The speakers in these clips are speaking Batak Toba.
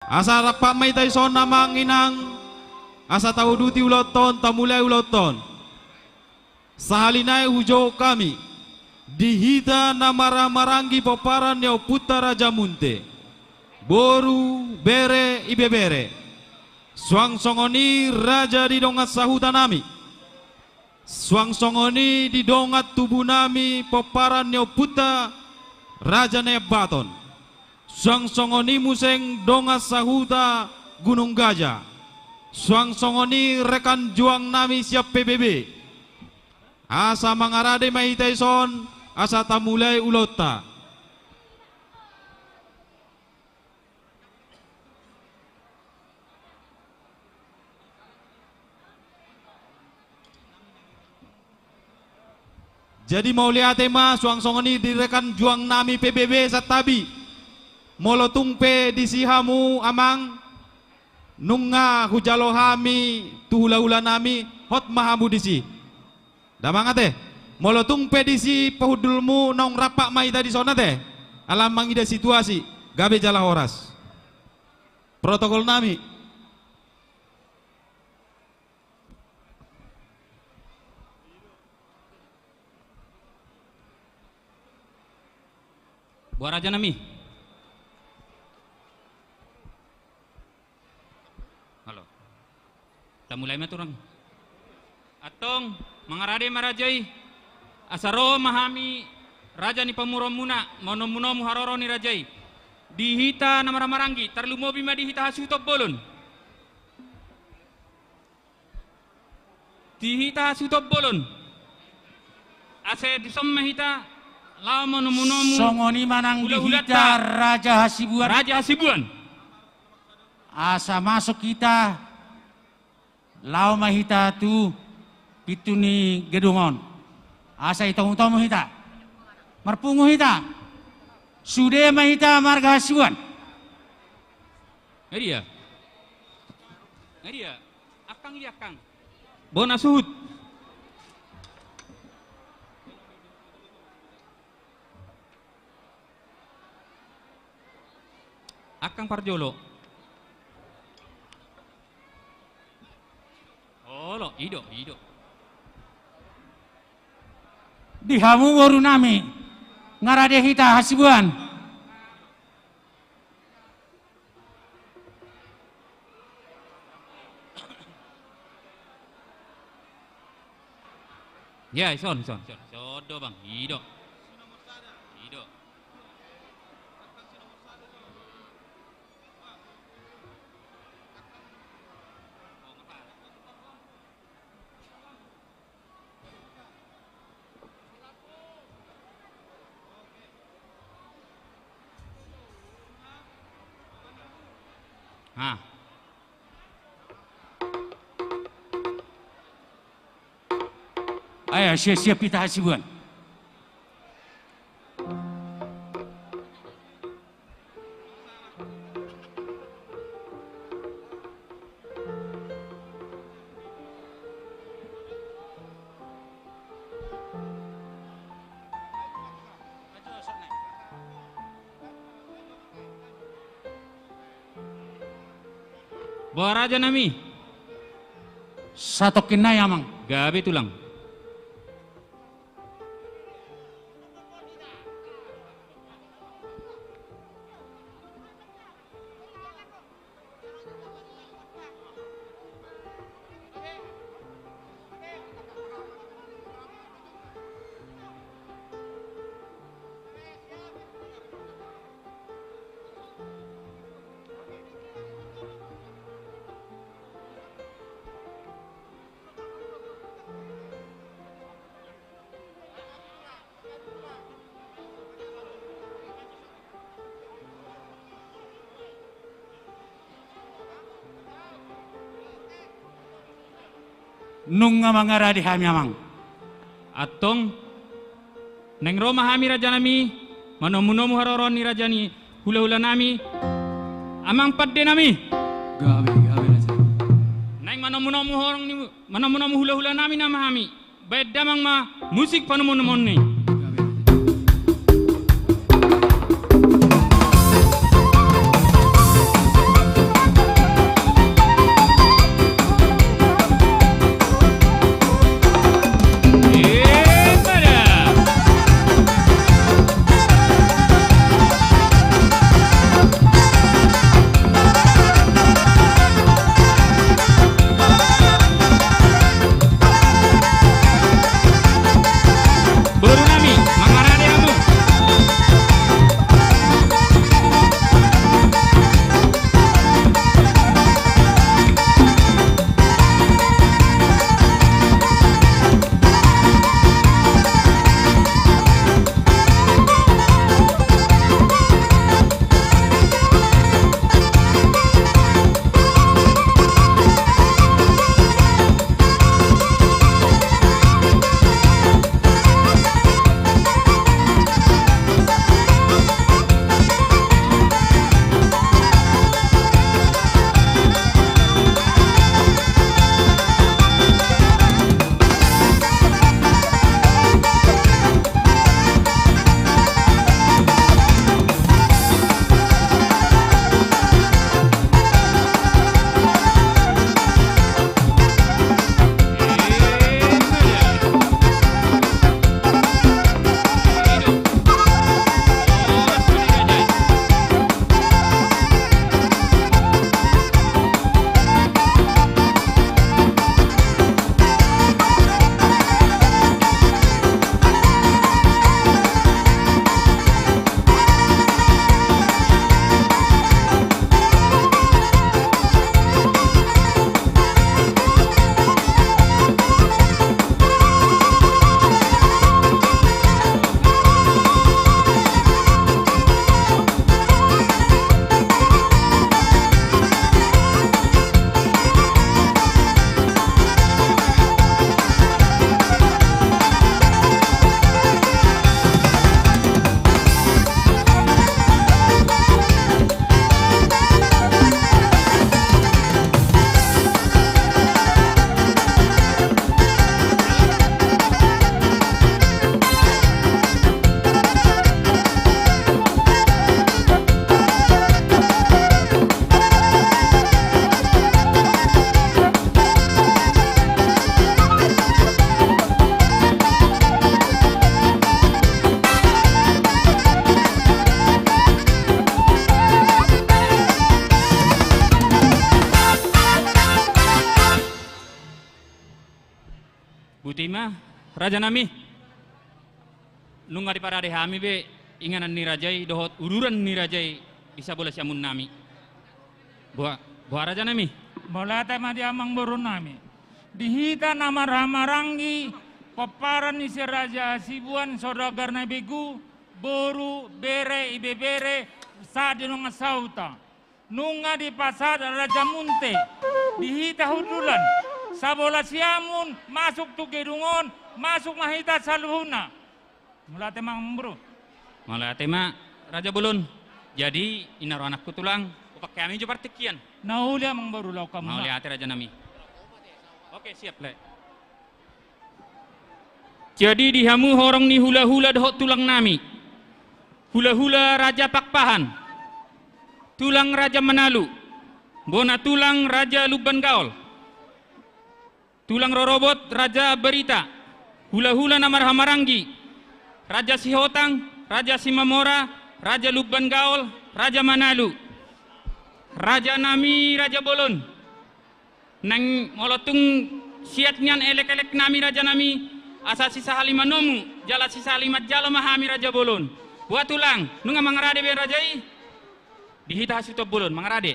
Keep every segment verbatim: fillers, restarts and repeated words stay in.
Asa rap ma hita dison amang inang, asa tauduti ulaonta on, tamulai ulaonta on. Sahali nai hujou hami, di hita na marhahamaranggi pomparan ni ompunta Raja Munte, boru, bere, ibebere. Suang songon i raja di dongan sahuta nami. Suang songon i di dongan tubu nami pomparan ni ompunta Raja Nabaton. Suang songon i muse dongan sahuta Gunung Gaja. Suang songon i rekan juang nami sian P B B. Asa mangarade ma hita dison, asa tamulai ulaonta. Jadi mauliate ma, suang songon i di rekan juang nami P B B Santabi. Molo tung pe disi hamu amang, nunga hujalo hami tu hulahula nami, hot ma hamu disi. Damang ate, molo tung pe disi pahundulmu, naung rap ma hita dison ate. Ala mangida situasi, gabe jala horas. Protokol nami. Boa raja nami. Halo. Tamulai ma turang. Antong, mangarade ma raja i. Asa ro ma hami raja ni pamoruonmuna, manomunomu haroro ni raja i. Di hita na marhahamaranggi, tarlumobi ma di hita hasuhuton bolon. Di hita hasuhuton bolon. Asa dison ma hita laho manomunomu. Songon i ma nang di hita hulahulanta Raja Hasibuan. Raja Hasibuan. Asa masuk hita, laho ma hita tu pintu ni gedung on. Asa itomutomu hita. Marpungu hita. Sude ma hita marga Hasibuan. Nga dia? Nga dia? Akkang dia, akkang. Bona suhut. Akkang parjolo. Olo, ido, ido. Di hamu boru nami, nga rade hita Hasibuan. Ya, ison, ison, ison. Ison do, Bang. Ido. Ido. Ha. Ayo, siap-siap hita Hasibuan. Boa raja nami. Satongkin nai amang. Gabe tulang. Nunga mangarade hami amang. Antong, naeng ro ma hami raja nami, manomunomu haroro ni raja ni hulahula nami, amang pande nami. Gabe, gabe raja. Naeng manomunomu horong ni, manomunomu hulahula nami nama hami. Baen damang ma musik panomunomuon i. Botima, rajanami. Nunga diparade hami be inganan ni raja i dohot uduran ni raja i di sabola siamun nami. Boha, boha rajanami? Mauliate ma di amangboru nami. Di hita na marhahamaranggi, pomparan ni si Raja Hasibuan, saudagar na begu, boru, bere, ibebere, sahat di dongan sahuta. Nunga dipasahat raja munte di hita hundulan, sabola siamun masuk tu gedung on, masuk ma hita saluhutna. Mauliate ma amangboru. Mauliate ma raja bolon. Jadi, i na ro anakku tulang, hupangke hami jo partingkian. Na uli amangboru, laho hamu ma. Mauliate rajanami. Oke, siap, Lae. Jadi di hamu horong ni hulahula dohot tulang nami. Hulahula Raja Pakpahan. Tulang Raja Manalu. Bona tulang Raja Lumban Gaol. Tulang rorobot Raja Barita. Hulahula na marhahamaranggi. Raja Sihotang, Raja Simamora, Raja Lumban Gaol, Raja Manalu. Rajanami raja bolon. Naeng molo tung siat nian elek-elek nami rajanami, asa sisahali manomu, jala sisahali manjalo ma hami raja bolon. Boha tulang, nunga mangarade be raja i? Di hita hasuhuton bolon, mangarade.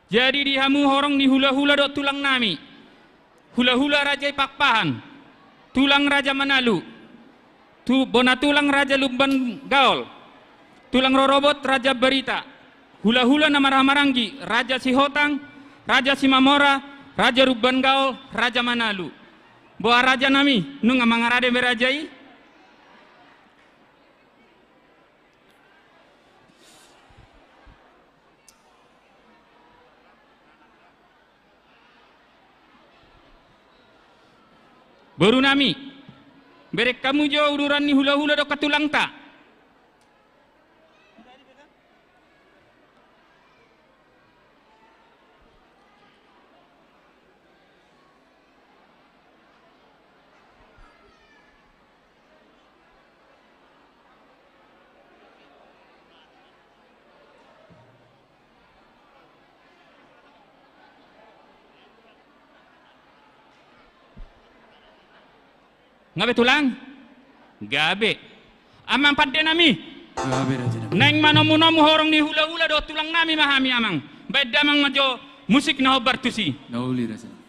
Jadi di hamu horong ni hulahula dohot tulang nami. Hulahula Raja i Pakpahan, tulang Raja Manalu, tu, bona tulang Raja Lumban Gaol, tulang rorobot Raja Barita, hulahula na marhahamaranggi, Raja Sihotang, Raja Simamora, Raja Lumban Gaol, Raja Manalu. Boha rajanami, nunga mangarade be raja i? Boru nami, bereng hamu jo uduran ni hulahula dohot tulangta. Gabe tulang? Gabe. Amang pande nami. Gabe raja nami. Naeng manomu-nomu horong ni hulahula dohot tulang nami ma hami amang. Baen damang ma jo musik na hombar tusi. Na uli raja nami.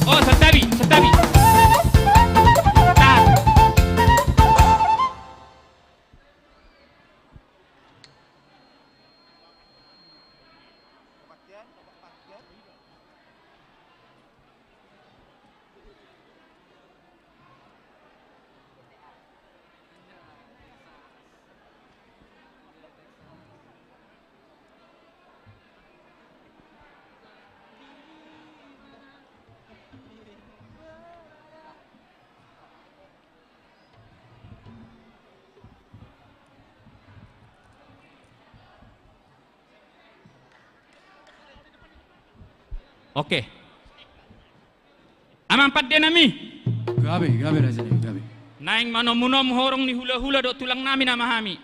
Oh, santabi, santabi. Tahan. Oke. Amang pande nami. Gabe, gabe raja nami, gabe. Naeng manomu-nomu horong ni hulahula dohot tulang nami nama hami.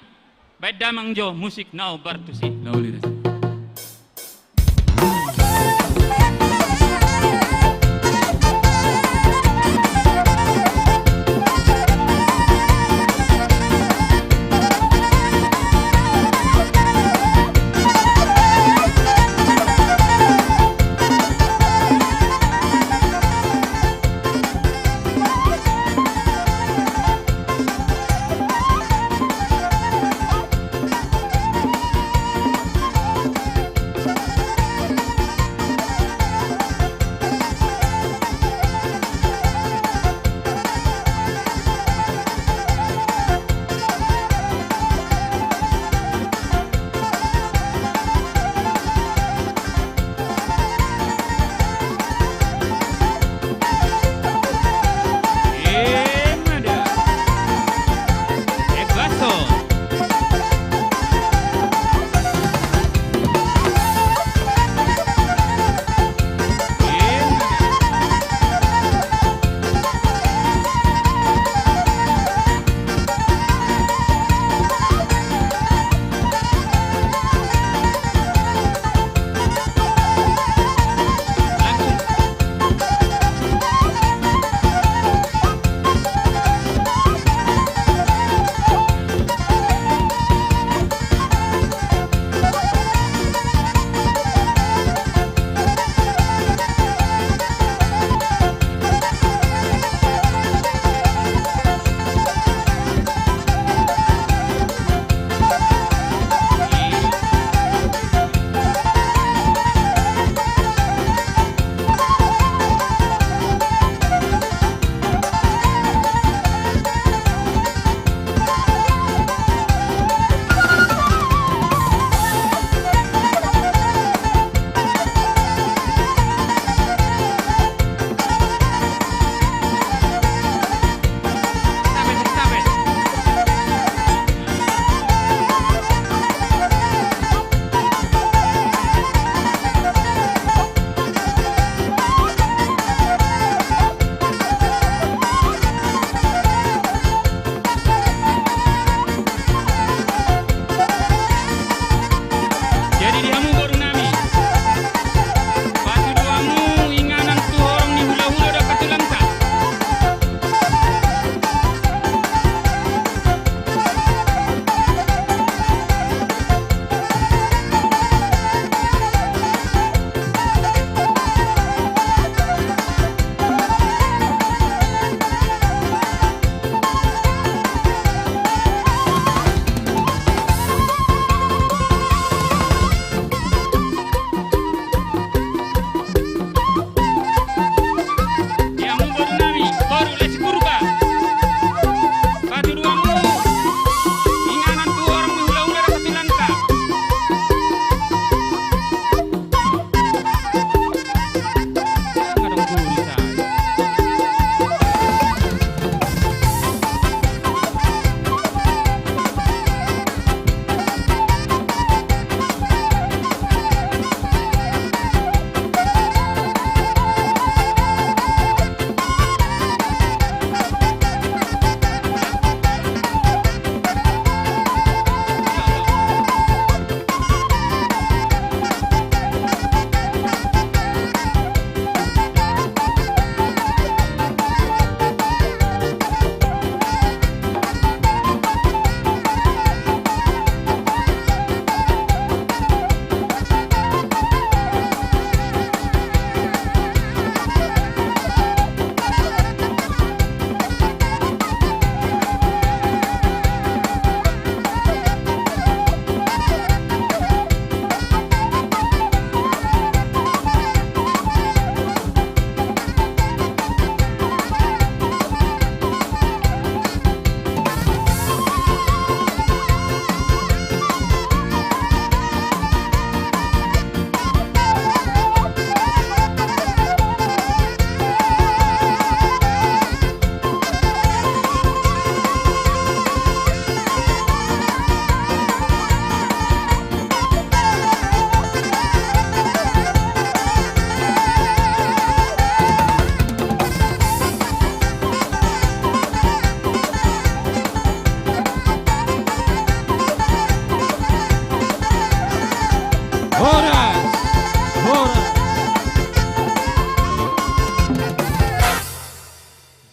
Baen damang jo musik na hombar tusi. Na uli raja.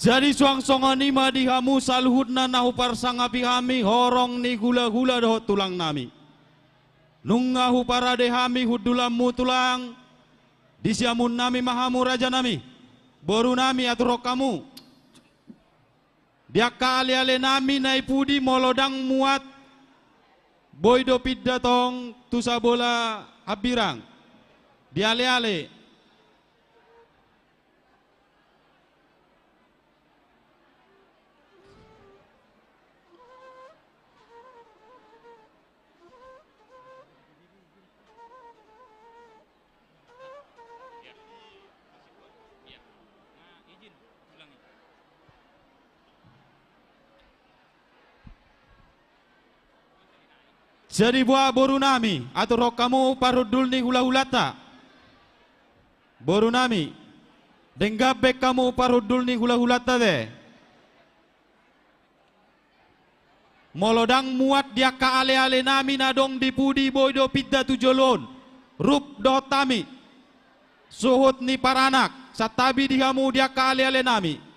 Jadi suang songon i ma di hamu saluhutna na huparsangapi hami horong ni hulahula dohot tulangnami. Nunga huparade hami hundulanmu tulang, di siamunnami ma hamu rajanami, borunami, aturon hamu. Di angka alealenami na di pudi molo ndang muat boi do pinda tong tu sabola hambirang. Di aleale. Jadi boha borunami, aturon hamu parhundul ni hulahulanta. Borunami, denggan baen hamu parhundul ni hulahulanta te. Molo ndang muat di angka alealenami na adong di pudi boi do pinda tu jolo on, rup dohot hami, suhut ni paranak, santabi di hamu di angka alealenami.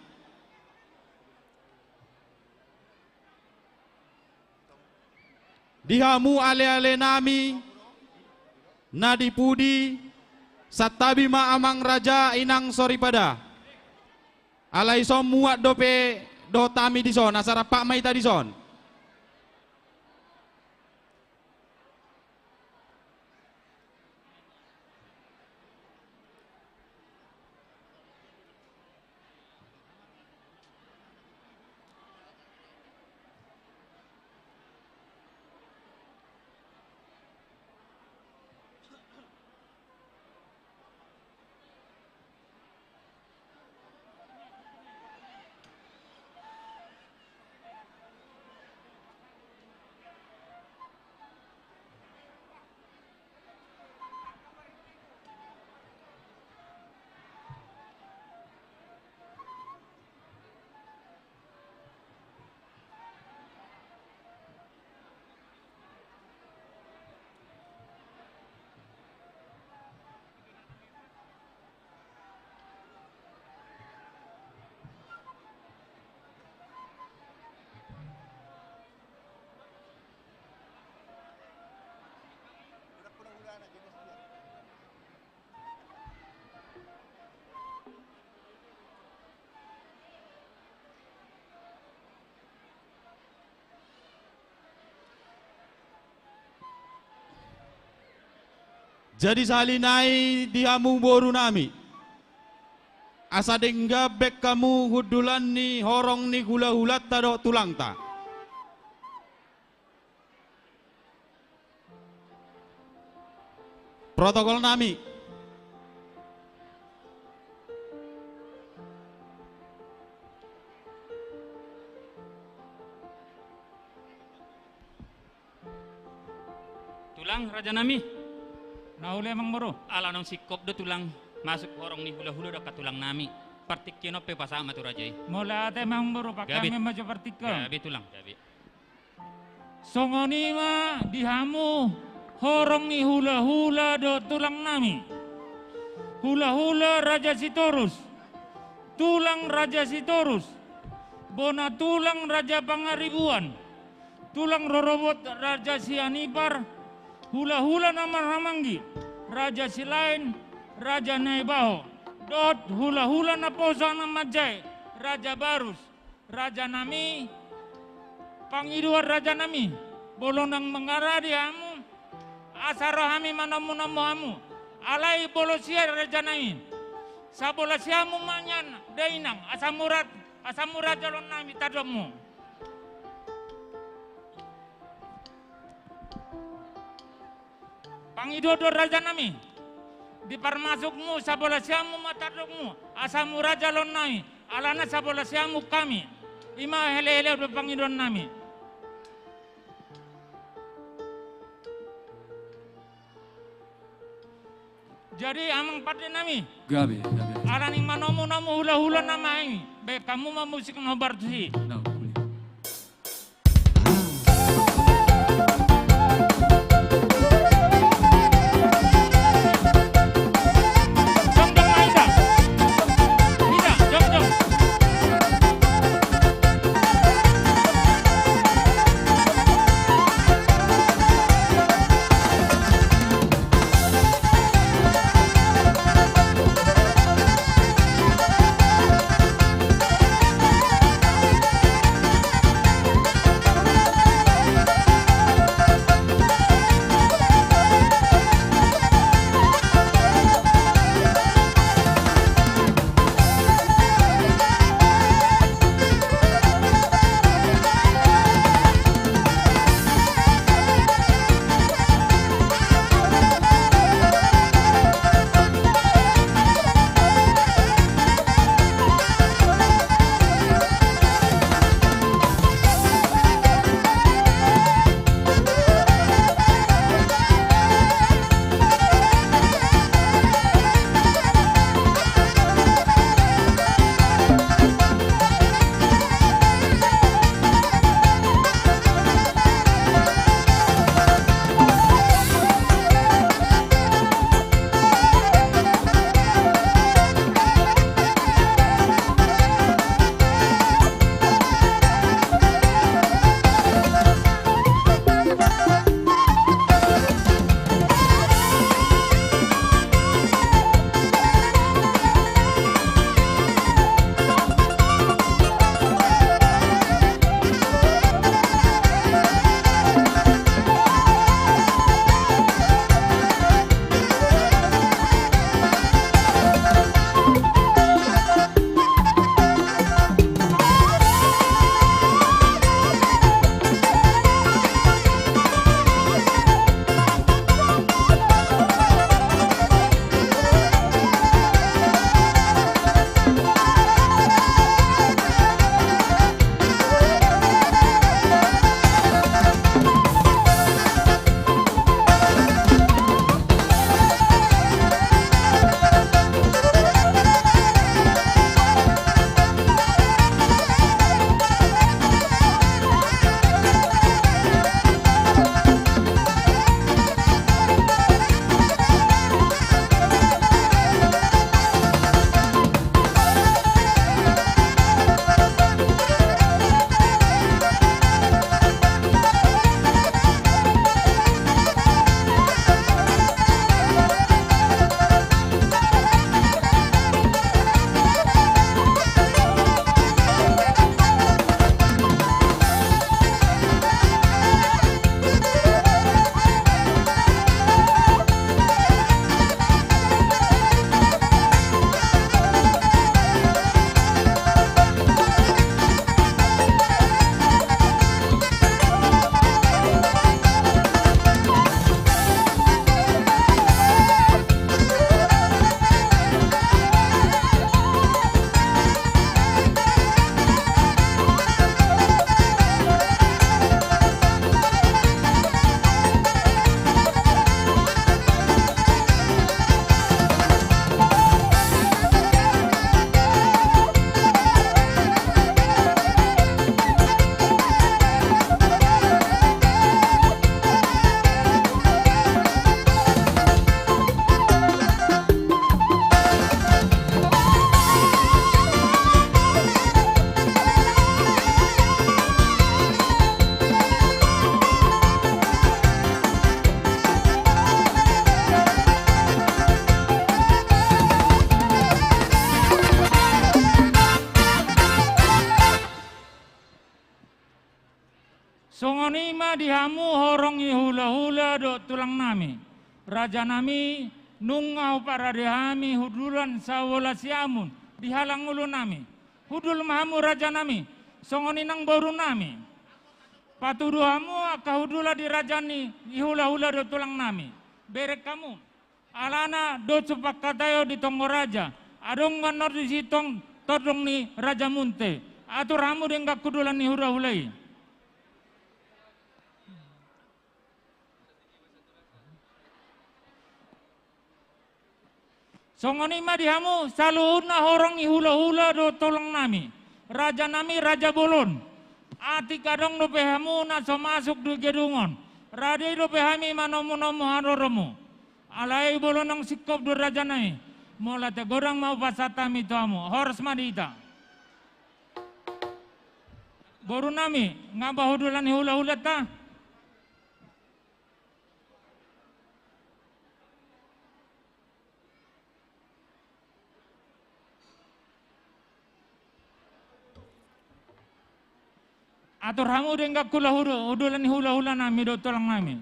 Di hamu alealenami na di pudi, santabi ma amang raja inang soripada. Alai so muat dope dohot hami dison, asa rap ma hita dison. Jadi sahali nai di hamu borunami, asa denggan baen hamu hundulan ni horong ni hulahulanta dohot tulangta. Protokolnami. Tulang, rajanami. Na uli, amang boru. Ala naung singkop do tulang masuk horong ni hulahula dohot tulangnami. Partingkian on pe pasahat ma tu raja i. Mauliate, amang boru, gabe. Pakkami ma jo partingkian. Gabe, tulang, gabe. Songon i ma di hamu horong ni hulahula dohot tulangnami. Hulahula Raja Sitorus, tulang Raja Sitorus, bona tulang Raja Pangaribuan, tulang rorobot Raja Sianipar, hulahula na marhahamaranggi Raja Silaen, Raja Naibaho, dohot hulahula naposo anak manjae Raja Barus. Rajanami, pangidoan rajanami, molo naung mangarade hamu, asa ro hami manomunomu hamu, alai molo sian rajanami, sabola siamun ma nian dainang, asam urat, asam urat jolonnami tardokmu. Pangidoan do rajanami, diparmasukmu sabola siamun ma tardokmu, asam urat jolonnami, alana sabola siamun hami. I ma helehele do pangidoannami. Jadi amang pandenami. Gabe, gabe. Ala ni manomunomu hulahula nama i, baen hamu ma musik na hombar tusi. Na, uli. Jongjong ma hita. Hita, jongjong. Hamu horong ni hulahula dohot tulang nami, raja nami, nunga huparade hami hundulan sabola siamun di halang ulu nami. Hundul ma hamu raja nami, songon i nang boru nami. Patudu hamu angka hundulan di raja ni hulahula dohot tulang nami. Bereng hamu. Alana dohot supakat ayo di tonggo raja, adong ganor di sitong tondong ni raja munte. Atur hamu denggan hundulan ni hulahula i. Songon i ma di hamu saluhutna horong ni hulahula dohot tulang nami, raja nami, raja bolon. Atik adong dope hamu na so masuk di gedung on, rade dope hami manomunomu haroromu. Alai molo naung singkop do raja nami, mauliate godang ma hupasahat hami tu hamu. Horas ma di hita. Boru nami, nga ba hundulan ni hulahulanta? Atur hamu denggan hula-hula, hundulan ni hulahula nami dohot tulang nami.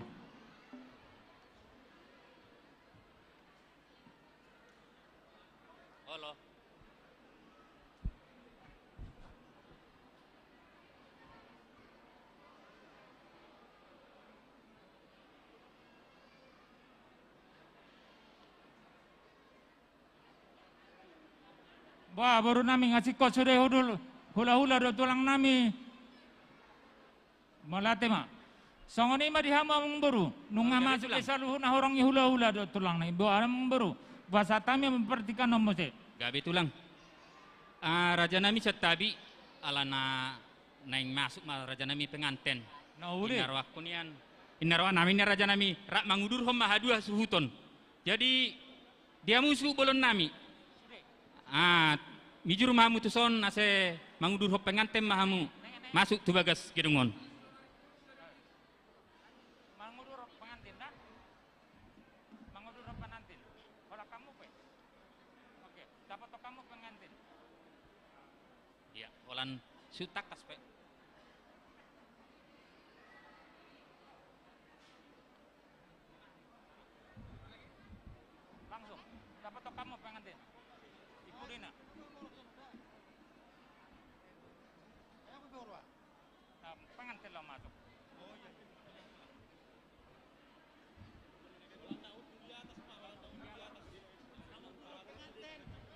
Olo. Bah, boru nami, nga singkop sude hundul, hulahula dohot tulang nami. Mauliate ma. Songon i ma di hamu amangboru. Nunga masuk i saluhutna horong ni hulahula dohot tulang nami. Bah, amangboru, hupasahat hami ma partingkian on muse. Gabe tulang. Ah, raja nami, santabi, alana naeng masuk ma raja nami penganten. Na uli. Di na rohangku nian. Di na roha nami nian raja nami, rap mangudurhon ma haduan suhuton. Jadi, di hamu suhut bolon nami. Ah, mijur ma hamu tuson asa mangudurhon penganten ma hamu masuk tu bagas gedung on. Mangudurhon penganten, da? Mangudurhon penganten. Holan hamu pe. Oke, dapothon hamu penganten. Iya, holan suhut tangkas pe. Langsung dapothon hamu penganten. Ipudina. Nah, penganten laho masuk.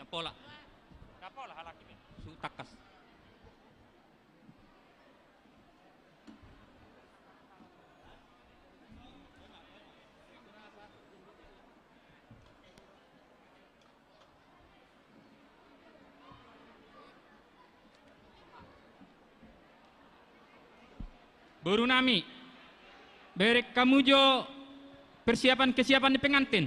Dapola. Dapola halak i. Suhut tangkas. Boru nami, bereng hamu jo persiapan-kesiapan ni penganten.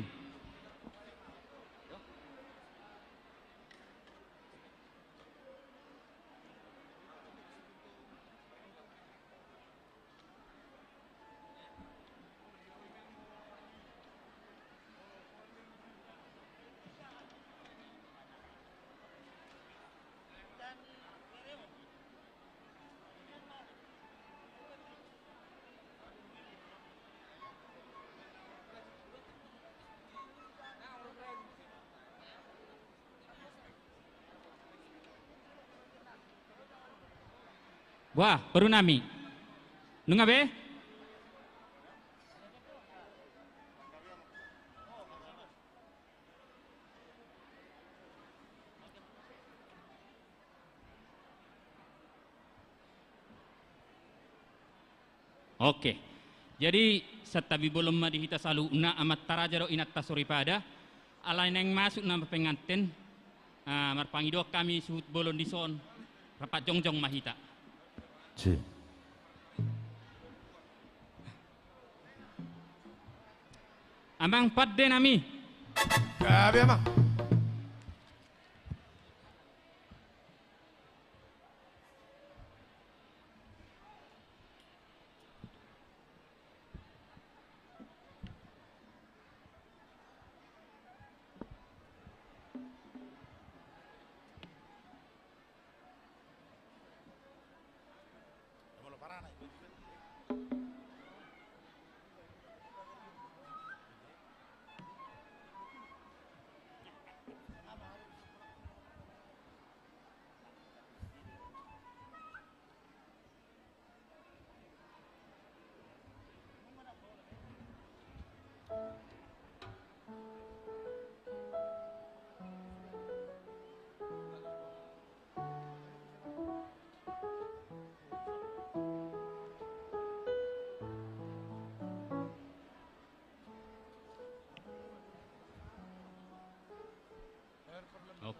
Bah, boru nami. Nunga be? Oke. Jadi, santabi bolon ma di hita saluhutna, amanta raja dohot inanta soripada. Alai naeng masuk nama penganten, ah, marpangidoan hami suhut bolon dison, rap jongjong ma hita. Si. Amang pande nami. Gabe, amang.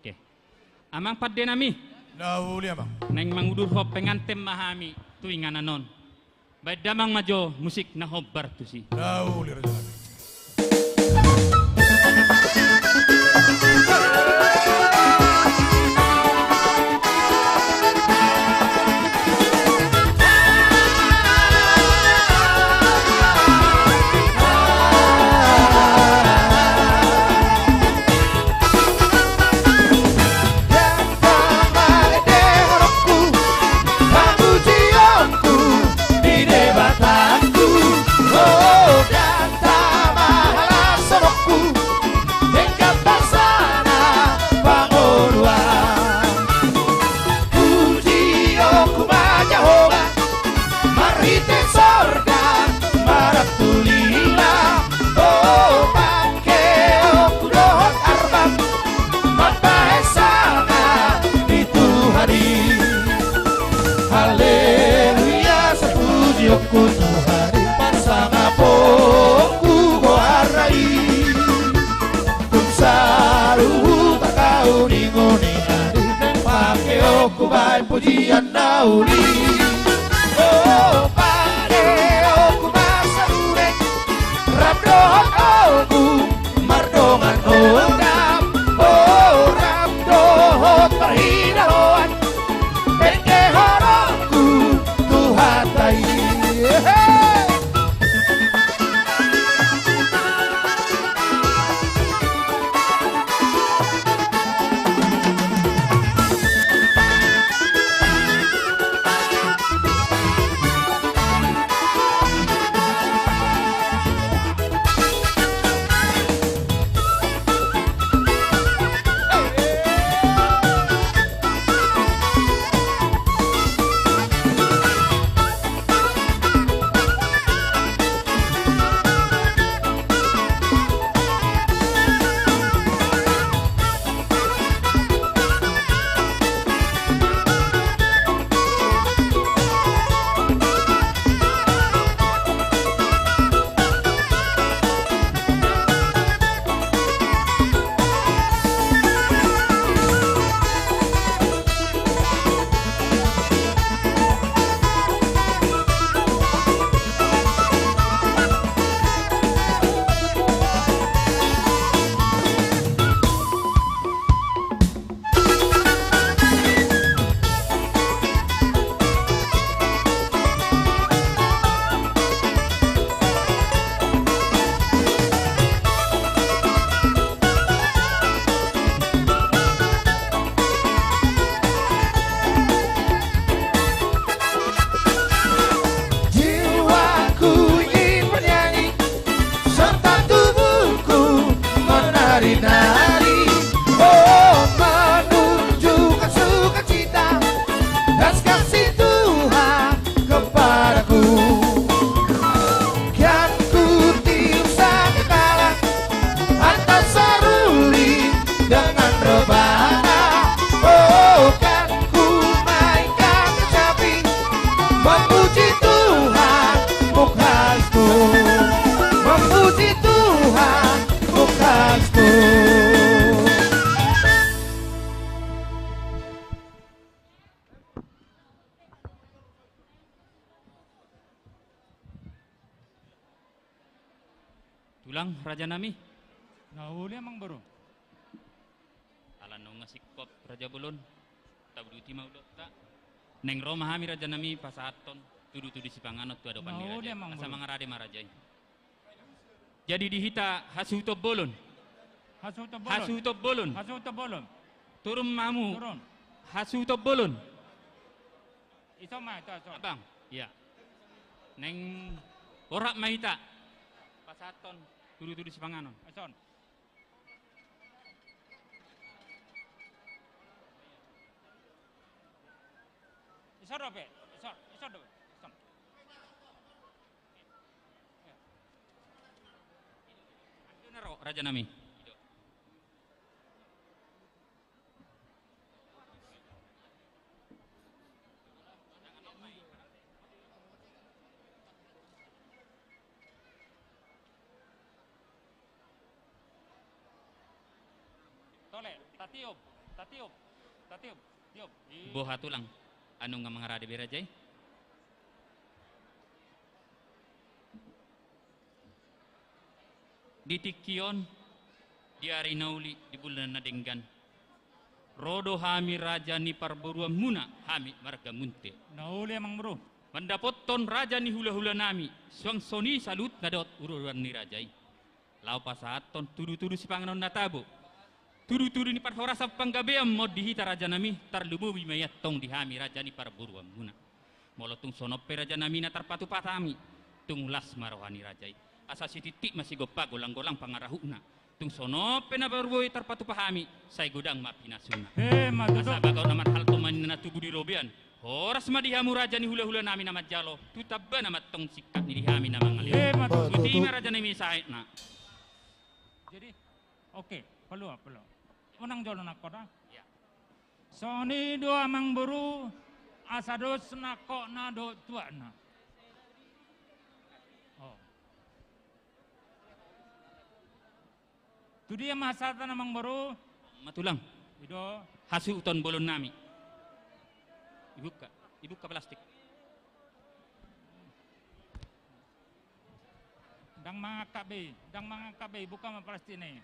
Oke. Amang pande nami. Na uli, amang. Naeng mangudurhon penganten ma hami tu inganan on. Baen damang ma jo musik na hombar tusi. Na uli, raja nami. Ganta ma ende horongku, pamujionku di Debatangku. O, ganta ma halasononku, denggan basana pangoluan. Pujionku ma Jahowa, marhite sorga marantulila. O, bangkeonku dohot arbang, mambahen sangap di Tuhan i. Haleluya, sai pujionku Tuhan i, parsangaponku goarna i. Tung saluhut angka uninguningan i, naeng bangkeonku bahen pujian na uli. O, bangkeonku ma saluhutna, rap dohot ogung mardongan ogat. O, rap dohot parhinaroan, dengke horongku tu Tuhanta i. Jiwaku ingin bernyanyi, serta tubuhku menari-nari. Oh, menunjukkan sukacita dan kasih Tuhan kepadaku. Kan ku tiup sangkakala atau seruling dengan rebana. Oh, kan ku mainkan kecapi, memuji Tuhan, mukhalis ku. Memuji Tuhan, mukhalis ku. Tulang, raja nami. Na uli, amang boru. Ala nunga singkop, raja bolon, tauduti ma ulaonta. Naeng ro ma hami, raja nami, pasahathon tudu-tudu sipanganon tu adopan ni raja i. Na uli, amang boru. Asa mangarade ma raja i. Jadi di hita hasuhuton bolon. Hasuhuton bolon. Hasuhuton bolon. Hasuhuton bolon. Turun ma hamu. Turun. Hasuhuton bolon. Ison ma, ison, ison. Abang, iya. Naeng borhat ma hita pasahathon tudu-tudu sipanganon. Ison. Ison dope, ison, ison dope, ison. Raja nami. Tole, tatiup. Tatiop, tatiop, tiop. Boha tulang, anu nga mangarade be raja i. Di tingki on, di ari na uli, di bulan na denggan, ro do hami raja ni parboruanmuna, hami marga Munte. Na uli amang boru. Mandapothon raja ni hulahulanami, suang songon i saluhutna dohot ururan ni raja i. Laho pasahathon tudutudu sipanganon na tabo, tudutudu ni parhorasan panggabean ma on di hita rajanami, tarlumobi ma i antong di hami raja ni parboruanmuna. Molo tung songon on pe rajanami na tarpatupa hami, tung las ma roha ni raja i. Asa sititi ma sigompa, golanggolang pangarahutna. Tung songon on pe na baru boi tarpatupa hami, sai godang ma pinasuna. He, ma tutu. Asa bagot na marhalto ma ninna na tubu di robean. Horas ma di hamu raja ni hulahulanami na manjalo, tu tambana ma antong singkat ni di hami na mangalean. He, ma tutu. Botima rajanami sahatna. Jadi, oke, palua, palua. Unang jolo nangkok da. Ya. Songon i do amang boru, asa dos nangkokna dohot tuatna. Oh. Tu dia ma hasahatan amang boru? Ma tulang. I do. Hasuhuton bolonnami. Ibuka, ibuka plastik. Ndang mangangkat be i, ndang mangangkat be i, buka ma plastikna i.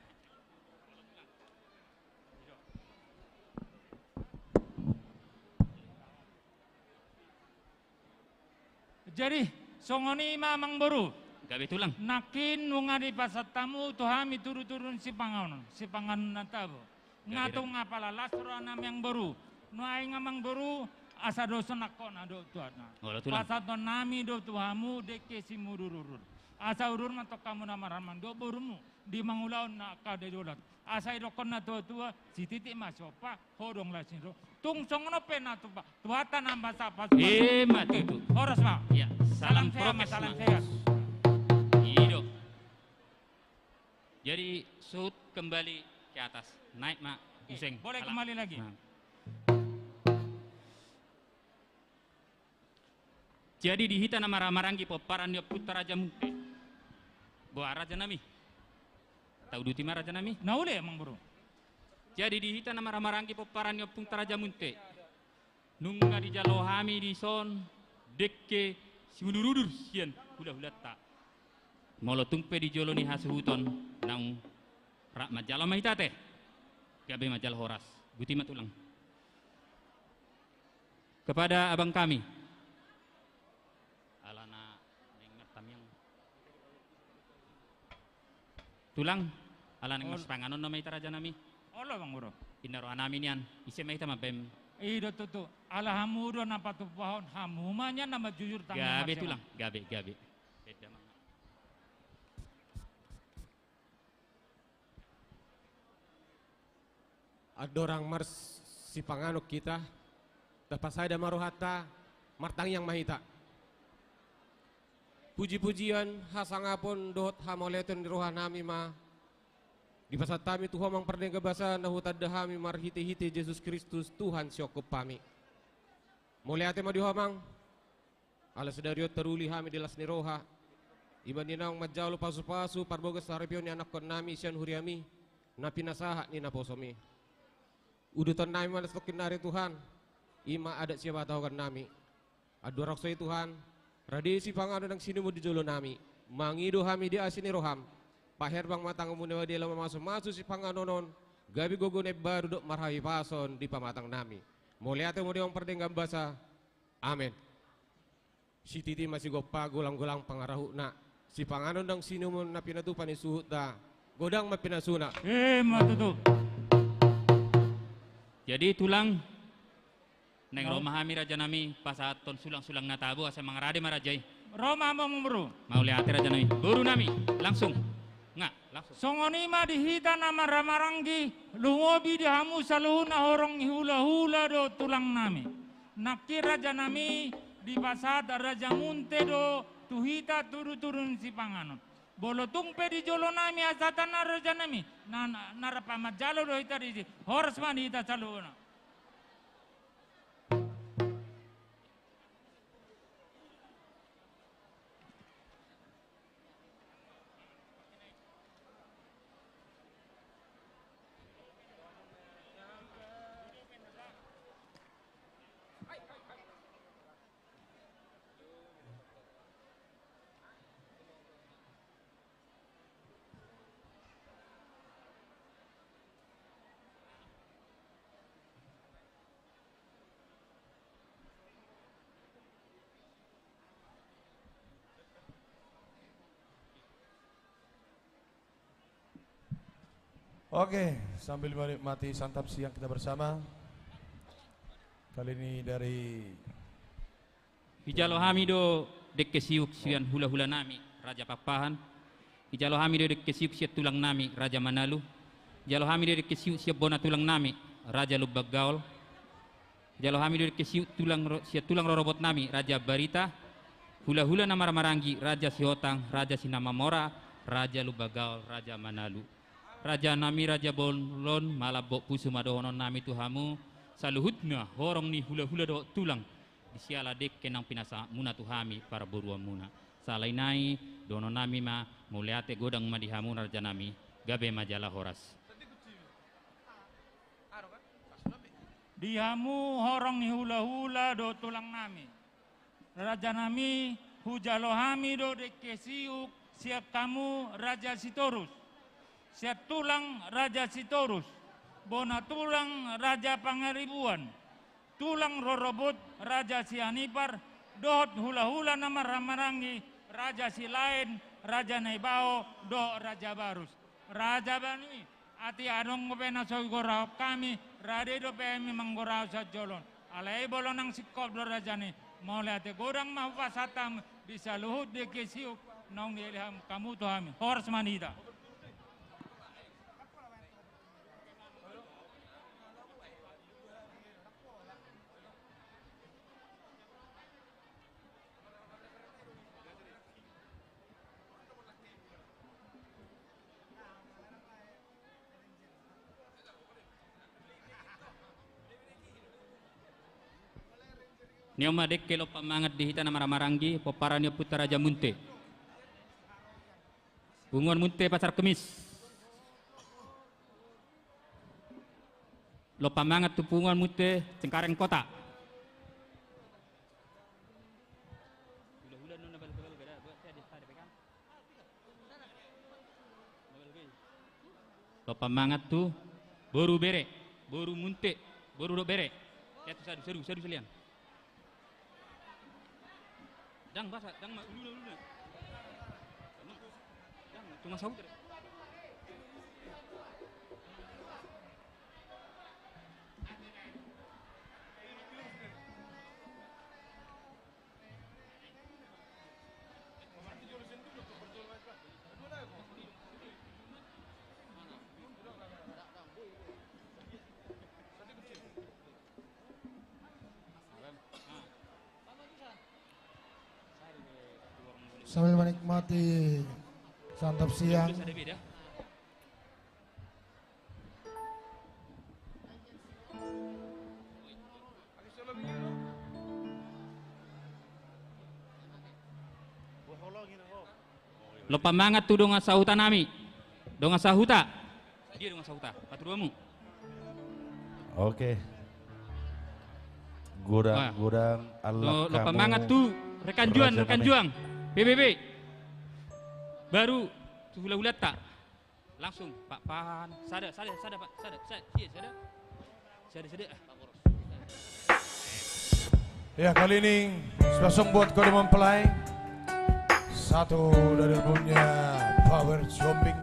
Jadi, songon i ma amang boru. Gabe tulang. Nangkin nunga dipasahat hamu tu hami tudutudu ni sipanganon, sipanganon na tabo. Nga tung apala las rohanami amang boru. Nuaeng amang boru, asa dos nangkokna dohot tuatna. Olo tulang. Pasahatonnami do tu hamu dengke simudurudur. Asa udur ma antong hamu na marhamaranggi dohot borumu di mangulahon na angka dadolan. Asa idokkon na tuatua, sititi ma siompa, hodong las ni roha. Tung songon on pe na tupa, Tuhanta na masa pasupasu. Ima tutu. Horas ma. Ya, salam prokes ma. Salam sehat. I do. Jadi, suhut kembali ke atas. Naik ma, Huseng. Boleh kembali lagi. Nah. Jadi, di hita na marhamaranggi pomparan ni ompunta Raja Munte. Boha rajanami? Tauduti ma rajanami. Na uli amang boru. Jadi, di hita na marhamaranggi pomparan ni ompunta Raja Munte. Nunga dijalo hami dison dengke simudurudur sian hulahulanta. Molo tung pe di jolo ni hasuhuton naung rap manjalo ma hita ate. Gabe ma jala horas. Botima tulang. Kepada abang kami. Alana naeng martamiang. Tulang, alana naeng marsipanganon nama hita rajanami. Olo amang boru. Inna rohanami nian, ise ma hita mambahen. I do tutu, ala hamu do na patupahon, hamu ma nian na manjujur tangiang. Gabe tulang, gabe, gabe. Beda ma. Andorang marsipanganon hita, tapasada ma rohanta, martangiang ma hita. Pujipujian, hasangapon dohot hamauliateon ni rohanami ma dipasahat hami tu Ho amang pardenggan basa na hutanda hami marhitehite Jesus Kristus Tuhan sihompu hami. Mauliate ma di Ho amang. Ala sadari on taruli hami di las ni roha, i ma naung manjalo pasupasu parbogas harapeon ni anakkonnami sian huriami na pinasahat ni naposomi. Udutonnami ma na satongkin nari Tuhan, i ma adat sihabatahonannami. Andorang so i Tuhan, rade sipanganon nang sinuman di jolonami, mangido hami di asi ni roham. Paherbang ma tanganmuna i, dila mamasumasu sipanganon on, gabe gogo na imbaru dohot marhahipason di pamatangnami. Mauliate ma di Ho amang pardenggan basa. Amen. Sititi ma sigompa, golanggolang pangarahutna. Sipanganon nang sinuman na pinatupa ni suhutta, godang ma pinasuna. Ima tutu. Jadi tulang, naeng ro ma hami rajanami pasahathon sulangsulang na tabo asa mangarade ma raja i. Ro ma amang boru. Mauliate rajanami. Borunami, langsung. Nga, langsung. Songon i ma di hita na marhamaranggi, lumobi di hamu saluhutna horong ni hulahula dohot tulangnami. Nangkin rajanami dipasahat Raja Munte do tu hita tudutudu ni sipanganon. Molo tung pe di jolonami hasahatanna rajanami, na, na, na rap manjalo do hita disi. Horas ma di hita saluhutna. Oke, sambil menikmati santap siang kita bersama. Kali ini dari Ijalo hami do dengke siuk sian hula-hula nami, Raja Pakpahan. Ijalo hami do dengke siuk sian tulang nami, Raja Manalu. Ijalo hami do dengke siuk sian bona tulang nami, Raja Lumban Gaol. Ijalo hami do dengke siuk tulang ro-, sian tulang rorobot nami, Raja Barita. Hula-hula na marhahamaranggi, Raja Sihotang, Raja Sinamamora, Raja Lumban Gaol, Raja Manalu. Raja nami, Raja Bolon, malambok pusu ma dohonon nami tu hamu, saluhutna horong ni hula-hula dohot tulang, di siala dengke naung pinasahat muna tu hami parboruon muna. Sahali nai, dohonon nami ma, mauliate godang ma di hamu raja nami, gabe ma jala horas. Di hamu horong ni hula-hula dohot tulang nami. Raja nami, hujalo hami do dengke siuk sian hamu Raja Sitorus. Sian tulang Raja Sitorus. Bona tulang Raja Pangaribuan. Tulang rorobot Raja Sianipar, dohot hula-hula na marhahamaranggi Raja Silaen, Raja Naibaho, dohot Raja Barus. Raja Banui, atik adong dope na so digorahon hami, rade dope hami manggorahi sian jolo on. Alai molo nang singkop do raja nami, mauliate godang ma hupasahat hamu di saluhut dengke siuk naung dielek hamu tu hami. Horas ma di hita. Nion ma dengke lompan mangan di hita na marhahamaranggi, pomparan ni ompunta Raja Munte. Punguan Munte Pasar Kemis. Lompan mangan tu punguan Munte Cengkareng Kota. Lompan mangan tu boru bere, boru Munte, boru dohot bere. Ya tu sadu, sadu, sadu salian. Dang basa, dang ma uluna, uluna. Dang ma, cuma saut. Sambil menikmati santap siang. Lompan mangan tu dongan sahuta nami. Dongan sahuta. Dia dongan sahuta. Patuduhonmu. Oke. Godang, ah, godang, lo-, lompan mangan tu rekan juang, rekan juang. P B B. Baru tu hula-hulanta. Langsung, Pak Pahan. Sada, sada, sada, Pak. Sada, sada, iya, sada. Sada, sada, ah. Ya, kali ini spesial buat kau mempelai. Satu dari albumnya Power Zombie.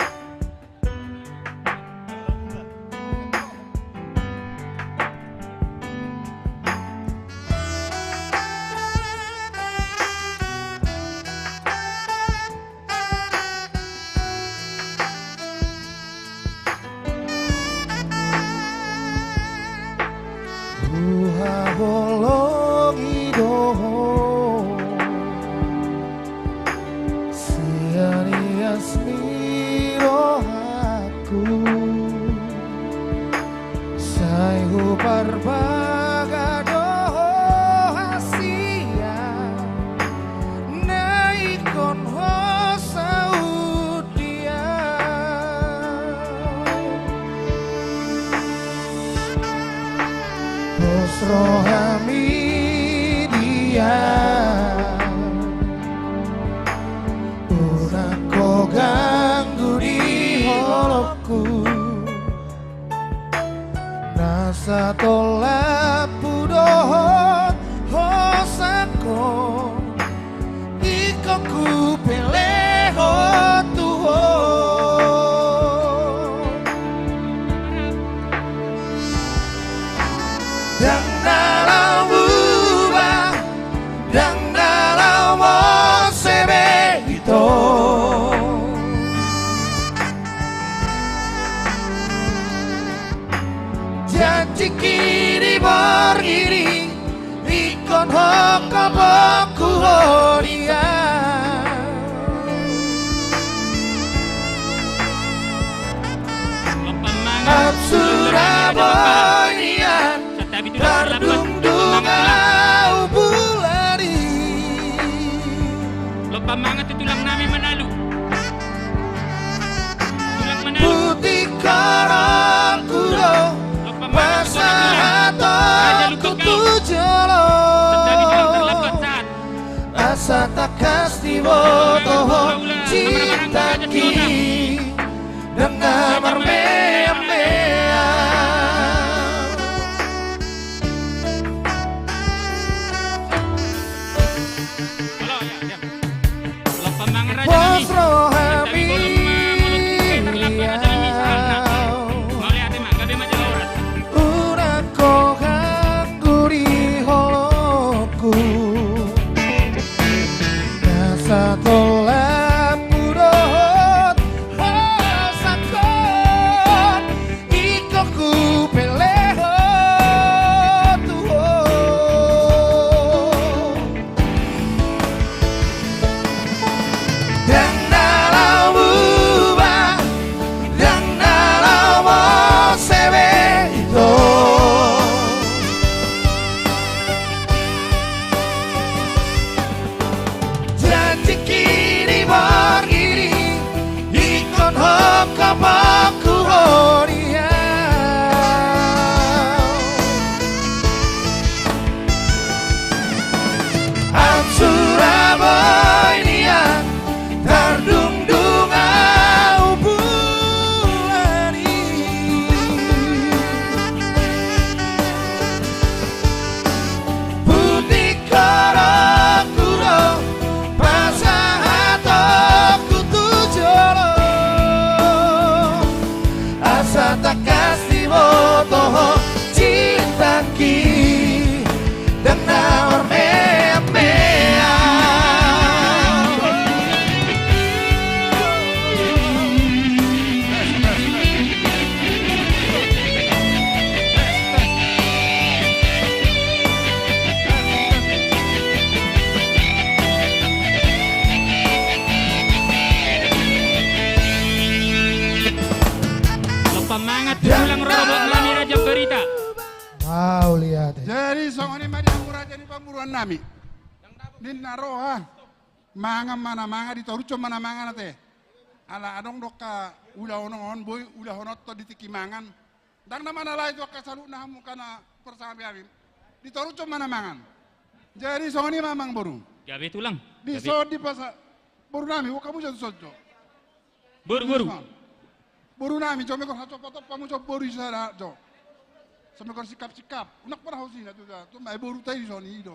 Huhaholongi do ho sian ias ni rohangku. Sai huparbaga do ho hasian na ingkon ho saut dia. Pos rohami dia, unang ho ganggu di holongku. Na satolaphu dohot hosangkon, ingkon hupelehon tu ho. Tardungdung ahu bulan i. Lompa mangan tu tulang nami Manalu. Tulang Manalu. Putik horongku do, pasahatonku tu jolo. Asa tangkas diboto ho cintangki, ndang na marmeamea. Pos rohami au, unang ho ganggu di holongku. Nasa tolap hudohot hosangkon, ingkon hupelehon tu ho. Ndang na laho muba, ndang na laho mose be ito. Janjingki di borngin i, ingkon hongkop-hongkop ho di au. Aut sura boi nian, tardungdung ahu bulan i. Putik horongku do, pasahatonku tu jolo. Asa tangkas diboto ho cintangki, ndang na marmeamea. Lompa mangan tu tulang rorobot nami Raja Barita. Mauliate. Jadi songon i ma di hamu raja ni pamoruon nami. Ninna roha, mangan ma na mangan, ditorushon ma na mangan ate. Ala adong do angka ulaon on, boi ulaon on tong di tingki mangan. Ndang na manalai tu angka saluhutna hamu angka na parsangap hami. Ditorushon ma na mangan. Jadi songon i ma amangboru. Gabe tulang. Dison dipasa-, boru nami, boha hamu jo tu son jo. Boru, boru. Boru nami, jo megor hatompa-tompa hamu jo boru i sada jo. Samegor sikap-sikap. Unang parhosina tu da, tu ma boru ta i dison i do.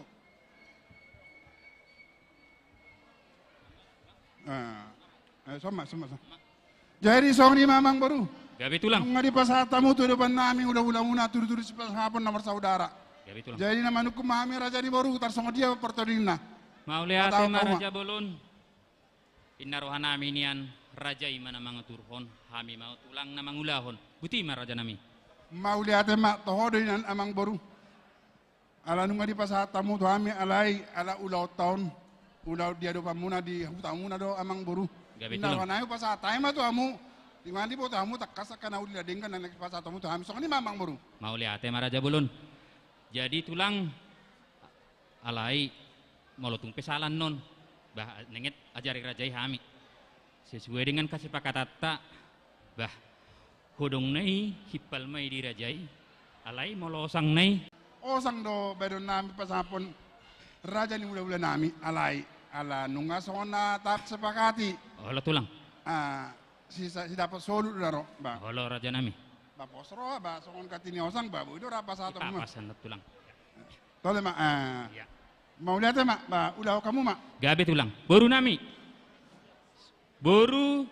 Ah, eh, son ma, son ma, son. Jadi songon i ma amangboru. Gabe tulang. Nunga dipasahat hamu tu adopan nami hula-hulamuna, tudu-tudu sipasangapon na marsaudara. Gabe tulang. Jadi na manungkun ma hami raja ni boru, tarsongon dia partodingna. Mauliate ma raja bolon. Inna roha nami nian, raja i ma na mangaturhon, hami ma tulang na mangulahon. Boti ma raja nami. Mauliate ma, toho do i nian amangboru. Ala nunga dipasahat hamu tu hami, alai ala ulaonta on, ulaon di adopanmuna di hutamuna do amangboru. Gabe tulang. Inna roha nami, pasahat hami ma tu hamu. Di mana diboto hamu tangkas angka na uli na denggan na dipasahat hamu tu hami, songon i ma amangboru. Mauliate ma raja bolon. Jadi tulang, alai molo tung pe sala annon, bah, nenget ajari raja i hami. Sesuai dengan kesepakatanta, bah, hodongna i, himpalna i di raja i, alai molo osangna i. Osang do bahenon nami pasangaphon raja ni hula-hula nami, alai ala nunga songon na tarsepakati. Olo tulang. Ah, si, si dapot solu do na ro, bah. Olo raja nami. Bah, pos roha, bah, songon hata ni osang, bah, boi do ra pasahat hamu. Ipapas annon tulang. Tole ma, ah. Iya. Mauliate ma, bah, ulahon hamu ma. Gabe tulang. Boru nami. Boru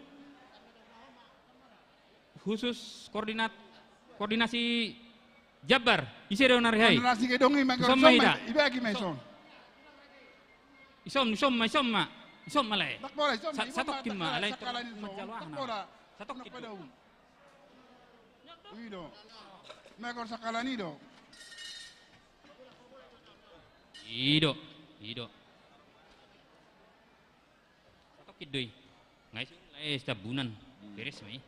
khusus koordinat-, koordinasi Jabar, ise do na rihai? Koordinasi gedong i ma, ison ma ida. Ibagi ma ison. Ison, ison ma, ison ma. Ison ma lae. Satokkin ma, alai manjalo aha na. Satokkin do. Ido. Megor sakalan ido. Ido, ido. Satokkin do i. Nga ise lae, satambunan. Beres ma i.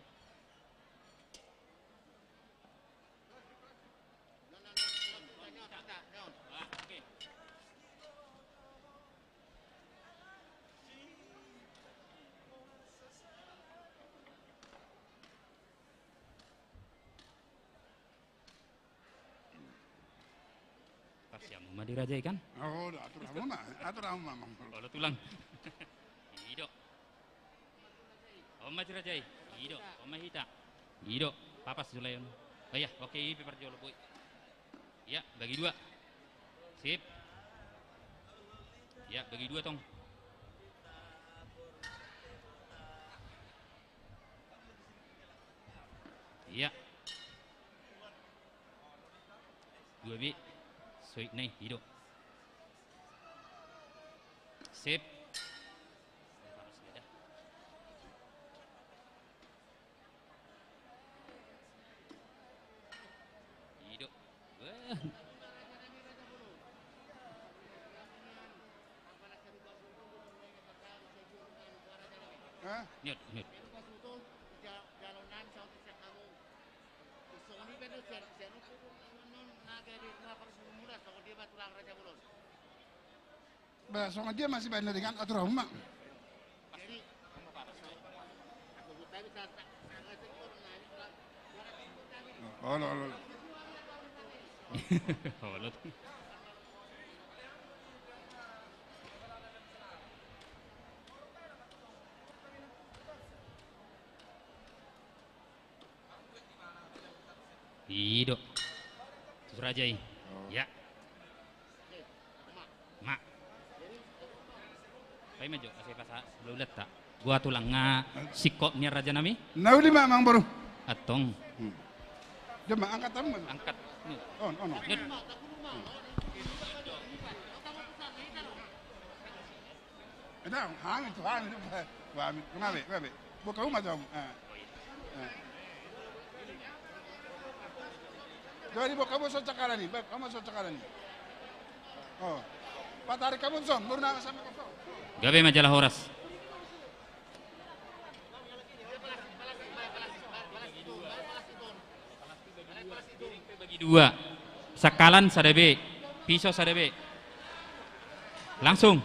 Siamu ma dirajai kan? Oh, atur hamu ma, atur hamu ma, Amang. Olo tulang. I do. On ma dirajai. I do. On ma hita. I do. Papas jolo on. Oh iya, oke, i pe parjolo, Boy. Iya, bagi dua. Sip. Iya, bagi dua tong. Iya. Dua be. Soik nai, i do. Sip. I do. Wah. Hah? Nyut, nyut. Ba, songon dia masih bandar dengan atur hamu ma. Olo, olo, olo. Olo. I do. Tutu raja i. Oh. Ya. Ma. Paima jo, asa pasa belulat ta. Gua tulang nga singkop nian raja nami. Na uli ma, Amangboru. Antong. Hmm. Jom ma, angkat hamu ma. Angkat. On, on, on. Nyut. Eda, hami tu, hami tu. Wah, hami tu, ngabe, ngabe. Boka uma tu hamu. Ah. Ah. Jadi boka hamu so cakaran i, boka hamu so cakaran i. Oh. Patarik hamu son, baru nama sama kau. Gabe ma jala horas. Bagi dua. Sakalan sada be. Piso sada be. Langsung.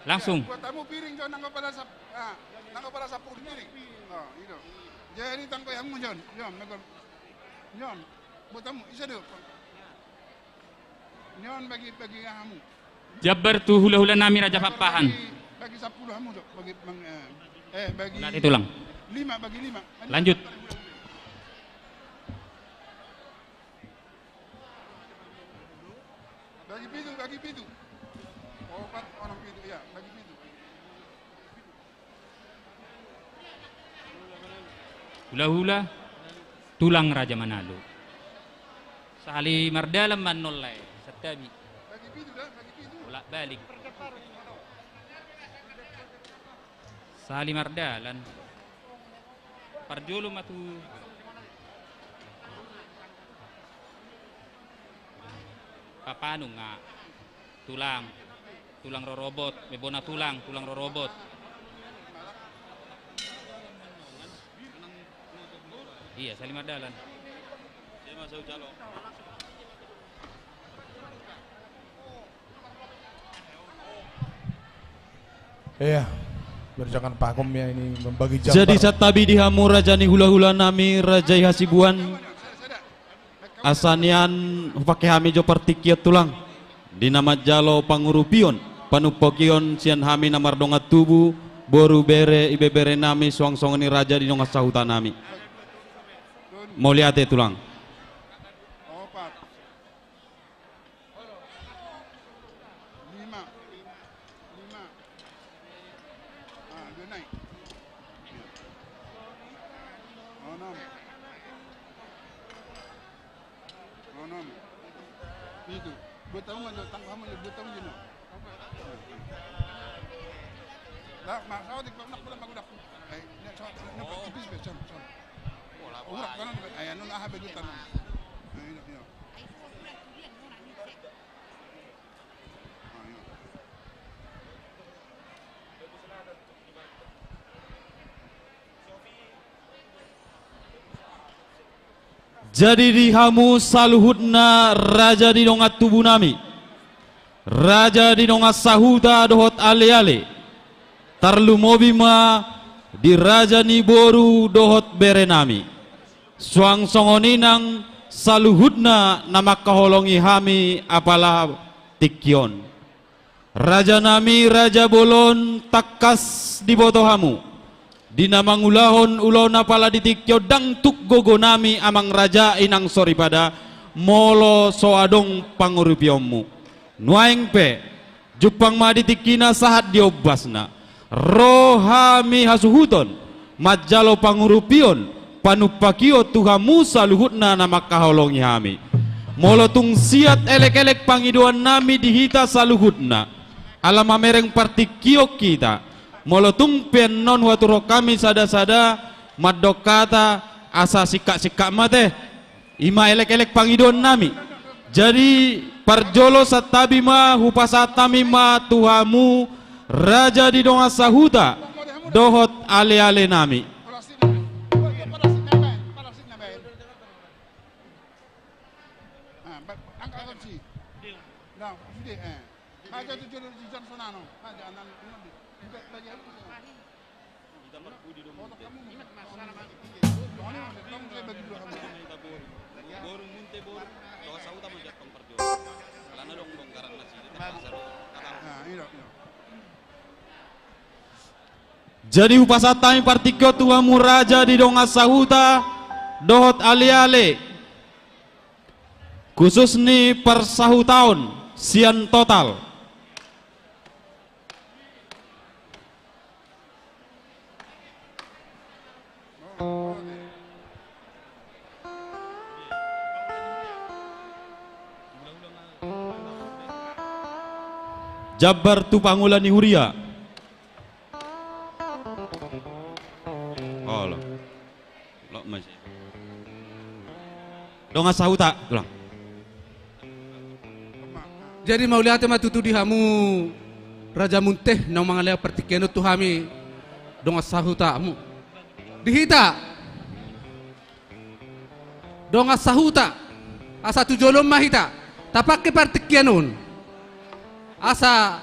Langsung. Buat hamu piring jo, nanggo pada sap-, ah, nanggo pada sapu di piring. Oh, i do. Jadi tangkoi hamu jo, jo, megol. Jo, buat hamu, isa do. Nion bagi, bagi hamu. Jambar tu hulahula nami Raja Pakpahan. Bagi, bagi sapuluh hamu do, bagi mang, eh, eh, bagi. Nanti tulang. Lima, bagi lima. Lanjut. Bagi pitu, bagi pitu. Opat, onom, pitu, ya, bagi pitu. Hulahula, tulang Raja Manalu. Sahali mardalan ma annon lae, santabi. Bolak balik. Sahali mardalan. Parjolo ma tu Papanung nga. Tulang. Tulang rorobot. Mebona tulang, tulang rorobot. Iya, sahali mardalan. Iya, biar jangan pakum ya ini membagi jambar. Jadi santabi di hamu raja ni hulahula nami, raja i Hasibuan. Asa nian hupake hami jo partingkian tulang. Di na manjalo pangurupion, panumpokion sian hami na mardongan tubu, boru bere, ibebere nami, suang songon i raja di dongan sahuta nami. Mauliate tulang. Lima. Lima. Ah, dua nai. Onom. Onom. Pitu. Dua taon ma jo, tanggo hamu jo, dua taon jo. Lah, ma, saotik, nak pulang baru dak. Eh, nak saotik, nak tipis be, son, son. Urak kanan, eh, anu, aha be dua taon. Eh, iya, iya. Jadi di hamu saluhutna raja di dongan tubu nami, raja di dongan sahuta dohot aleale, tarlumobi ma di raja ni boru dohot bere nami. Suang songon i nang saluhutna na mangkaholongi hami apala tingki on. Rajanami, Raja Bolon, tangkas diboto hamu, di na mangulahon ulaon apala di tingki on ndang tuk gogonami amang raja inang soripada, molo so adong pangurupionmu. Nuaeng pe, jumpang ma di tingkina sahat di ombasna, ro hami hasuhuton, manjalo pangurupion, panumpakion tu hamu saluhutna na mangkaholongi hami. Molo tung siat elek-elek pangidoannami di hita saluhutna, ala mamereng partingkion hita, molo tung pe annon huaturhon hami sada-sada, mandok hata, asa singkat-singkat ma te. I ma elek-elek pangidoannami. Jadi, parjolo santabi ma hupasahat hami ma tu hamu, raja di dongan sahuta dohot ale-alenami. Jadi hupasahat hami partingkion tu hamu raja di dongan sahuta dohot ale-ale, khusus ni parsahutaon sian Total. Jambar tu pangula ni huria. Olo. Lok mas. Dongan sahuta, tulang. Jadi mauliate ma tutu di hamu raja munteh, naung mangalehon partingkian on tu hami dongan sahutamu. Di hita dongan sahuta, asa tu jolo ma hita tapangke partingkian on. Asa,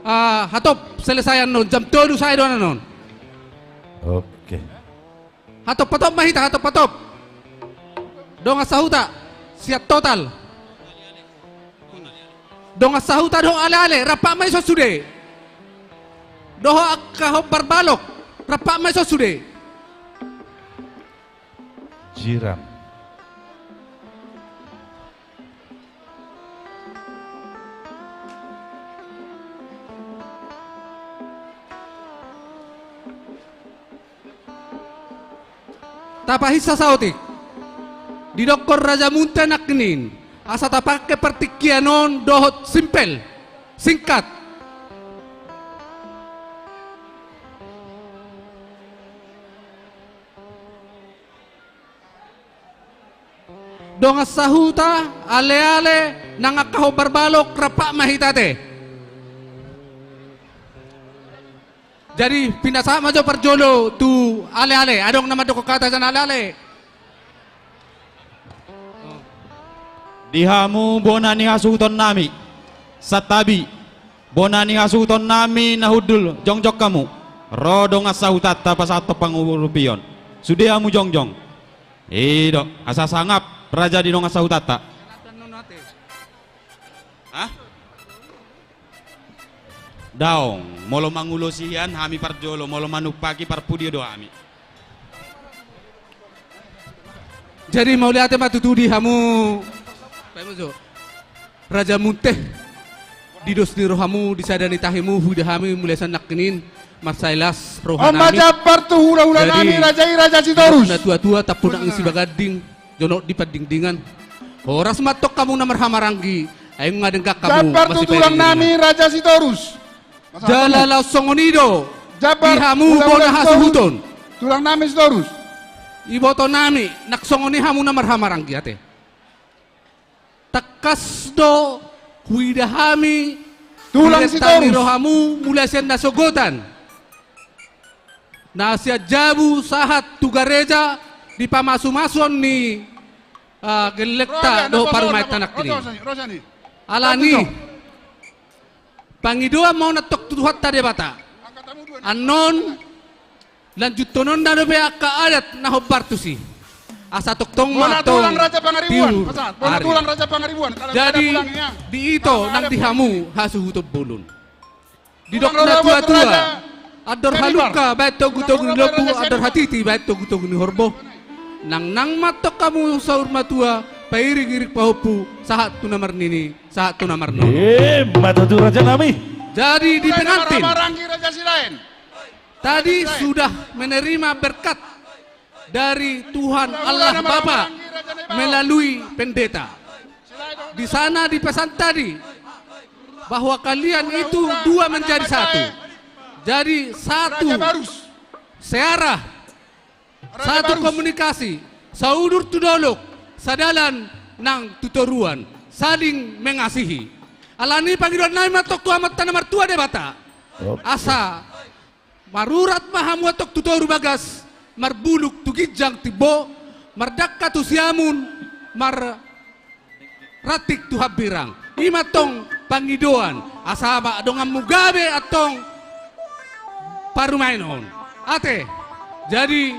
ah, hatop selesai annon, jam tolu sae do annon. Oke. Hatop-hatop ma hita, hatop-hatop. Dongan sahuta sian Total. Dongan sahuta dohot ale-ale, rampak ma i son sude. Dohot angka hombar balok, rampak ma i son sude. Jiran. Tapahinsa saotik. Didokkon raja munteh nangkin, asa tapangke partingkian on dohot simpel, singkat. Dongan sahuta, ale-ale, nang angka hombar balok, rampak ma hita te. Jadi pinasahat ma jo parjolo tu ale-ale, adong na mandok hata sian ale-ale. Di hamu bona ni hasuhutonnami, santabi, bona ni hasuhutonnami na hundul, jongjong hamu. Ro dongan sahutanta pasahathon pangurupion. Sude hamu jongjong. I do, asa sangap raja di dongan sahutanta. Hah? Daong, molo mangulosi hian hami parjolo, molo manumpaki parpudi do hami. Jadi mauliate ma tutu di hamu. Raja munteh, di dos ni rohamu, di sada ni tahimu, huida hami mulai sian nangkin, mansai las rohanami. On ma jambar tu hula-hula nami, raja i Raja Sitorus. Natua-tua, tampunak ni Sibaganding, jonok di pandingdingan. Horas ma antong hamu na marhahamaranggi, ai nunga denggan hamu. Jambar tu tulang nami Raja Sitorus. Jala laos songon i do di hamu bona hasuhuton. Tulang nami Sitorus. Iboto nami, nang songon i hamu na marhahamaranggi ate. Tangkas do huida hami, tulang Sitorus, di rohamu mulai sian nasogotan. Na sian jabu sahat tu gareja di pamasu-masuon ni, ah, gellengta dohot parumaenta nangkin. Alani pangidoan ma on antong tu Tuhanta Debata. Annon lanjutkononna dope angka adat na hombar tusi. Asa tongtong ma tong tulang Raja Pangaribuan. Jadi, di ito nang di hamu hasuhuton bolon. Didok na tua-tua, andor halumpang baen togu-togu ni lombu, andor hatiti baen togu-togu ni horbo. Nangnang ma tong hamu saur matua, pairing-iring pahompu, sahat tu na marnini, sahat tu na marnono. Ima tutu, raja nami. Jadi, di pengantin tadi sudah menerima berkat dari Tuhan Allah Bapa melalui pendeta. Di sana dipesan tadi bahwa kalian itu dua menjadi satu. Jadi satu searah, satu komunikasi, saudur tu dolok, sadalan nang tu toruan, saling mengasihi. Alani pangidoan nami ma tong tu Amanta na martua Debata. Asa marurat ma hamu antong tu toru bagas, marbulung tu ginjang timbo, mardangka tu siamun, marranting tu hambirang. Ima antong pangidoan, asa ma donganmu gabe antong parumaen on. Ate, jadi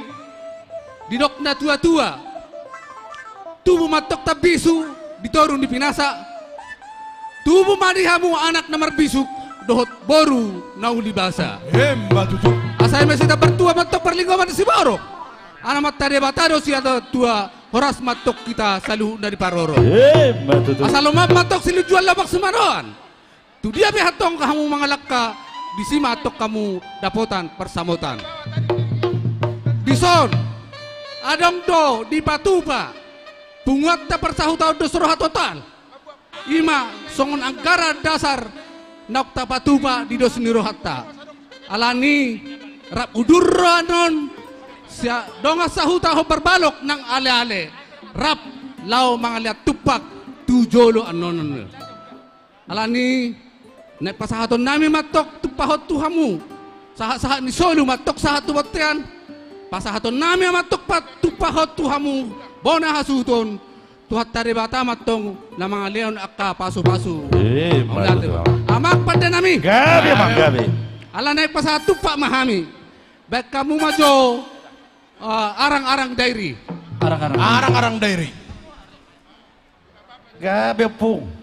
didok na tua-tua, tubu ma antong tambisu di toru ni pinasa. Tubu ma di hamu anak na marbisuk dohot boru na uli basa. Ima tutu. Asa eme sitambar tua ma antong parlinggoman ni siborok. Ala Amanta Debata do sian tua, horas ma antong hita saluhutna diparorot. Ima tutu. Asa lomak ma antong silunjuan, lomak simaroan. Tu dia pe antong hamu mangalangka, disi ma antong hamu dapotan parsamotan. Dison adong do dipatupa punguanta parsahutaon dos roha total. Ima songon anggaran dasar naung tapatupa di dos ni rohanta. Alani rap udur ro annon, sia dongan sahuta hombar balok nang ale-ale, rap laho mangalean tumpak tu jolo annon. Alani naeng pasahaton nami ma antong tumpahon tu hamu, sahat-sahat ni solu ma antong sahat tu bontean. Pasahaton nami ma antong pat-, tumpahon tu hamu bona hasuhuton, Tuhanta Debata ma antong na mangalehon angka pasu-pasu. Ima tutu. Amang pande nami. Gabe, amang, gabe. Ala naeng pasahat tumpak ma hami. Baen hamu ma jo, eh, arang-arang dairi. Arang-arang. Arang-arang dairi. Gabe, Ompung.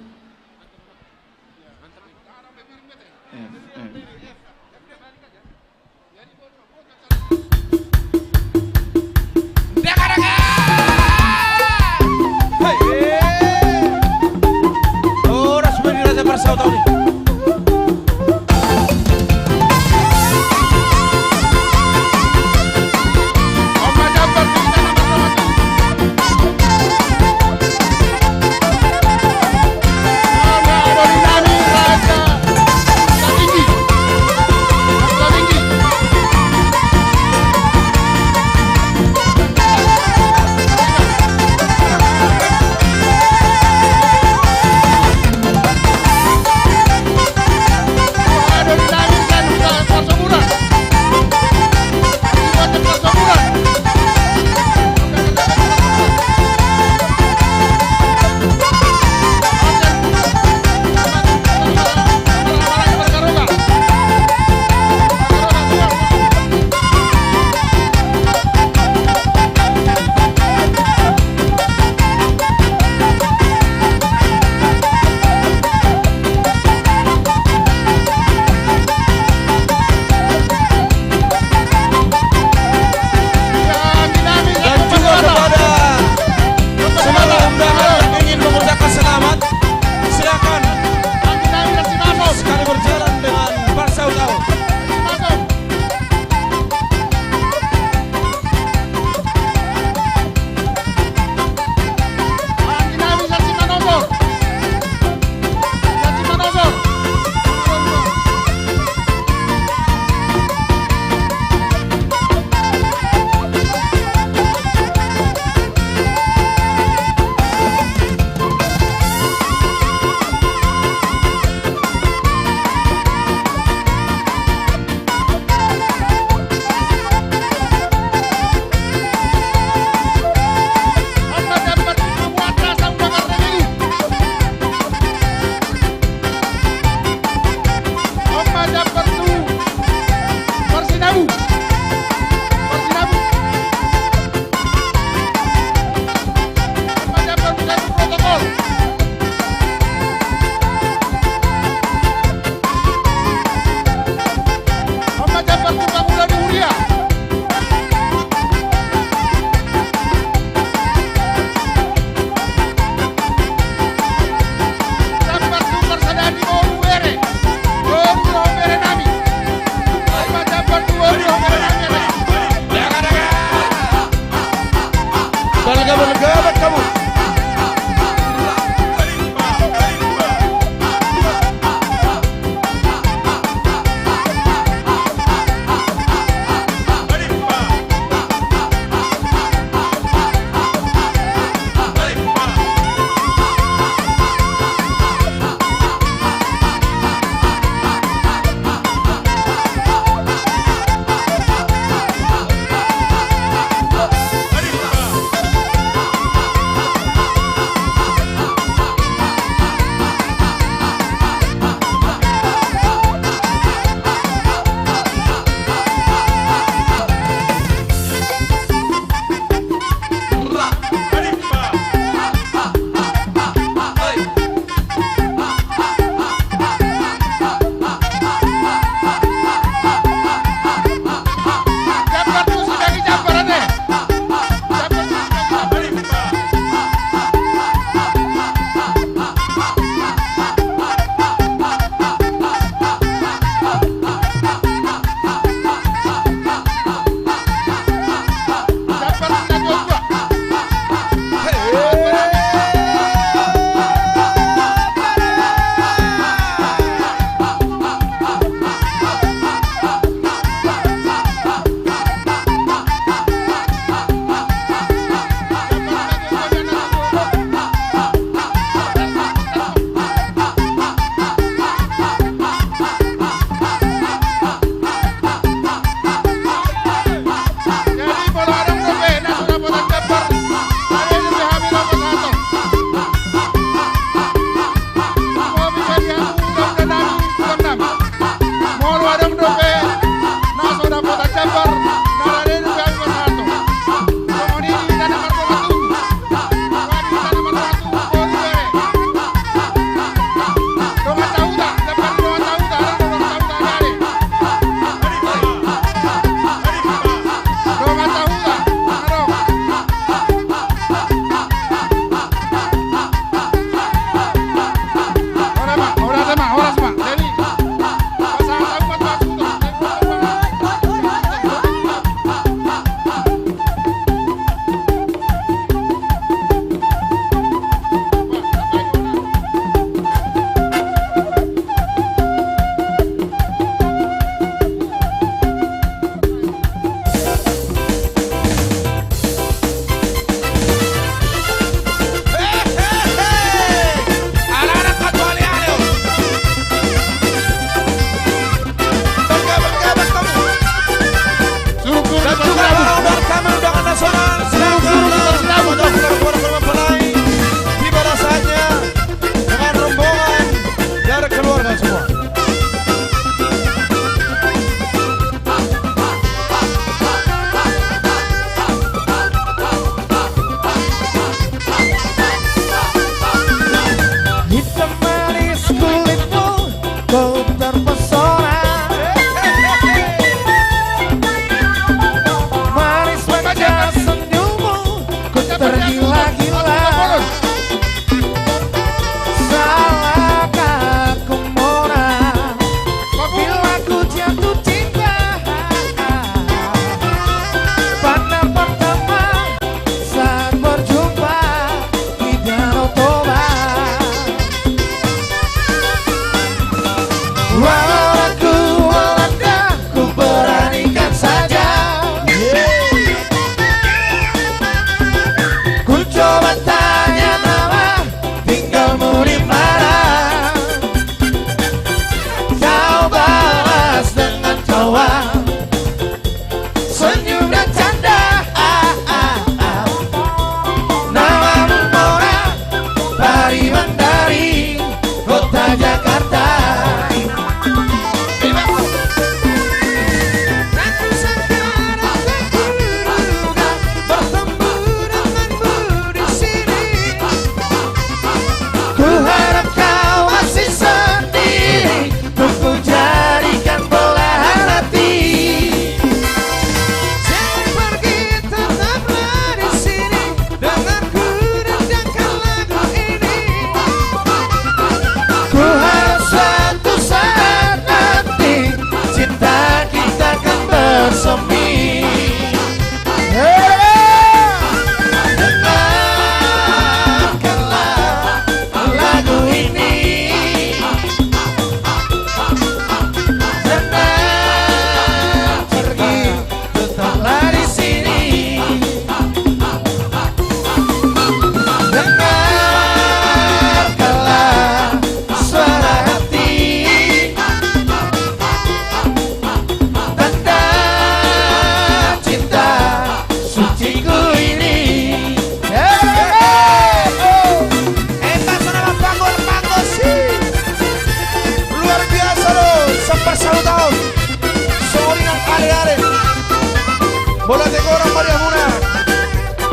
Bola tegoran ma di hamuna.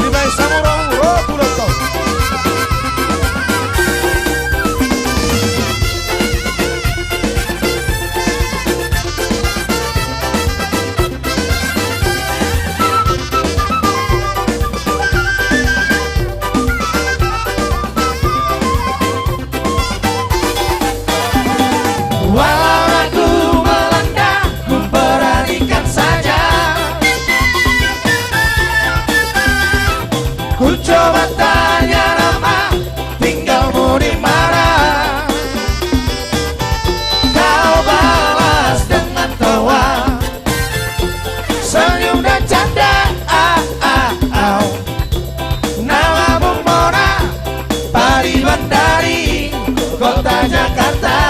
Dibaen samura hu ro tu loto. Walau ragu melanda, ku beranikan saja. Ku coba tanya nama, tinggalmu di mana? Kau balas dengan tawa, senyum dan canda, ah, ah, ah. Nama Muna, Pariban dari kota Jakarta.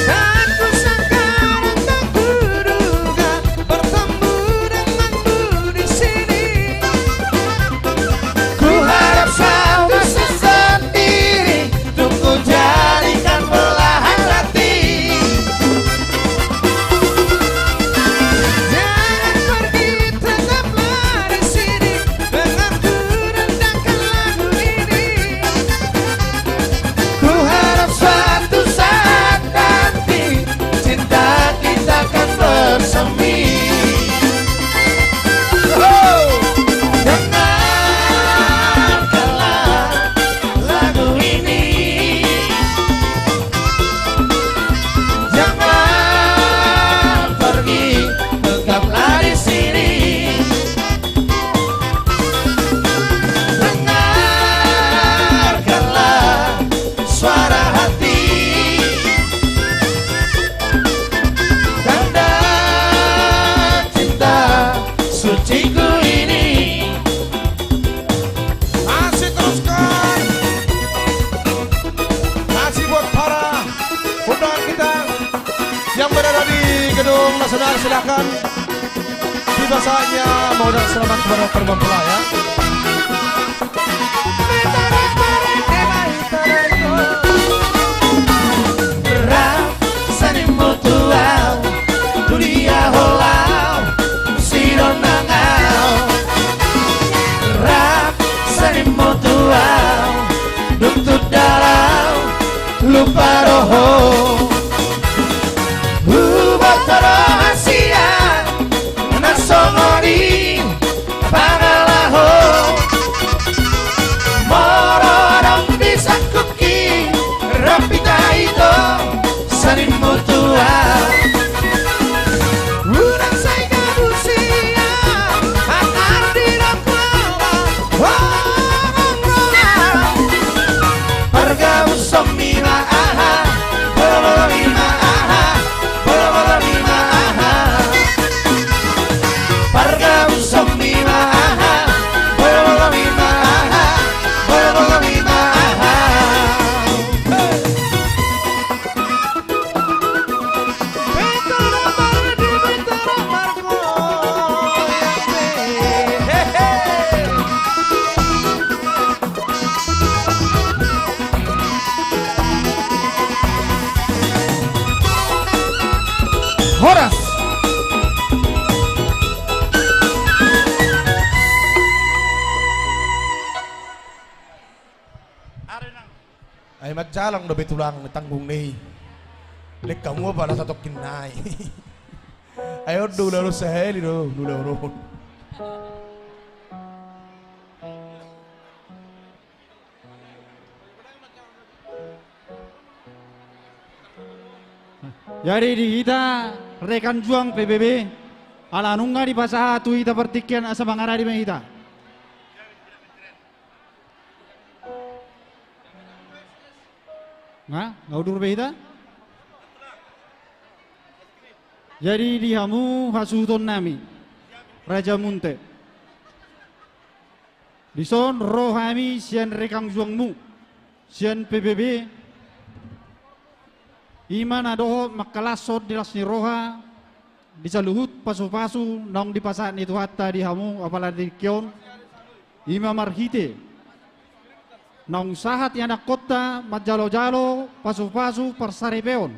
Tak kusangka dan tak kuduga bertemu denganmu di sini. Kuharap satu sendiri untuk kujadikan belahan hati. Jangan pergi, tetaplah di sini denganku, dendankan lagu ini. Kuharap suatu saat nanti cinta kita akan bersemi. Dengarkanlah lagu ini. Jangan pergi, tetaplah di sini. Dengarkanlah suara hati. Tanda cinta suciku ini. Masih teruskan. Masih buat para undangan kita yang berada di Gedung Nasional, silakan. Tiba saatnya mengucapkan selamat kepada para mempelai, ya. Rap sanimu tu au, tu dia holau, sidongan au. Rap sanimu tu au, dung tu dalan lupa roho. Huboto roha sian na songon i pangalaho. Molo adong di sangkutki, rap hita ito sanimu tu au. Unang sai gabu sian, anak di dalam. Pargabus sombi ma aha, bolobolo lima aha, bolobolo lima aha. Pargabus sombi ma aha, bolobolo lima aha, bolobolo lima aha. Horas. Ai manjalang dope tulang ni tanggung ni. Lek hamu apala satongkin nai. Ai on do ulaon sahali do ulaon on. Jadi di hita rekan juang P B B, ala nunga dipasahat tu hita partingkian asa mangaradi ma hita. Nga, nga udur be hita? Jadi di hamu hasuhuton nami, Raja Munte. Dison ro hami sian rekan juangmu, sian P B B, i ma na dohot mangkalashon di las ni roha, di saluhut pasupasu naung dipasahat ni Tuhanta di hamu apala di tingki on, i ma marhite naung sahat ianakkonta manjalojalo pasupasu parsaripeon.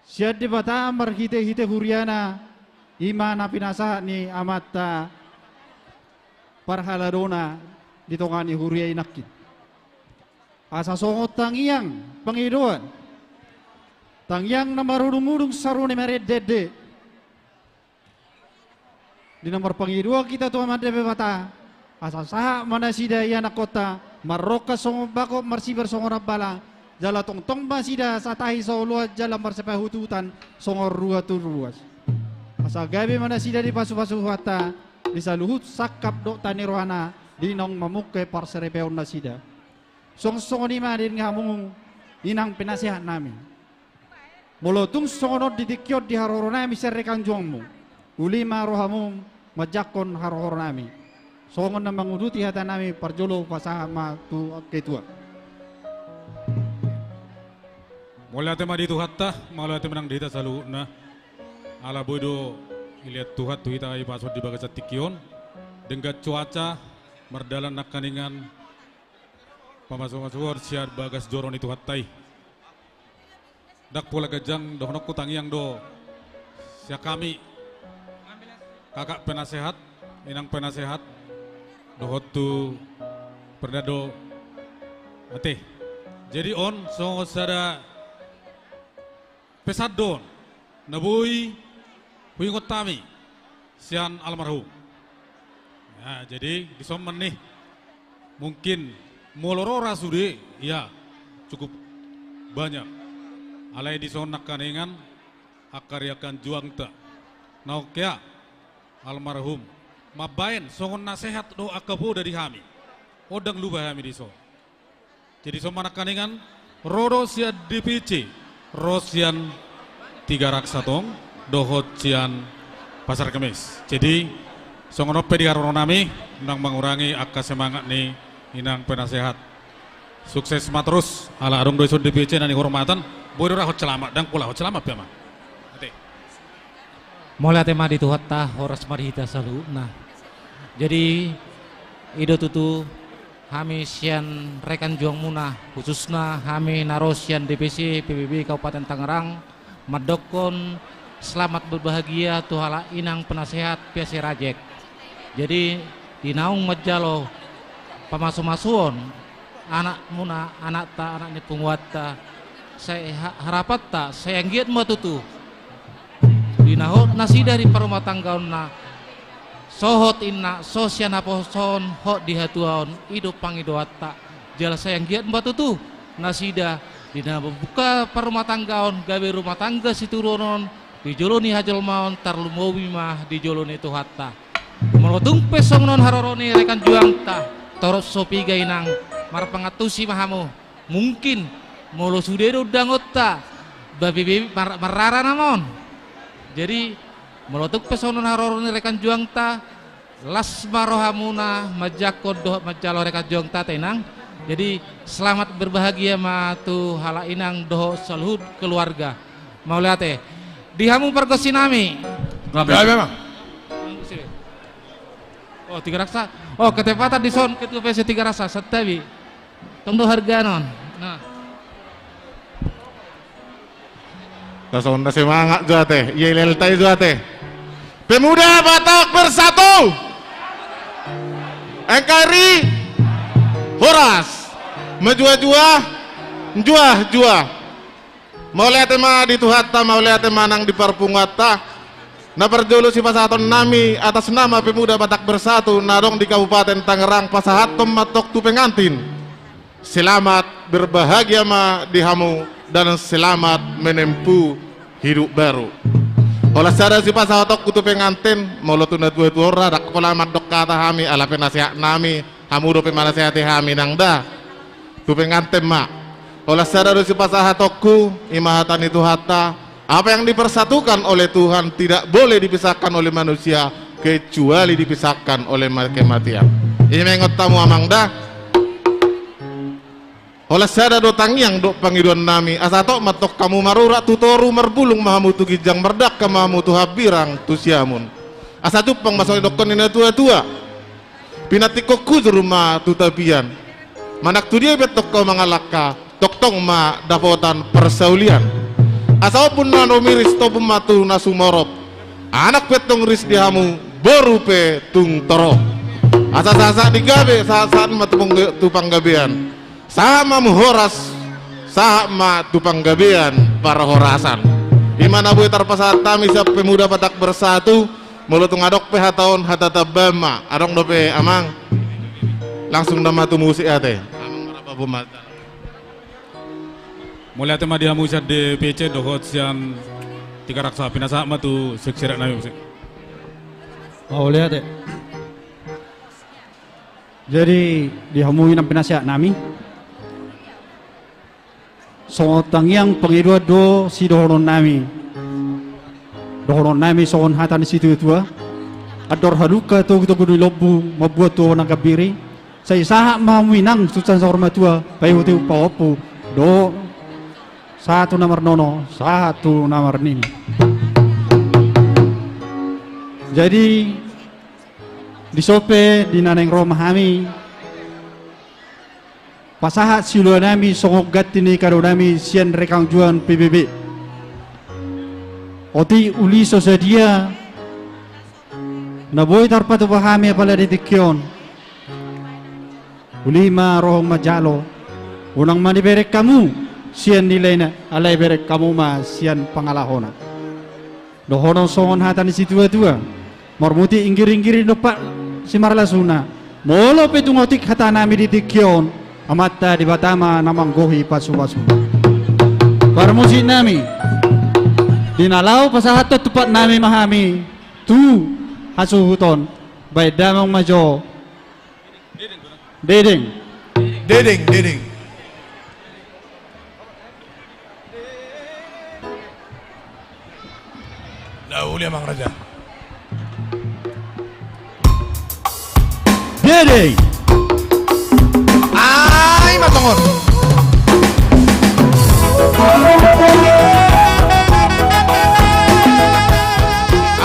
Sian Debata marhite-hite huriana, i ma na pinasahat ni amanta parhaladona di tonga ni huria i nangkin. Asa songon tangiang pangidoan, tangiang na marudung-udung saru ni marende-ende, di na marpangidoan hita tu Amanta Debata, asa sahat ma nasida ianakhonta, marrongkap songon bagot, marsibar songon hambalang, jala tongtong ma nasida satahi saoloan jala marsipahututan songon rua tu ruas. Asa gabe ma nasida dipasu-pasu Tuhanta di saluhut sangkap dohot hata ni rohana, di naung mamungka parsaripeon nasida. Songon, songon i ma di hamu inang penasehat nami. Molo tung songon on di tingki on di haroro nami sian rekan juangmu, uli ma rohamu manjangkon haroro nami. Songon na manguduti hata nami, parjolo pasahat ma tu ketua. Mauliate ma di Tuhanta, mauliate ma nang di hita saluhutna. Ala boi do dilehon Tuhan tu hita hahipason di bagasan tingki on. Denggan cuaca, mardalan nangkaningan pamasu-masuon sian bagas joro ni Tuhanta i. Ndang pola ganjang dohononku, tangiang do sian hami kakak penasehat, inang penasehat, dohot tu Fernando. Ate. Jadi on songon sada pesan do on na boi huingot hami sian almarhum. Ya, jadi dison ma ni, mungkin molo ro ra sude, ya, cukup banyak. Alai dison nangkaningan angka rekan juangta, naung hea almarhum mambahen songon nasehat dohot angka poda di hami. On ndang lupa hami dison. Jadi songon nangkaningan, ro do sian D P C, ro sian Tigaraksa tong, dohot sian Pasar Kemis. Jadi songon on pe di haroro nami, unang mangurangi angka semangat ni inang penasehat. Sukses ma terus, ala adong do dison D P C na nihormatan, boi do ra hot selamat, ndang pola hot selamat pe ma. Ate. Mauliate ma di Tuhanta, horas ma di hita saluhutna. Jadi, i do tutu hami sian rekan juangmuna, khususna hami na ro sian D P C P B B Kabupaten Tangerang, mandokkon selamat berbahagia tu halak inang penasehat P S C Rajek. Jadi, di naung manjalo pamasu-masuon anakmuna, anakta, anak ni punguanta, sai ha-, harapanta sai anggiat ma tutu di na hot nasida di parumatanggaonna, so hot inna, so sian haposoon, hot di hatuaon, i do pangidoanta. Jala sai anggiat ma tutu nasida di na mambuka parumatanggaon, gabe rumah tangga siturunon di jolo ni hajolmaon, tarlumobi ma di jolo ni Tuhanta. Molo tung pe songon on haroro ni rekan juangta, torop so piga inang, marpangantusi ma hamu. Mungkin molo sude do undangonta, babe-babe mar-, marrara nama on. Jadi, molo tung pe songon on haroro ni rekan juangta, las ma rohamuna manjangkon dohot manjalo rekan juangta, ate inang. Jadi, selamat berbahagia ma tu halak inang dohot saluhut keluarga. Mauliate. Di hamu pargonsi nami. Gabe. Gabe ma. Oh, Tigaraksa. Oh, ketepatan dison ketua P S C Tigaraksa, santabi. Tong do harganon. Nah. Songon na semangat jo ate, ia ileltai jo ate. Pemuda Batak Bersatu. N K R I. Horas. Menjuah-juah. Menjuah-juah. Mauliate ma di Tuhanta, mauliate ma nang di parpunguanta. Na parjolo sipasahaton nami atas nama Pemuda Batak Bersatu na adong di Kabupaten Tangerang, pasahathon ma tong tu pengantin. Selamat berbahagia ma di hamu dan selamat menempuh hidup baru. Holan sada sipasahatonku tu pengantin, molo tu natua-tua on ra, ndang pola mandok hata hami, ala penasehat nami, hamu dope manasehati hami nang da. Tu pengantin ma. Holan sada do sipasahatonku, i ma hata ni Tuhanta, apa yang dipersatukan oleh Tuhan tidak boleh dipisahkan oleh manusia, kecuali dipisahkan oleh ma-, kematian. I ma ingot hamu amang da. Holan sada do tangiang dohot pangidoan nami, asa hot ma tong hamu marurat tu toru, marbulung ma hamu tu ginjang, mardangka ma hamu tu hambirang tu siamun. Asa jumpang ma songon didokkon ni natua-tua. Pinantikhon hujur ma tu tapian. Manang tu dia pe tong hamu mangalangka, tongtong ma dapotan parsaulian. Asa ombun na rumiris, tombun ma tu na sumorop. Anak pe tung ris di hamu, boru pe tung torop. Asa sahat-sahat ni gabe, sahat-sahat ma tu pangge-, tu panggabean. Sahat ma hamu horas, sahat ma tu panggabean parhorasan. I ma na boi tarpasahat hami sian Pemuda Batak Bersatu. Molo tung adong pe hata on, hata tambahan ma. Adong dope, Amang? Langsung nama tu musik ate. Amang, marhaba ma. Mauliate ma di hamu sian D P C dohot sian Tigaraksa, pinasahat ma tu seksi adat nami musik. Mauliate. Jadi, di hamu inang pinasahat nami, songon tangiang pangidoan do sidohonon nami. Dohonon nami songon hata ni situa-tua: Andor halumpang togu-togu ni lombu, mambuat tuatua na gambir i. Sai sahat ma hamu inang tu saur matua, paihut-ihut pahompu, dohot sahat tu na marnono, sahat tu na marnini. Jadi, dison pe di na naeng ro ma hami, pasahat siula nami songon ganti ni kado nami sian rekang juan P B B. Otik uli so sadia na boi tarpatupa hami apala di tingki on, uli ma roham manjalo. Unang ma dibereng hamu sian nilaina, alai bereng hamu ma sian pangalahona. Dohonon songon hata ni situa-tua: Marmutik inggir-inggir i dompak simarlasuna. Molo pe tung otik hata nami di tingki on, Amanta Debata ma na manggohi pasu-pasuna. Parmusik nami, di na laho pasahathon tumpak nami ma hami tu hasuhuton, baen damang ma jo. Dedeng. Dedeng, dedeng. Lauli, Amang Raja. Dedeng. Ai ma tongon.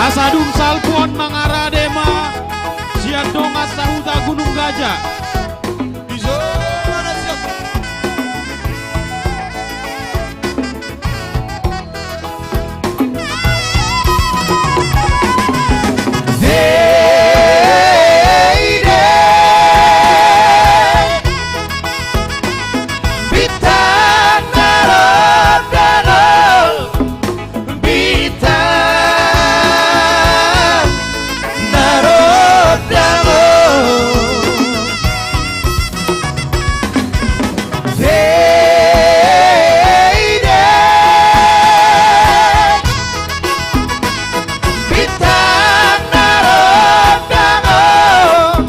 Asa dung salpu on mangarade ma sian dongan sahuta Gunung Gajah. Bintang na rondang on, bintang na rondang on. Dedeng, bintang na rondang on.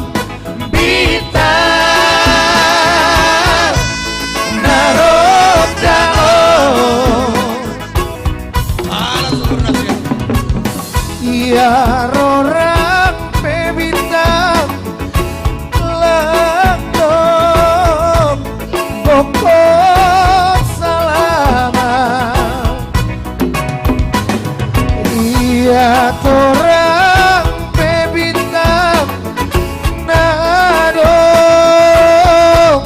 Bintang na rondang on. Ia ro rang pe bintang, langdong bongkot salaman. Ia torang pe bintang na dong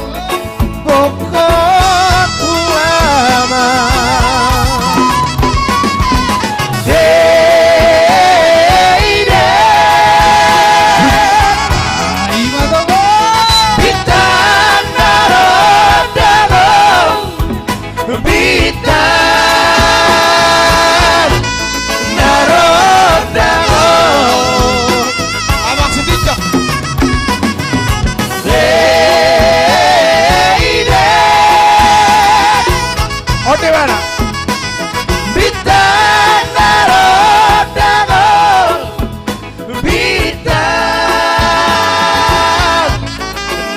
bongkot ulaman. Dedeng. Ima tong on. Bintang na rondang on. Bintang na rondang on. Abang Sitinjak. Dedeng. Onde mana? Bintang na rondang on. Bintang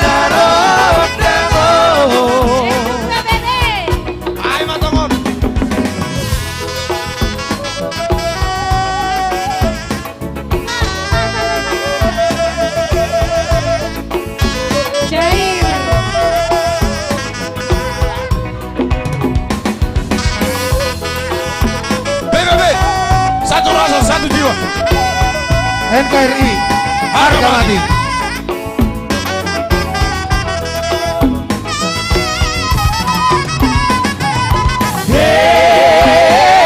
na rondang on. Ai ma tong on. P B B, satu rasa, satu jiwa. N K R I, harga mati. Hei,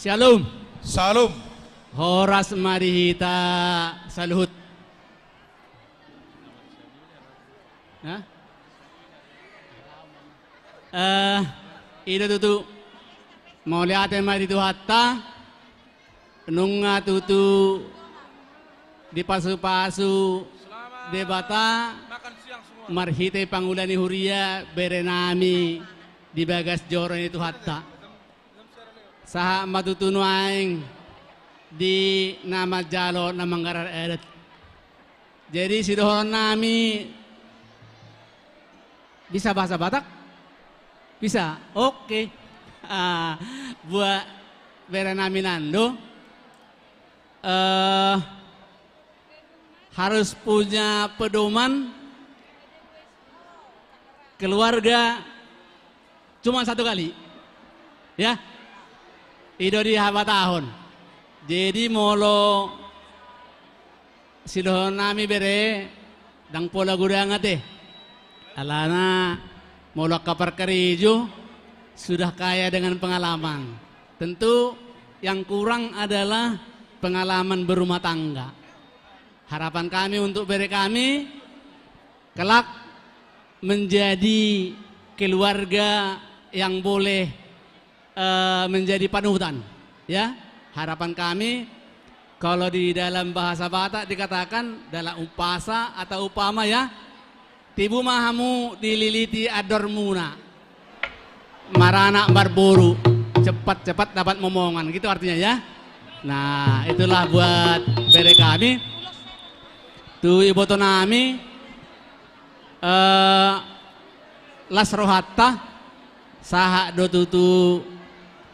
Shalom. Shalom. Horas ma di hita saluhut. Hah? Eh, i do tutu. Mauliate ma di Tuhanta. Nunga tutu dipasupasu Debata marhite pangula ni huria berenami di bagas joro ni Tuhanta. Sahat ma tutu nuaeng di na manjalo na manggarar adat. Jadi sidohononnami, bisa bahasa Batak? Bisa. Oke. Ah, buat berenami Nando, eh, harus punya pedoman keluarga cuma satu kali. Ya. I do di habatahon. Jadi molo sidohononnami bere, ndang pola godang ate. Alana molo angka parkarejo sudah kaya dengan pengalaman. Tentu yang kurang adalah pengalaman berumah tangga. Harapan kami untuk bere kami, kelak menjadi keluarga yang boleh, eh, menjadi panutan, ya. Harapan kami, kalau di dalam bahasa Batak dikatakan dalam umpasa atau upama, ya, tibu ma hamu dililiti andormuna, maranak marboru, cepat-cepat dapat momongan, gitu artinya, ya. Nah, itulah buat bere kami. Tu ibotonami, eh, las rohanta, sahat do tutu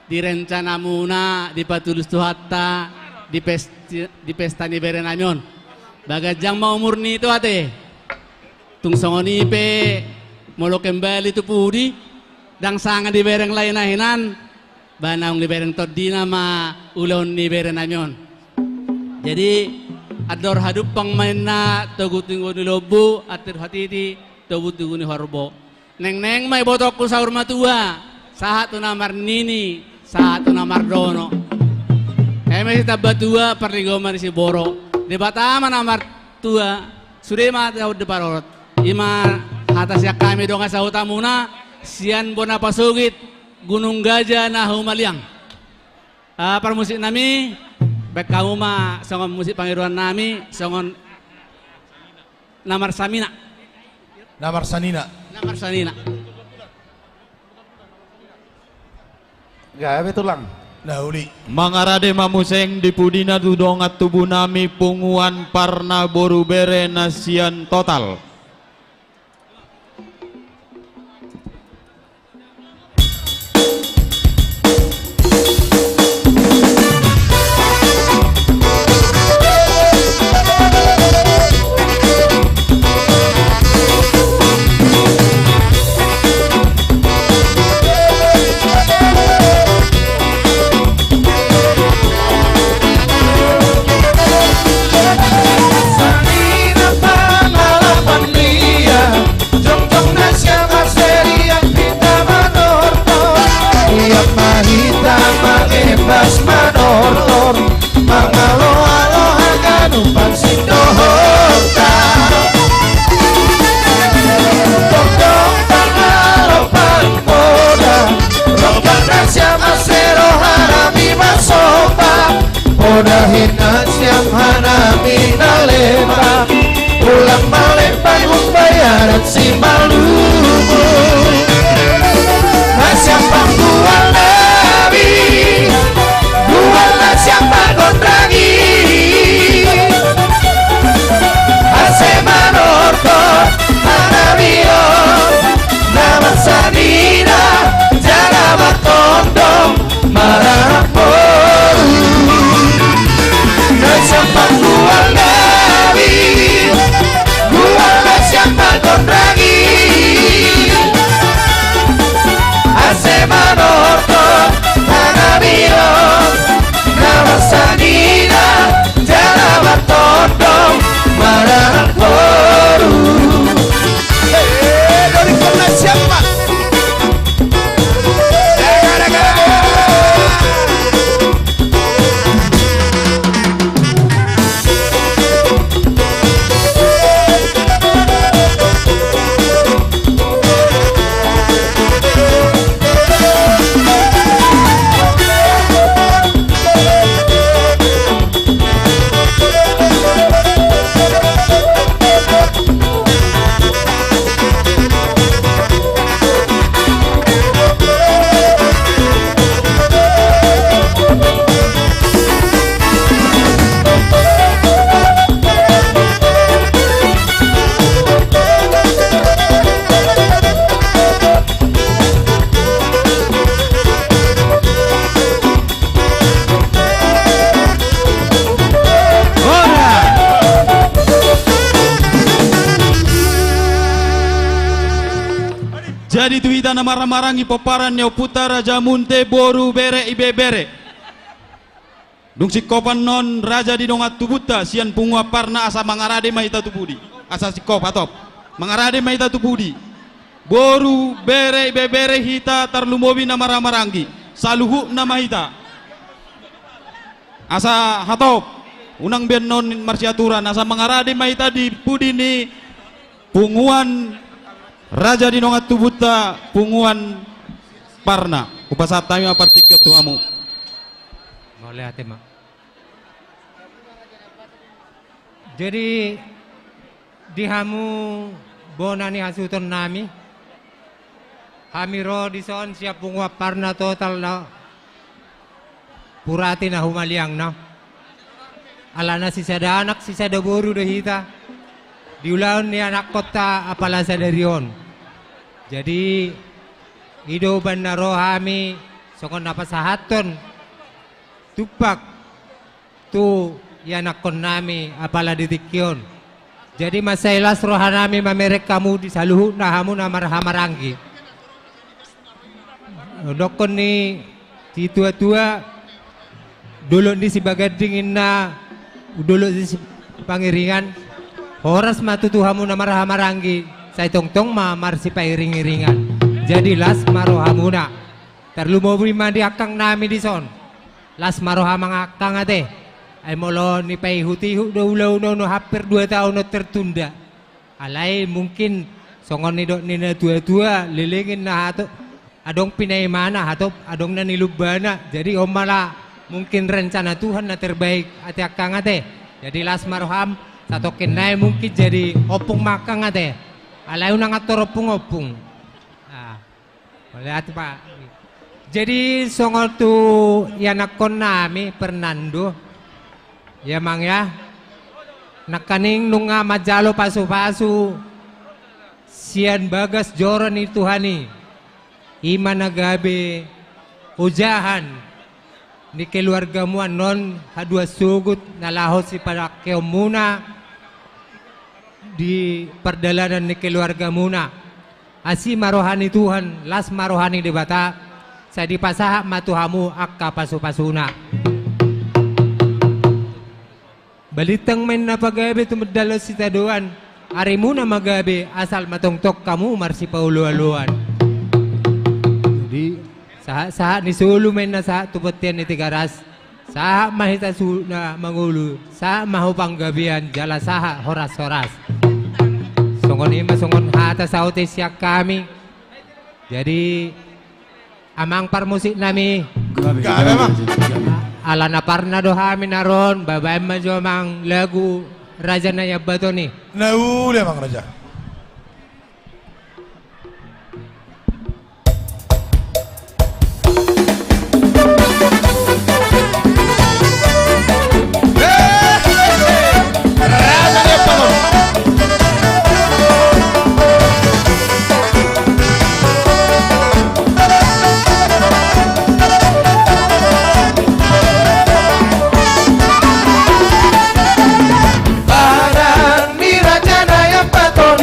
di rencanamuna, dipatulus Tuhanta di pes-, di pesta ni berenami on. Baganjang ma umur ni ito ate. Tung songon i pe, molo kembali tu pudi, ndang sanga dibereng lae na hinan, ba naung dibereng tondina ma ulaon ni berenami on. Jadi, andor hadumpang ma inna, togu-togu ni lombu, atir hatiti, togu-togu ni horbo. Nengneng ma ibotongku saur matua, sahat tu na marnini, sahat tu na mardono. Eme sitamba tua, parlinggoman ni siborok. Debata ma na martua, sude ma taon diparorot. I ma hata sian hami dongan sahutamuna, sian bona pasogit, Gunung Gajah na humaliang. Ah, parmusiknami, baen hamu ma songon musik pangidoannami, songon Na Marsanina. Na Marsanina. Na Marsanina. Gabe tulang. Na uli. Mangarade ma muse di pudina tu dongan tubunami punguan parna boru bere na sian Total. Sanina pangalapan dia. Jongjong nasiam ase riang hita manortor, riang ma hita mangembas manortor, mangaloalo haganupan sindohorta. Jongjong pangalapan poda, jongjong nasiam ase rohanami marsomba. Poda hinan siam hanami na lemba, ulang malemba umbahen simalungun. Nasiam panggual nami, gual nasiam pangondang i. Ase manortor hanami on, Na Marsanina jala martondong maranak boru. Nasiam panggual nami, gual nasiam pangondang i. Jadi tu hita na marhahamaranggi pomparan ni ompunta Raja Munte boru bere ibebere. Dung singkop annon raja di dongan tubunta sian punguan Parna asa mangarade ma hita tu pudi. Asa singkop hatop. Mangarade ma hita tu pudi. Boru bere ibebere hita tarlumobi na marhahamaranggi. Saluhutna ma hita. Asa hatop. Unang be annon marsiaturan. Asa mangarade ma hita di pudi ni punguan raja di dongan tubunta punguan Parna. Hupasahat hami ma partingkian tu hamu. Mauliate ma. Jadi di hamu bona ni hasuhuton nami, hami ro dison sian punguan Parna total na Purati na humaliang na. Alana sisada anak sisada boru do hita di ulaon ni anakkonta apala sadari on. Jadi i do umbahen na ro hami songon na pasahathon tumpak tu ianakkon nami apala di tingki on. Jadi mansai las roha nami mamereng hamu di saluhutna hamu na marhahamaranggi. Dokkon ni situatua, dolok ni Sibaganding inna, dolok ni Sipangiringan. Horas ma tutu hamu na marhahamaranggi, sai tongtong ma marsipairingiringan. Jadi las ma rohamuna. Tarlumobi ma di angkang nami dison. Las ma roha amang angkang ate. Ai molo nipaihutihut do ulaon on hampir dua taon on tertunda. Alai mungkin songon nidok ni natuatua, lelengin na hatop adong pinaimana, hatop adong na nilumbana. Jadi on ma la mungkin rencana Tuhan na terbaik ate angkang ate. Jadi las ma roham, satongkin nai mungkin jadi ompung ma angkang ate. Alai unang antor ompungompung. Ah. Mauliate, Pak. Jadi songon tu ianakkon nami Fernando, ya Mang ya, nangkaning nunga manjalo pasupasu sian bagas joro ni Tuhan i, i ma na gabe ojahan ni keluargamu annon haduan sogot na laho sipadangkeonmuna di pardalanan ni keluargamuna. Asi ma roha ni Tuhan, las ma roha ni Debata, sai dipasahat ma tu hamu angka pasupasuna. Balintang ma inna pagabe tumundalhon sitadoan, arimuna ma gabe asal ma tongtong hamu marsipaoloaloan. Jadi sahatsahat ni solu ma inna sahat tu bontean ni Tigaras. Sahat ma hita suhut na mangolu, sahat ma hu panggabean jala sahat horashoras. Songon i ma songon hata saotik sian hami. Jadi amang parmusik nami, gabe, gabe, Amang. Alana Parna do hami na ro on, baen ma jo amang lagu Raja Naiambaton i. Na uli amang raja. Padan ni Raja Naiambaton,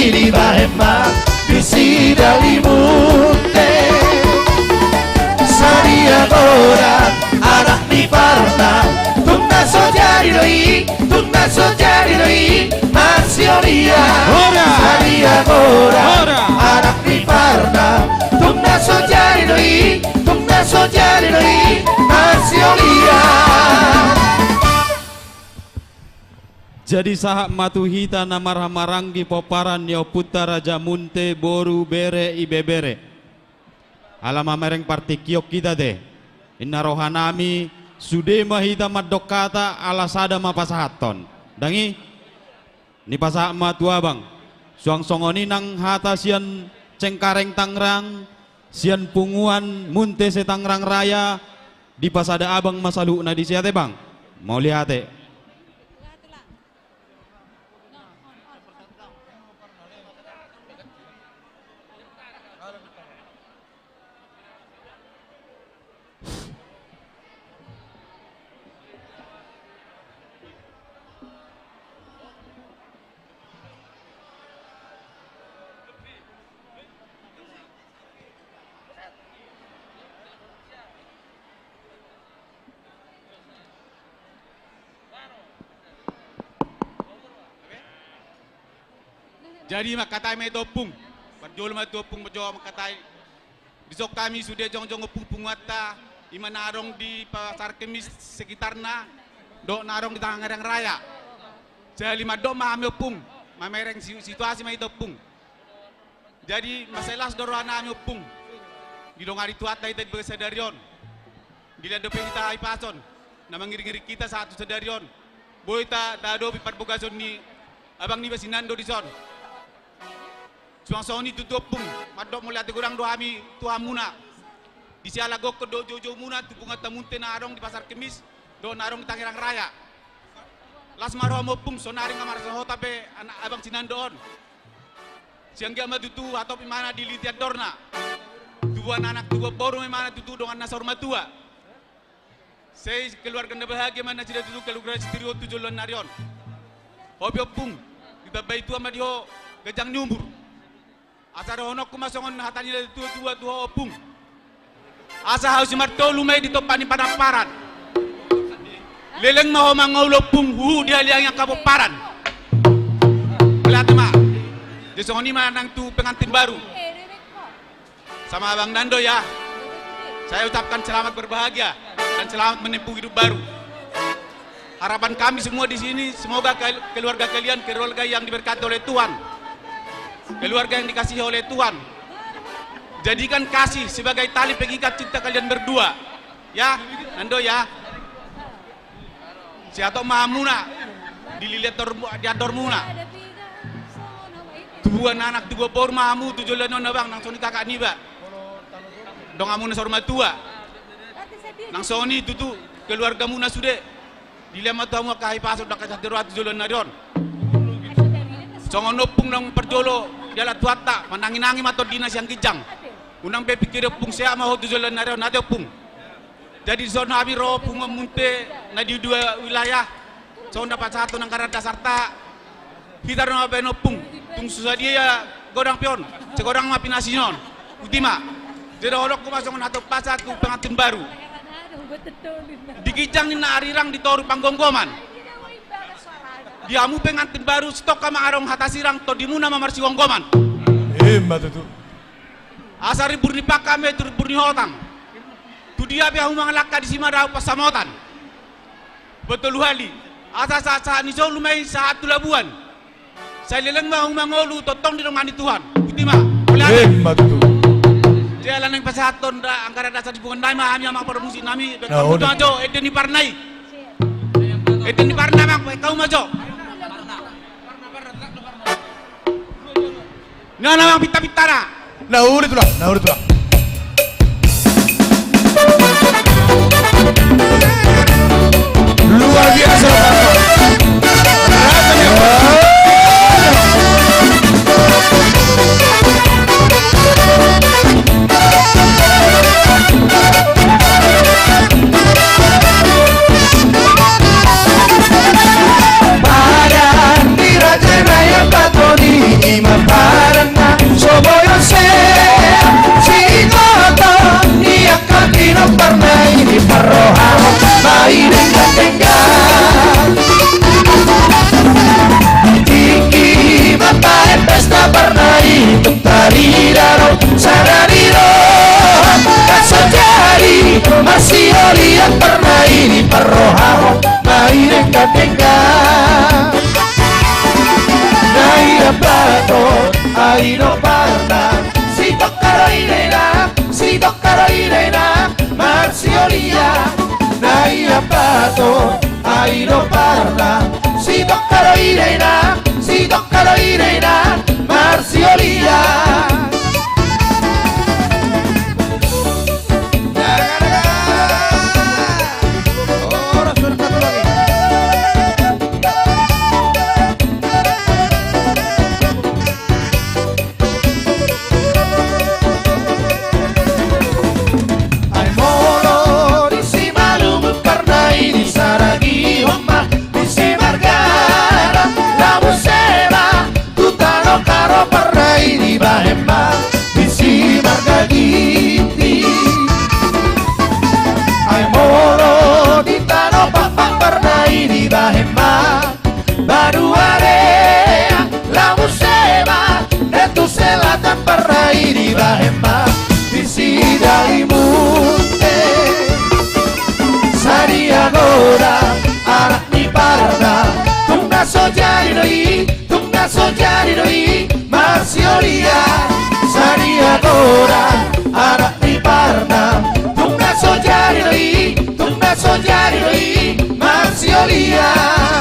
Dibahen ma di si Dalimunte. Sadia godang anak ni Parna, tung na so jadi do i, tung na so jadi do i, Mas Yolia. Hora! Sadia godang, hora, anak ni Parna, tung na so jadi do i, tung na so jadi do i, Mas Yolia. Jadi sahat ma tu hita na marhahamaranggi pomparan ni ompunta Raja Munte, boru, bere, ibebere. Ala mamereng partingkion hita te. Inna rohanami, sude ma hita mandok hata, ala sada ma pasahathon. Ndang i? Nipasahat ma tu abang. Suang songon i nang hata sian Cengkareng Tangerang, sian punguan Munte se-Tangerang Raya, dipasada abang ma saluhutna disi ate bang. Mauliate. Jadi mangkatai ma hita ompung. Parjolo ma tu ompung, parjolo mangkatai. Dison hami sude jongjong ompung, punguanta, i ma na adong di Pasar Kemis sekitarna, dohot na adong di Tangerang Raya. Jadi mandok ma hami ompung, mamereng si-, situasi ma hita ompung. Jadi mansai las do rohanami ompung. Didongani Tuhanta hita di bagasan sadari on. Dilehon dope hita hahipason na mangiringiring hita sahat tu sadari on. Boi ta-, taadopi parbagason ni abang niba si Nando dison. Suang songon i tutu ompung, mandok mauliate godang do hami tu hamuna. Di siala gokhon dohot joujoumuna tu punguanta Munte na adong di Pasar Kemis dohot na adong di Tangerang Raya. Las ma rohamu ompung, saonari nga marasa hota be anak abang si Nando on. Sai anggiat ma tutu hatop imana diliti andorna. Tubuan anak, tubuan boru ma imana tutu dongan na saur matua. Sai keluarga na bahagia ma nasida tutu, keluarga sitiruon tu joloan ni ari on. Ho pe ompung, ditambai Tuhan ma di ho ganjang ni umur. Asa dohononku ma songon hata ni natuatua tu ho ompung. Asa hau simartolu ma i di tompa ni panamparan. Leleng ma ho mangolu ompung, huhut dihaliangi angka pomparan. Mauliate ma. Jadi songon i ma nang tu pengantin baru. Sama abang Nando ya. Saya ucapkan selamat berbahagia dan selamat menempuh hidup baru. Harapan kami semua di sini, semoga ke-, keluarga kalian, keluarga yang diberkati oleh Tuhan, keluarga yang dikasihi oleh Tuhan. Jadikan kasih sebagai tali pengikat cinta kalian berdua. Ya, Nando ya. Sai hatop ma hamuna, dilili andor-, di andormuna. Tubuan anak, tubuan boru ma hamu tu joloan on abang, nang songon i kakak niba. Dongan hamuna saur matua. Nang songon i tutu keluargamuna sude. Dilehon ma tu hamu angka hahipason dohot angka sihahiroan tu joloan ni ari on. Songon ompung naung parjolo dialap Tuhanta, mananginangi ma tondina sian ginjang. Unang be pingkiri ompung, sehat ma ho tu joloan ni ari on, ate ompung. Jadi dison hami ro punguan Munte na di dua wilayah, songon na pasahathon anggaran dasarta. Hita do na baen ompung, tung so sadia godang pe on, sai godang ma pinasina on. Botima. Jadi dohononku ma songon hata umpasa tu pengantin baru. Di ginjang ninna arirang, di toru panggomgoman. Di hamu pengantin baru, stop ma adong hata sirang, tondimuna ma marsigomgoman. Ima tutu. Asa rimbur ni pangka ma i tu rimbur ni hotang. Tu dia pe hamu mangalangka, disi ma dao pansamotan. Patolu hali. Asa sahatsahat ni solu ma i sahat tu labuan. Sai leleng ma hamu mangolu, tongtong didongani Tuhan. Botima. Ima tutu. Jala naeng pasahathon da anggaran dasar di punguan nami ma hami, amang parmusik nami. Baen hamu jo ende ni parna i. Ende ni parna, amang, baen hamu ma jo. Nana, amang, pintapintana. Na uli tulang, na uli tulang. Luar biasa. Padan ni raja na i, patoni ima. Parrohahon ma i denggan-denggan. Di tingki mambahen pesta parna i, tung tarida do sada ni roha na so jadi marsiolian parna i, diparrohahon ma i denggan-denggan. Na i ambaton, ai do parna, sitongka do i da inang, sitongka do i da inang marsiolian. Na i ambaton, ai do parna, sitongka do i da inang, sitongka do i da inang marsiolian. Ai molo disi malungun parna i, disaragihon ma disi margara, na muse ma tu tano Karo parna i, dibahen ma disi marga Ginting. Ai molo di tano Pakpak parna i, dibahen ma Baduareang, na muse ma da tu selatan parna i, dibahen ma disi Dalimunte. Sadia godang anak ni parna, tung na so jadi do i, tung na so jadi do i marsiolian. Sadia godang anak ni parna, tung na so jadi do i, tung na so jadi do i marsiolian.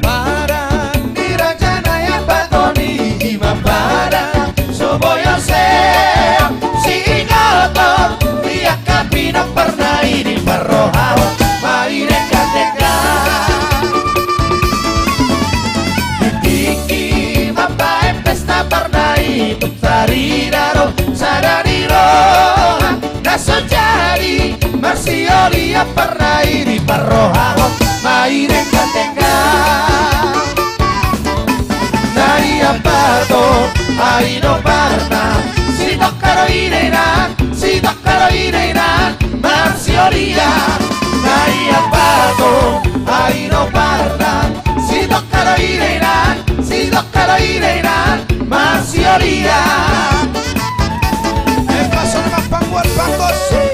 Padan ni raja na i ambaton i, i ma padan so boi on seang, siingoton di angka pinang parna i, diparrohahon ma i denggan-denggan. Di tingki mambahen pesta parna i, tung tarida do sada ni roha na so jadi marsiolian parna i, diparrohahon ma i denggan-denggan. Na i ambaton, ai do parna, sitongka do i da inang, sitongka do i da inang marsiolian. Na i ambaton, ai do parna, sitongka do i da inang, sitongka do i da inang marsiolian. Emma sona mampangual panggosi.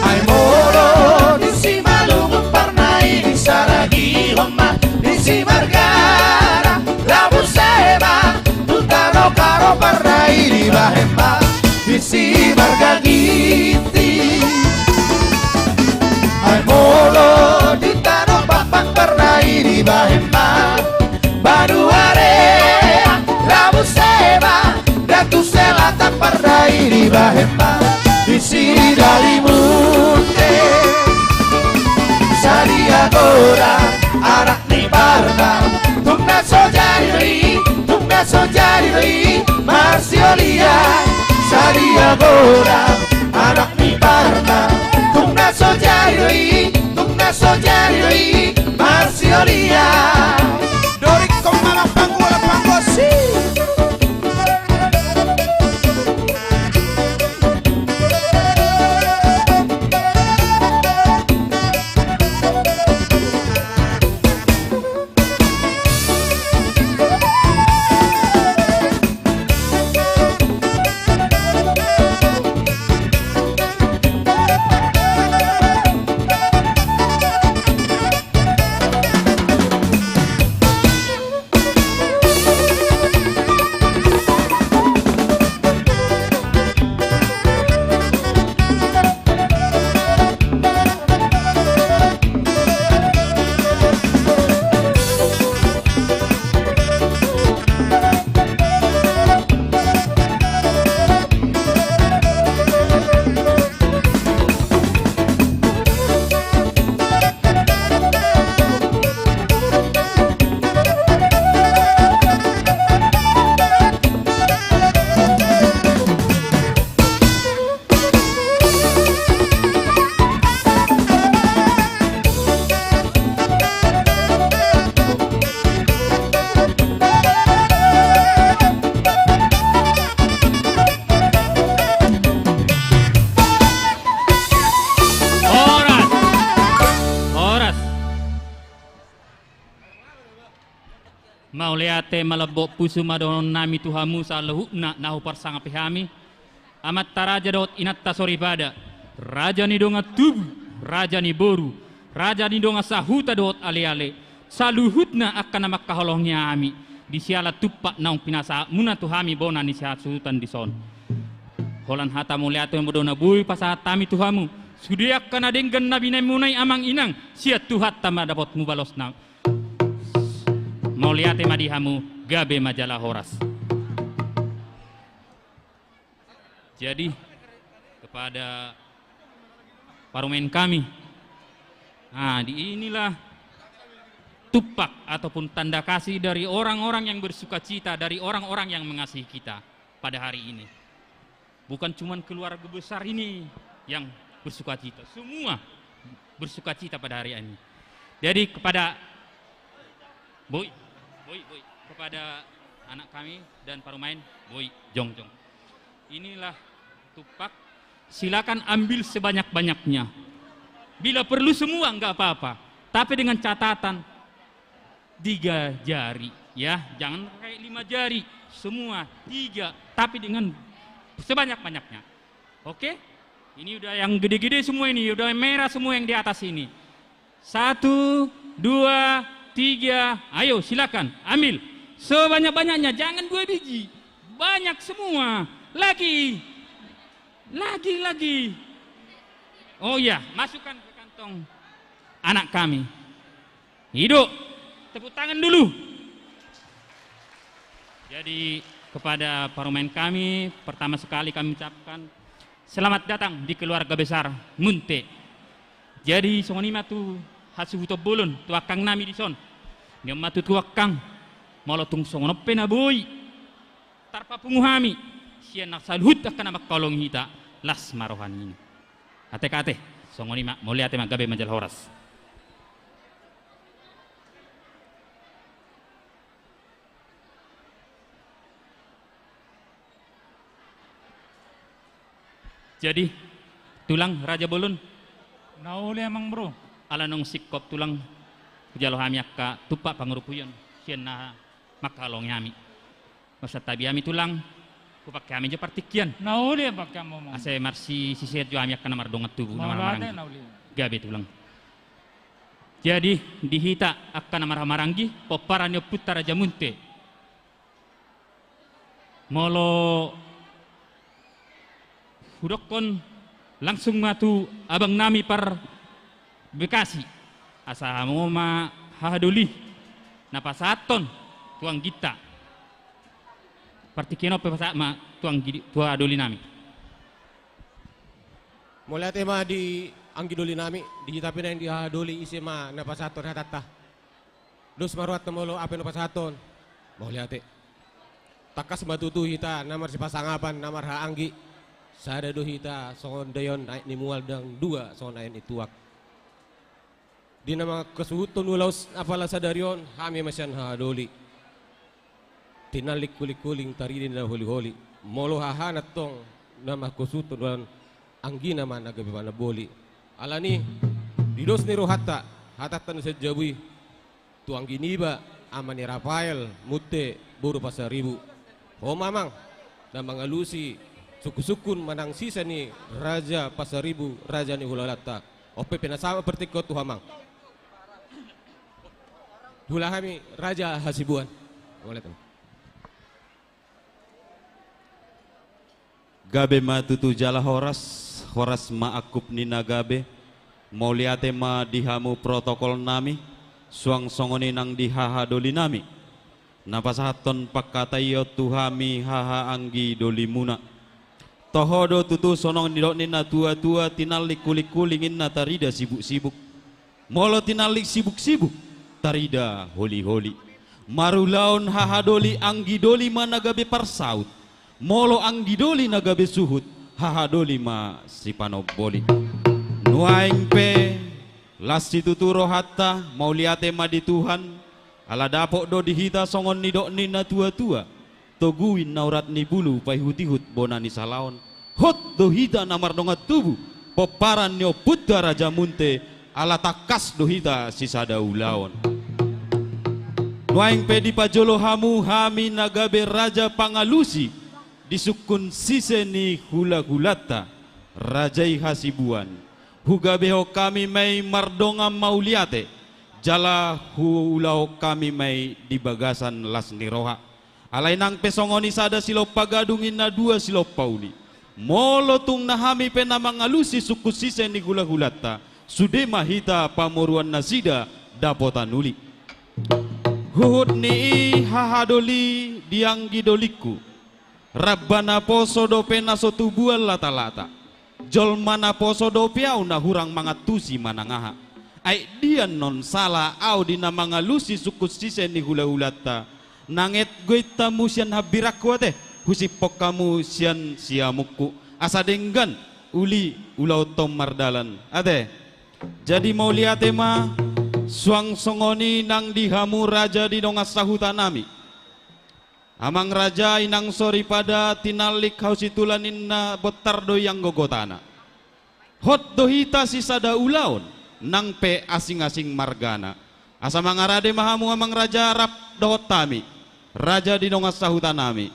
Ai molo disi malungun parna i, disaragihon ma disi margara, na muse ma tu tano Karo parna i, dibahen ma disi marga Ginting. Ai molo di tano Pakpak parna i, dibahen ma Baduareang, na muse ma da tu selatan parna i, dibahen ma disi Dalimunte. Sadia godang anak ni parna, tung na so jadi do i, tung na so jadi do i marsiolian. Sadia godang anak ni parna, tung na so jadi do i, tung na so jadi do i marsiolian. Dori, ingkon ma mampangual panggosi. Mauliate malambok pusu ma dohonon nami tu hamu saluhutna na huparsangapi hami. Amanta raja dohot inanta soripada, raja ni dongan tubu, raja ni boru, raja ni dongan sahuta dohot aleale, saluhutna angka na mangkaholongi hami di siala tumpak naung pinasahatmuna tu hami bona ni sihasuhuton dison. Holan hata mauliate ma do na boi pasahat hami tu hamu, sude angka na denggan na binahenmuna i amang inang, sian Tuhanta ma dapot mubalosna. Mauliate ma di hamu, gabe ma jala horas. Jadi, kepada parumaen kami, nah, di inilah tumpak ataupun tanda kasih dari orang-orang yang bersukacita, dari orang-orang yang mengasihi kita pada hari ini. Bukan cuma keluarga besar ini yang bersukacita, semua bersukacita pada hari ini. Jadi kepada Boi, Boi, Boi, kepada anak kami dan parumaen, Boi, jongjong. Inilah tumpak, silakan ambil sebanyak-banyaknya. Bila perlu semua, nggak apa-apa. Tapi dengan catatan, tiga jari, ya, jangan pakai lima jari, semua tiga, tapi dengan sebanyak-banyaknya. Oke? Ini udah yang gede-gede semua ini, udah merah semua yang di atas ini. Satu, dua, tiga, ayo silakan, ambil sebanyak-banyaknya, jangan dua biji, banyak semua, lagi, lagi, lagi. Oh iya, masukkan ke kantong anak kami. Hidup. Tepuk tangan dulu. Jadi, kepada parumaen kami, pertama sekali kami ucapkan selamat datang di keluarga besar Munte. Jadi, songon i ma tu hasuhuton bolon, tu angkang nami dison. Nion ma tutu angkang, molo tung songon on pe na boi tarpapungu hami sian na saluhut angka na mangkaholongi hita, las ma roha ni i. Ate, ate, songon i ma, mauliate ma, gabe ma jala horas. Jadi, tulang, raja bolon. Na uli amang boru. Ala naung singkop tulang, hujalo hami angka tumpak pangurupion sian na mangkaholongi hami. Marsantabi hami tulang, hupangke hami jo partingkian. Na uli pangke hamu amang. Asa marsisisian jo hami angka na mardongan tubu, na marhahamaranggi. Gabe tulang. Jadi, di hita angka na marhahamaranggi, pomparan ni ompunta Raja Munte. Molo hudokkon langsung ma tu abang nami par Bekasi, asa hamu ma hahadoli na pasahathon tu angginta. Partingkian on pe pasahat ma tu anggi, tu hahadoli nami. Mauliate ma di anggi doli nami, di hita pe naeng di hahadoli ise ma na pasahathon hatanta. Dos ma rohanta molo ape na pasahathon. Mauliate. Tangkas ma tutu hita na marsipasangapan, na marhahaanggi. Sada do hita songon daion aek ni mual, ndang dua songon aek ni tuak. Di na mangkasuhuthon ulaon apala sadari on, hami ma sian hahadoli tinallik huling-huling, tarida na holi-holi. Molo hahana tong na mangkasuhuthon ulaon, anggina ma na gabe panamboli. Alani, di dos ni rohanta, hatanta na sian jabu i, tu anggi niba, ama ni Rafael, Munte, boru Pasaribu. Ho ma amang, na mangalusi sungkun-sungkun manang sisa ni Raja Pasaribu, raja ni hulahulanta. On pe, pe na sama partingkian on tu ho amang. Hula hami Raja Hasibuan. Gabe ma tutu jala horas, horas ma angkup ni na gabe. Mauliate ma di hamu protokol nami, suang songon i nang di hahadoli nami. Na pasahathon pangkataion tu hami hahaanggi dolimuna. Toho do tutu songon nidok ni na tua-tua, tinallik huling-huling ninna tarida sibuk-sibuk. Molo tinallik sibuk-sibuk, tarida holi-holi. Marulaon hahadoli, anggi doli ma na gabe parsaut. Molo anggi doli na gabe suhut, hahadoli ma sipanamboli. Nuaeng pe, las situtu rohanta, mauliate ma di Tuhan, ala dapot do di hita songon nidok ni na tua-tua. Togu i na urat ni bulu, paihut-ihut bona ni salaon. Hot do hita na mardongan tubu, pomparan ni ompunta Raja Munte, ala tangkas do hita sisada ulaon. Nuaeng pe dipajolo hamu hami na gabe raja pangalusi di sungkun sise ni hulahulanta, raja i Hasibuan. Hugabehon hami ma i mardongan mauliate, jala huulahon hami ma i di bagasan las ni roha. Alai nang pe songon i sada silompa gadung ninna dua silompa uli. Molo tung na hami pe na mangalusi sungkun sise ni hulahulanta, sude ma hita pamoruan nasida dapotan uli. Huhut ni i hahadoli di anggi dolingku. Ramba naposo dope na so tubuan latalata. Jolma naposo dope au na hurang mangantusi manang aha. Ai dia annon sala au di na mangalusi sungkun sise ni hulahulanta. Nanget goit hamu sian hambirangku ate, husiphon hamu sian siamunku. Asa denggan uli ulaonta on mardalan. Ate. Jadi mauliate ma, suang songon i nang di hamu raja di dongan sahutanami. Amang raja, inang soripada, tinallik hau situlan ninna, bontar do i anggo gotana. Hot do hita sisada ulaon, nang pe asing-asing margana. Asa mangarade ma hamu amang raja rap dohot hami, raja di dongan sahutanami.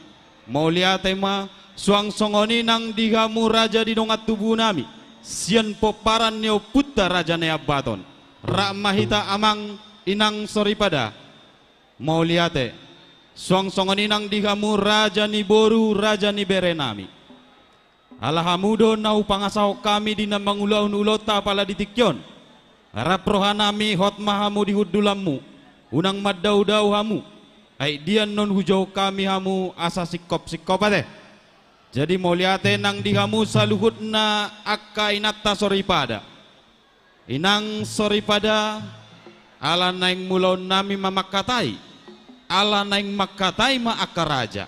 Mauliate ma, suang songon i nang di hamu raja di dongan tubunami, sian pomparan ni ompunta raja Naeambaton. Rap ma hita amang inang soripada. Mauliate. Suang songon i nang di hamu raja ni boru, raja ni berenami. Ala hamu do na hupangasahon hami di na mangulahon ulaonta apala di tingki on. Rap rohanami hot ma hamu di hundulanmu. Unang mandaodao hamu. Ai dia annon hujou hami hamu asa singkop-singkop ate. Jadi mauliate nang di hamu saluhutna angka inanta soripada. Inang soripada, ala naeng mulaonnami ma mangkatai, ala naeng mangkatai ma angka raja.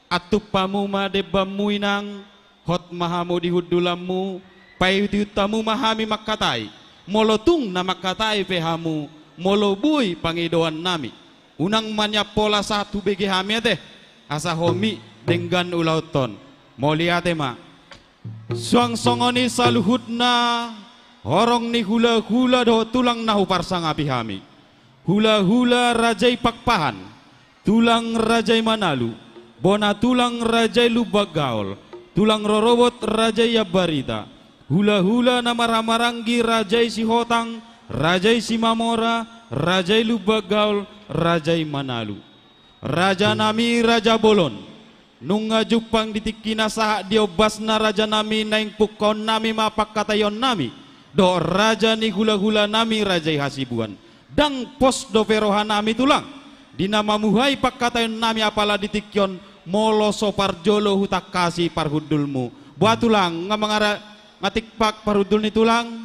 Antup hamu ma dembanmu inang, hot ma hamu di hundulanmu, paihut-ihut hamu ma hami mangkatai. Molo tung na mangkatai pe hamu, molo boi pangidoannami. Unang maniap pola sahat hubege hami ate, asa homi denggan ulaonta on. Mauliate ma. Suang songon i saluhutna horong ni hulahula dohot tulang na huparsangapi hami. Hulahula raja i Pakpahan, tulang raja i Manalu, bona tulang raja i Lumban Gaol, tulang rorobot raja i Ambarita, hulahula na marhahamaranggi raja i Sihotang, raja i Simamora, raja i Lumban Gaol, raja i Manalu. Rajanami raja bolon, nunga jumpang di tingkina sahat di ombasna rajanami naeng pungkaonnami ma pangkataionnami dohot raja ni hulahulanami raja i Hasibuan. Ndang pos dope rohanami tulang di na mamuhai pangkataionnami apala di tingki on molo so parjolo hutangkasi parhundulmu. Boha tulang, nga mangara-, nga tikpak parhundul ni tulang?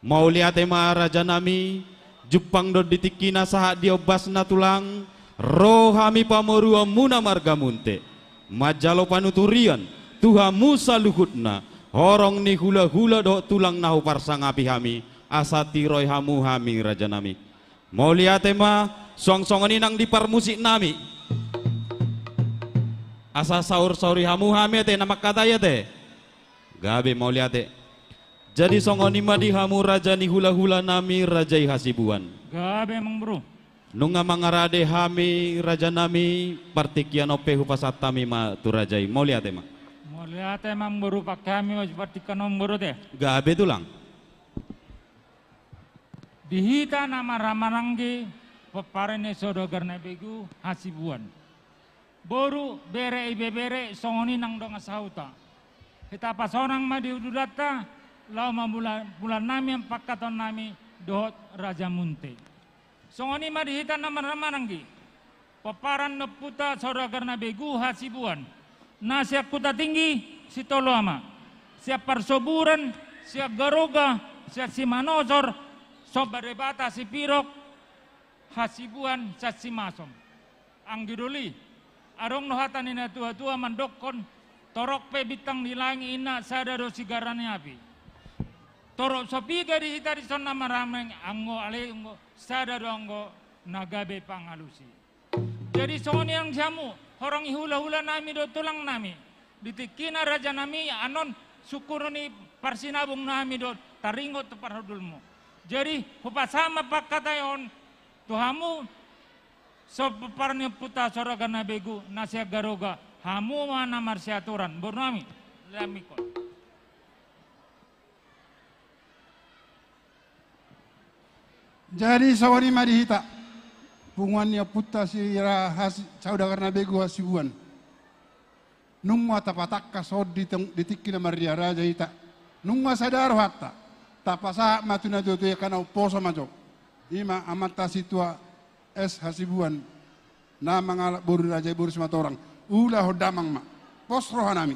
Mauliate ma rajanami, jumpang do di tingkina sahat di ombasna tulang, ro hami pamoruonmuna marga Munte. Manjalo panuturian, tu hamu saluhutna, horong ni hulahula dohot tulang na huparsangapi hami, asa tiroi hamu hami rajanami. Mauliate ma, suang songon i nang di parmusiknami. Asa saur-sauri hamu hami ate, na mangkatai ate. Gabe mauliate. Jadi songon i ma di hamu raja ni hulahulanami raja i Hasibuan. Gabe amang boru. Nunga mangarade hami rajanami, partingkian on pe hupasahat hami ma tu raja i. Mauliate ma. Mauliate amang boru, pake hami ma partingkian on boru ate. Gabe tulang. Di hita na marhahamaranggi pomparan ni saudagar na begu Hasibuan. Boru, bere, ibebere, songon i nang dongan sahuta. Hita pasonang ma di hundulanta, laho mamula-, mulannami, pangkataionnami dohot raja Munte. Songon i ma di hita na marhahamaranggi pomparan ni ompunta saudagar na begu Hasibuan. Na sian Huta Tinggi, Sitolu Ama. Sian Parsoburan, Siangaroga, sian Simanosor, Somba Debata, Sipirok, Hasibuan, sian Simasom. Anggi doli, adong do hata ni natuatua mandokkon, torop pe bintang di langit inna sada do sigaran ni api. Torop so piga di hita dison na marhahamaranggi, anggo ale anggo sada do anggo na gabe pangalusi. Jadi songon i nang di hamu horong ni hulahulanami dohot tulangnami. Di tingkina rajanami annon sungkunon ni parsinabungnami do taringot tu parhundulmu. Jadi hupasahat ma pangkataion tu hamu Pomparan ni ompunta Saudagar na begu, na sian Garoga, hamu ma na marsiaturan, boru nami, lambingkon. Jadi songon i ma di hita, punguan ni ompunta si Ra-, Hasi-, Saudagar na begu Hasibuan. Nunga tapatangkas on di teng-, di tingki na marria raja hita. Nunga sada rohanta. Tapasahat ma tu natuatua i, angka na umposo ma jo. I ma amanta Situa S Hasibuan, na mangalap boru ni raja i, boru Simatorang. Ulahon damang ma. Pos roha nami.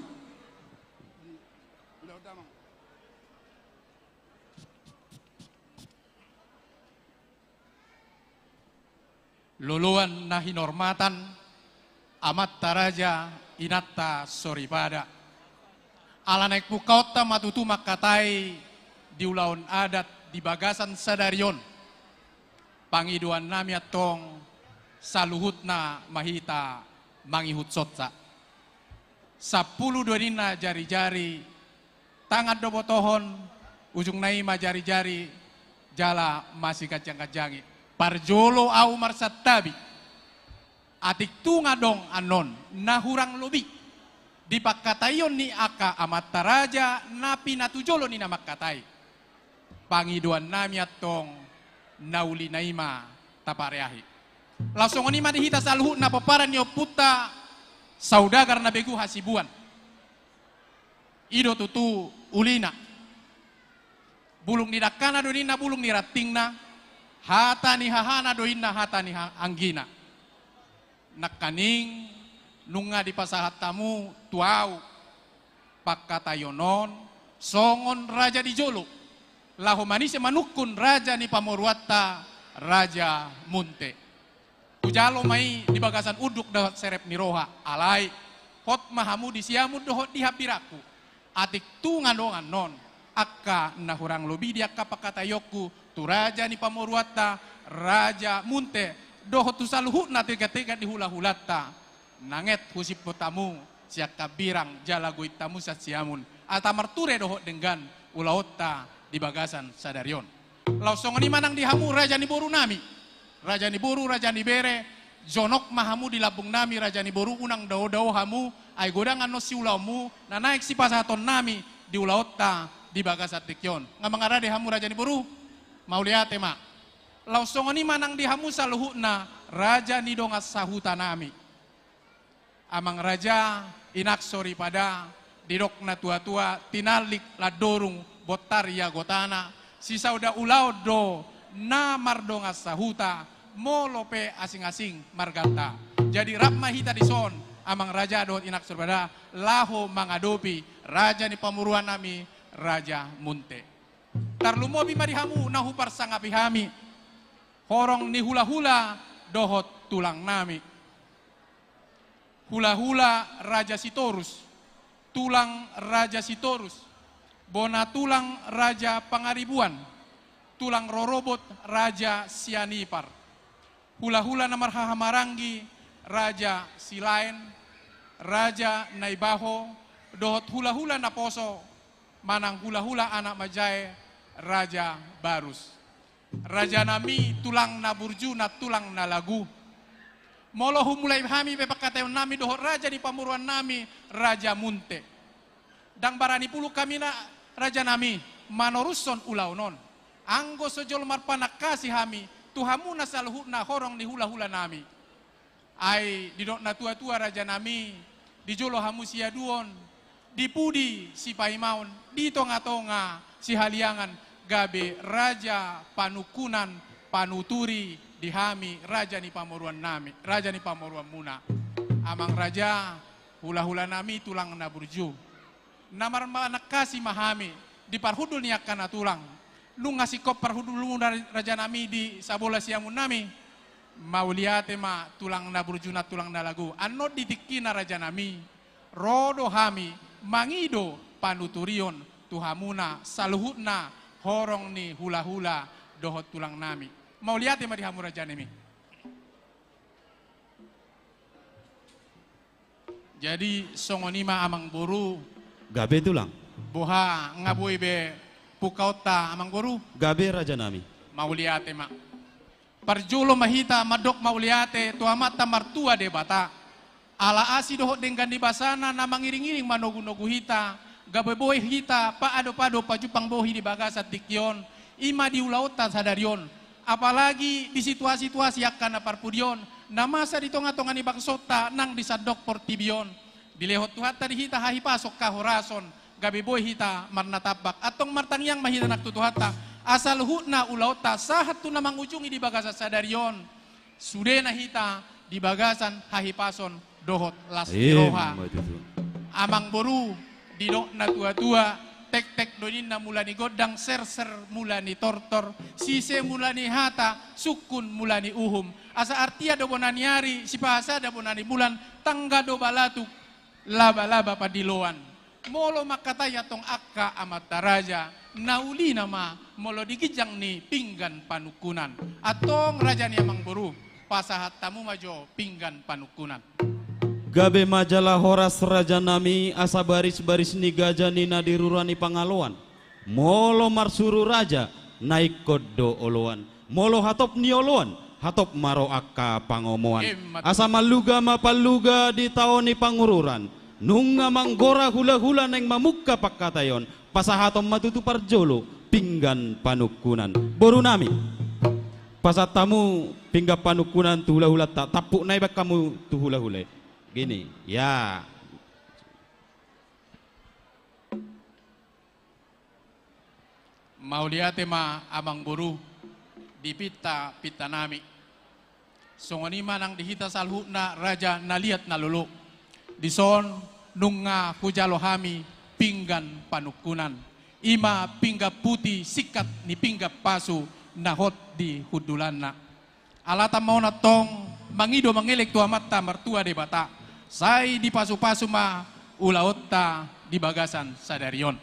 Ulahon damang. Loloan na hinormatan, amanta raja, inanta soripada. Ala naeng pungkaonta ma tutu mangkatai di ulaon adat di bagasan sadari on. Pangidoan nami antong, saluhutna ma hita mangihut sonsa. Sampulu do ninna jari-jari, tangan do botohon, ujungna i ma jari-jari, jala masiganjang-ganjangi. Parjolo ahu marsantabi. Atik tung adong annon na hurang lobi di pangkataion ni angka amanta raja na pinatujolo ni na mangkatai. Pangidoan nami antong, na ulina i ma tapareahi. Laos songon i ma di hita saluhutna pomparan ni ompunta Saudagar na begu Hasibuan. I do tutu ulina. Bulung ni dangkana do ninna bulung ni rantingna, hata ni hahana do ninna hata ni ha-, anggina. Nangkaning nunga dipasahat hamu tu ahu pangkataion on songon raja di jolo, laho manise manungkun raja ni pamoruonta, Raja Munte. Hujalo ma i di bagasan unduk dohot serep ni roha, alai hot ma hamu di siamun dohot di hambirangku. Atik tung adong annon angka na hurang lobi di angka pangkataionku tu raja ni pamoruonta, Raja Munte, dohot tu saluhutna tegad-tegad ni hula-hulanta, nanget husiphut hamu sian hambirang jala goit hamu sian siamun, asa marture dohot denggan ulaonta di bagasan sadari on. Laos songon i ma nang di hamu raja ni boru nami, raja ni boru, raja ni bere, jonok ma hamu di lambung nami raja ni boru, unang dao-dao hamu, ai godang annon siulaonmu na naeng sipasahaton nami di ulaonta di bagasan tingki on. Nga mangarade hamu raja ni boru? Mauliate ma. Laos songon i ma nang di hamu saluhutna raja ni dongan sahuta nami. Amang raja, inang soripada, didok na tua-tua, tinallik landorung bontar ia gotana, sisauda ulaon do na mardongan sahuta, molo pe asing-asing marganta. Jadi rap ma hita dison, amang raja dohot inang soripada, laho mangadopi raja ni pamoruon nami, Raja Munte. Tarlumobi ma di hamu na huparsangapi hami, horong ni hula-hula dohot tulang nami. Hula-hula Raja Sitorus, tulang Raja Sitorus, bona tulang Raja Pangaribuan, tulang rorobot Raja Sianipar, hula-hula na marhahamaranggi Raja Silaen, Raja Naibaho, dohot hula-hula naposo manang hula-hula anak manjae Raja Barus. Raja nami, tulang na burju nang tulang na lagu. Molo humulai hami pe pangkataion nami dohot raja ni pamoruon nami, Raja Munte, ndang barani pulung hami na, raja nami, manorushon ulaon on. Anggo so jolo marpanangkasi hami tu hamuna saluhutna horong ni hula-hula nami. Ai didok na tua-tua, raja nami, di jolo hamu siaduon, di pudi sipaimaon, di tonga-tonga sihaliangan, gabe raja panungkunan, panuturi di hami raja ni pamoruon nami, raja ni pamoruonmuna. Amang raja, hula-hula nami, tulang na burju, na marpanangkasi ma hami di parhundul ni angka na tulang. Nunga singkop parhundulmuna, raja nami, di sabola siamun nami. Mauliate ma, tulang na burju nang tulang na lagu. Annon di tingkina, raja nami, ro do hami mangido panuturion tu hamuna saluhutna horong ni hula-hula dohot tulang nami. Mauliate ma di hamu, raja nami. Jadi songon i ma, amang boru. Gabe, tulang. Boha, nga boi be pungkaonta, amang boru? Gabe, raja nami. Mauliate ma. Parjolo ma hita mandok mauliate tu Amanta Martua Debata. Ala asi dohot denggan ni basana na mangiring-iring manogu-nogu hita, gabe boi hita paadop-adop pajumpang bohi di bagasan tingki on, i ma di ulaonta sadari on. Apalagi di situasi-situasi angka na parpudi on, na masa di tonga-tonga ni bangsonta nang di sandok portibi on. Dilehon Tuhanta di hita hahipason, hahorason, gabe boi hita marnatambak. Antong martangiang ma hita nang tu Tuhanta, asa luhutna ulaonta sahat tu na mangujungi di bagasan sadari on, sudena hita di bagasan hahipason dohot las ni roha. Ima tutu. Amang boru, didok na tua-tua, tektek do ninna mula ni gondang, serser mula ni tortor, sise mula ni hata, sungkun mula ni uhum. Asa artia do bona ni ari, sipahasada bona ni bulan, tangga do balatuk, laba-laba pandiloan. Molo mangkatai antong angka amanta raja, na ulina ma molo di ginjang ni pinggan panungkunan. Antong raja ni amang boru, pasahat hamu ma jo pinggan panungkunan. Gabe ma jala horas rajanami, asa baris-baris ni gaja ni na di rura ni Pangaloan. Molo marsuru raja, na ingkon do oloan. Molo hatop ni oloan, hatop ma ro angka pangomoan. Ima tutu. Asa malluga ma palluga di tao ni pangururan. Nunga manggora hula-hula naeng mamungka pangkataion, pasahaton ma tutu parjolo pinggan panungkunan. Borunami, pasahat hamu pinggan panungkunan tu hula-hulanta, tampuk nai baen hamu tu hula-hula i. Gini, ya. Mauliate ma amang boru, di pinta-pintanami. Songon i ma nang di hita saluhutna raja na liat na lolo. Dison nunga hujalo hami pinggan panungkunan. I ma pinggan puti singkat ni pinggan pasu na hot di hundulanna. Alatan ma on antong mangido mangelek tu Amanta Martua Debata, sai dipasu-pasu ma ulaonta di bagasan sadari on.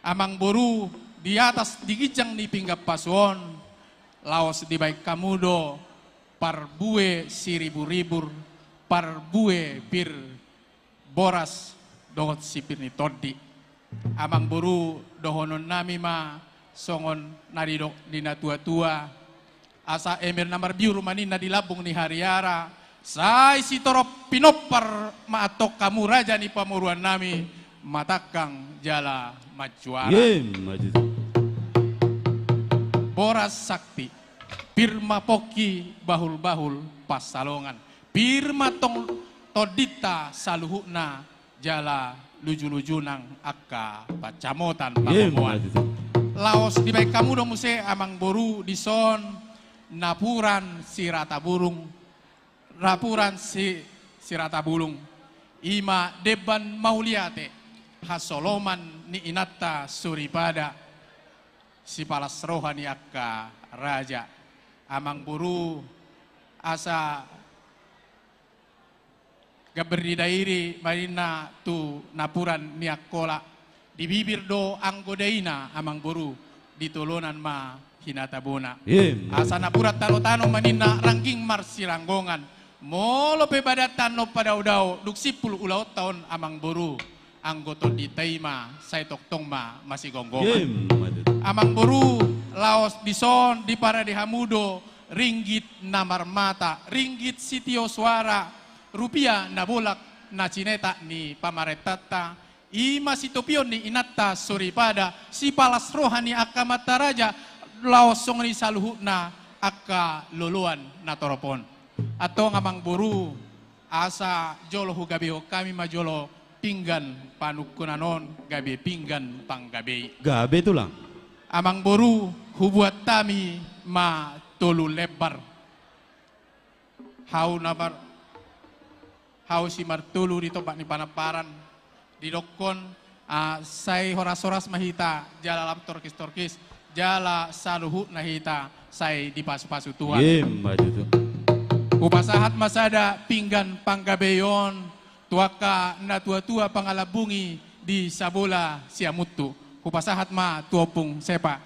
Amang boru, di atas di ginjang ni pinggan pasu on, laos dibaen hamu do parbue siribur-ribur, parbue pir boras dohot sipir ni tondi. Amang boru, dohononnami ma songon na nidok ni na tua-tua, asa emir na marbiur ma ninna di lambung ni hariara, sai sitorop pinompar ma antong hamu raja ni pamoruonnami, matangkang jala manjuara. Ima tutu. Boras sakti, pir ma pongki bahul-bahul pansalongan. Pir ma antong tondinta saluhutna jala luju-luju nang angka pansamotan. Ima pangomoan. Tutu. Laos dibaen hamu do muse amang boru dison napuran sirata burung, napuran si, sirata bulung. I ma demban mauliate, hasoloman ni inanta soripada, sipalas roha ni angka raja. Amang boru, asa gambar ni dairi ma ninna tu napuran ni Angkola. Di bibir do anggo daina amang boru, di tolonan ma hinatabona. Ima. Asa napuran tano-tano ma ninna rangging marsiranggongan. Molo pe badanta annon padao-dao, dung simpul ulaonta on amang boru, anggo tondinta i ma sai tongtong ma masigomgoman. Ima tutu. Amang boru, laos dison diparade hamu do ringgit na marmata, ringgit sitio suara, rupia na bolak na sinetak ni pamarentanta, i ma sitopion ni inanta soripada, sipalas roha ni angka amanta raja, laos songon i saluhutna angka loloan na torop on. Antong amang boru, asa jolo hugabehon hami ma jolo pinggan panungkunan on gabe pinggan panggabei. Gabe tulang. Amang boru, hubuat hami ma tolu lembar. Hau na mar-, hau simartolu di tombak ni panamparan. Didokkon, ah, sai horas-horas ma hita, jala lam torkis-torkis, jala saluhutna hita sai dipasu-pasu Tuhan. Ima tutu. Hupasahat ma sada pinggan panggabei on tu angka natua-tua pangalambungi di Sabola Siamuntu. Hupasahat ma tu Ompung Sepa.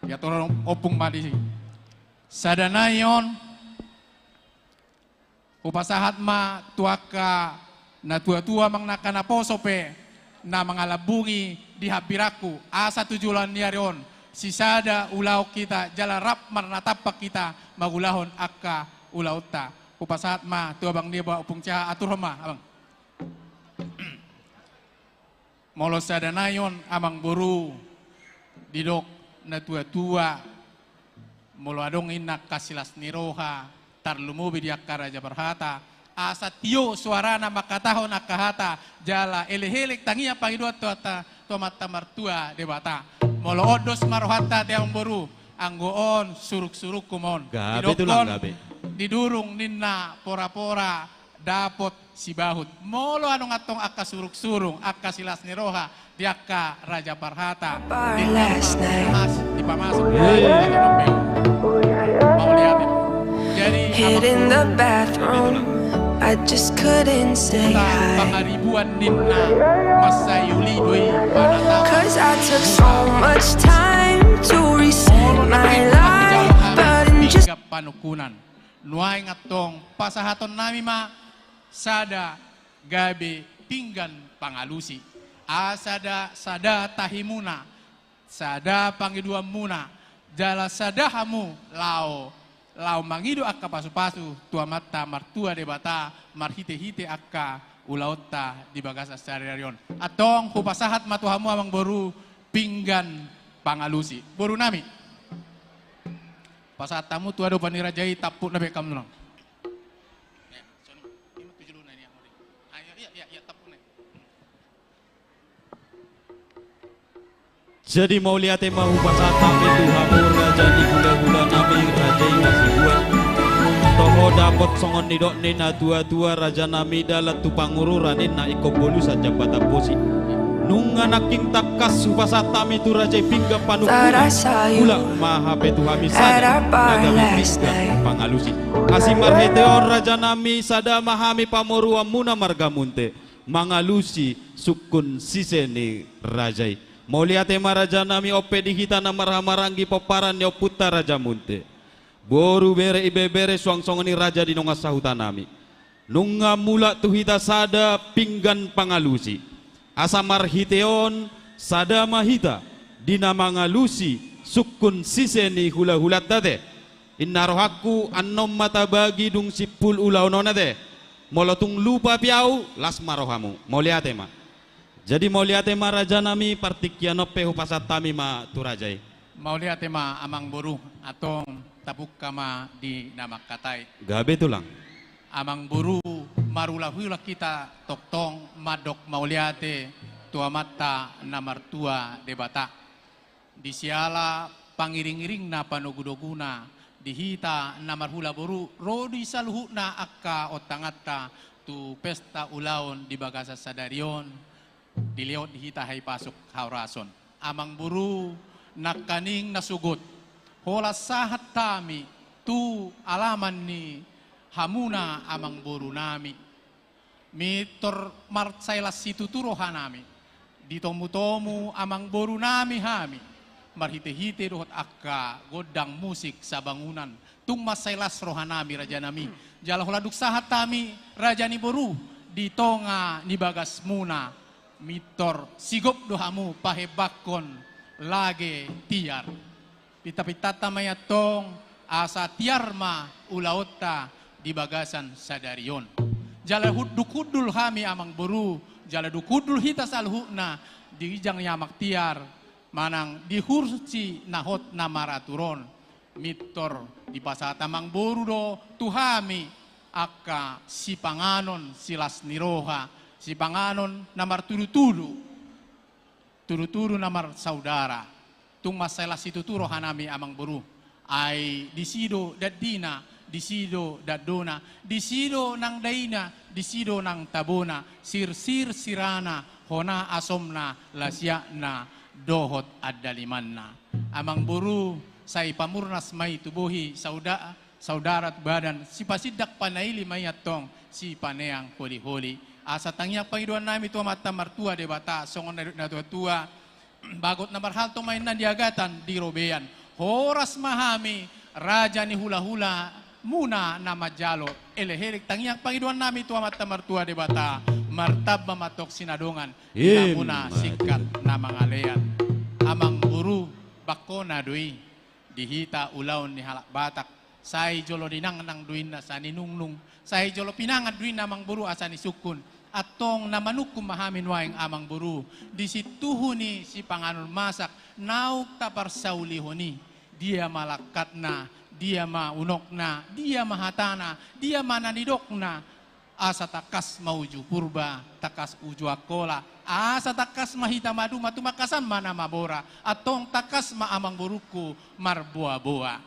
Ia tolong Ompung ma di sada nai on. Hupasahat ma tu angka natua-tua manang angka naposo pe na mangalambungi di hambirangku, asa tu joloan ni ari on sisada ulaon hita, jala rap marnatampak hita mangulahon angka ulaonta. Hupasahat ma tu abang ni ba Ompung Caha, aturhon ma, abang. Molo sada nai on, amang boru, didok na tua-tua, molo adong inna angka silas ni roha, tarlumobi di angka raja parhata, asa tio suarana mangkatahon angka hata, jala elek-elek tangiang pangidoan tu Amanta, tu Amanta Martua Debata. Molo on dos ma rohanta ate amang boru, anggo on suruk-surukku ma on. Gabe, didok tulang, on gabe. Di durung ninna pora-pora, dapot sibahut. Molo adong antong angka suruk-suruk, angka silas ni roha di angka raja parhata, di pamas, dipamasuk. Mauliate. Jadi, hid in the bathroom. I just couldn't say hi. Pangaribuan ninna, mansai uli do i panatap. 'Cause I took so much time to reset my life, but in just panungkunan. Nuaeng antong pasahatonnami ma sada gabe pinggan pangalusi. Asa sada, sada tahimuna, sada pangidoanmuna, jala sada hamu laho, laho mangido angka pasu-pasu tu Amanta Martua Debata marhite-hite angka ulaonta di bagasan sadari on. Antong hupasahat ma tu hamu amang boru pinggan pangalusi. Borunami. Pasahat hamu tu adopan ni raja i, tampuk na be hamu tulang. Jadi mauliate ma hupasahat hami tu hamu raja ni hula-hula nami, raja i na sibuan. Toho dapot songon nidok ni na tua-tua, raja nami, dalan tu Pangururan ninna ingkon bolusan jambatan bosi. Nunga nangkin tangkas hupasahat hami tu raja i pinggan panungkunan. Mulak ma hape tu hami sada na gabe pinggan pangalusi. Asi marhite on raja nami, sada ma hami pamoruonmuna marga Munte mangalusi sungkun sise ni raja i. Mauliate ma raja nami, on pe di hita na marhahamaranggi pomparan ni ompunta raja Munte, boru, bere, ibebere, suang songon i raja di dongan sahuta nami. Nunga mulak tu hita sada pinggan pangalusi. Asa marhite on sada ma hita di na mangalusi sungkun sise ni hula-hulanta ate. Inna rohangku, annon ma tabagi dung simpul ulaon on ate. Molo tung lupa pe ahu, las ma rohamu. Mauliate ma. Jadi mauliate ma raja nami, partingkian on pe hupasahat hami ma tu raja i. Mauliate ma amang boru, antong tabuka ma di na mangkatai. Gabe tulang. Amang boru, marula-hula hita tongtong mandok mauliate tu Amanta na Martua Debata. Di siala pangiring-iringna, panogu-noguna di hita na marhula boru, ro di saluhutna angka ontanganta tu pesta ulaon di bagasan sadari on, dilehon di hita hahipason hahorason. Amang boru, nangkaning na sogot, holan sahat hami tu alaman ni hamuna amang boru nami. Mintor mansai las situtu roha nami. Ditomu-tomu amang boru nami hami marhite-hite dohot angka gondang musik sabangunan. Tung mansai las roha nami, raja nami. Jala holan dung sahat hami, raja ni boru, di tonga ni bagasmuna, mintor sigop do hamu pahembangkon lage tiar. Pinta-pintanta ma i antong, asa tiar ma ulaonta di bagasan sadari on. Jala hundul-hundul hami amang boru, jala dung hundul hita saluhutna di ginjang ni amang tiar, manang di kursi na hot na maratur on, mintor dipasahat amang boru do tu hami angka sipanganon silas ni roha, sipanganon na martudu-tudu, tudu-tudu na marsaudara. Tung mansai las situtu roha nami amang boru. Ai disi do dandina, disi do dandona, disi do nang daina, disi do nang tabona, sirsir sirana, hona asomna, lasiakna dohot andalimanna. Amang boru, sai pamurnas ma i tu bohi, sauda, saudara tu badan, sipasindak panaili ma i antong, sipaneang holi-holi. Asa tangiang pangidoan nami tu Amanta Martua Debata, songon na nidok na tua-tua, bagot na marhalto ma inna di agatan di robean. Horas ma hami, raja ni hula-hula muna na manjalo. Elek-elek tangiang pangidoan nami tu Amanta Martua Debata, martamba ma antong sinadongan di hamuna singkat na mangalean. Amang boru, Angkona do i di hita ulaon ni halak Batak. Sai jolo ninangnang do inna asa ninungnung, sai jolo pinangan do inna amangboru asa nisungkun. Antong na manungkun ma hami nuaeng amangboru di sintuhu ni sipanganon masak naung taparsaulihon i. Dia ma langkatna, dia ma unokna, dia ma hatana, dia ma na nidokna. Asa tangkas ma uju Purba, tangkas uju Angkola, asa tangkas ma hita maduma, tumangkasan ma na mamora, antong tangkas ma amangborungku marboaboa.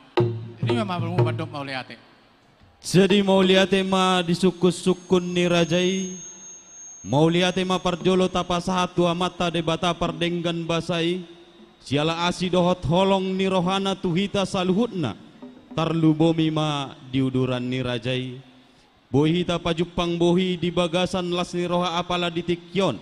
Rima ma amangboru mandok mauliate. Jadi mauliate ma di sungkunsungkun ni raja i, mauliate ma parjolo tapasahat tu Amanta Debata pardenggan basa i, siala asi dohot holong ni rohana tu hita saluhutna, tarlumobi ma di uduran ni raja i. Boi hita pajumpang bohi di bagasan las ni roha apala di tingki on.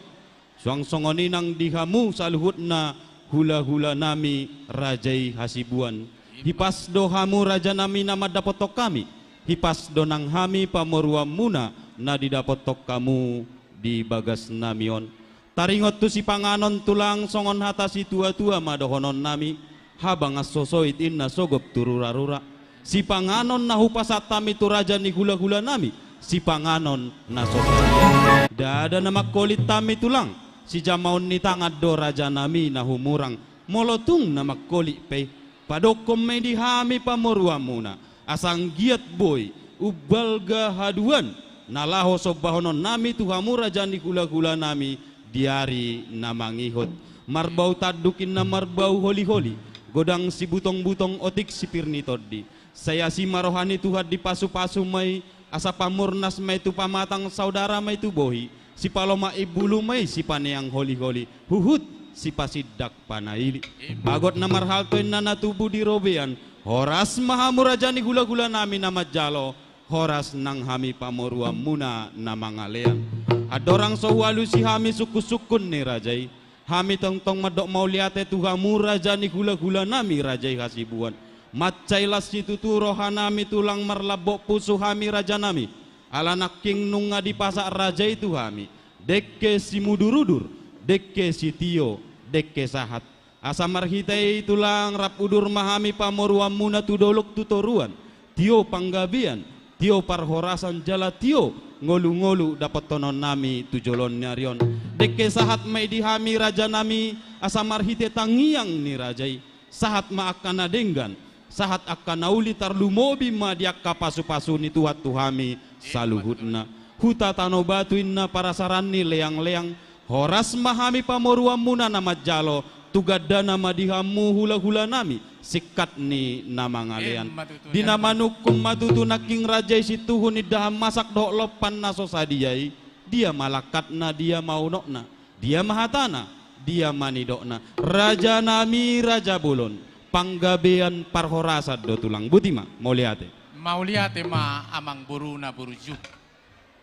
Suang songon i nang di hamu saluhutna hulahulanami raja i hasibuan. Hipas do hamu rajanami na mandapothon hami. Hipas do nang hami pamoruonmuna na didapothon hamu di bagasnami on. Taringot tu sipanganon tulang songon hata situatua ma dohononnami, habang ansosoit inna sogop tu rurarura. Sipanganon na hupasahat hami tu raja ni hulahulanami, sipanganon na so sadia. Ndada na mangkolit hami tulang, sijamaon ni tangan do rajanami na humurang, molo tung na mangkolit pe. Padokkon ma i di hami pamoruonmuna, asa anggiat boi umbalga haduan na laho sombahononnami tu hamu raja ni hulahulanami di ari na mangihut. Marbau tanduk inna marbau holiholi, godang sibutongbutong otik sipir ni tondi. Sai asi ma roha ni Tuhan dipasupasu ma i, asa pamurnas ma i tu pamatang, saudara ma i tu bohi, sipalomak imbulu ma i sipaneang holiholi, huhut sipasindak panaili. Bagot na marhalto inna na tubu di robean. Horas ma hamu raja ni hulahulanami na manjalo, horas nang hami pamoruonmuna na mangalean. Andorang so hualusi hami sungkunsungkun ni raja i, hami tongtong mandok mauliate tu hamu raja ni hulahulanami raja i hasibuan. Mansai las situtu rohanami tulang, marlambok pusu hami rajanami. Ala nangkin nunga dipasahat raja i tu hami dengke simudurudur, dengke sitio, dengke sahat. Asa marhite i tulang rap udur ma hami pamoruonmuna tu dolok tu toruan, tio panggabean, tio parhorasan jala tio ngolungolu dapothononnami tu joloan ni ari on. Dengke sahat ma i di hami rajanami, asa marhite tangiang ni raja i, sahat ma angka na denggan, sahat angka na uli, tarlumobi ma di angka pasupasu ni Tuhan tu hami saluhutna. Huta Tano Batu inna parasaran ni leangleang, horas ma hami pamoruonmuna na manjalo, tu gandana ma di hamu hulahulanami singkat ni na mangalean. Di na manungkun ma tutu nangkin raja i sintuhu ni indahan masak dohot lompan na so sadia i. Dia ma langkatna, dia ma unokna, dia ma hatana, dia ma nidokna. Rajanami raja bolon, panggabean parhorasan do tulang. Boti ma, mauliate. Mauliate ma amangboru na burju.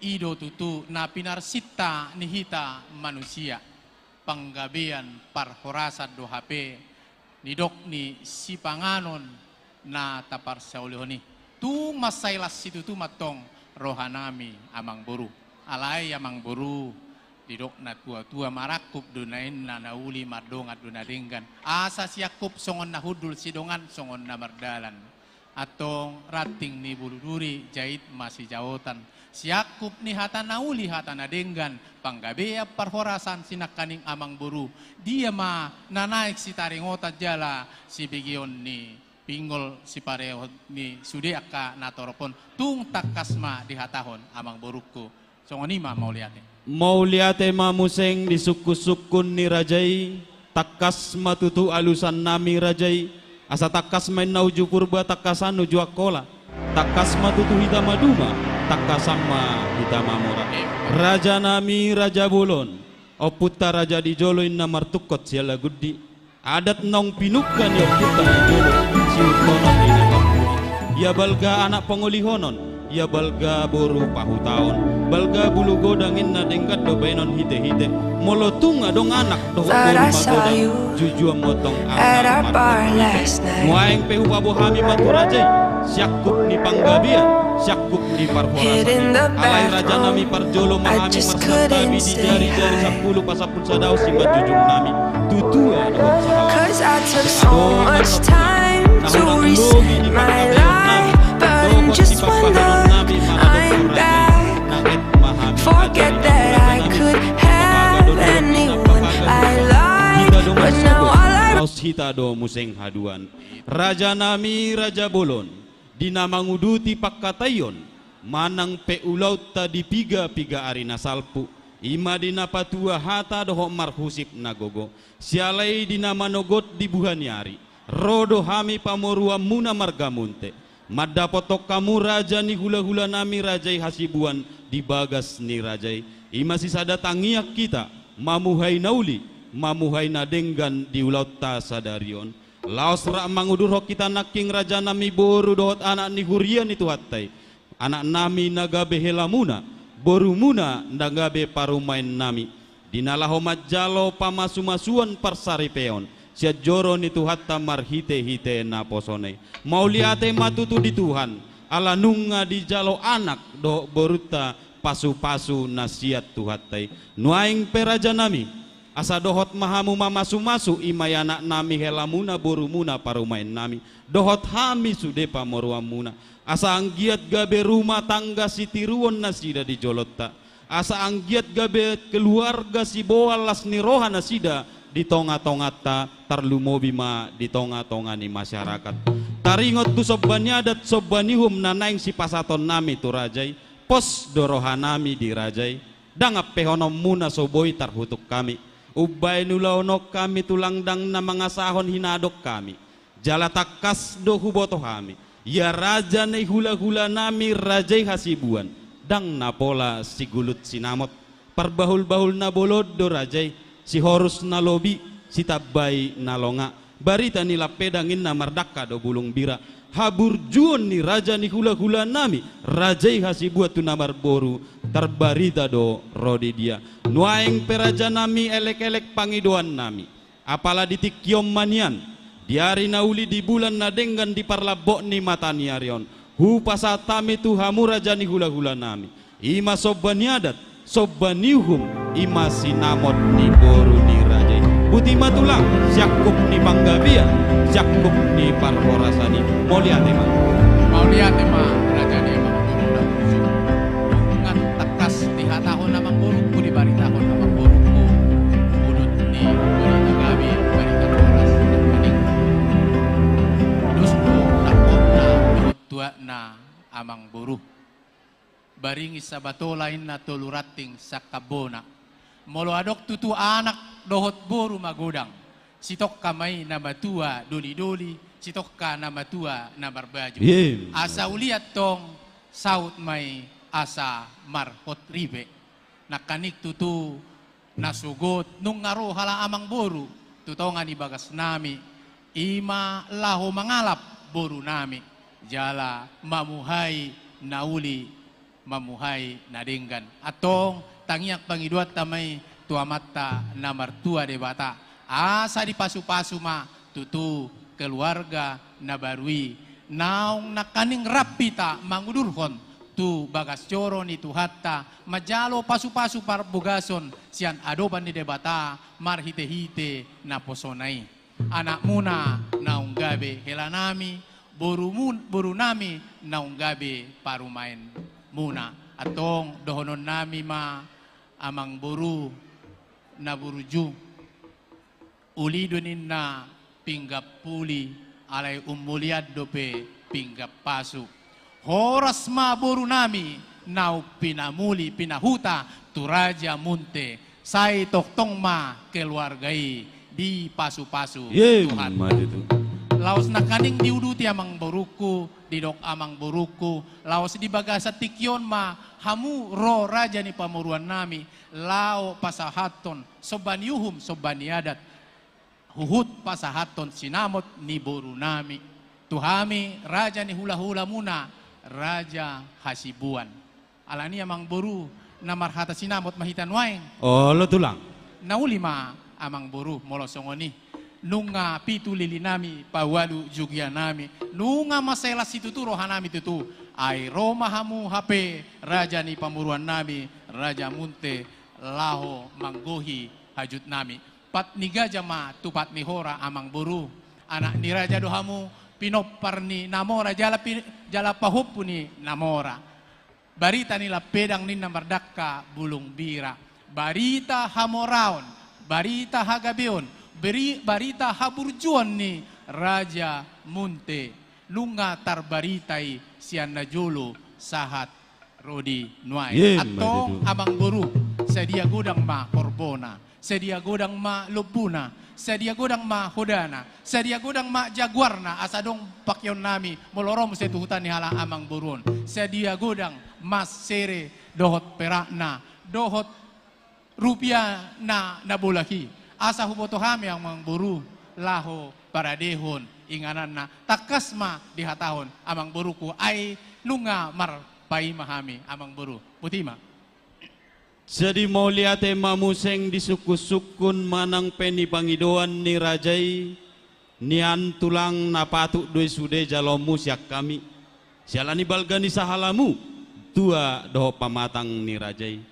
I do tutu na pinarsinta ni hita manusia. Panggabean parhorasan do hape nidok ni sipanganon na taparsaulihon i. Tung mansai las situtu ma antong rohanami amangboru. Alai amangboru, didok na tuatua, marangkup do na inna na uli, mardongan do na denggan. Asa siangkup songon na hundul, sidongan songon na mardalan. Antong ranting ni bulu duri, jait ma sijaotan. Siangkup ni hata na uli, hata na denggan, panggabean parhorasan sinangkaning amangboru. Dia ma na naeng sitaringotan jala sibegeon ni pinggol, siparehon ni sude angka na torop on. Tung tangkas ma dihatahon amangborungku. Songon i ma mauliate. Mauliate ma muse di sungkunsungkun ni raja i. Tangkas ma tutu alusannami raja i. Asa tangkas ma inna uju Purba, tangkasan uju Angkola. Tangkas ma tutu hita maduma, tangkasan ma hita mamora. Rajanami raja bolon, ompunta raja di jolo inna martungkot sialagundi. Adat naung pinungka ni ompunta na jolo, siutonon ni na pamburi. Ia balga anak pangolihonon, ia balga boru pahutaon, balga bulu godang inna denggan do baenon hitehite. Molo tung adong anak dohot boru magodang, jujuan ma antong angka martonggo. Nuaeng pe hupaboa hami ma tu raja i siangkup ni panggabean, siangkup ni parhorasan i. Alai rajanami, parjolo ma hami marsantabi di jarijari sampulu pasampulu sada on simanjujungnami tu tua dohot sahalak. Took so much time to reset my life, but in just one look, I'm back. Forget that I could have anyone I like, but now all I... Laos hita do muse haduan. Raja nami, raja bolon, di na manguduti pangkataion manang pe ulaonta di piga-piga ari na salpu, i ma di na patua hata dohot marhusip na gogo. Siala i di na manogot di buha ni ari, ro do hami pamoruonmuna marga Munte, mandapothon hamu raja ni hula-hula nami, raja i Hasibuan, di bagas ni raja i. I ma sisada tangiang hita, mamuhai na uli, mamuhai na denggan di ulaonta sadari on. Laos rap mangudurhon hita nangkin, raja nami, boru dohot anak ni huria ni Tuhanta i, anak nami na gabe helamuna, borumuna na gabe parumaen nami, di na laho manjalo pamasu-masuon parsaripeon sian joro ni Tuhanta marhite-hite naposona i. Mauliate ma tutu di Tuhan, ala nunga dijalo anak dohot borunta pasu-pasu na sian Tuhanta i. Nuaeng pe, raja nami, asa dohot ma hamu mamasu-masu, i ma i anak nami, helamuna, borumuna, parumaen nami, dohot hami sude pamoruonmuna, asa anggiat gabe rumah tangga sitiruon nasida di jolonta, asa anggiat gabe keluarga siboan las ni roha nasida di tonga-tonganta, tarlumobi ma di tonga-tonga ni masyarakat. Taringot tu somba ni adat, somba ni uhum na naeng sipasahaton nami tu raja i, pos do roha nami di raja i. Ndang ampehononmuna so boi tarhutuk hami. Umbahen ulaon on hami tulang ndang na mangasahon hinadok hami. Jala tangkas do huboto hami, ia raja ni hula-hula nami, raja i Hasibuan, ndang na pola sigulut sinamot. Parbahul-bahul na bolon do raja i, sihorus na lobi, sitambai na longa. Barita ni lampedang, ninna, mardangka do bulung bira. Haburjuon ni raja ni hula-hula nami, raja i Hasibuan, tu na marboru, tarbarita do ro di dia. Nuaeng pe, raja nami, elek-elek pangidoan nami, apala di tingki on ma nian, di ari na uli, di bulan na denggan, di parlambok ni mata ni ari on, hupasahat hami tu hamu, raja ni hula-hula nami, i ma somba ni adat, somba ni uhum, i ma sinamot ni boru ni raja i. Botima tulang, siangkup ni panggabean, siangkup ni parhorasan i. Mauliate ma. Mauliate ma, raja ni amangboru na burju. Nunga tangkas dihatahon amangborungku, dibaritahon amangborungku, udut ni barita gabe, barita horas, nangkaning dos do tangkokna dohot tuatna amangboru. Baringis Sabatola, ninna, tolu ranting sangkambona. Molo adong tutu anak dohot boru magodang, sitongka ma i na matua doli-doli, sitongka na matua na marbaju. Asa uli antong saut ma i asa marhot ripe. Nangkaning tutu na sogot nunga ro halak amangboru tu tonga ni bagas nami, i ma laho mangalap boru nami, jala mamuhai na uli, mamuhai na denggan. Antong tangiang pangidoanta ma i tu Amanta na martua Debata, asa dipasu-pasu ma tutu keluarga na baru i, naung nangkaning rap hita mangudurhon tu bagas joro ni Tuhanta, manjalo pasu-pasu parbogason sian adopan ni Debata marhite-hite naposona i. Anakmuna naung gabe hela nami, borumu-, boru nami naung gabe parumaenmuna. Antong dohonon nami ma, amangboru na burju, uli do ninna pinggan puli, alai ummulian dope pinggan pasu. Horas ma boru nami naung pinamuli, pinahuta tu Raja Munte, sai tongtong ma keluarga i dipasu-pasu Tuhan. Laos nangkaning diuduti amangborungku, didok amangborungku, laos di bagasan tingki on ma hamu ro, raja ni pamoruan nami, laho pasahathon somba ni uhum, somba ni adat, huhut pasahathon sinamot ni boru nami tu hami, raja ni hula-hulamuna, Raja Hasibuan. Alani i, amangboru, na marhata sinamot ma hita nuaeng. Olo, tulang. Na uli ma, amangboru, molo songon i. Nunga pitu lili nami, paualu jugia nami. Nunga mansai las situtu roha nami tutu. Ai ro ma hamu hape, raja ni pamoruan nami, Raja Munte, laho manggohi hajut nami. Pat ni gaja ma tu pat ni hora, amang boru. Anak ni raja do hamu, pinompar ni na mora, jala pi-, jala pahompu ni na mora. Barita ni lampedang ninna mardangka bulung bira. Barita hamoraon, barita hagabeon, beri-, barita haburjuon ni Raja Munte. Nunga tarbarita i sian na jolo sahat ro di nuaeng. Antong, amang boru, sadia godang ma horbona, sadia godang ma lombuna, sadia godang ma hodana, sadia godang ma jaguarna, asa adong pakeon nami molo ro muse tu huta ni halak amang boru on. Sadia godang mas, sere dohot perakna, dohot rupia na, na bolak i. Asa huboto hami, amang boru, laho paradehon ingananna. Tangkas ma dihatahon, amang boruku, ai nunga marpaima hami, amang boru. Boti ma. Jadi mauliate ma muse di sungkun-sungkun manang pe di pangidoan ni raja i, nian tulang, na patut do i sude jaloonmu sian hami. Siala ni balga ni sahalamu, tua dohot pamatang ni raja i.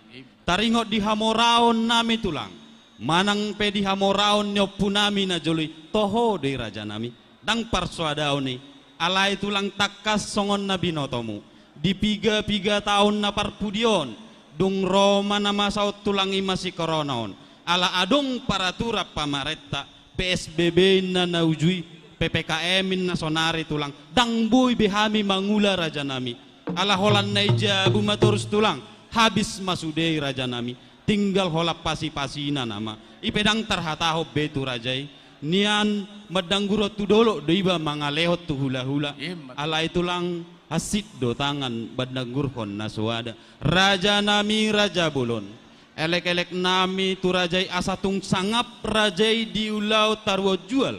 Taringot di hamoraon nami tulang, manang pe di hamoraon ni ompu nami na jolo i, toho do i raja nami. Ndang parsoadaon i, alai tulang, tangkas songon na binotomu. Di piga-piga taon na parpudi on, dung ro ma na masa on tulang, i ma sikorona on. Ala adong paraturan pamarenta, P S B B inna na uju i, P P K M inna sonari tulang, ndang boi be hami mangula raja nami. Ala holan na i jabu ma torus tulang, habis ma sude i raja nami. Tinggal holan pasi-pasina nama. I pe ndang tarhatahon be tu raja i. Nian mandanggur tu dolok do iba mangalehon tu hula-hula. Alai tulang, hansit do tangan mandanggurhon na soada. Raja nami, raja bolon. Elek-elek nami tu raja i, asa tung sangap raja i di ulaon taruhon jual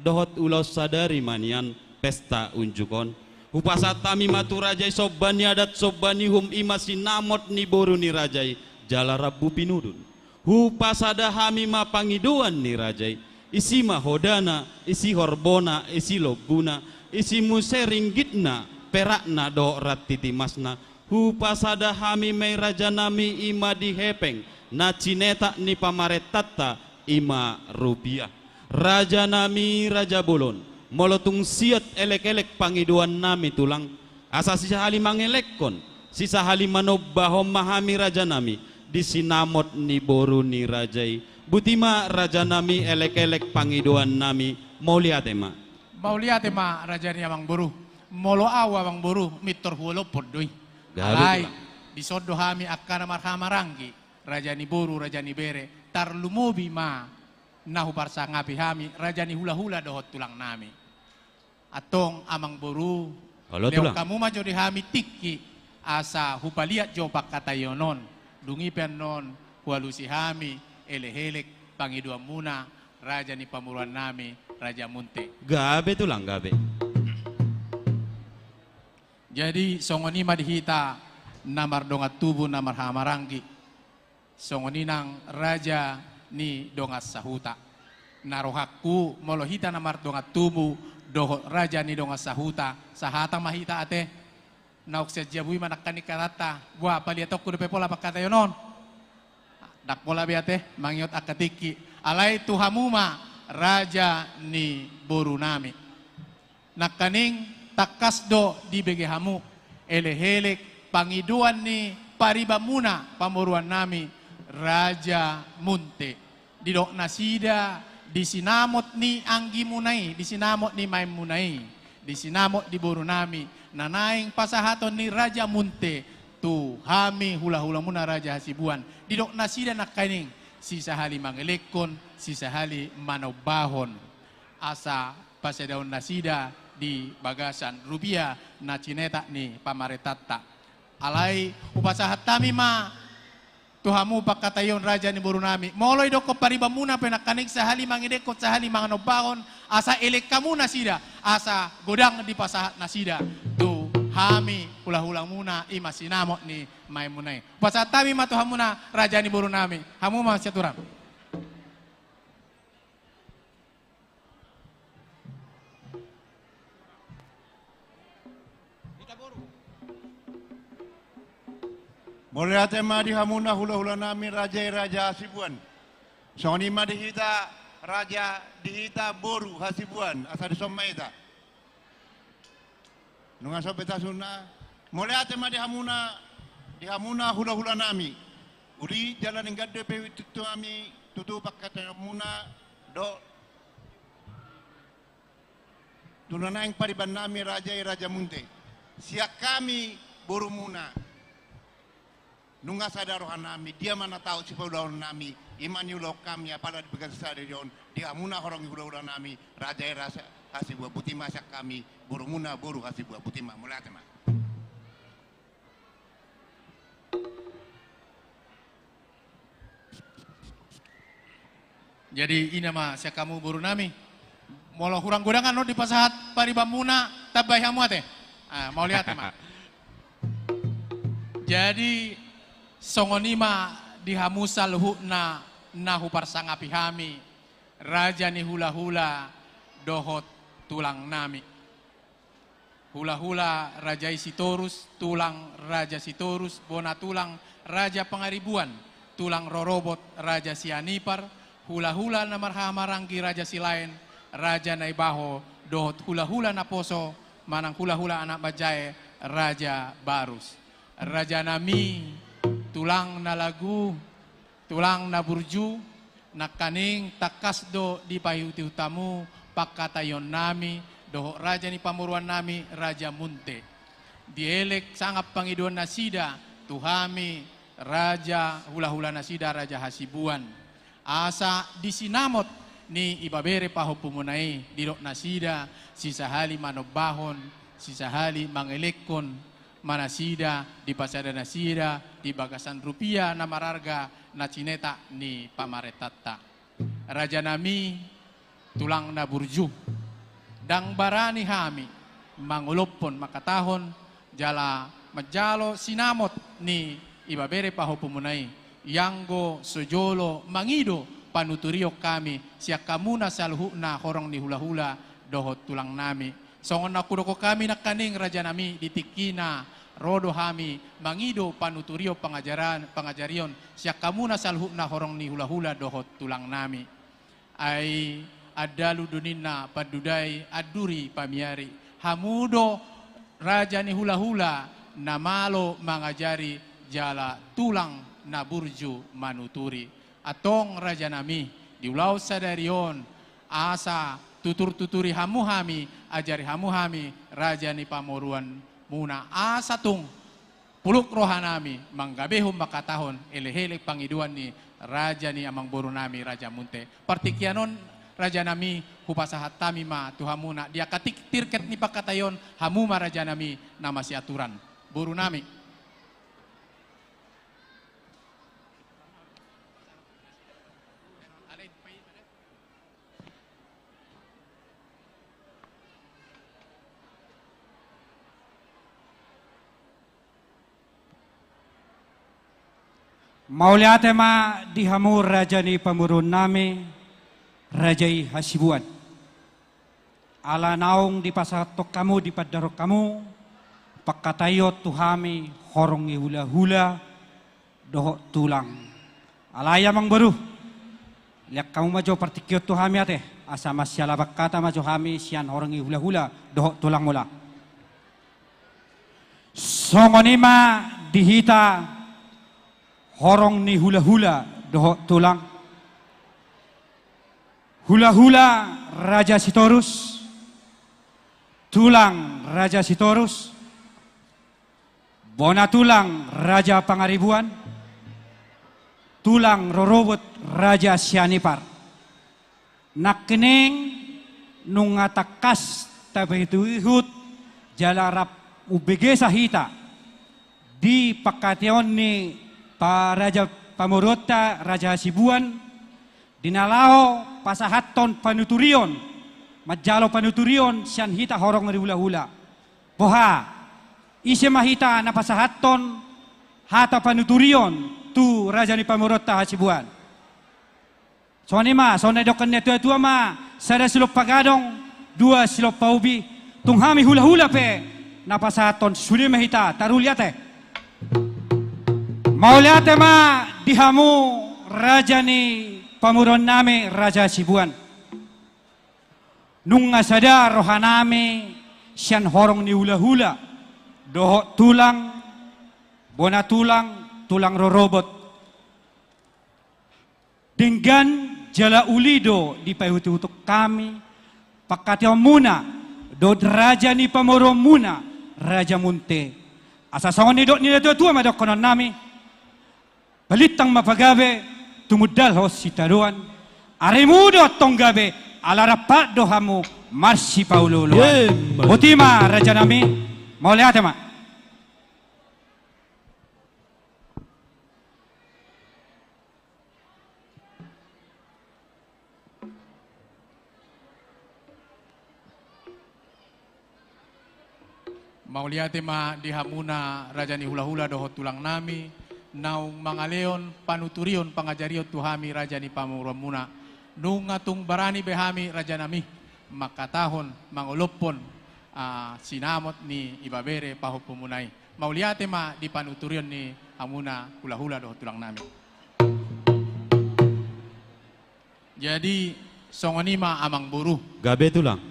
dohot ulaon sadari ma nian pesta unjuk on. Hupasahat hami ma tu raja i somba ni adat, somba ni uhum, i ma sinamot ni boru ni raja i jala rambu pinudun. Hupasada hami ma pangidoan ni raja i, isi ma hodana, isi horbona, isi lombuna, isi muse ringgitna, perakna dohot ranti timasna. Hupasada hami ma i raja nami, i ma di hepeng na cinetak ni pamarentanta, i ma rupia. Raja nami, raja bolon, molo tung siat elek-elek pangidoan nami tulang, asa sisahali mangelekhon, sisahali manombahon ma hami raja nami di sinamot ni boru ni raja i. Boti ma raja nami elek-elek pangidoan nami, mauliate ma. Mauliate ma raja ni amang boru. Molo au amang boru, mintor huolophon do i. Alai dison do hami angka na marhahamaranggi, raja ni boru, raja ni bere, tarlumobi ma na huparsangapi hami, raja ni hula-hula dohot tulang nami. Antong amang boru, lehon hamu ma jo di hami tingki, asa hupaliat jo pangkataion on. Dung i pe annon hualusi hami elek-elek pangidoanmuna, raja ni pamoruon nami, Raja Munte. Gabe tulang, gabe. Jadi songon i ma di hita na mardongan tubu, na marhahamaranggi. Songon i nang raja ni dongan sahuta. Na rohangku, molo hita na mardongan tubu dohot raja ni dongan sahuta, sahata ma hita ate. Naung sian jabu i ma nangkaning hatanta, boha paliatonku dope pola pangkataion on. Ndang pola be ate mangiot angka tingki. Alai tu hamu ma raja ni boru nami. Nangkaning tangkas do dibege hamu elek-elek pangidoan ni paribanmuna, pamoruon nami, Raja Munte. Didok nasida di sinamot ni anggimuna i, di sinamot ni maenmuna i, di sinamot ni boru nami, na naeng pasahaton ni Raja Munte tu hami hula-hulamuna Raja Hasibuan. Didok nasida nangkaning sisahali mangelekhon, sisahali manombahon. Asa pasadahon nasida di bagasan rupia na cinetak ni pamarentanta. Alai hupasahat hami ma tu hamu pangkataion raja ni boru nami. Molo idokkon paribanmuna pe nangkaning sahali mangelekhon, sahali manombahon, asa elek hamu nasida, asa godang dipasahat nasida tu hami hula-hulamuna, i ma sinamot ni maenmuna i. Hupasahat hami ma tu hamuna raja ni boru nami. Hamu ma sian tulang. Mauliate ma di hamuna hula-hula nami raja i Raja Hasibuan. Songon i ma di hita raja, di hita boru Hasibuan, asa dison ma hita. Nunga so beta sunna, mauliate ma di hamuna, di hamuna hulahulanami. Uli jala denggan do pe huituttu hami tutu pangkataionmuna, do tu na naeng paribannami raja i Raja Munte. Sian hami borumuna. Nunga sada rohanami, dia ma na tahu sipaulaonnami, i ma niulahon hami, apala di bagasan sadari on, di hamuna horong ni hulahulanami, raja i Raja Hasibuan, botima sian hami, borumuna boru Hasibuan, botima, mauliate ma. Jadi i ma sian hamu borunami. Molo hurang godang annon dipasahat paribanmuna, tambai hamu ate. Ah, mauliate ma. Jadi songon i ma di hamu saluhutna na huparsangapi hami, raja ni hulahula dohot tulangnami. Hulahula raja i Sitorus, tulang raja Sitorus, bona tulang raja Pangaribuan, tulang rorobot raja Sianipar, hulahula na marhahamaranggi raja Silaen, raja Naibaho, dohot hulahula naposo manang hulahula anak manjae raja Barus. Rajanami, tulang na lagu, tulang na burju, nangkaning tangkas do dipaihutihut hamu pangkataionnami dohot raja ni pamoruonnami Raja Munte. Dielek sangap pangidoannasida tu hami raja hulahulanasida Raja Hasibuan. Asa di sinamot ni ibebere pahompumuna i didok nasida sisahali manombahon, sisahali mangelekhon ma nasida, dipasada nasida di bagasan rupia na mararga na sinetak ni pamarentanta. Rajanami, tulang na burju, ndang barani hami mangolophon mangkatahon jala manjalo sinamot ni ibebere pahompumuna i, ianggo so jolo mangido panuturion hami sian hamuna saluhutna horong ni hulahula dohot tulangnami. Songon na hudokhon hami nangkaning rajanami, di tingki na ro do hami mangido panuturion pangajaran, pangajarion sian hamuna saluhutna horong ni hulahula dohot tulangnami. Ai andalu do ninna pandudai, anduri pamiari. Hamu do raja ni hulahula na malo mangajari jala tulang na burju manuturi. Antong rajanami, di ulaon sadari on, asa tuturtuturi hamu hami, ajari hamu hami, raja ni pamoruonmuna, asa tung puluk rohanami manggabehon mangkatahon elekelek pangidoan ni raja ni amangborunami Raja Munte. Partingkian on rajanami, hupasahat hami ma tu hamuna di angka tirket ni pangkataion, hamu ma rajanami na masiaturan. Borunami. Mauliate ma di hamu raja ni pamoruonnami, raja i Hasibuan. Ala naung dipasahathon hamu, dipandarothon hamu pangkataion tu hami horong ni hulahula dohot tulang. Alai amangboru, lehon hamu ma jo partingkian tu hami ate, asa masialapan hata ma jo hami sian horong ni hulahula dohot tulang muna. Songon i ma di hita horong ni hulahula dohot tulang. Hulahula Raja Sitorus, tulang Raja Sitorus, bona tulang Raja Pangaribuan, tulang rorobot Raja Sianipar. Nangkining nunga tangkas tapaihutihut jala rap umbegesa hita di pangkataion ni pa-, raja pamoruonta Raja Hasibuan, di na laho pasahathon panuturion, manjalo panuturion sian hita horong ni hulahula. Boha, ise ma hita na pasahathon hata panuturion tu raja ni pamoruonta Hasibuan? Songon i ma, songon na nidok ni natuatua ma, sada silompa gadong, dua silompa ubi, tung hami hulahula pe na pasahathon, sude ma hita, taruli ate. Mauliate ma di hamu raja ni pamoruonnami Raja Sibuan. Nunga sada rohanami sian horong ni hulahula dohot tulang, bona tulang, tulang rorobot. Denggan jala uli do dipaihut-ihut hami pangkataionmuna dohot raja ni pamoruonmuna, Raja Munte. Asa songon nidok ni natua-tua ma dohononnami: Balintang ma pagabe, tumundalhon sitadoan. Arimu do antong gabe, ala rap do hamu marsipaolo-oloan. Emma. Boti ma, rajanami. Mauliate ma. Mauliate ma di hamuna raja ni hulahula dohot tulangnami, naung mangalehon panuturion pangajarion tu hami raja ni pamoruonmuna. Nunga tung barani be hami, rajanami, mangkatahon, mangolophon, ah, sinamot ni ibebere pahompumuna i. Mauliate ma di panuturion ni hamuna hulahula dohot tulangnami. Jadi, songon i ma, amangboru. Gabe, tulang.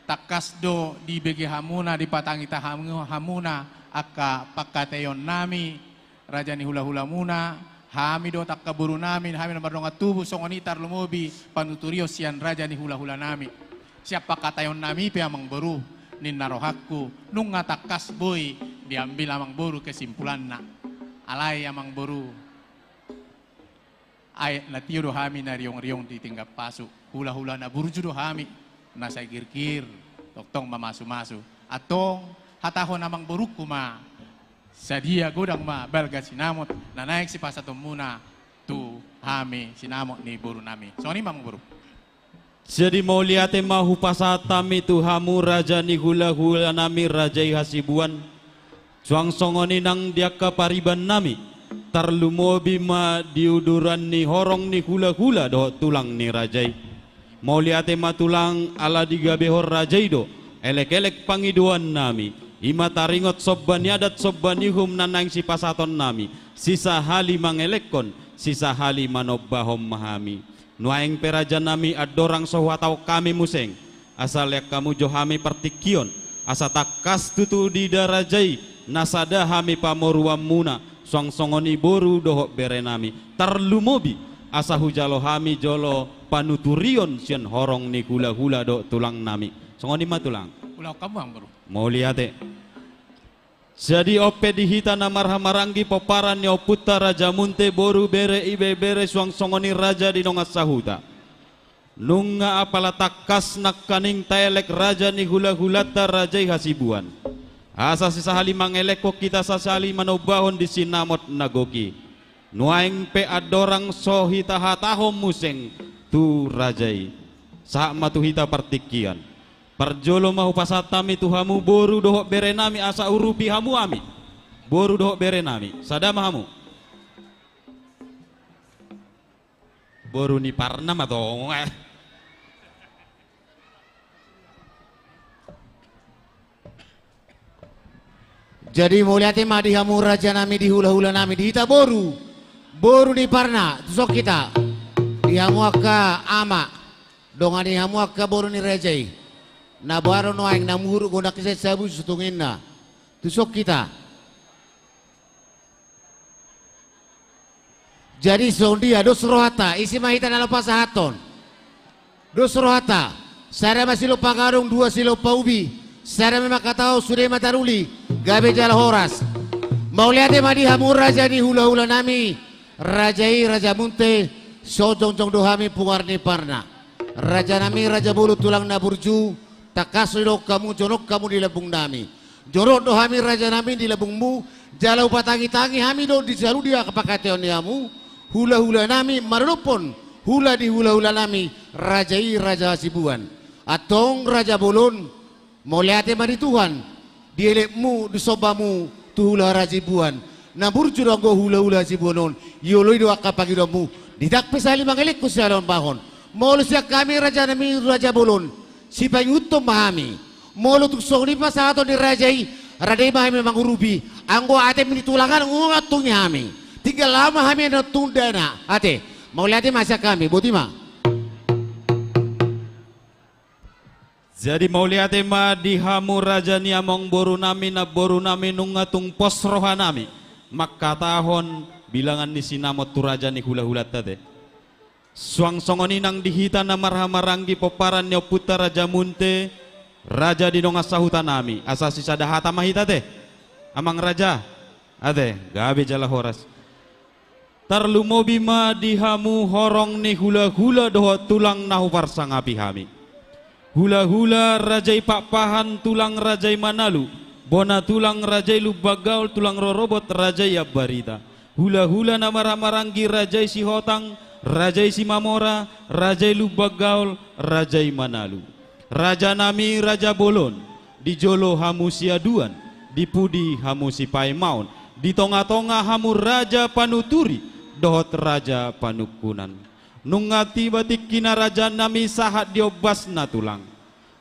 Tangkas do dibege hamuna, dipatangihon hamu-, hamuna angka pangkataionnami, raja ni hulahulamuna, hami dohot angka borunami, hami na mardongan tubu, songon i tarlumobi panuturion sian raja ni hulahulanami. Sian pangkataionnami pe, amangboru, ninna rohangku, nunga tangkas boi diambil amangboru kesimpulanna. Alai, amangboru, aek na tio do hami na riong-riong di tinggan pasu. Hulahula na burju do hami, na sai girgir, tongtong mamasu-masu. Antong, hatahon amangborungku ma, sadia godang ma balga sinamot na naeng sipasahatonmuna tu hami, sinamot ni borunami. Songon i ma, amangboru. Jadi mauliate ma hupasahat hami tu hamu raja ni hulahulanami, raja i Hasibuan. Suang songon i nang di angka paribannami, tarlumobi ma di uduran ni horong ni hulahula dohot tulang ni raja i. Mauliate ma, tulang, ala digabehon raja i do elek-elek pangidoannami. I ma taringot somba ni adat, somba ni uhum na naeng sipasahatonnami. Sisahali mangelekhon, sisahali manombahon ma hami. Nuaeng pe, rajanami, andorang so huhatahon hami muse, asa lean hamu jo hami partingkian, asa tangkas tutu diida raja i na sada hami pamoruonmuna, suang songon i boru dohot berenami. Tarlumobi, asa hujalo hami jolo panuturion sian horong ni hulahula dohot tulangnami. Songon i ma, tulang. Ulahon hamu, amangboru. Mauliate. Jadi on pe di hita na marhahamaranggi, pomparan ni ompunta Raja Munte, boru, bere, ibebere, suang songon i raja di dongan sahuta. Nunga apala tangkas nangkaning taelek raja ni hulahulanta, raja i Hasibuan. Asa sisahali mangelekhon hita, sisahali manombahon di sinamot na gok i. Nuaeng pe andorang so hita hatahon muse tu raja i, sahat ma tu hita partingkian. Parjolo ma hupasahat hami tu hamu boru dohot berenami, asa urupi hamu hami. Boru dohot berenami, sada ma hamu. Boru ni parna ma tong, eh. Jadi mauliate ma di hamu rajanami, di hulahulanami, di hita boru, boru ni parna, tu son hita. Di hamu angka ama, dongan ni hamu angka boru ni raja i, na baru nuaeng na muruk gondang i, sai sabu sutunginna. Tu son hita. Jadi songon dia, dos rohanta, ise ma hita na laho pasahathon? Dos rohanta, sada ma silompa gadong, dua silompa ubi, sada ma mangkatahon, sude ma taruli, gabe jala horas. Mauliate ma di hamu raja ni hulahulanami, raja i Raja Munte, so jongjong do hami punguan ni parna. Rajanami Raja Bolon, tulang na burju, tangkas do didok hamu, jonok hamu di lambungnami. Jonok do hami rajanami di lambungmu, jala hupatangitangi hami do di saluhut angka pangkataion ni hamu, hulahulanami, maradophon hula ni hulahulanami, raja i Raja Hasibuan. Antong Raja Bolon, mauliate ma di Tuhan, di elekmu, di sombamu tu hula Hasibuan. Na burju do anggo hulahula Hasibuan on, dioloi do angka pangidoanmu, ndang pe sahali mangelekhon, sahali manombahon. Molo sian hami rajanami Raja Bolon, sipangihuthon ma hami. Molo tung songon i pasahaton ni raja i, rade ma hami mangurupi. Anggo atem ni tulang an, unang tungi hami. Tinggal ma hami annon tunda na. Ate. Mauliate ma sian hami, boti ma. Jadi mauliate ma di hamu raja ni amangboru nami, namboru nami, nunga tung pos roha nami mangkatahon bilangan ni sinamot tu raja ni hulahulanta te. Suang songon i nang di hita na marhahamaranggi pomparan ni ompunta Raja Munte, raja di dongan sahuta nami, asa sisada hata ma hita te. Amang raja, ate, gabe jala horas. Tarlumobi ma di hamu horong ni hulahula dohot tulang na huparsangapi hami. Hulahula raja i Pakpahan, tulang raja i Manalu, bona tulang raja i Lumban Gaol, tulang rorobot raja i Ambarita. Hulahula na marhahamaranggi raja i Sihotang, raja i Simamora, raja i Lumban Gaol, raja i Manalu. Raja nami raja bolon, di jolo hamu siaduan, di pudi hamu sipaimaon, di tongatonga hamu raja panuturi dohot raja panungkunan. Nunga tiba tingki na raja nami sahat di ombasna tulang.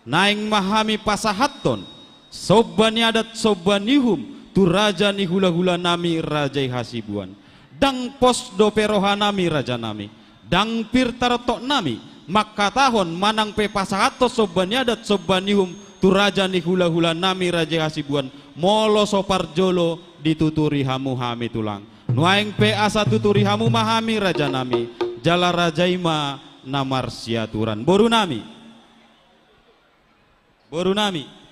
Naeng ma hami pasahathon somba ni adat somba ni uhum tu raja ni hulahula nami raja i Hasibuan. Ndang pos dope roha nami raja nami, ndang pir tarontok nami mangkatahon manang pe pasahathon somba ni adat somba ni uhum tu raja ni hulahula nami raja i Hasibuan, molo so parjolo dituturi hamu hami tulang. Nuaeng pe asa tuturi hamu ma hami raja nami, jala raja i ma na marsiaturan. Boru nami. Boru nami.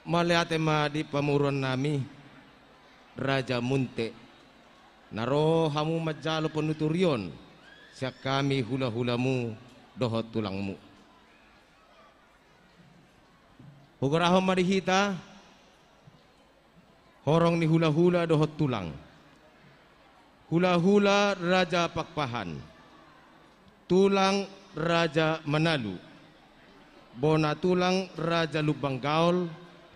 Mauliate ma di pamoruan nami, Raja Munte. Na ro hamu manjalo panuturion sian hami hulahulamu dohot tulangmu. Hugorahon ma di hita horong ni hulahula dohot tulang. Hulahula Raja Pakpahan, tulang Raja Manalu, bona tulang Raja Lumban Gaol,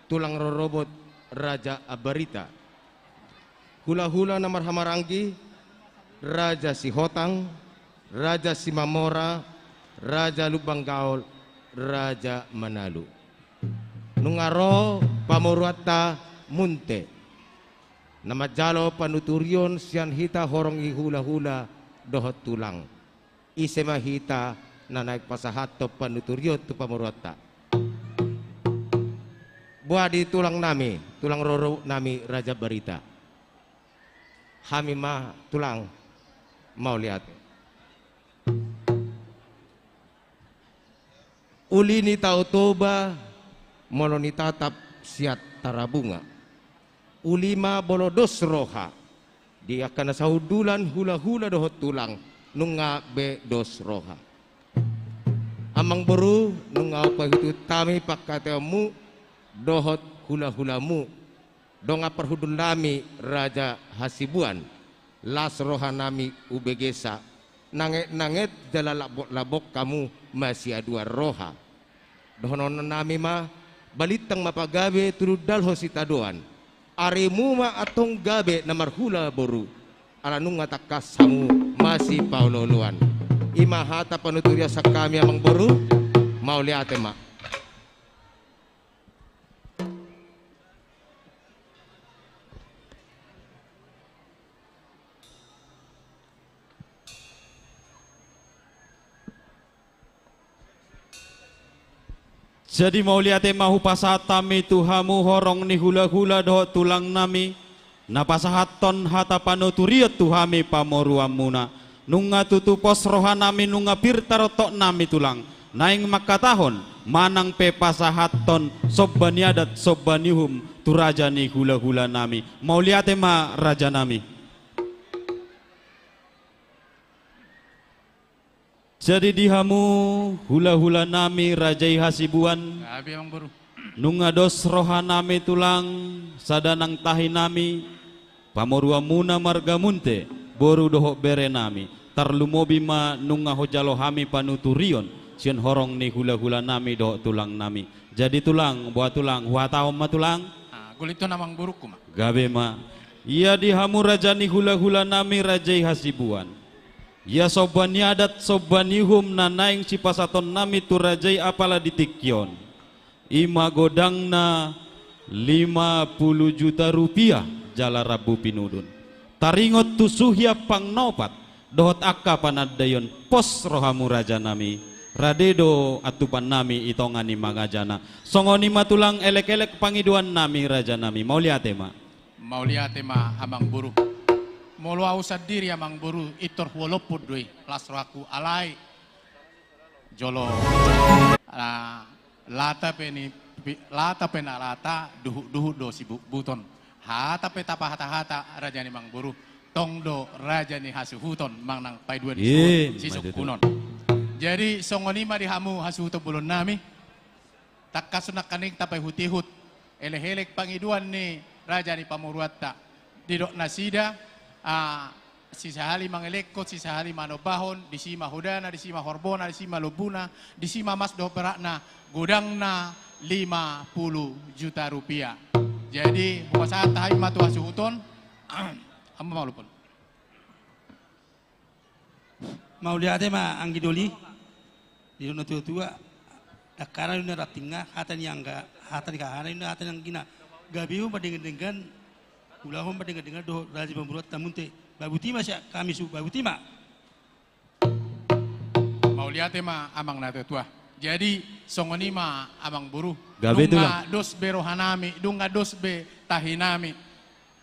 tulang rorobot Raja Ambarita. Hulahula na marhahamaranggi, Raja Sihotang, Raja Simamora, Raja Lumban Gaol, Raja Manalu. Nunga ro pamoruanta Munte na manjalo panuturion sian hita horong ni hulahula dohot tulang. Ise ma hita na naeng pasahathon panuturion tu pamoruanta? Boha di tulang nami, tulang rorobot nami Raja Ambarita? Hami ma tulang, mauliate. Uli ni Tao Toba, molo nitatap sian Tarabunga. Uli ma molo dos roha, di angka na sahundulan hulahula dohot tulang, nunga be dos roha. Amangboru, nunga hupaihutihut hami pangkataionmu dohot hulahulamu, dongan parhundul nami Raja Hasibuan, las roha nami hubegesa, nangetnanget jala labotlabot hamu masiaduan roha. Dohonon nami ma, balintang ma pagabe, tulundalhon sitadoan. Arimu ma antong gabe na marhula boru, ala nunga tangkas hamu masipaolooloan. I ma hata panuturion sian hami, Amangboru. Mauliate ma. Jadi mauliate ma hupasahat hami tu hamu horong ni hulahula dohot tulang nami, na pasahathon hata panuturion tu hami pamoruanmuna. Nunga tutu pos roha nami, nunga pir tarontok nami tulang, naeng mangkatahon manang pe pasahathon somba ni adat somba ni uhum tu raja ni hulahula nami. Mauliate ma raja nami. Jadi di hamu hulahula nami raja i Hasibuan, gabe, Amangboru. Nunga dos roha nami tulang, sada nang tahi nami, pamoruanmuna marga Munte, boru dohot bere nami, tarlumobi ma nunga hujalo hami panuturion sian horong ni hulahula nami dohot tulang nami. Jadi tulang, boha tulang, huhatahon ma tulang? Ah, gulintun, Amangborungku, ma. Gabe ma. Ia di hamu raja ni hulahulanami, raja i Hasibuan. Ia somba ni adat, somba ni uhum na naeng sipasahatonnami tu raja i apala di tingki on, i ma godangna lima pulu juta rupiah jala rambu pinudun. Taringot tu suhi ampang na opat dohot angka panandaion, pos rohamu rajanami, rade do antupannami i tonga ni mangajana. Songon i ma tulang, elek-elek pangidoannami rajanami, mauliate ma. Mauliate ma amang boru. Molo au sandiri amang boru, pintor huolophon do i, las rohangku, alai jolo, ah, lata pe ni pi-, lata pe na lata, duhut-duhut do sibutbuton. Hata pe tapahatahata raja ni amang boru, tong do raja ni hasuhuton manang paidua ni suhut sisungkunon. Jadi songon i ma di hamu hasuhuton bolonnami. Tangkas nangkaning tapaihut-ihut elek-elek pangidoan ni raja ni pamoruonta. Didok nasida, ah, sisahali mangelekhon, sisahali manombahon, disi ma hodana, disi ma horbona, disi ma lombuna, disi ma mas dohot perakna, godangna lima pulu juta rupiah. Jadi hupasahat hami ma tu hasuhuton. Hamu ma, olophon. Mauliate ma anggi doli. Didok natuatua, dangkaran do na rantingna, hata ni angga, hata ni hahana do na hata ni anggina. Gabe ho ma denggan-denggan, ulahon ma denggan-denggan dohot raja ni pamoruonta, Munthe. Babuti ma sian hami suhut, babuti ma. Mauliate ma amang natuatua. Jadi songon i ma amang boru. Gabe tulang. Nunga dos be rohanami, nunga dos be tahinami.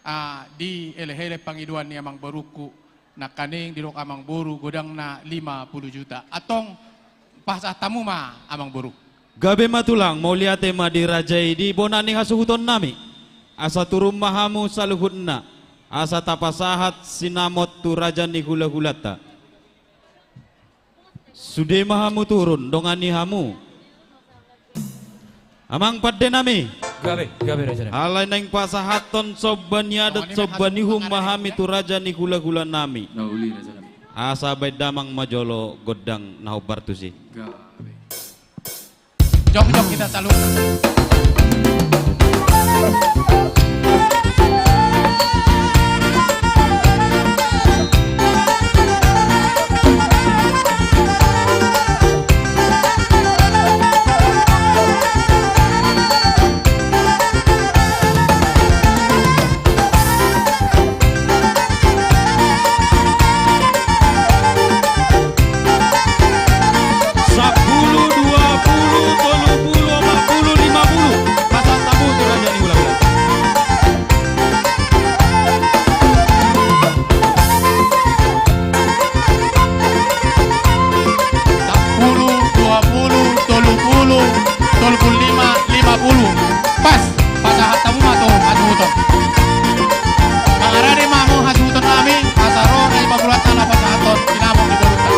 Ah, di elek-elek pangidoan ni amang borungku. Nangkaning didok amang boru godangna lima pulu juta. Antong pasahat hamu ma amang boru. Gabe ma tulang, mauliate ma di raja i, di bona ni hasuhutonnami. Asa turun ma hamu saluhutna, asa tapasahat sinamot tu raja ni hulahulanta. Sude ma hamu turun, dongani hamu. Amang pandenami. Gabe, gabe rajanami. Alai naeng pasahathon somba ni adat, somba ni uhum ma hami tu raja ni hulahulanami. Na uli rajanami. Asa baen damang ma jolo gondang na hombar tusi. Gabe. Jongjong hita saluhutna. Sampulu, dua pulu, tolu pulu, opat pulu, lima pulu. Pasahat hamu tu raja ni hulahula. Sampulu, dua pulu, tolu pulu, tolu pulu lima, lima pulu. Pas, pasahat hamu ma tu hasuhuton. Mangarade ma hamu hasuhutonnami, asa ro na i pabulat ala pasahathon sinamot ni borunta.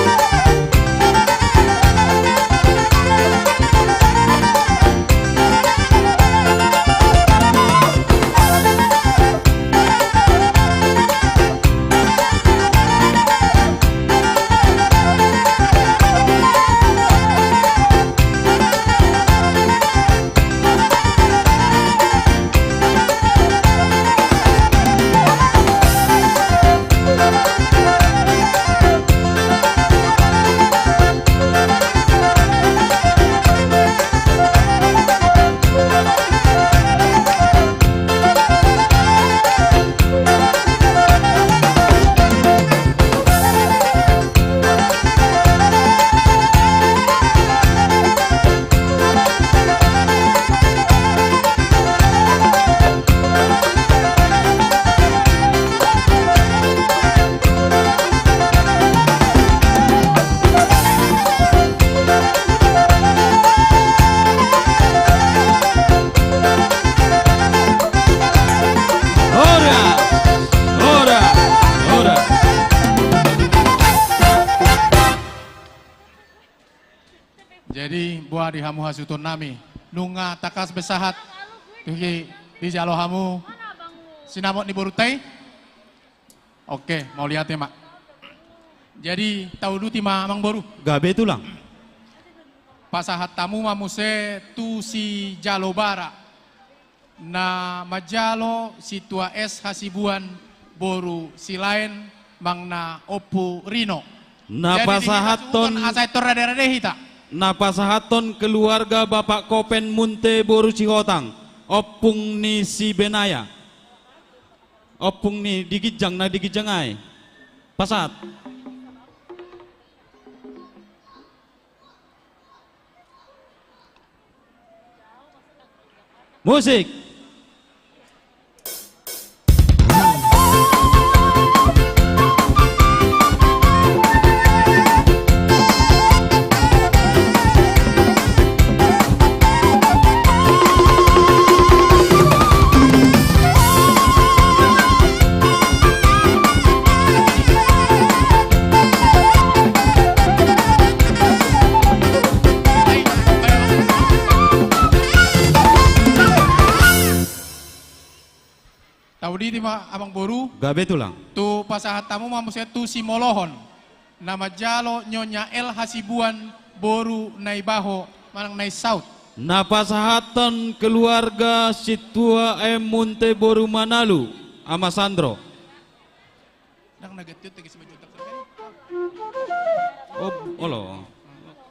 Horas, horas, horas. Jadi boha di hamu hasuhutonnami, nunga tangkas be sahat, tingki dijalo hamu sinamot ni borunta i? Oke, mauliate ma. Jadi tauduti ma amang boru. Gabe tulang. Pasahat hamu ma muse tu sijalo bara. Na manjalo Sintua S Hasibuan boru Silaen, manang na Ompu Rino. Na pasahathon, asa etor rade-rade hita. Na pasahathon keluarga Bapak Kopen Munte boru Sihotang, ompung ni si Benaya. Ompung ni di ginjang, na di ginjang ai. Pasahat. Musik. Tauditi ma, Amang Boru. Gabe, Tulang. Tu pasahat hamu ma muse tu simolohon. Na manjalo Nyonya L Hasibuan boru Naibaho manang Naisaut. Na pasahathon keluarga Sintua M Munte boru Manalu, Ama Sandro. Ndang na ganti on, tegi si baju tak sampai. Oh, olo.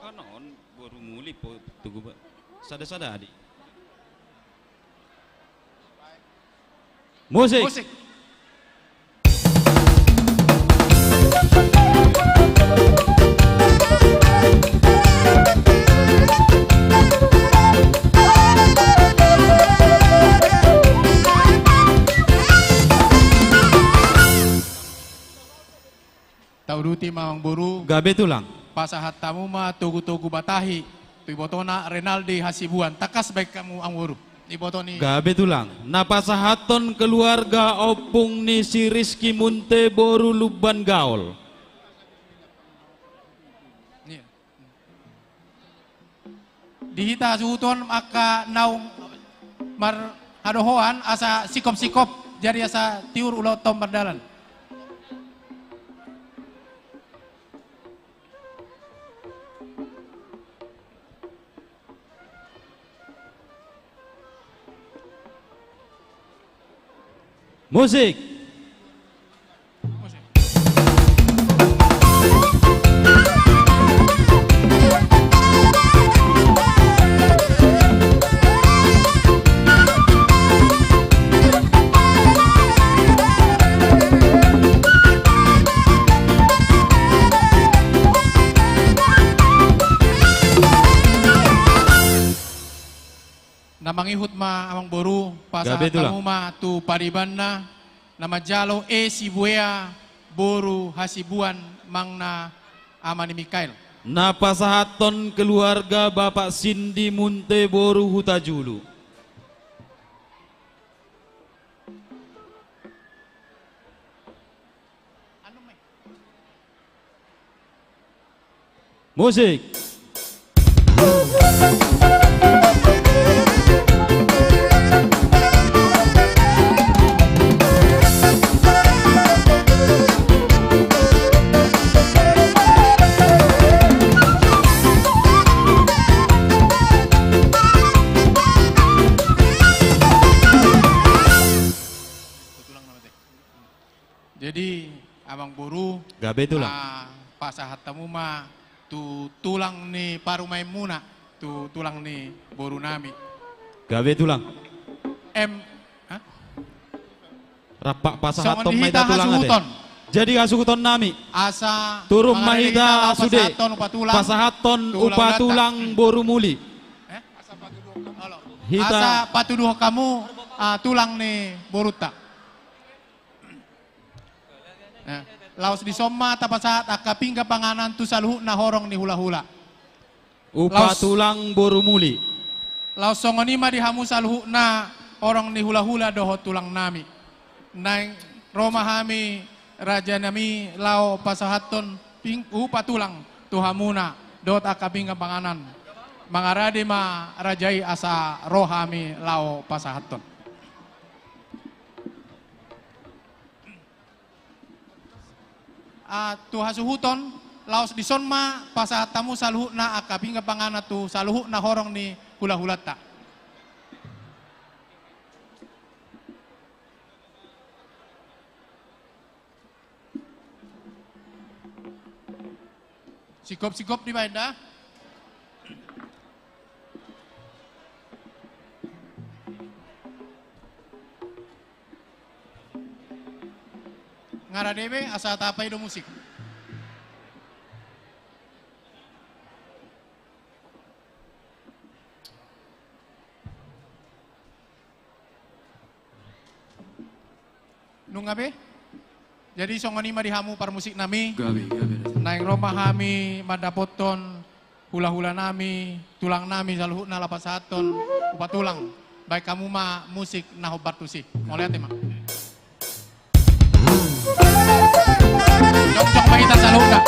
Kan on boru Muli po tugu ba. Sada-sada adi. Musik. Musik. Tauduti ma, Amang Boru. Gabe, Tulang. Pasahat hamu ma togu-togu Batahi tu ibotona Renaldi Hasibuan. Tangkas baen hamu, Amang Boru. Iboto ni. Gabe, Tulang. Na pasahathon keluarga ompung ni si Rizky Munte boru Lumban Gaol. Iya. Di hita hasuhuton angka naung marhadohoan asa sikop-sikop, jadi asa tiur ulaonta on mardalan. Musik. Na mangihut ma, Amang Boru, pasahat hamu ma tu paribanna, na manjalo E Sibuea boru Hasibuan, manang na ama ni Mikael. Na pasahathon keluarga Bapak Sindi Munte boru Hutajulu. Musik. Jadi, Amang Boru, gabe, Tulang. Ah, pasahat hamu ma tu tulang ni parumaenmuna, tu tulang ni boru nami. Gabe, Tulang. Em, hah? Rap pasahathon ma hita, Tulang, ate. Songon i hita hasuhuton. Jadi hasuhuton nami. Asa turun ma hita sude. Pasahathon upa tulang. Pasahathon upa tulang boru Muli. Eh? Asa patuduhon hamu, ah, tulang ni borunta. Eh, laos dison ma tapasahat angka pinggan panganan tu saluhutna horong ni hula-hula. Upa tulang boru Muli. Laos songon i ma di hamu saluhutna horong ni hula-hula dohot tulang nami. Naeng ro ma hami, raja nami, laho pasahathon ping-, upa tulang tu hamuna dohot angka pinggan panganan. Mangarade ma raja i asa ro hami laho pasahathon. Ah, tu hasuhuton, laos dison ma pasahat hamu saluhutna angka pinggan panganan tu saluhutna horong ni hula-hulanta. Gop si gop dibaen da. Nga rade be, asa tapai do musik. Nunga be? Jadi songon i ma di hamu parmusik nami. Gabe, gabe. Naeng ro ma hami mandapothon hula-hula nami, tulang nami saluhutna laho pasahathon upa tulang. Baen hamu ma musik na hombar tusi. Mauliate ma. Jongjong ma hita saluhutna.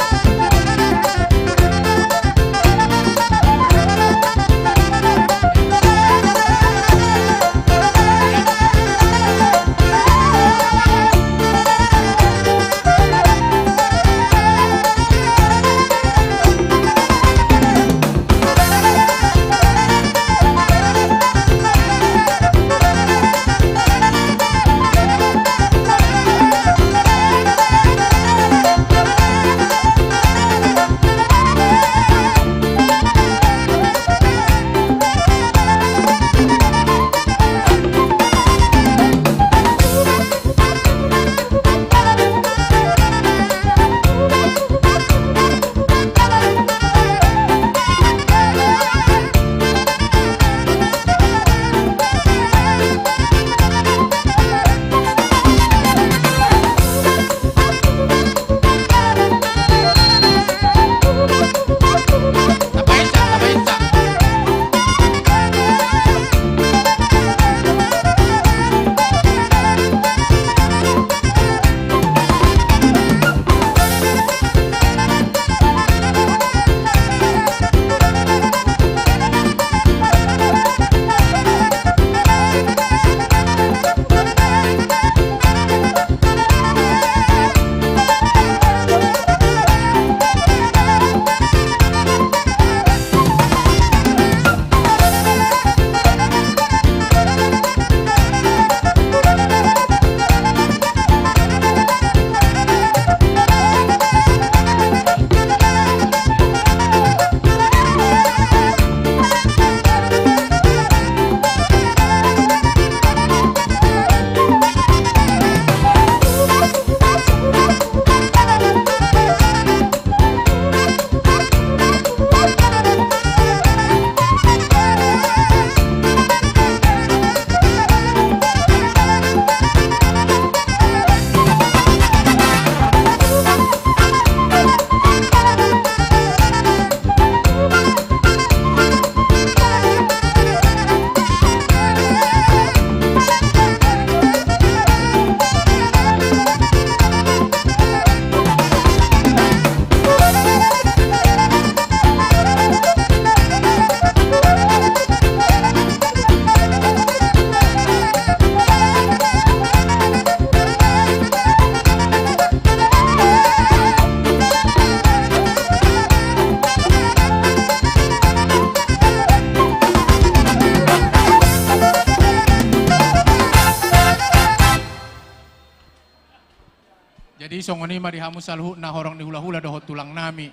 Jadi songon i ma di hamu saluhutna horong ni hula-hula dohot tulang nami.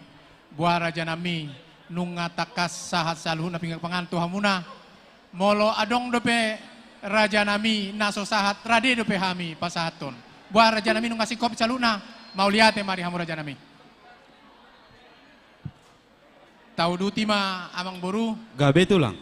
Boha raja nami, nunga tangkas sahat saluhutna pinggan pangan tu hamuna. Molo adong dope raja nami na so sahat, rade dope hami pasahathon. Boha raja nami, nunga singkop saluhutna? Mauliate ma di hamu raja nami. Tauduti ma amang boru. Gabe tulang.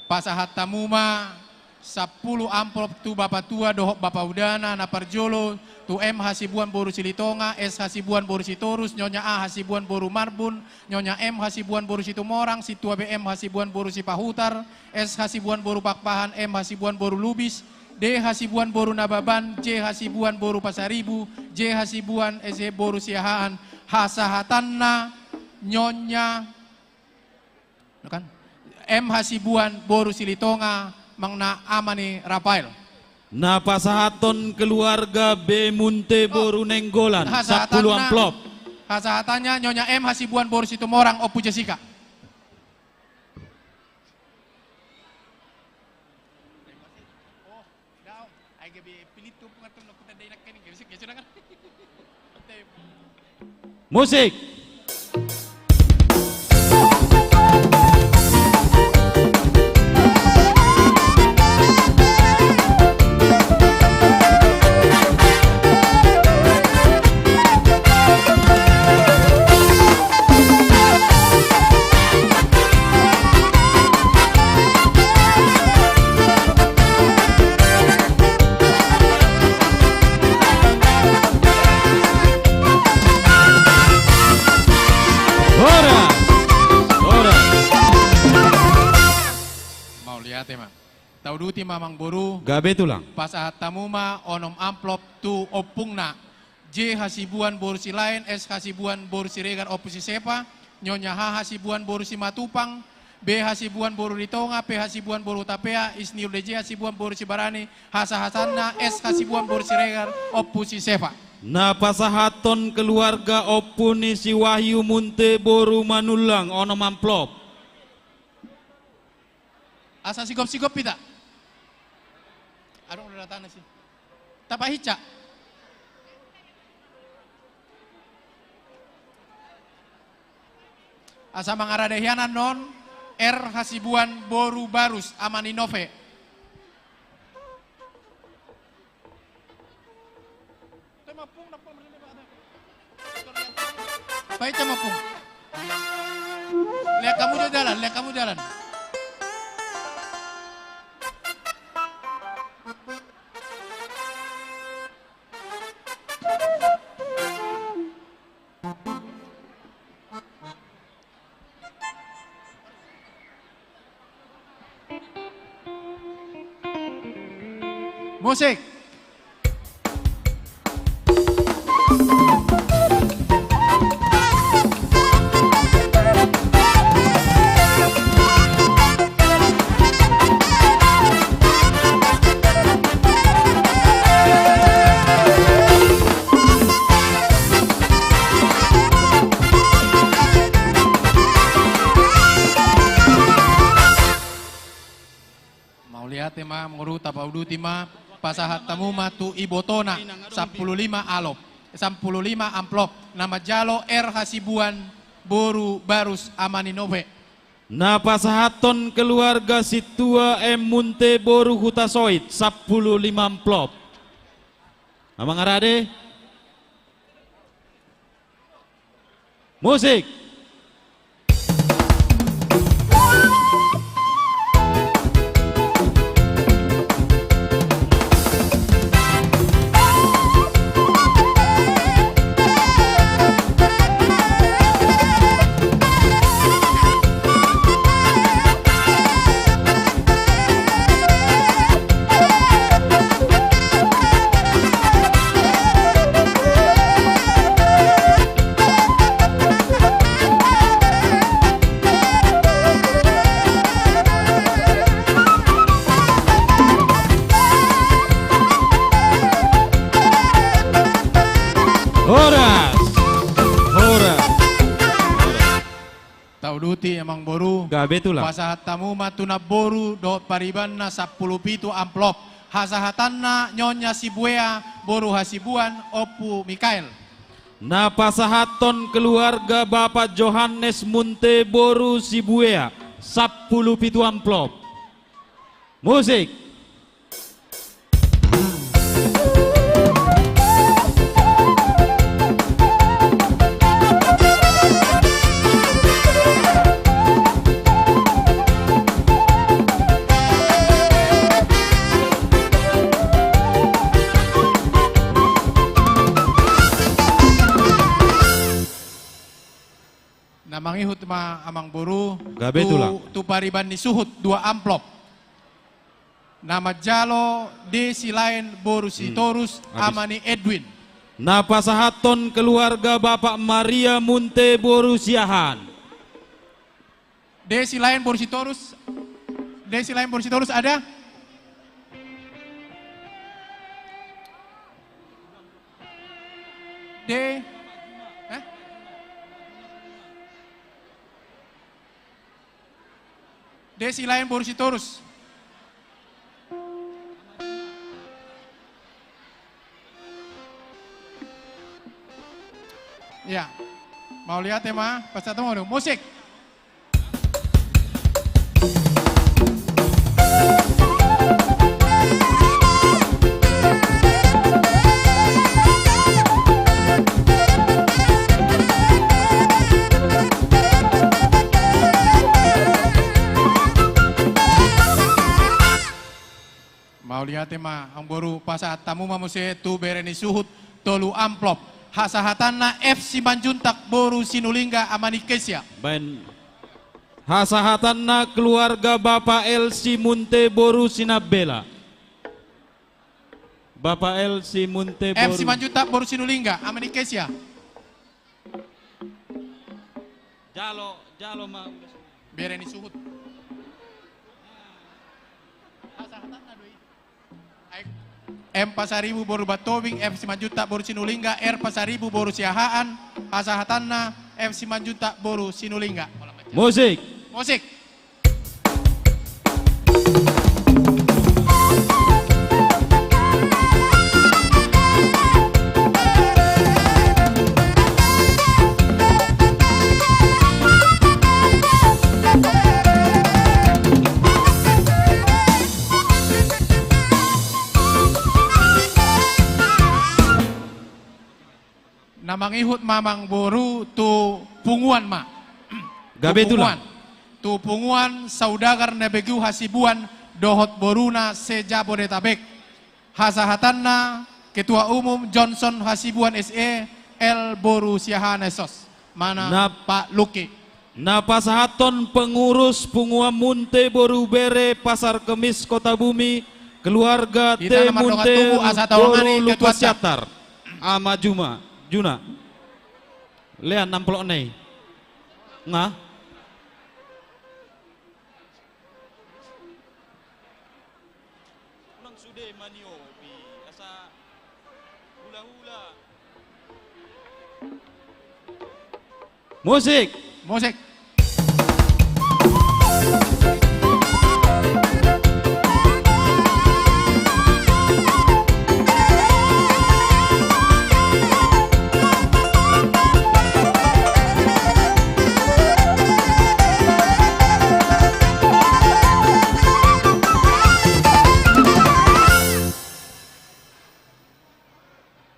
Pasahat hamu ma sampulu amplop tu bapa tua dohot bapa udana. Na parjolo tu M Hasibuan boru Silitonga, S Hasibuan boru Sitorus, Nyonya A Hasibuan boru Marbun, Nyonya M Hasibuan boru Situmorang, Sintua B M Hasibuan boru Sipahutar, S Hasibuan boru Pakpahan, M Hasibuan boru Lubis, D Hasibuan boru Nababan, J Hasibuan boru Pasaribu, J Hasibuan S H boru Siahaan. Hasahatanna Nyonya, kan? M Hasibuan boru Silitonga, manang ama ni Rafael. Na pasahathon keluarga B Munte boru Nainggolan, sampulu amplop. Hasahatanna Nyonya M Hasibuan boru Situmorang, Ompu Jessica. Musik. Ate ma. Tauduti ma amang boru. Gabe tulang. Pasahat hamu ma onom amplop tu ompungna. J Hasibuan boru Silaen, S Hasibuan boru Siregar ompu Sisepa, Nyonya H Hasibuan boru Simatupang, B Hasibuan boru Ritonga, P Hasibuan boru Hutapea, Isniur D J Hasibuan boru Sibarani, hasahatanna S Hasibuan boru Siregar ompu Sisepa. Na pasahathon keluarga ompu ni si Wahyu Munte boru Manullang onom amplop. Asa sigop-sigop hita. Adong do datana si. Tapahinsa. Asa mangarade hian annon R Hasibuan boru Barus ama ni Nove. Pahinsa ma ompung. Lean hamu jo dalan, lean hamu dalan. Musik. Mauliate ma, amang boru, tapauduti ma, pasahat hamu ma tu ibotona, sampulu lima alop, sampulu lima amplop, na manjalo R Hasibuan boru Barus ama ni Nove. Na pasahathon keluarga sintua M Munte boru Hutasoit, sampulu lima amplop. Amang Arade. Musik. Horas. Horas. Tauduti, amang boru. Gabe tulang. Pasahat hamu ma tu namboru dohot paribanna sampulu pitu amplop. Hasahatanna Nyonya Sibuea boru Hasibuan ompu Mikael. Na pasahathon keluarga Bapak Johannes Munte boru Sibuea, sampulu pitu amplop. Musik. Na mangihut ma, amang boru. Gabe tulang. Tu pariban ni suhut, dua amplop. Na manjalo D Silaen boru Sitorus, ama ni Edwin. Na pasahathon keluarga Bapak Maria Munte boru Siahaan. D Silaen boru Sitorus. D Silaen boru Sitorus ada? D. Hah? D Silaen boru Sitorus. Ya. Mauliate ma, pasahat hamu. Musik. Mauliate ma, amang boru, pasahat hamu ma muse tu bere ni suhut tolu amplop. Hasahatanna F Simanjuntak boru Sinulingga, ama ni Kesia. Baen. Hasahatanna keluarga Bapak L. Simunte boru Sinambela. Bapak L. Simunte boru. F. Simanjuntak boru Sinulingga, ama ni Kesia. Jalo, jalo ma. Bere ni suhut. Hasahatanna do i. M. Pasaribu boru Batobing, F. Simanjuntak boru Sinulingga, R. Pasaribu boru Siahaan, hasahatanna F. Simanjuntak boru Sinulingga. Musik. Musik. Na mangihut ma amang boru tu punguan ma. Gabe tulang. Tu punguan. Tu punguan saudagar na begu Hasibuan dohot boruna se-Jabodetabek. Hasahatanna Ketua Umum Johnson Hasibuan S E, L. boru Siahaan S O S. Mana na Pak Luki. Na pasahathon pengurus punguan Munte boru Bere Pasar Kemis Kotabumi, keluarga T. Munte boru Lupa Siatar. Ama Juma, Juna. Lean amplopna i. Nga? Unang sude maniopi asa hula-hula. Musik. Musik.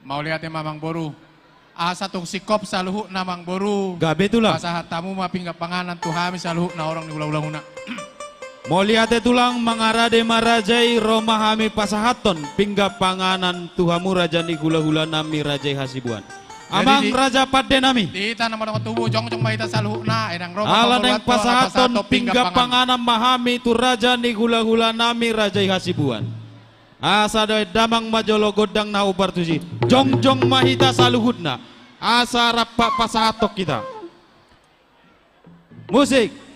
Mauliate ma amang boru. Asa tung singkop saluhutna amang boru. Gabe tulang. Pasahat hamu ma pinggan panganan tu hami saluhutna horong ni hula-hulamuna. Mauliate tulang, mangarade ma raja i, ro ma hami pasahathon pinggan panganan tu hamu raja ni hula-hulanami raja i Hasibuan. Amang raja pande nami. Di hita na mardongan tubu, jongjong ma hita saluhutna, ai naeng ro ma. Ala naeng pasahathon pinggan panganan ma hami tu raja ni hula-hulanami raja i Hasibuan. Asa dohot damang ma jolo gondang na hombar tusi. Jongjong ma hita saluhutna. Asa rap pasahathon hita. Musik.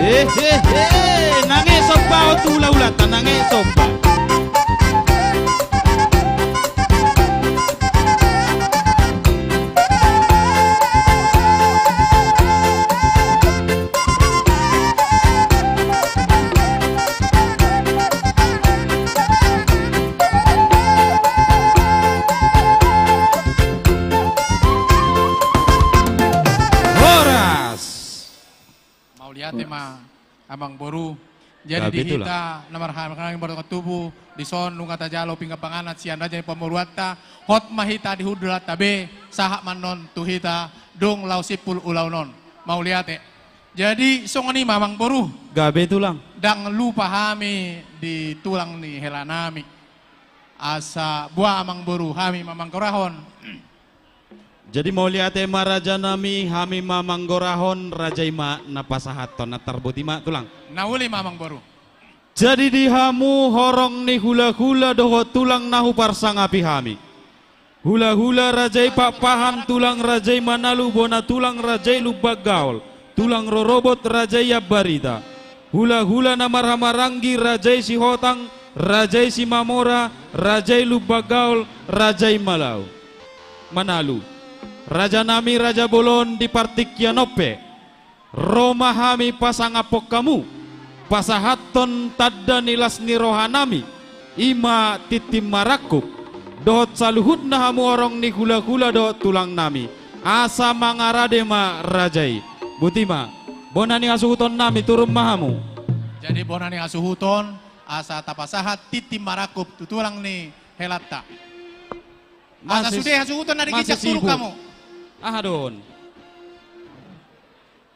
Hehehe, nang e somba on tu hula-hulanta, nang e somba. Horas. Mauliate ma amang boru. Jadi di hita na marhahamaranggi mardongan tubu, dison nunga tajalo pinggan panganan sian raja ni pamoruonta, hot ma hita di hundulanta be, sahat ma annon tu hita, dung laho simpul ulaon on. Mauliate. Jadi songon i ma amang boru. Gabe tulang. Ndang lupa hami di tulang ni helanami. Asa boha amang boru, hami ma manggorahon. Jadi mauliate ma rajanami, hami ma manggorahon, raja i ma na pasahathon, antar boti ma tulang. Na uli ma amang boru. Jadi di hamu horong ni hula-hula dohot tulang na huparsangapi hami. Hula-hula raja i Pakpahan, tulang raja i Manalu, bona tulang raja i Lumban Gaol, tulang rorobot raja i Ambarita, hula-hula na marhahamaranggi raja i Sihotang, raja i Simamora, raja i Lumban Gaol, raja i Malau. Manalu. Rajanami raja bolon di partingkian on pe. Ro ma hami pasangaphon hamu, pasahathon tanda ni las ni rohanami, i ma tintin marangkup, dohot saluhutna hamu horong ni hulahula dohot tulang nami. Asa mangarade ma raja i. Boti ma, bona ni hasuhuton nami, turun ma hamu. Jadi bona ni hasuhuton, asa tapasahat tintin marangkup tu tulang ni helanta. Asa sude hasuhuton na di ginjang, turun hamu. Aha do on?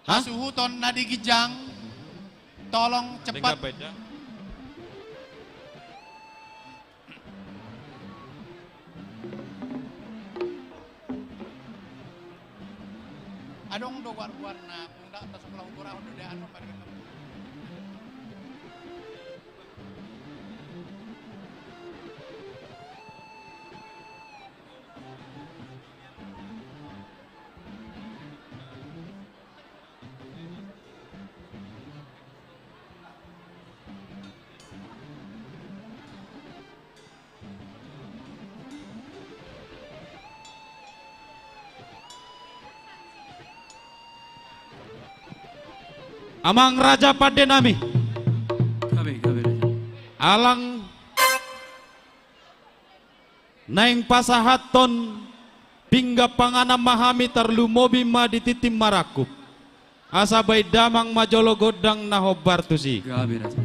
Hah? Hasuhuton na di ginjang, tolong cepat. Adong do goar-goarna, pundak, tasuk lau gora, hodo de anu, mari. Amang raja pande nami. Gabe, gabe, raja. Alang naeng pasahathon pinggan panganan ma hami, tarlumobi ma di tintin marangkup. Asa baen damang ma jolo gondang na hombar tusi. Gabe, raja.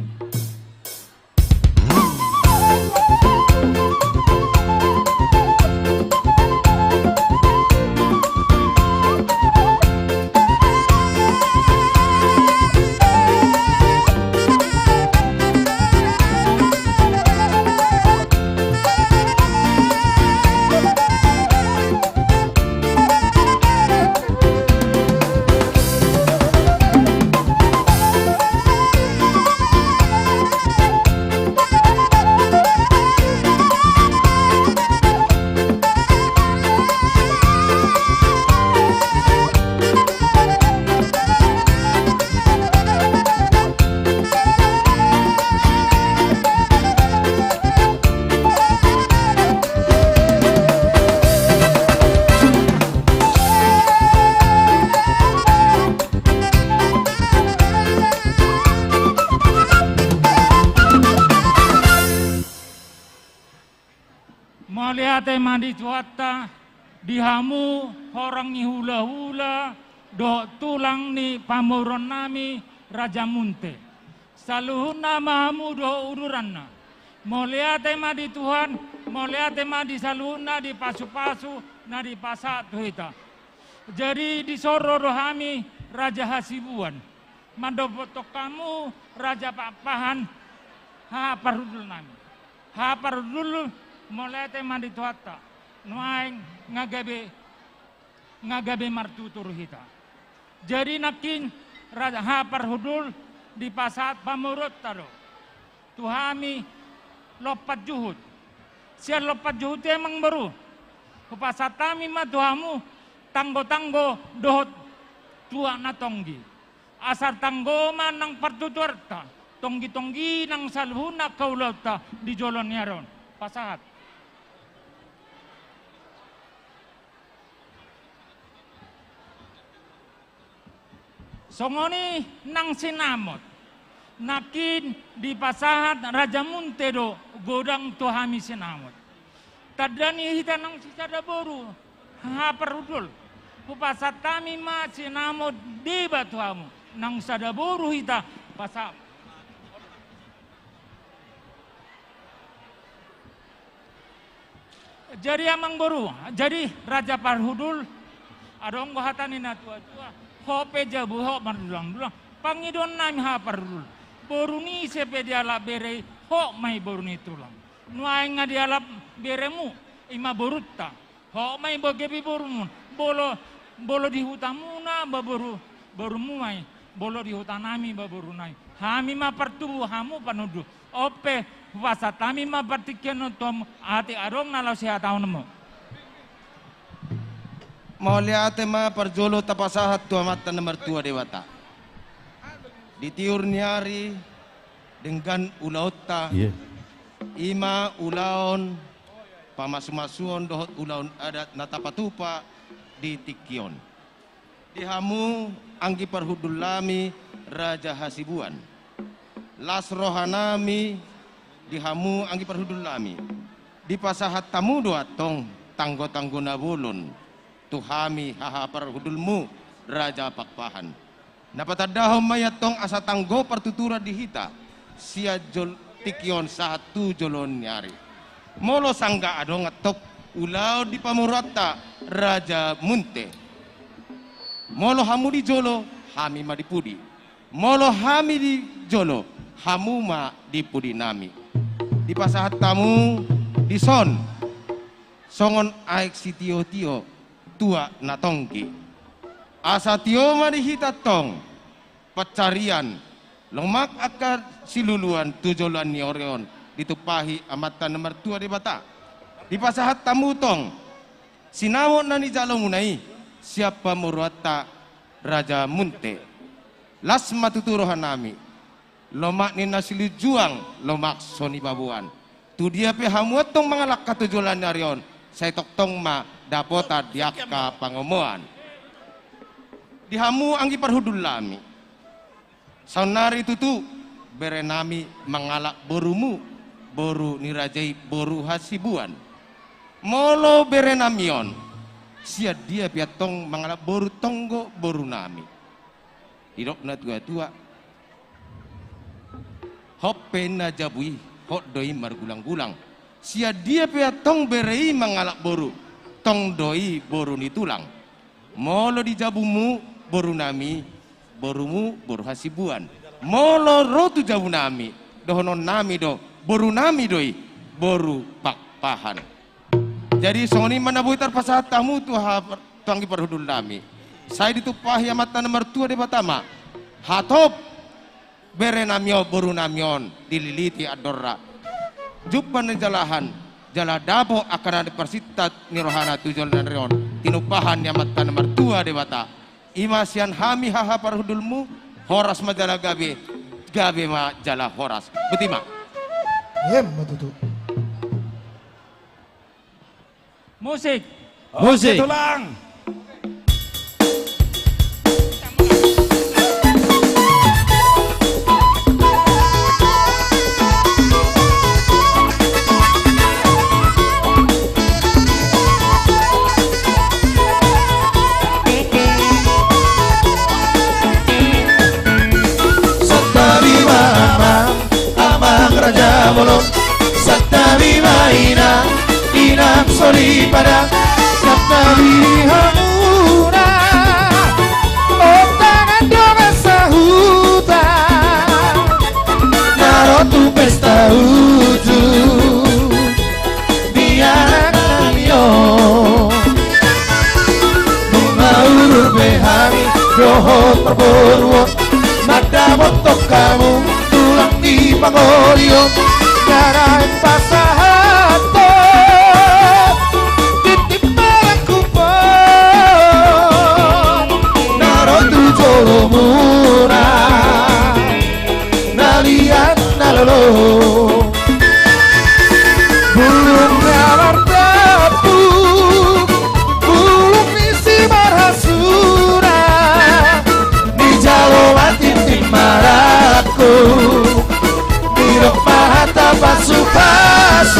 Mauliate ma di Tuhanta, di hamu horong ni hulahula dohot tulang ni pamoruon nami Raja Munte. Saluhutna ma hamu dohot uduranna. Mauliate ma di Tuhan, mauliate ma di saluhutna di pasupasu na dipasahat tu hita. Jadi dison ro do hami Raja Hasibuan mandopothon hamu Raja Pakpahan, haha parhundul nami. Haha parhundul, mauliate ma di Tuhanta. Nuaeng nga gabe, nga gabe martutur hita. Jadi nangkin, Raja, haha parhundul, dipasahat pamoruonta do tu hami lompan juhut. Sian lompan juhut i, amangboru, hupasahat hami ma tu hamu tanggotanggo dohot tuak na tonggi. Asa tanggo ma nang partuturanta, tonggitonggi nang saluhutna angka ulaonta di joloan ni ari on. Pasahat. Songon i nang sinamot. Nangkin dipasahat Raja Munte do godang tu hami sinamot. Tanda ni hita nang sisada boru, haha parhundul. Hupasahat hami ma sinamot deba tu hamu, nang sada boru hita, pasahat. Jadi amangboru, jadi raja parhundul, adong do hata ni natuatua, hot pe jabu hot mardulang-dulang. Pangidoan nami haha parhundul, boru ni ise pe dialap bere i, hot ma i boru ni tulang. Nuaeng nga dialap beremu, i ma borunta. Hot ma i, gabe borumu. Molo, molo di hutamuna ma boru, borumu ma i. Molo di hutanami ma borunami. Hami ma partubu, hamu panundu. On pe, hupasahat hami ma partingkian on tu hamu, atik adong na laho sihatahononmu. Mauliate ma parjolo tapasahat tu Amanta na martua Debata. Di tiur ni ari denggan ulaonta. Iya. I ma ulaon pamasumasuon dohot ulaon adat na tapatupa di tingki on. Di hamu anggi parhundul nami Raja Hasibuan. Las roha nami di hamu anggi parhundul nami. Dipasahat hamu do antong tanggo-tanggo na bolon tu hami haha parhundulmu, Raja Pakpahan. Na patandahon ma i antong asa tanggo partuturan di hita sian jol-, tingki on sahat tu joloan ni ari. Molo sangga adong antong ulaon di pamoruonta Raja Munte, molo hamu di jolo, hami ma di pudi. Molo hami di jolo, hamu ma di pudinami. Dipasahat hamu dison songon aek sitio-tio, tuak na tonggi. Asa tio ma di hita antong pansarian, lomak angka siluluan tu joloan ni ari on, ditumpahi Amanta na martua Debata. Dipasahat hamu tong sinamot na nijalomuna i sian pamoruonta Raja Munte. Las ma tutu rohanami, lomak ni na silinjuang, lomak so nibaboan. Tu dia pe hamu antong mangalangka tu joloan ni ari on, sai tongtong ma dapotan di angka pangomoan. Di hamu anggi parhundulnami, saonnari tutu berenami mangalap borumu, boru ni raja i boru Hasibuan. Molo berenami on, sian dia pe antong mangalap boru, tong do borunami. Didok na tua-tua, hot pe na jabu i, hot do i margulang-gulang. Sian dia pe antong bere i mangalap boru, tong do i boru ni tulang. Molo di jabumu borunami, borumu boru Hasibuan. Molo ro tu jabunami, dohononnami do, borunami do i boru Pakpahan. Jadi songon i ma na boi tarpasahat hamu tu ha-, tu anggi parhundulnami. Sai ditumpahi Amanta na martua Debata ma, hatop berenami on, borunami on dililiti andorra. Jumpang ni jalahan, jala dapot angka na parsinta ni rohana tu joloan ni ari on, tinumpahan ni Amanta na martua Debata. I ma sian hami haha parhundulmu, horas ma jala gabe, gabe ma jala horas. Boti ma. Emma tutu. Musik. Musik. Oke, tulang. Santabi ma amang, amang raja bolon. Santabi ma inang, inang soripada. Santabi hamuna, ondangan dongan sahuta, na ro tu pesta uju di anak nami on. Nunga urur be hami dohot parboruon, mandapothon hamu tulang ni pangoli on. Jala pasahathon tintin marangkuphon, na ro tu jolomuna, na liat na lolo. Bulung na mardampuk, bulung ni simarhasuna, dijalo ma tintin marangkup, didok ma hata pasupasu.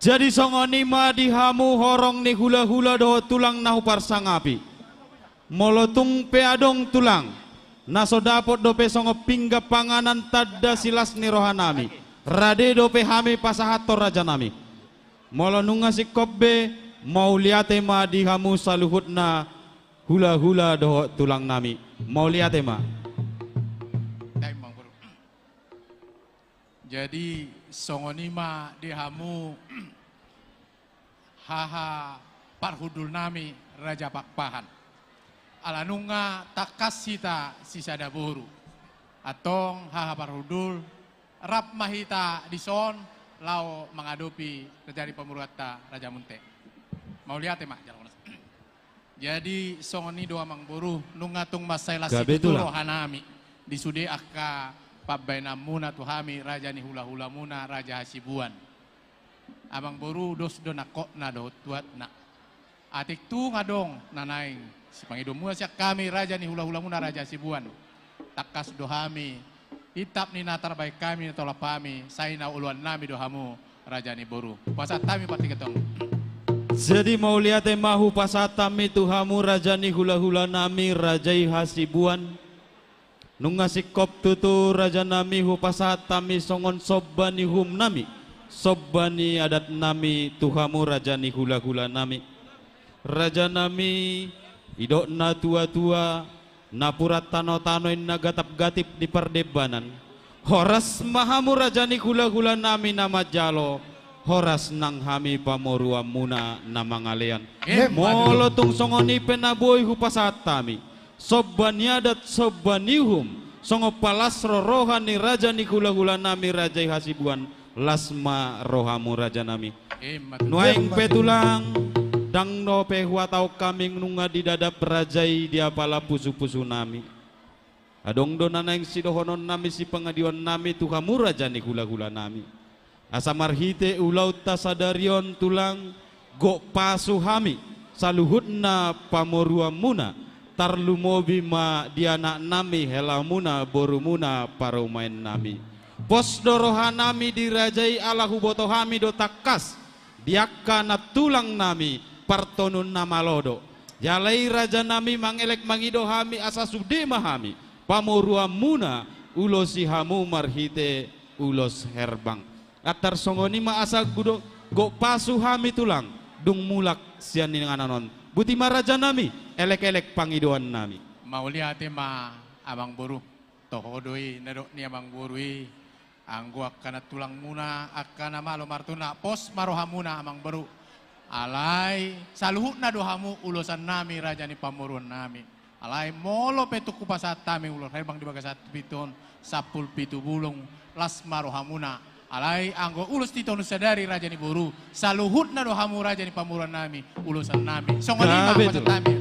Jadi songon i ma di hamu horong ni hulahula dohot tulang na huparsangapi. Molo tung pe adong tulang, na so dapot dope songon pinggan panganan tanda silas ni rohanami, rade dope hami pasahathon rajanami. Molo nunga singkop be, mauliate ma di hamu saluhutna hulahula dohot tulangnami. Mauliate ma. Jadi songon i ma di hamu haha parhundulnami Raja Pakpahan. Ala nunga tangkas hita sisada boru. Antong haha parhundul, rap ma hita dison laho mangadopi raja ni pamoruonta Raja Munte. Mauliate ma, jalo. Jadi songon i do amang boru, nunga tung mansai las situtu rohanami di sude angka pambahenanmuna tu hami raja ni hulahulamuna Raja Hasibuan. Amang boru, dos do nangkokna dohot tuatna. Atik tung adong na naeng sipangidoanmuna sian hami raja ni hulahulamuna Raja Hasibuan, tangkas do hami itap ni na tarbahen hami na tolap hami, sai na oloannami do hamu raja ni boru. Pasahat hami partingkian on. Jadi mauliate ma hupasahat hami tu hamu raja ni hulahulanami Raja i Hasibuan. Nunga singkop tutu rajanami hupasahat hami songon somba ni uhumnami, somba ni adatnami tu hamu raja ni hulahulanami. Rajanami, didok na tuatua, napuran tanotano inna gatapgatip di pardembanan. Horas ma hamu raja ni hulahulanami na manjalo, horas nang hami pamoruonmuna na mangalean. Molo tung songon i pe na boi hupasahat hami somba ni adat, somba ni uhum, songon palas ro roha ni raja ni hulahulanami Raja i Hasibuan, las ma rohamu rajanami. Nuaeng pe tulang, ndang dope huhatahon hami nunga didadap raja i di apala pusupusunami. Adong do na naeng sidohononnami sipangidoannami tu hamu raja ni hulahulanami. Asa marhite ulaonta sadari on tulang, gok pasu hami saluhutna pamoruonmuna, tarlumobi ma di anaknami, helamuna, borumuna, parumaennami. Pos do rohanami di raja i ala huboto hami do tangkas di angka nantulangnami partonun na malo do. Jala i rajanami mangelek mangido hami asa sude ma hami pamoruonmuna ulosi hamu marhite ulos herbang. Antar songon i ma asa gudok gok pasu hami tulang, dung mulak sian inganan on. Boti ma rajanami, elekelek pangidoannami. Mauliate ma amang boru. Toho do i na didok ni amang boru i. Anggo angka nantulangmuna, angka na malo martuna, pos ma rohamuna amang boru. Alai saluhutna do hamu ulosannami raja ni pamoruonnami. Alai molo pe tung hupasahat hami ulos herbang di bagasan pitu on, sampulu pitu bulung, las ma rohamuna. Alai anggo ulos Titonus sadari raja ni boru, saluhutna do hamu raja ni pamoruonnami, ulosannami. Songon i ma pasahat hami.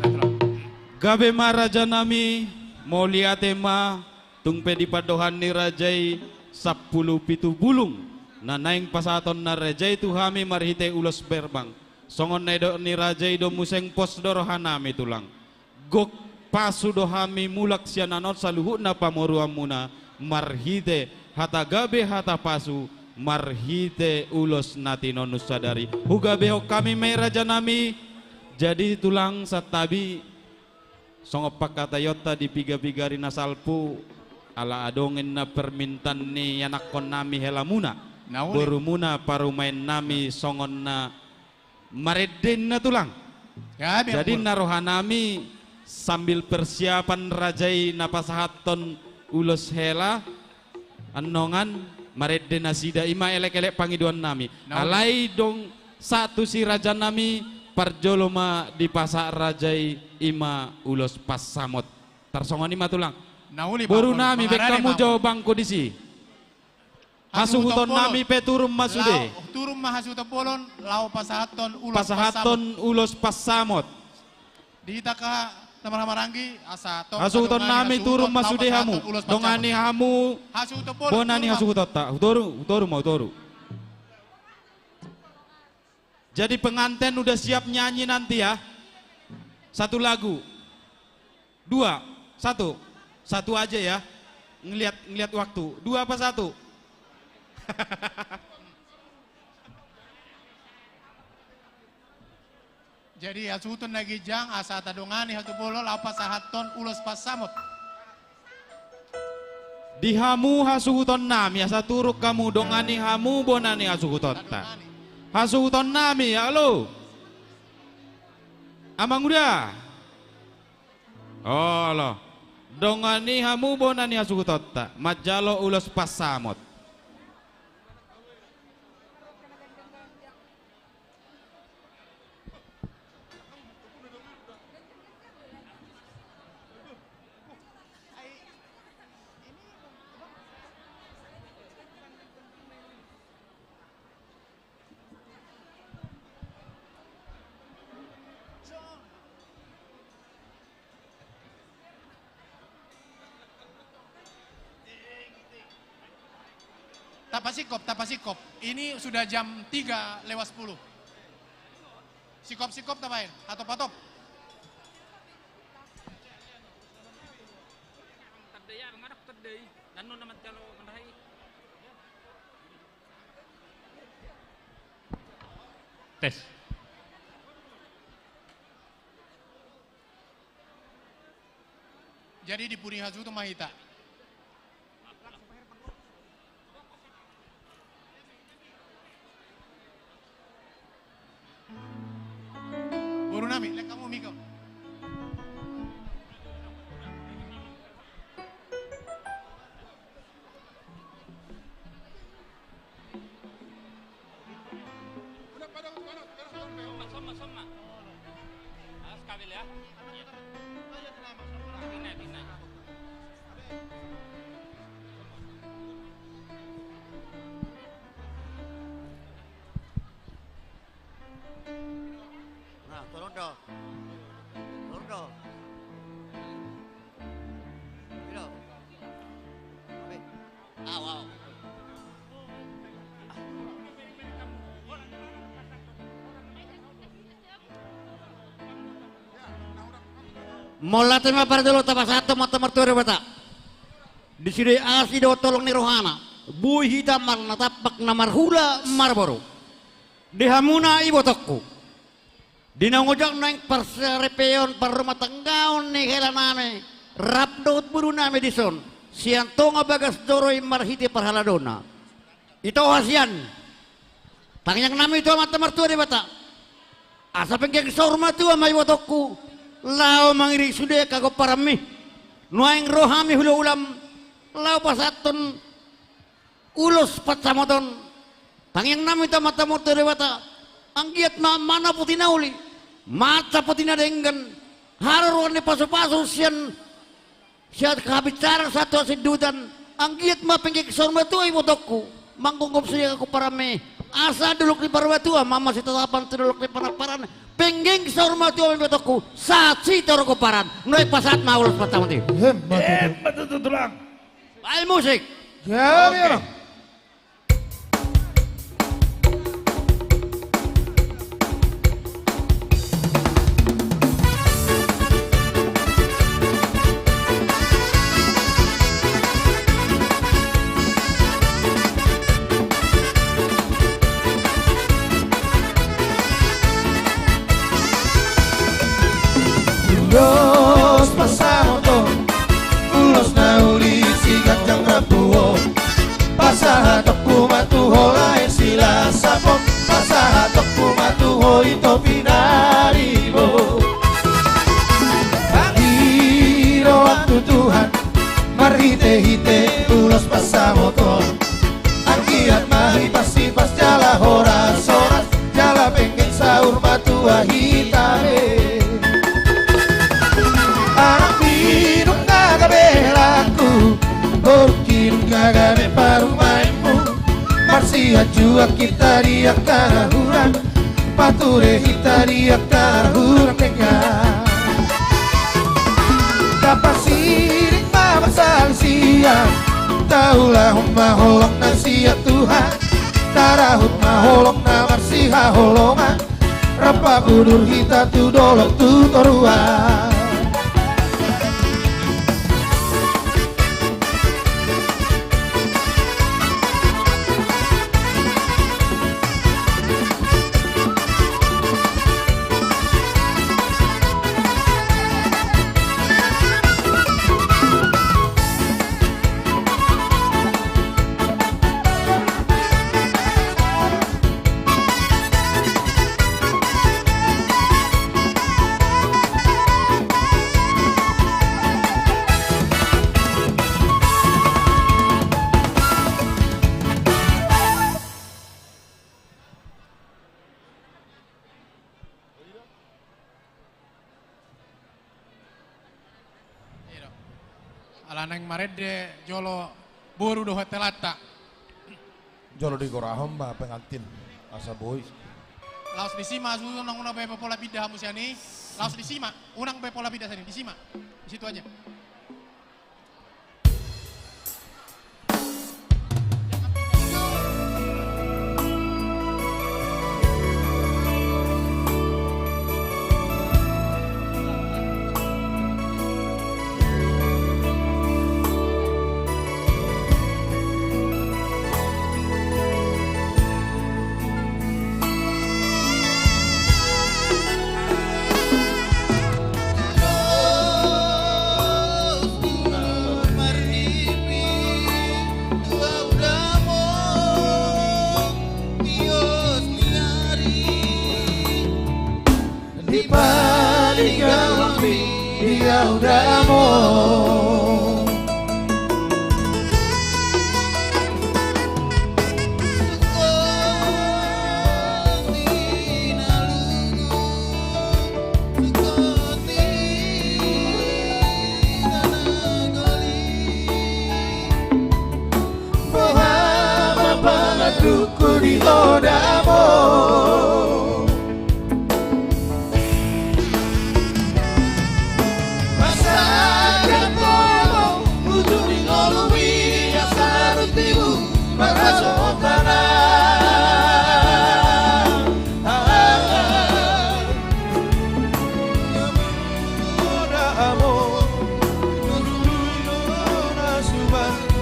Gabe ma rajanami, mauliate ma. Tung pe di pandohan ni raja i sampulu pitu bulung na naeng pasahatonna raja i tu hami marhite ulos herbang. Songon na nidok ni raja i do muse, pos do rohanami tulang. Gok pasu do hami mulak sian on saluhutna pamoruonmuna marhite hata gabe hata pasu marhite ulos na tinonus sadari. Hugabehon hami ma i rajanami. Jadi tulang santabi, songon pangkataionta di piga-piga ari na salpu, ala adong inna permintaan ni anakkonnami helamuna, borumuna, parumaennami songon na marende inna tulang. Jadi na rohanami sambil persiapan raja i na pasahathon ulos hela, annon marende nasida, i ma elekelek pangidoannami. Alai dung sahat tu si rajanami, parjolo ma dipasahat raja i, i ma ulos pansamot. Tarsongon i ma tulang. Borunami, baen hamu jo bangku disi. Hasuhutonnami pe turun ma sude. Turun ma hasuhuton bolon laho pasahathon ulos pansamot. Di hita angka na marhahamaranggi, asa tong hasuhutonnami turun ma sude hamu. Dongani hamu bona ni hasuhutonta. Hutoru, hutoru ma, hutoru. Jadi pengantin udah siap nyanyi nanti ya. Satu lagu. Dua, satu. Satu aja ya. Ngeliat, ngeliat waktu. Dua apa satu? Jadi hasuhuton na ginjang asa tadongani hatubuan laho pasahathon ulos pansamot. Di hamu hasuhutonnami asa turun hamu dongani hamu bona ni hasuhutonta. Hasuhutonnami, alo. Amanguda. Olo. Dongani hamu bona ni hasuhutonta manjalo ulos pansamot. Tapasingkop, tapasingkop. Ini sudah jam tiga lewat sepuluh. Singkop-singkop tabaen, hatop-hatop. Tes. Jadi di pudi hasuhuton ma hita. Boru nami, lek hamu mik on. Nah, tolong dong. Tolong dong. Amin. Au, au. Mauliate ma parjolo tapasahat tu Amanta Martua Debata. Di sude asi dohot holong ni rohana, boi hita marnatampak na marhula marboru. Di hamuna ibotongku. Di naung ojak naeng parsaripeon parrumatanggaon ni helanami rap dohot borunami dison sian tonga bagas joro i marhite parhaladona. Ito hasian tangiangnami tu Amanta Martua Debata asa penggeng saur matua ma ibotongku laho mangiring sude hagomparanmi. Nuaeng ro hami hulahula laho pasahathon ulos pansamoton. Tangiangnami tu Amanta Martua Debata, anggiat ma manaputi na uli, mansaputi na denggan, haruruan ni pasupasu sian, sian habisaran sahat tu hasindutan, anggiat ma penggeng saur matua ibotongku manggonggom sude hagomparanmi, asa dolok ni parmatua ma masitatapan tu dolok ni panamparan, penggeng saur matua ma ibotongku sahat sitorop gomparan. Nuaeng pasahat ma ulos pansamot i. Hem, ma tutu. Hem, ma tutu, tulang. Baen musik. Jadi, oke. Ulos pansamoton, ulos na uli siganjang rambu on. Pasahatonku ma tu ho lae Silasapon, pasahatonku ma tu ho ito pinaribot. Pangidoan tu Tuhan marhitehite ulos pansamoton. Anggiat ma hita sipas jala horas-horas jala penggeng saur matua hita be. Anak midung na gabe helanku, boru kidung na gabe parumaenmu. Marsianjuan hita di angka na hurang, pature hita di angka na hurang denggan. Tapasirik ma parsalisian, taulahon ma holong na sian Tuhan. Tarahut ma holong na marsihaholongan, rap paudur hita tu dolok tu toruan. Naeng marende jolo boru dohot helanta. Jolo digorahon ma pengantin asa boi. Laos disi ma sude, unang, unang be pola pinda hamu sian i. Laos disi ma, unang be pola pinda sian i, disi ma. Di situ aja. Di paling galang ni di au damang. Boha ma pangantuku di ho damang. Marsangkap ho uju ni ngolumi, asa rutibu marhasohotan.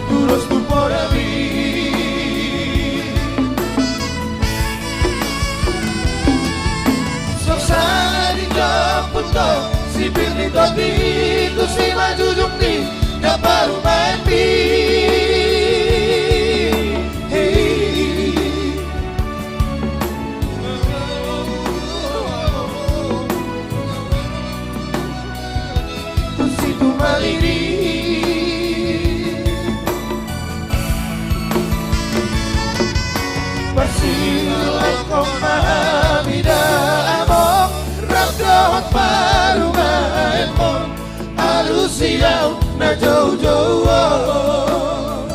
Tudos tu podami. Songon sadia dijemput ho sipir ni tondi, tusi ma jujung ni na parumaenmi. Tusi tumangihon. Parsiulahon ma hami damang rap dohot parumaenmon, alusi au na joujou on.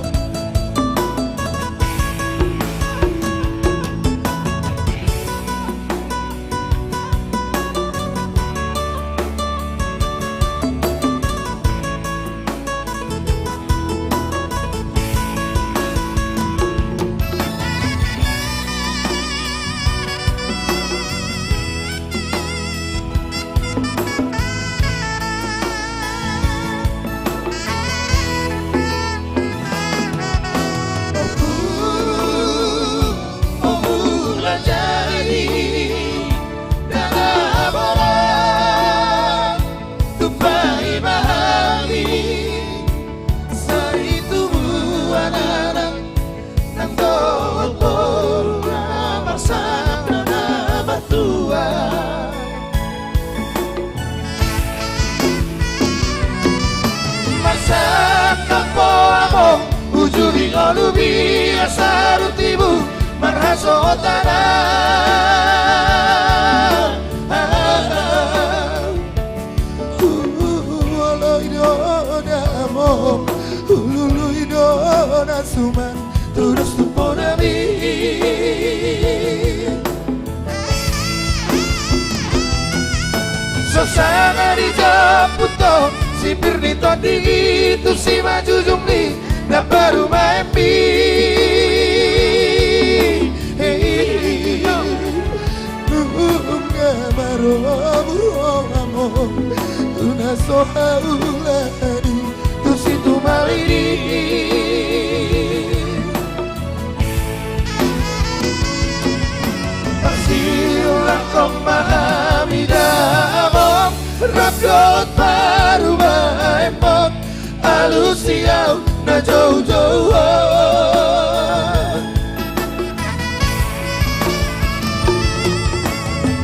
Tumpahi ma hami, sai tubu anak, nang dohot boru na marsangkap na martua. Marsangkap ho amang uju ni ngolumi, asa rutibu marhasohotan. Huoloi do damang, hulului do na suman, tudos tu podami. Songon sadia dijemput ho sipir ni tondi, tusi ma jujung ni na parumaenmi. Nunga maromuromur ho amang tu na so haulani, tusi tumangihon. Parsiulahon ma hami damang rap dohot parumaenmon, alusi au na joujou on.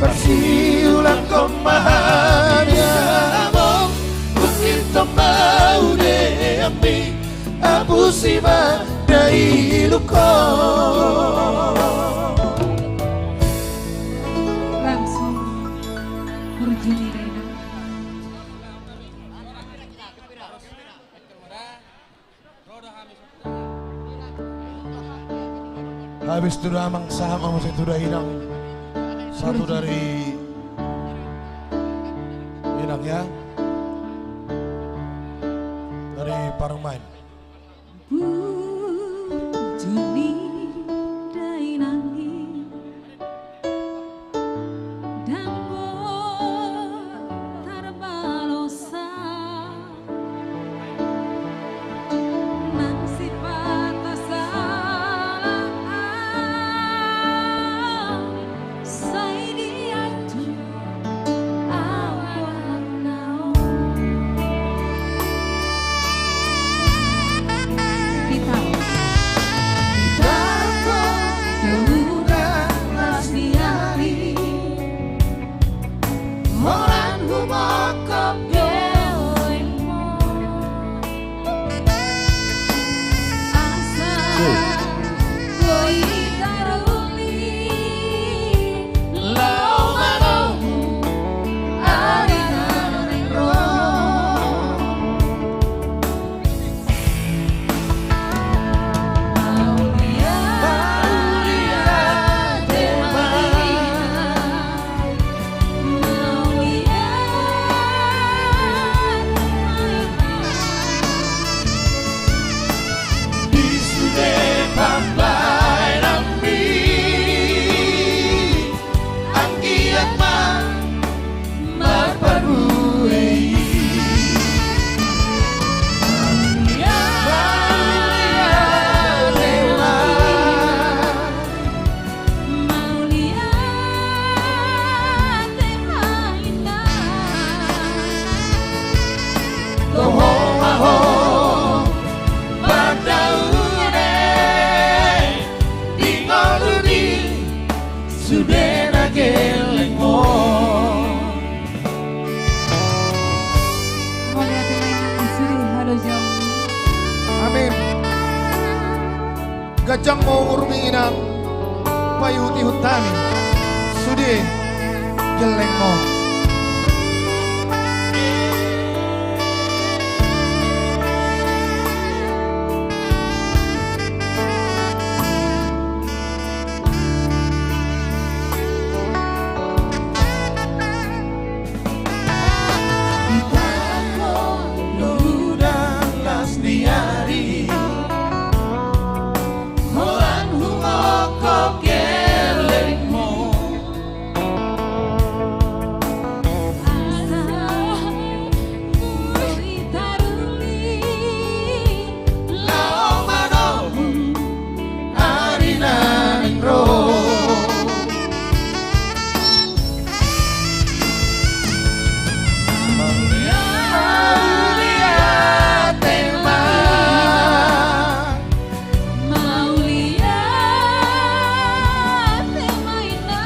Parsiulahon ma hami damang, bungkithon ma udeanmi, apusi ma dailuk on. Langsung burju ni rena. Habis tu da amang, sahat ma muse tu da inang. Satu dari inang, ya. Dari Parungmaen. Bujur ni dainang i, ndang boi tarbalosan. Nang sipata sala au, sai diadu au annon. Gitar. Gitar, tu udan las ni ari. Holan humongkop gelengmu. Asa boi taruli laho manomu ari na naeng ro. Anggiat ma marparbue i. Mauliate ma. Mauliate ma inna. Toho ma ho pandaune di ngolu ni sude na gelengmu. Mauliate ma inna, sude halojaon. Amin. Ganjang ma umurmi inang, paihutihut hami sude gelengmu. Di tangko udan las ni ari, holan humongkop gelengmu. Asa boi taruli laho manomu ari na naeng ro. Mauliate ma. Mauliate ma inna.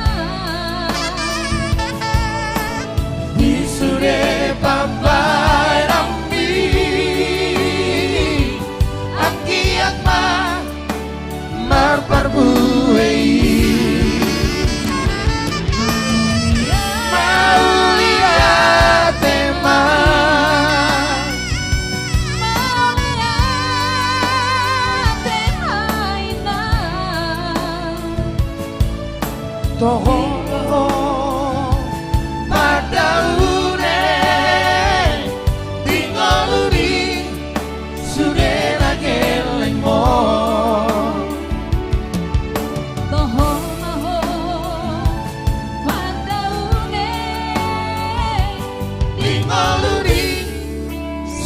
Di sude pambahenanmi, anggiat ma marparbue i. Mauliate ma. Toho ma ho pandaune di ngolu ni sude na gelengmu. Toho ma ho pandaune di ngolu ni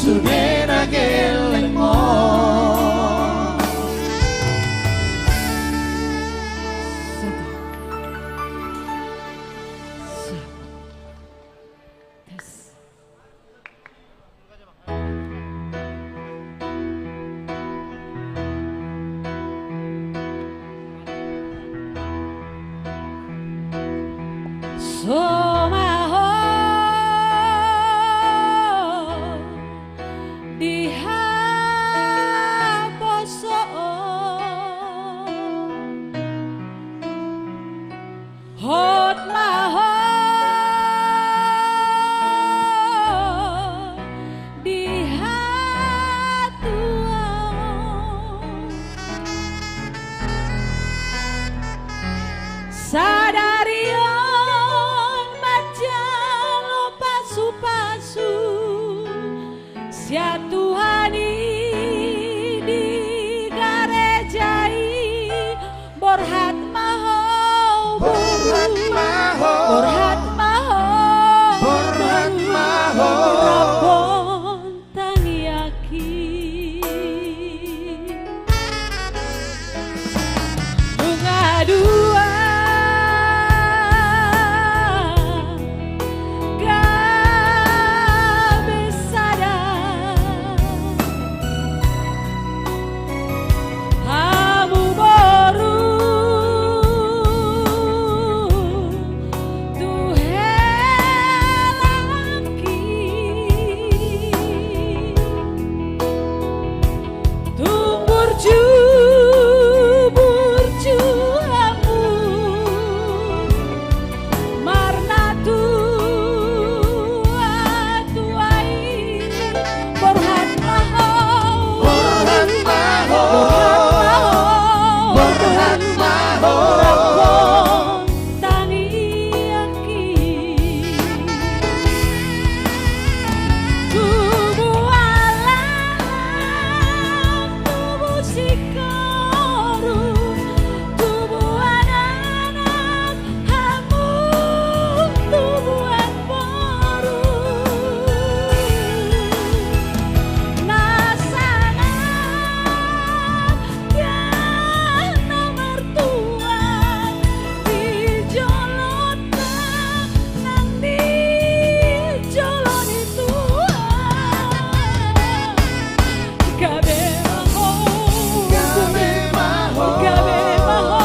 sude na gelengmu. So ma ho di haposoon. Hot ma ho di hatuaon. Dua gabe sada. Hamu boru tu helangki. Tung burju, burju hamu marnatua-tua i. Borhat ma ho, borhat ma ho, borhat ma ho, borhat ma ho. Tangiangki. Tubuan laklak, tubu singkoru, tubuan anak, hamu tubuan boru. Na sangap, na martua di jolonta, nang di jolo ni Tuhan. Gabe ma ho, gabe ma ho, gabe ma ho,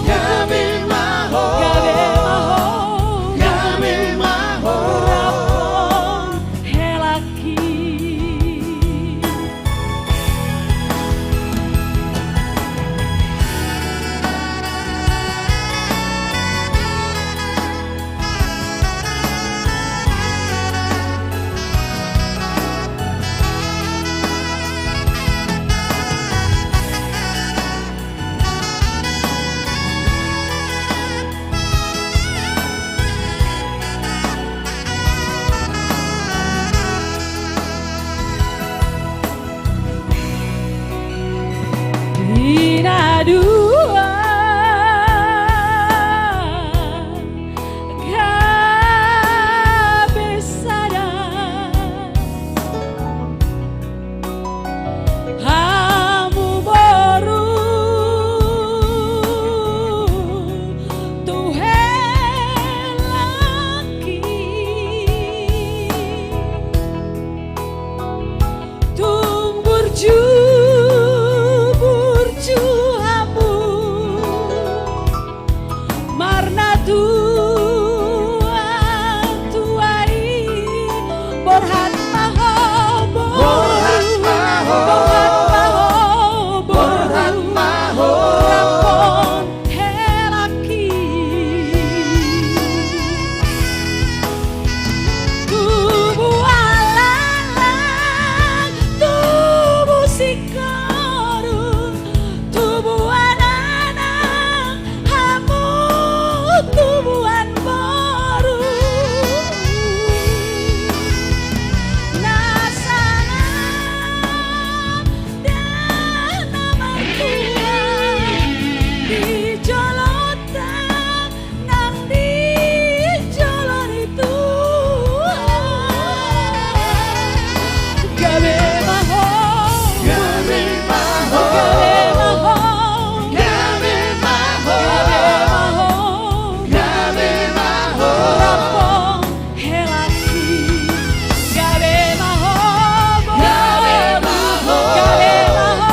gabe ma ho, gabe ma ho, gabe ma ho. Rap helangki. Di na dua gabe sada. Hamu boru tu helangki. Tung burju, burju hamu marnatua-tua i. Borhat ma ho, borhat ma ho, borhat ma ho, borhat ma ho. Raphon helangki. Tubuan laklak, tubu singkoru, tubuan anak, hamu tubuan boru. Na sangap, na martua di jolonta, nang di jolo ni Tuhan. Gabe ma ho, gabe ma ho, gabe ma ho, gabe ma ho, gabe ma ho. Raphon helangki. Gabe ma ho, gabe ma ho, gabe ma ho,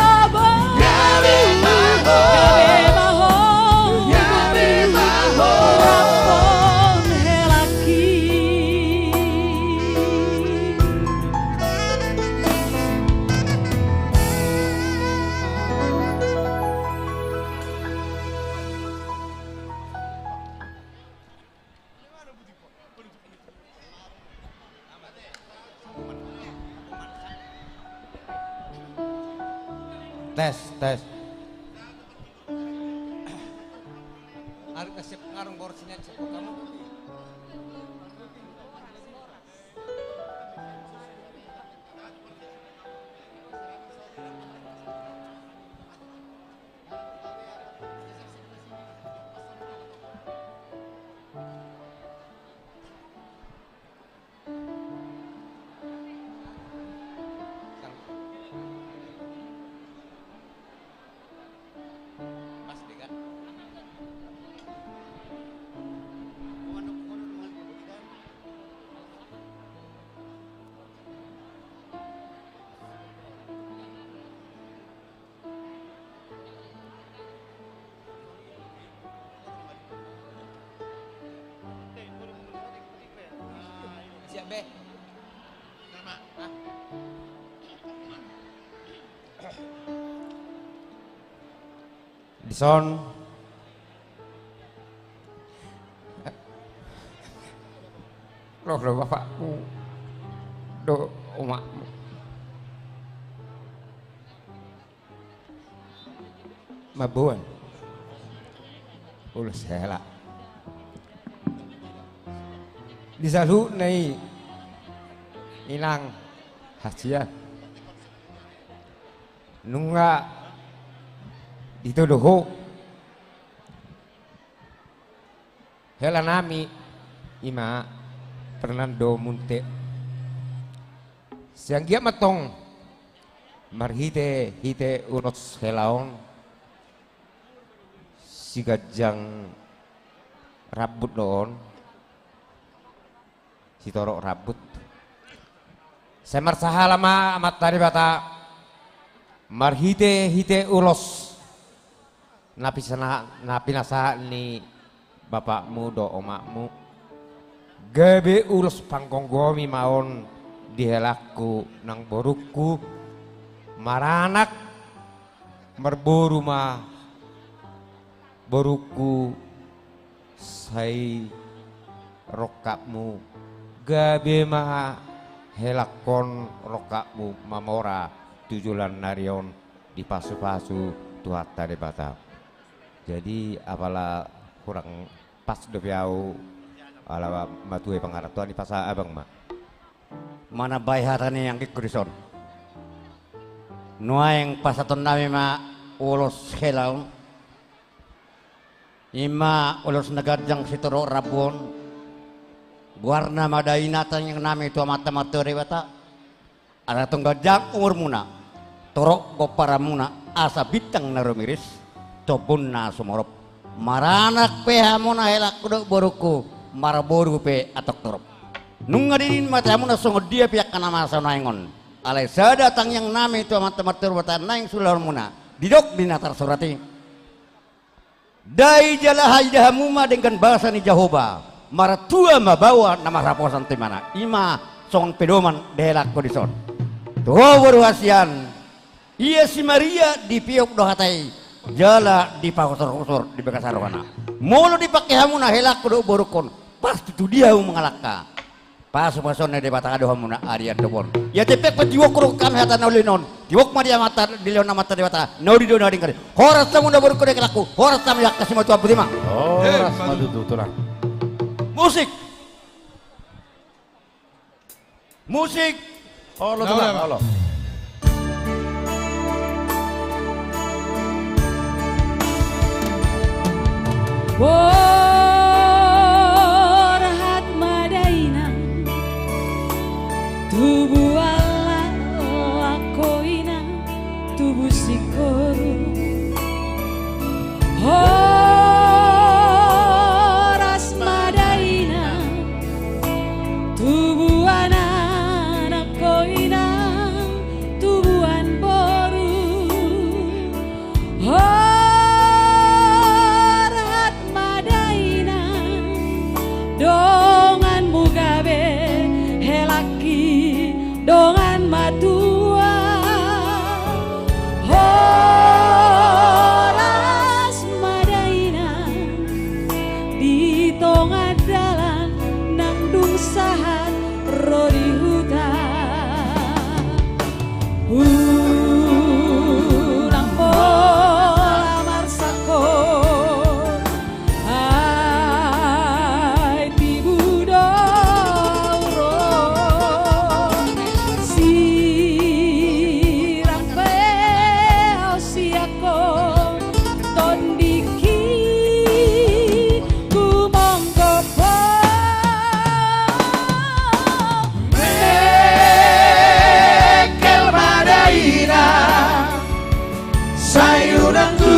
gabe ma ho, gabe ma ho. Raphon helangki. Tes, tes. Arga sep ngarung bor sinyal sep kamu. Pas, Dega. Dison. Ro do bapakmu dohot omakmu. Mamboan ulos hela. Di saluhutna i, inang, hasian. Nunga ditodo ho hela nami, ima Fernando Munte. Sai anggiat ma antong marhite-hite ulos hela on, siganjang rambut do on, sitorop rambut. Sai marsahala ma Amanta Debata marhite-hite ulos na pisana-, na pinasahat ni bapakmu dohot omakmu. Gabe ulos panggomgomi ma on di helangku nang borungku. Maranak marboru ma borungku, sai rongkapmu, gabe ma helangkon rongkapmu mamora tu joloan ni ari on, dipasu-pasu Tuhanta Debata. Jadi apala hurang pas dope au, ala matua i pangarantoan, dipasahat abang ma. Manambai hata ni anggingku dison. Nuaeng pasahaton nami ma ulos hela on. Ima ulos na ganjang sitorop rambu on. Goarna ma dainang tangiang nami tu Amanta Martua Debata. Asa tung ganjang umurmuna, torop pomparanmuna, asa bintang na rumiris, tombun na sumorop. Maranak pe hamuna helangku dohot borungku, marboru pe antong torop. Nunga didok ma tu hamuna songon dia pe angka na masa nuaeng on. Alai sada tangiang nami tu Amanta Martua Debata naeng sulahonmuna. Didok di na tarsurat i. Dai jala haida hamu ma denggan basa ni Jahowa, martua ma baoa na marhaposan tu imana. Ima songon pedoman di helangku dison. Tu ho boru hasian, ia si Maria dipeop do hata i, jala dipahusorhusor di bagasan rohana. Molo dipangke hamuna helangku dohot borungkon, pasti tu dia hamu mangalangka. Pasu-pasuon ni Debata do hamuna arian dope on. Ia tipe pe tiop roha hami hata na uli on. Tiop ma di Amanta, dilehon Amanta Debata. Nauli do na denggan. Horas ma hamuna borungku dohot helangku. Horas ma angka simatua, boti ma. Horas ma tutu, tulang. Musik. Musik. Olo, tulang, olo. Borhat ma dainang, tubu halak ho inang, tubu singkoru. Horas ma dainang, tubuan anak ho inang, tubuan boru. Borhat ma dainang, donganmu gabe helangki, dongan matua. Horas ma dainang, di tonga dalan nang dung sahat ro di huta. Unang pola marsangkot, ai tibu do ro. Sirang pe ho sian ho, tondingki gumonggop ho. Mengkel ma dainang, sai unang tu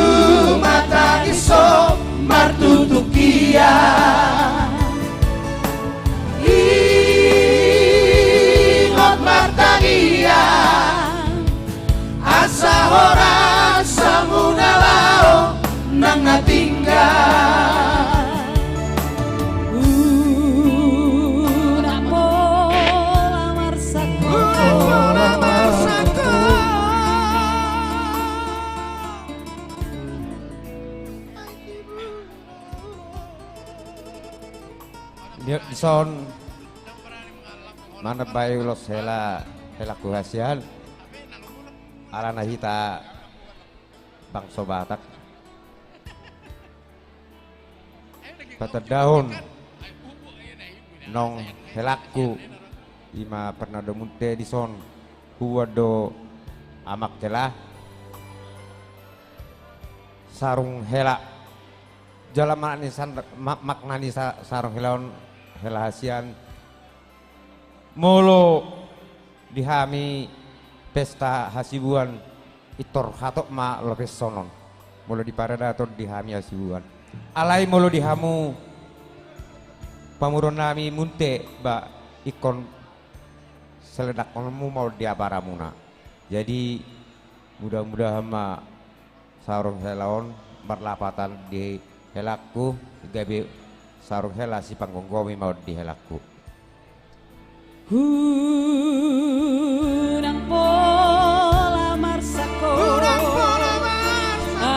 matangis ho martutukian. Ingot martangiang, asa horas hamuna laho nang na tinggal. Unang mo Ia, dison manambai ulos hela, helangku hasian. Alana hita bangso Batak, patandahon naung helangku, ima pernah do munte dison, huboan do amak hela, sarung hela. Jala makna ni san-, ma-, makna ni sa-, sarung hela on, hela hasian. Molo di hami pesta hasibuan, pintor hatop ma lope sonon. Molo di paradaton di hami hasibuan. Alai molo di hamu pamoruon nami munte, ba, ingkon selendanghononmu ma on di abaramuna. Jadi, mudah-mudahan ma sarung hela on marlapatan di helangku, gabe sarung hela sipanggomgomi ma on di helangku. Unang pola marsangkot. Unang pola marsangkot.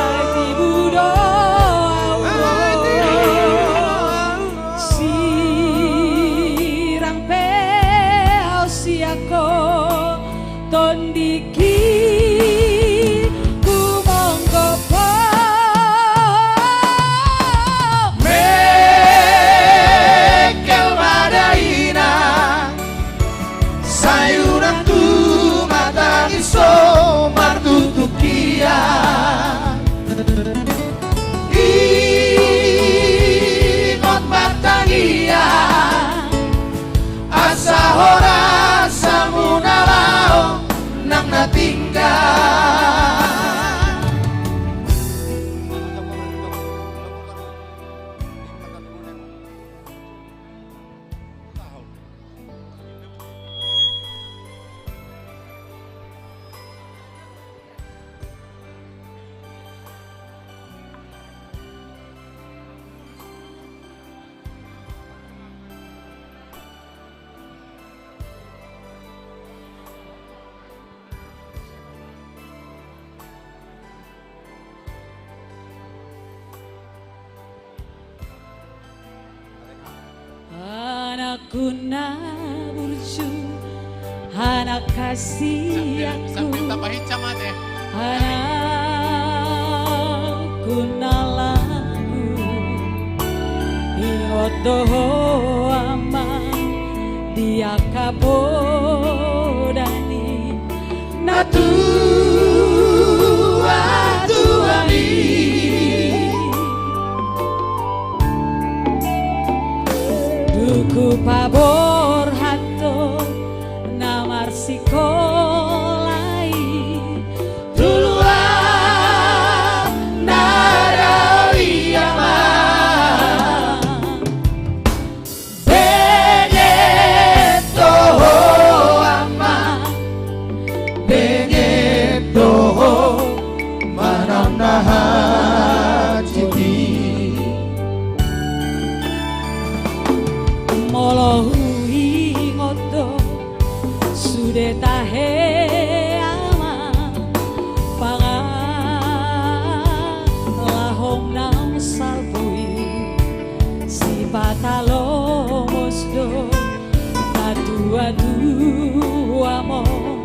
Ai tibu do au. Ai tibu do au. Sirang pe au sian ho. Tondingki humonggo ho. Mengkel ma daina, sai unang tu matangis ho martutuk ia. Ingot martangiang, asa horas hamu na laho nang na tinggal. Anakku na burju, anak hasianku, anakku na lagu, ingot do ho amang di angka poda ni natuatuami. Dung hupaborhat ho na marsikola i, tuluan na dao i amang. Benget do ho amang, benget do ho manang na hansit i. Molo huingot do sude tahe amang, pangalahom naung salpu i. Sipata lomos do natuatuam on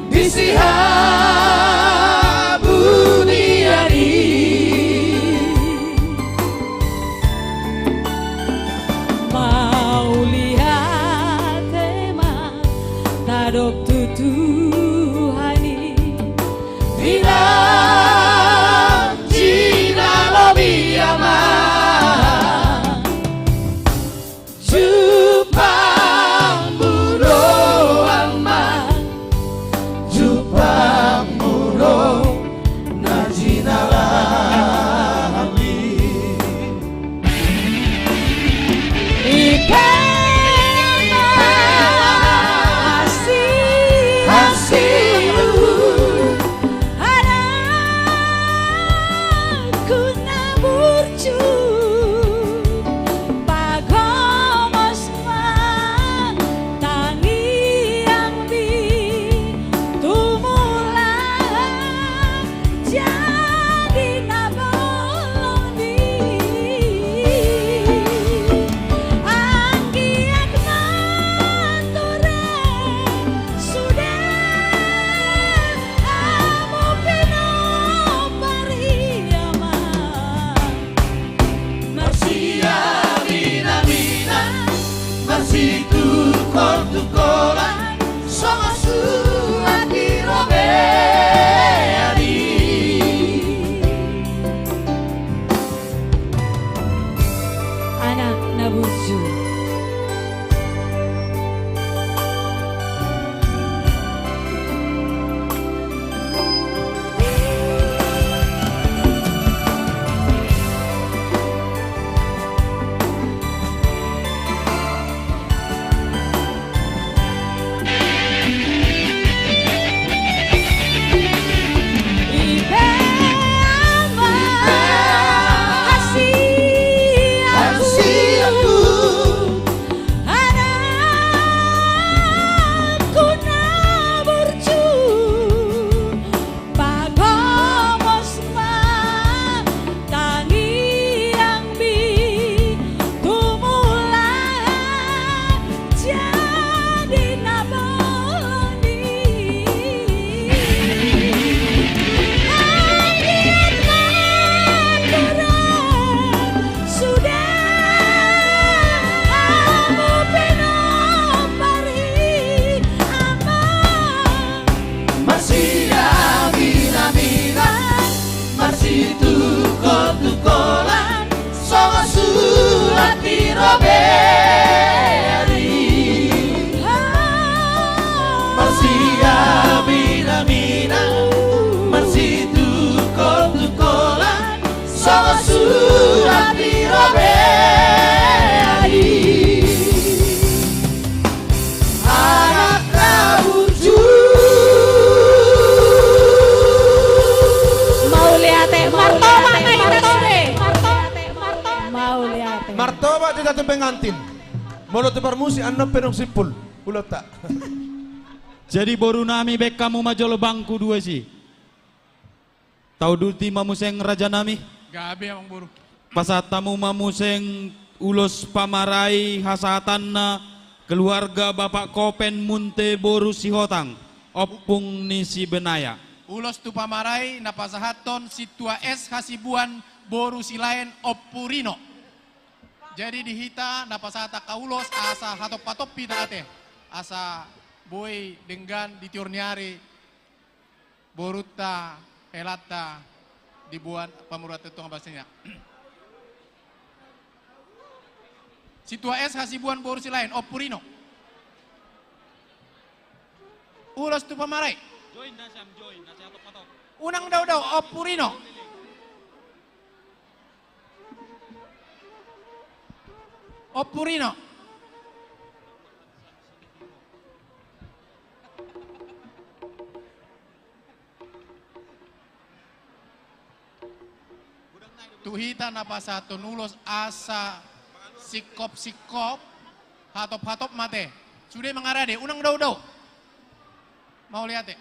di sihabunian i. Mauliate ma tadok tu Tuhan i. Inang jina lobi amang, jumpang mu do amang, jumpang Toba di datu pengantin. Molo tu parmusik annon pe dung simpul. Ulota. Jadi boru nami, baen hamu ma jolo bangku dua isi. Tauduti ma muse raja nami. Gabe amang boru. Pasahat hamu ma muse ulos pamarai hasahatanna keluarga Bapak Kopen Munte boru Sihotang, ompung ni si Benaya. Ulos tu pamarai na pasahathon Sintua S Hasibuan boru Silaen, Ompu Rino. Jadi di hita na pasahat angka ulos asa hatop-hatop hita ate, asa boi denggan di tiur ni ari borunta, helanta diboan pamoruonta tu tonga basina. Sintua S Hasibuan boru Silaen, Ompu Rino. Ulos tu pamarai. Unang dao-dao, Ompu Rino. Ompu Rino. Tu hita na pasahathon ulos asa singkop-singkop, hatop-hatop ma ate. Sude mangarade, unang dao-dao. Mauliate.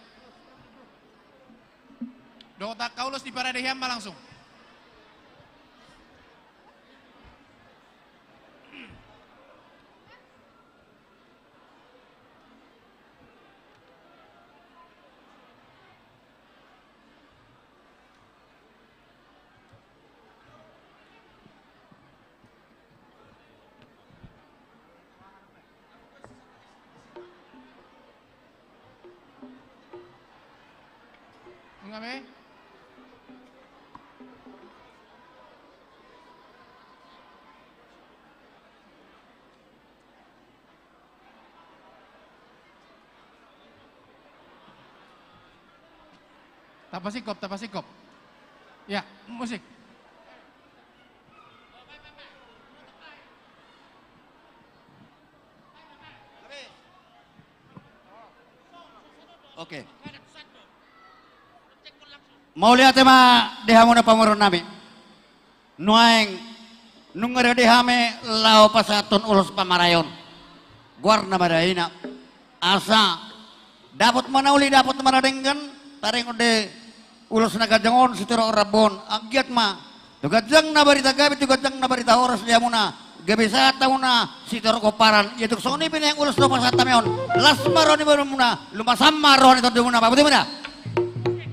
Dohot angka ulos diparade hian ma langsung. Nunga be? Tapasingkop, tapasingkop. Ya, musik. Oke. Mauliate ma di hamuna pamoruon nami. Nuaeng nunga rade hami laho pasahathon ulos pamaraion. Goarna ma da ina. Asa dapot ma na uli, dapot ma na denggan, taringot do ulos na ganjang on, sitorop rambu on, anggiat ma tu ganjang na barita gabe, tu ganjang na barita horas di hamuna, gabe sahat hamuna sitorop pomparan. Ia tung songon i pe nuaeng ulos na pasahat hami on. Las ma roha ni boru muna, lumobi ma roha ni tondi muna, pabotima da.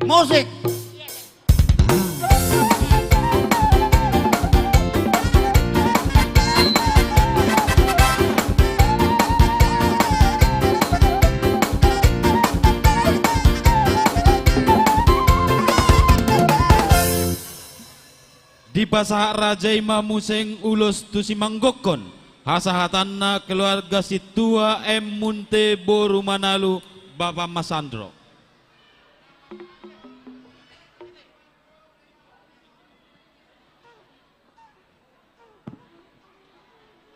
Musik. Dipasahat raja i ma muse ulos tu si manggokhon hasahatanna keluarga Sintua M Munte boru Manalu, Bapa Masandro.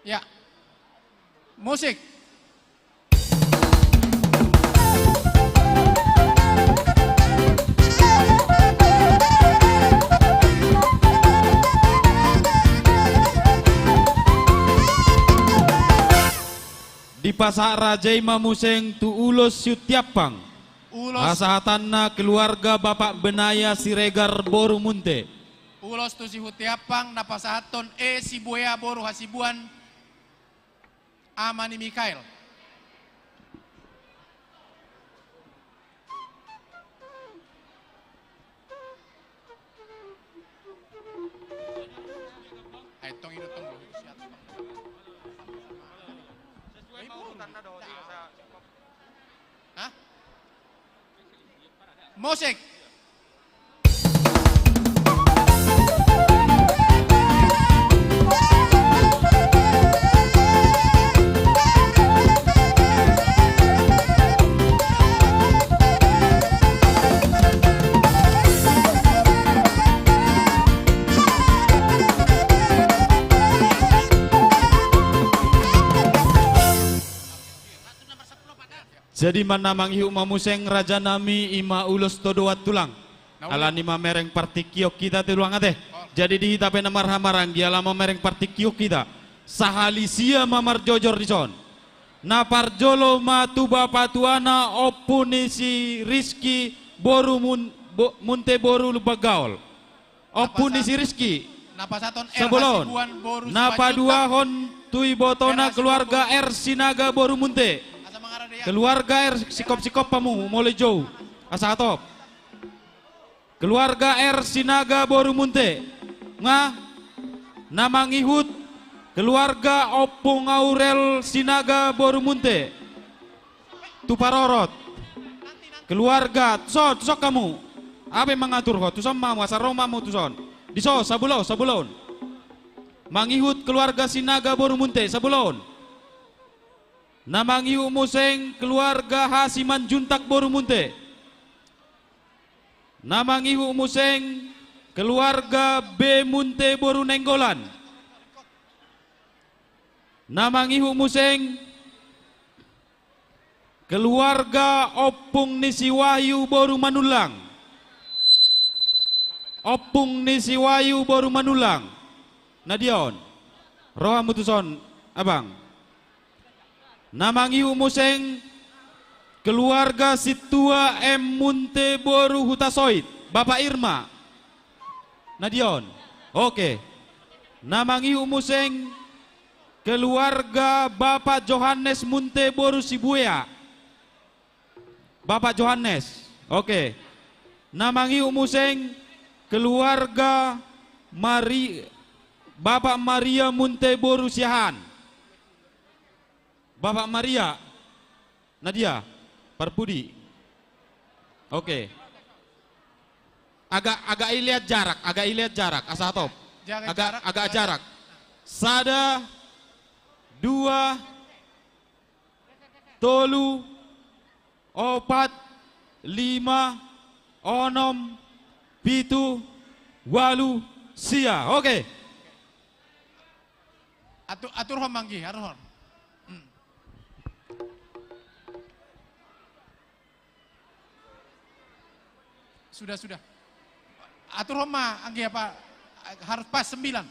Ya. Musik. Dipasahat raja i ma muse tu ulos sihuntiampang. Ulos. Hasahatanna keluarga Bapak Benaya Siregar boru Munte. Ulos tu sihuntiampang na pasahathon E Sibuea boru Hasibuan, ama ni Mikael. Ai tong i do tong. Hah? Musik. Jadi ma na mangihut ma muse raja nami, i ma ulos todoan tulang. Alani mamereng partingkion hita tulang ate. Jadi di hita pe na marhahamaranggi ala mamereng partingkion hita. Sahali sia ma marjojor dison. Na parjolo ma tu bapa tuana, ompu ni si Rizky boru Mun-, bo-, Munte boru Lumban Gaol. Ompu ni si Rizky. Na pasahathon R Sabolon. Hasibuan boru Simanjuntak. Na paduahon tu ibotona R Hasibuan keluarga boru R Sinaga boru Munte. Asa mangaradei. Keluarga R sikop-sikop hamu, molo jou. Asa hatop. Keluarga R Sinaga boru Munte. Nga, na mangihut keluarga Ompung Aurel Sinaga boru Munte. Tu parorot. Keluarga, tuson, tuson hamu. Aha pe mangaturhon, tuson ma hamu, asa ro ma hamu tuson. Dison, sabulo, sabulo on. Mangihut keluarga Sinaga boru Munte, sabulo on. Na mangihut muse keluarga H Simanjuntak boru Munte. Na mangihut muse keluarga B Munte boru Nainggolan. Na mangihut muse keluarga ompung ni si Wahyu boru Manullang. Ompung ni si Wahyu boru Manullang. Na dia on? Ro hamu tuson, abang. Na mangihut muse keluarga Sintua M Munte boru Hutasoit, Bapak Irma. Na dia on? Oke. Na mangihut muse keluarga Bapak Johannes Munte boru Sibuea. Bapak Johannes. Oke. Na mangihut muse keluarga Mari-, Bapak Maria Munte boru Siahaan. Bapak Maria. Na dia? Parpudi. Oke. Agak, agak ilean jarak, agak ilean jarak, asa hatop. Jaga jarak. Agak, agak jarak. Sada, dua, tolu, opat, lima, onom, pitu, ualu, sia. Oke. Atu-, aturhon ma anggi, aturhon. Hmm. Sudah, sudah. Aturhon ma anggi apa, harus pas sembilan.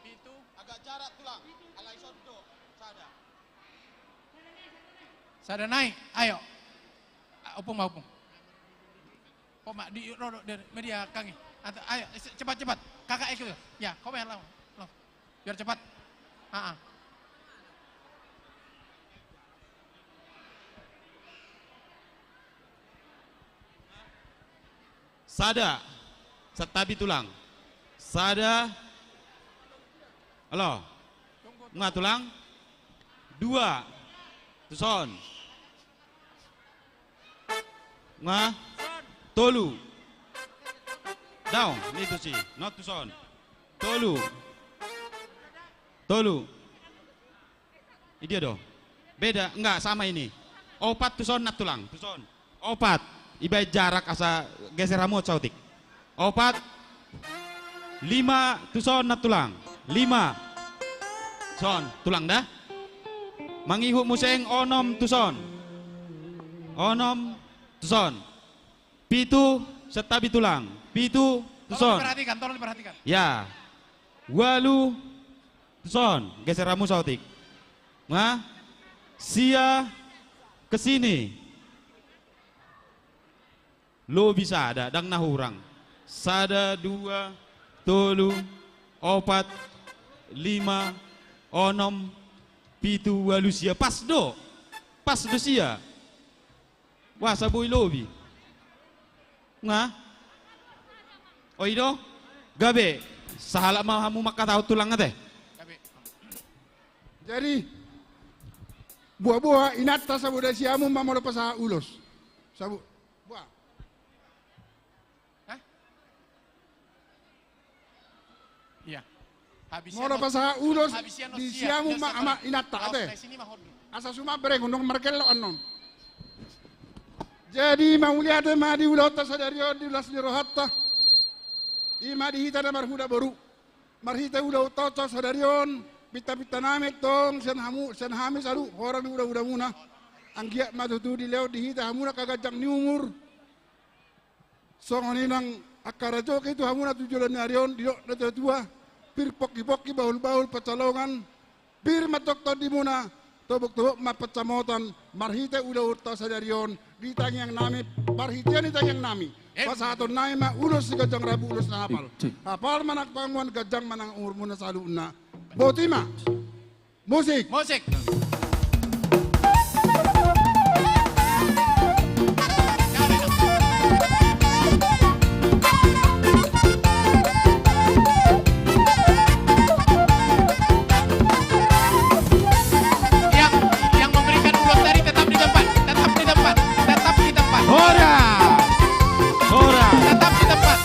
Pitu, agak jarak tulang. Alai sondo. Sada. Sada nai, ayo. A, ompung ma, ompung. Ompung ma, di, ro, ro, di, media kangi. Anta, ayo, se-, cepat, cepat. Kakak ikut. Ya, komen, lawan. Lo. Biar cepat. Ah, ah. Sada. Santabi tulang. Sada. Olo. Nga tulang. Dua. Tuson. Nga. Tolu. Daong, ni tusi. Nga tuson. Tolu. Tolu. Idia do. Beda, enggak, sama ini. Opat tuson na tulang, tuson. Opat. Ibaen jarak asa geser hamu saotik. Opat. Lima tuson na tulang. Lima. Son, tulang da. Mangihut muse onom tuson. Onom tuson. Pitu, santabi tulang. Pitu tuson. Tolong diperhatikan, tolong diperhatikan. Ya. Ualu tuson, geser hamu saotik. Nga, sia, ke sini. Lobi sada, ndang na hurang. Sada, dua, tolu, opat, lima, onom, pitu, ualu, sia. Pas do. Pas do sia. Boasa boi lobi? Nga? Oi do? Gabe. Sahalak ma hamu mangkatahon tulang ate. Jadi, boa-boa, inanta saboda siamun ma molo pasahat ulos. Sabu-, boa. Hah? Iya. Molo pasahat ulos di siamun ma, ama, inanta ate. Asa sumabreng, unang markello annon. Jadi, mauliate ma di ulaonta sadari on, di las ni rohanta. I ma di hita na marhula boru. Marhite ulaonta sadari on, pinta-pinta nami tong, sian hamu, sian hami saluhut, horas ni hula-hulamuna. Anggiat ma tutu dilehon di hita hamuna angka ganjang ni umur. Songon i nang angka rajoki tu hamuna tu joloan ni ari on, didok na tua-tua, pir pongki-pongki, bahul-bahul pansalongan, pir ma tongtong tondimuna, tobok-tobok ma pansamotan, marhite ulaonta sadari on, di tangiang nami, marhite ni tangiang nami, pasahaton nami ma ulos siganjang rambu, ulos na hapal. Hapal ma nang panguan, ganjang ma nang umurmuna saluhutna. Boti ma. Musik. Musik. Yang, yang memberikan ulos tadi tetap di tempat, tetap di tempat, tetap di tempat. Horas. Horas. Tetap di tempat.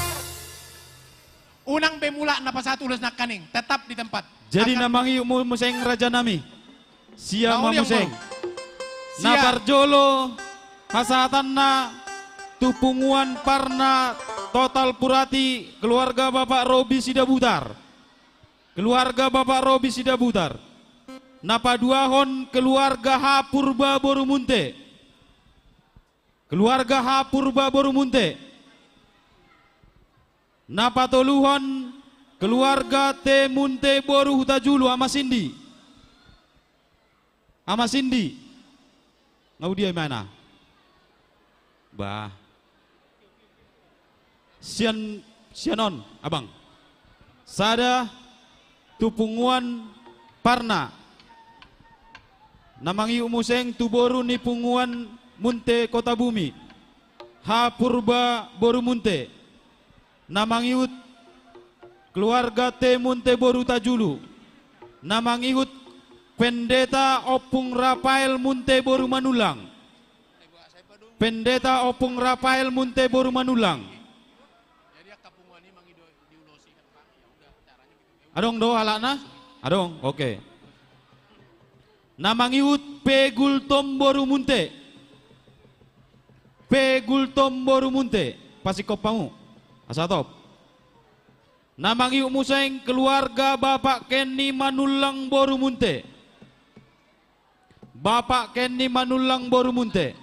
Unang be mulak na pasahat ulos nangkaning, tetap di tempat. Jadi na mangihut muse raja nami. Sian ma muse. Na parjolo hasahatanna tu punguan parna Total Purati, keluarga Bapak Robi Sidabutar. Keluarga Bapak Robi Sidabutar. Na paduahon keluarga Ha Purba boru Munte. Keluarga Ha Purba boru Munte. Na patoluhon keluarga T Munte boru Hutajulu, Ama Sindi. Ama Sindi. Nga uli dia imana. Bah. Sian, sian on, abang. Sada tu punguan parna. Na mangihut muse tu boru ni punguan Munte Kotabumi. Ha Purba boru Munte. Na mangihut keluarga T Munte boru Hutajulu. Na mangihut Pendeta Ompung Rafael Munte boru Manullang. Pendeta Ompung Rafael Munte boru Manullang. Adong do halakna? Adong, oke. Na mangihut P Gultom boru Munte. P Gultom boru Munte. Pasingkop hamu. Asa top. Na mangihut muse keluarga Bapak Kenny Manullang boru Munte. Bapak Kenny Manullang boru Munte.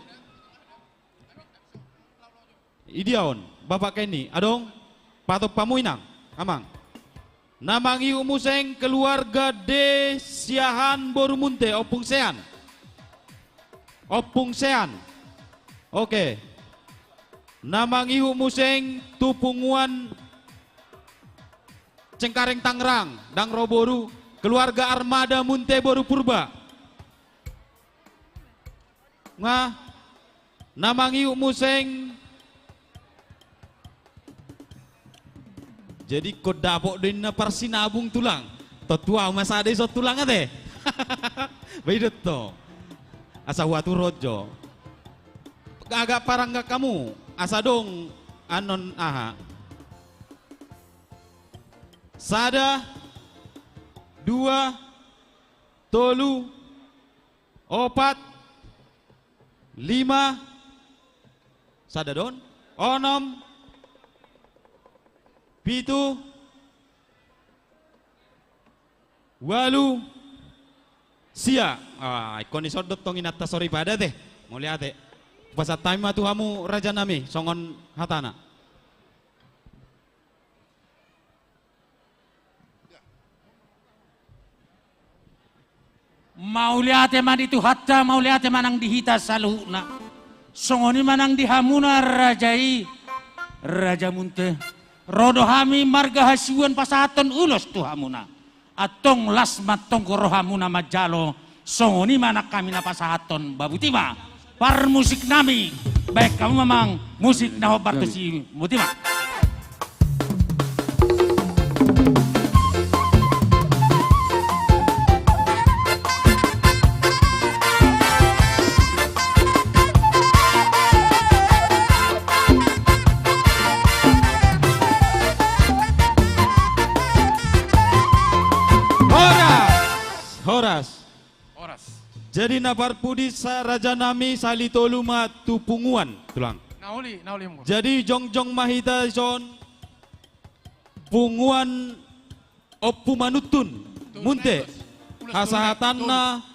Idia on, Bapak Kenny, adong, patop hamu inang, amang. Na mangihut muse keluarga D Siahaan boru Munte, Ompung Sean. Ompung Sean. Oke. Na mangihut muse tu punguan Cengkareng Tangerang, ndang ro boru, keluarga Armada Munte boru Purba. Nga, na mangihut muse. Jadi ingkon dapot do inna parsinabung tulang. Tontu au ma sada ison tulang ate. Ba i do tong. Asa huatur on jo. Agak parangga hamu. Asa dong annon aha. Sada, dua, tolu, opat, lima, sada do on, onom, pitu, ualu, sia. Ah, ingkon dison do tong inanta soripada ate. Mauliate. Pasahat hami ma tu hamu raja nami, songon hatana. Mauliate ma di Tuhanta, mauliate ma nang di hita saluhutna. Songon i ma nang di hamuna raja i, Raja Munte. Ro do hami marga Hasibuan pasahathon ulos tu hamuna. Antong las ma antong rohamuna manjalo, songon i ma nang hami na pasahathon, ba boti ma parmusik nami, baen hamu ma amang musik na hombar tusi, boti ma. Horas. Horas. Horas. Jadi na parpudi sa raja nami sahali tolu ma tu punguan, tulang. Na uli, na uli, Amang. Jadi jongjong ma hita dison punguan Ompu Manuntun, Munte. Hasahatanna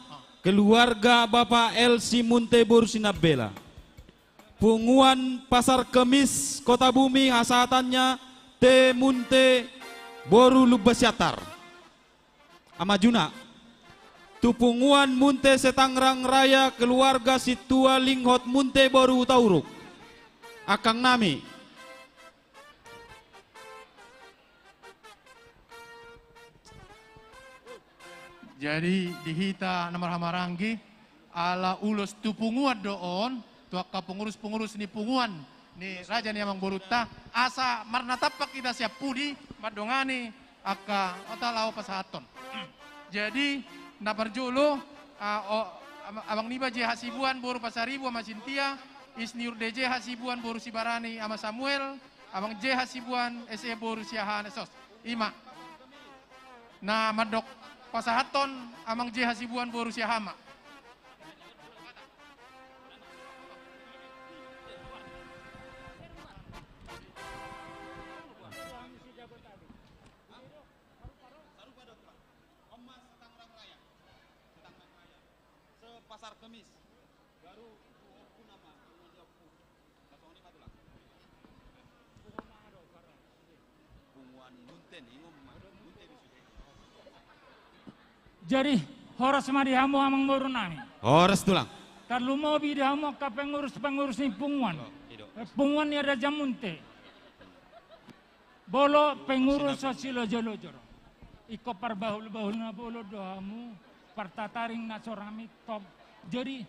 keluarga Bapak L C Munte boru Sinambela. Punguan Pasar Kemis, Kotabumi, hasahatanna T. Munte boru Lumban Siantar. Amajuna. Tu punguan Munte se-Tangerang Raya, keluarga sintua Linghot Munte boru Hutauruk. Angkangnami. Jadi, di hita na marhahamaranggi, ala ulos tu punguan do on, tu angka pengurus-pengurus ni punguan ni raja ni amangborunta, asa marnatampak hita sian pudi mandongani angka ota laho pasahathon. Jadi, na parjolo, ah, o, am-, amang niba J. Hasibuan boru Pasaribu, Ama Sintia, Isniur D J Hasibuan boru Sibarani, Ama Samuel, amang J. Hasibuan S E boru Siahaan, sos. I ma. Na mandok pasahathon amang J. Hasibuan boru Siahaan ma. Pasar Kemis. Baru tu ompu nama, punguan ni ompu. Songon i ma, Tulang. Punguan Munte ni, ngomong ma, Munte di sude. Jadi, horas ma di hamu amangboru nami. Horas, Tulang. Tarlumobi di hamu angka pengurus-pengurus ni punguan. Oh, i do. Eh, punguan ni Raja Munte. Molo pengurus so silojolojor. Ingkon parbahulbahul na bolon do hamu, partataring na so ra mintop. Jadi,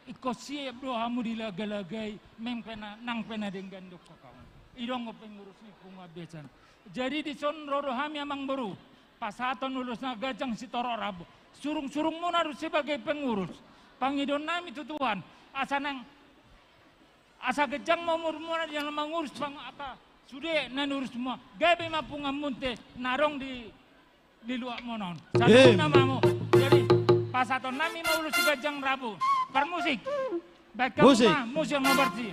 ingkon siap do hamu dilagalagai, mem pe na, nang pe na denggan do hamu. I do anggo pengurus ni punguan biasana. Jadi, dison ro do hami amangboru, pasahathon ulos na ganjang sitorop rambu. Surungsurungmuna do sebagai pengurus. Pangidoannami tu Tuhan, asa nang Asa ganjang ma umurmuna di na mangurus pang-, apa, sude na niurusmuna. Gabe ma punguan Munte na adong di, di luatmuna on. Saluhutna ma hamu. Jadi, pasahatonnami ma ulos siganjang rambu. Parmusik. Baen hamu ma musik na berarti.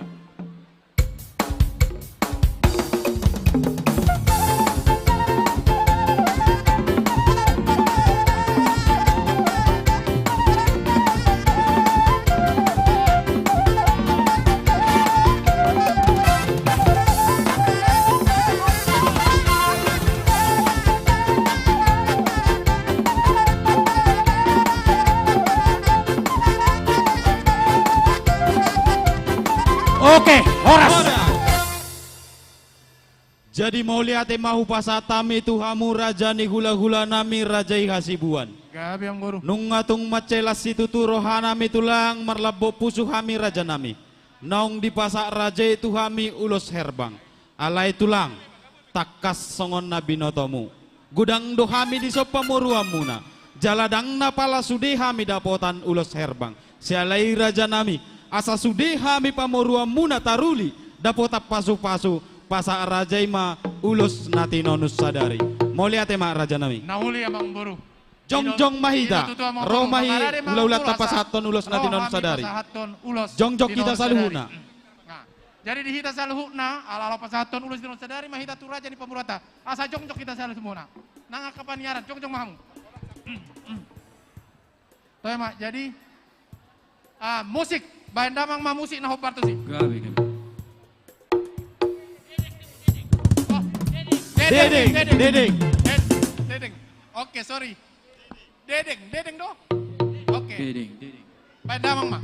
Oke, horas. Jadi mauliate ma hupasahat hami tu hamu raja ni hulahulanami, Raja i Hasibuan. Gabe, amangboru. Nunga tung mansai las situtu rohanami, Tulang, marlambok pusu hami, rajanami. Naung dipasahat raja i tu hami ulos herbang. Alai, Tulang, tangkas songon na binotomu. Godang do hami dison pamoruonmuna. Jala ndang na pala sude hami dapotan ulos herbang. Siala i, rajanami, asa sude hami pamoruonmuna taruli dapotan pasupasu, pasahat raja i ma ulos na tinonun sadari. Mauliate ma, rajanami. Na uli, amangboru. Jongjong ma hita. Ro ma hita hulahula pasahathon ulos na tinonun sadari. Jongjong hita saluhutna. Jadi di hita saluhutna, ala laho pasahathon ulos na tinonun sadari ma hita tu raja ni pamoruonta. Asa jongjong hita saluhutna. Nang angka paniaran, jongjong ma hamu. Toe ma, jadi, ah, musik. Baen damang ma musik na hombar tusi. Gabe, gabe. Oh, Dedeng, Dedeng, Dedeng. Dedeng. Oke, sorry. Dedeng, Dedeng do? Oke. Dedeng, Dedeng. Baen damang ma.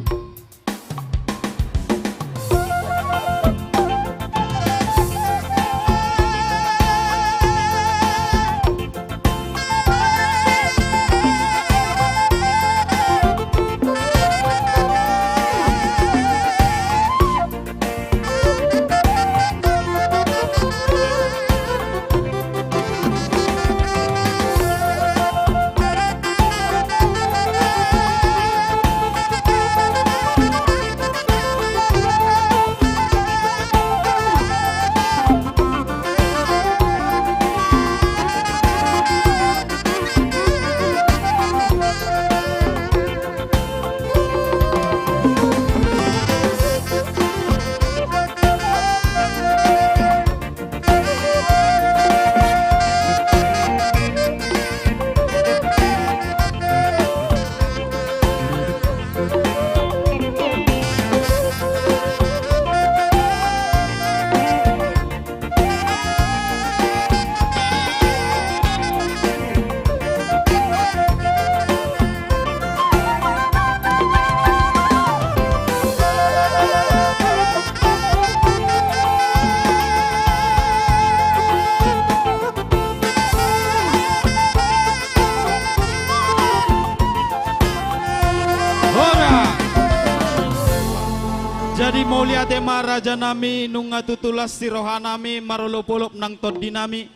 Jadi mauliate ma rajanami, nunga tutu las ni rohanami marolopolop nang tondinami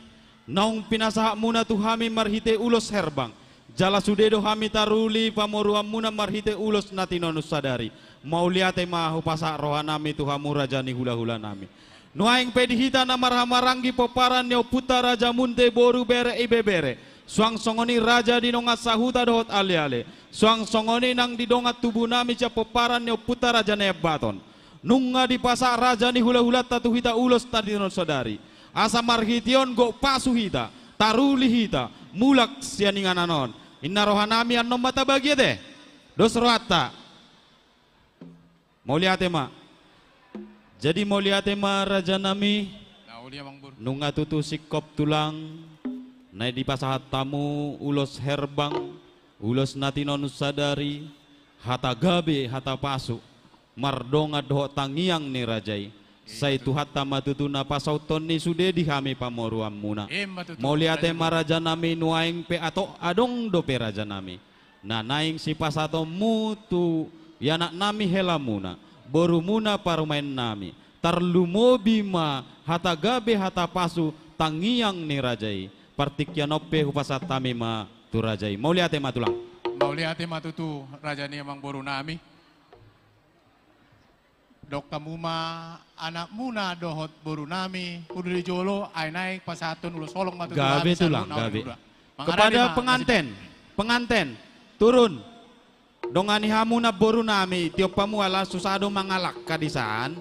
naung pinasahatmuna tu hami marhite ulos herbang. Jala sude do hami taruli pamoruonmuna marhite ulos na tinonun sadari. Mauliate ma hupasahat rohanami tu hamu raja ni hulahulanami. Nuaeng pe di hita na marhahamaranggi pomparan ni ompunta Raja Munte, boru, bere, ibebere, suang songon i raja di dongan sahuta dohot aleale, suang songon i nang di dongan tubunami sian pomparan ni ompunta Raja Nababan on, nunga dipasahat raja ni hulahulanta tu hita ulos na tinonun sadari, asa marhite on gok pasu hita, taruli hita, mulak sian inganan on. Inna rohanami, annon ma tabagian ate. Dos rohanta. Mauliate ma. Jadi mauliate ma rajanami. Na uli, amang boru. Nunga tutu singkop tulang na dipasahat hamu ulos herbang, ulos na tinonun sadari, hata gabe, hata pasu, mardongan dohot tangiang ni raja i. Sai Tuhanta ma tutu na pasauthon ni sude di hami pamoruonmuna. Ima tutu. Mauliate ma rajanami, nuaeng pe atok adong dope rajanami na naeng sipasahatonmu tu ianaknami helamuna, borumuna parumaennami, tarlumobi ma hata gabe, hata pasu, tangiang ni raja i. Partingkian on pe hupasahat hami ma tu raja i. Mauliate ma tulang. Mauliate ma tutu raja ni amang borunami. Dok hamu ma anakmuna dohot borunami, hundul di jolo, ai naeng pasahathon ulos holong ma tutu. Gabe hami tulang, saluhutna, gabe. Kepada penganten, penganten, turun. Dongani hamu namborunami, tiop hamu ala susa do mangalangka disan.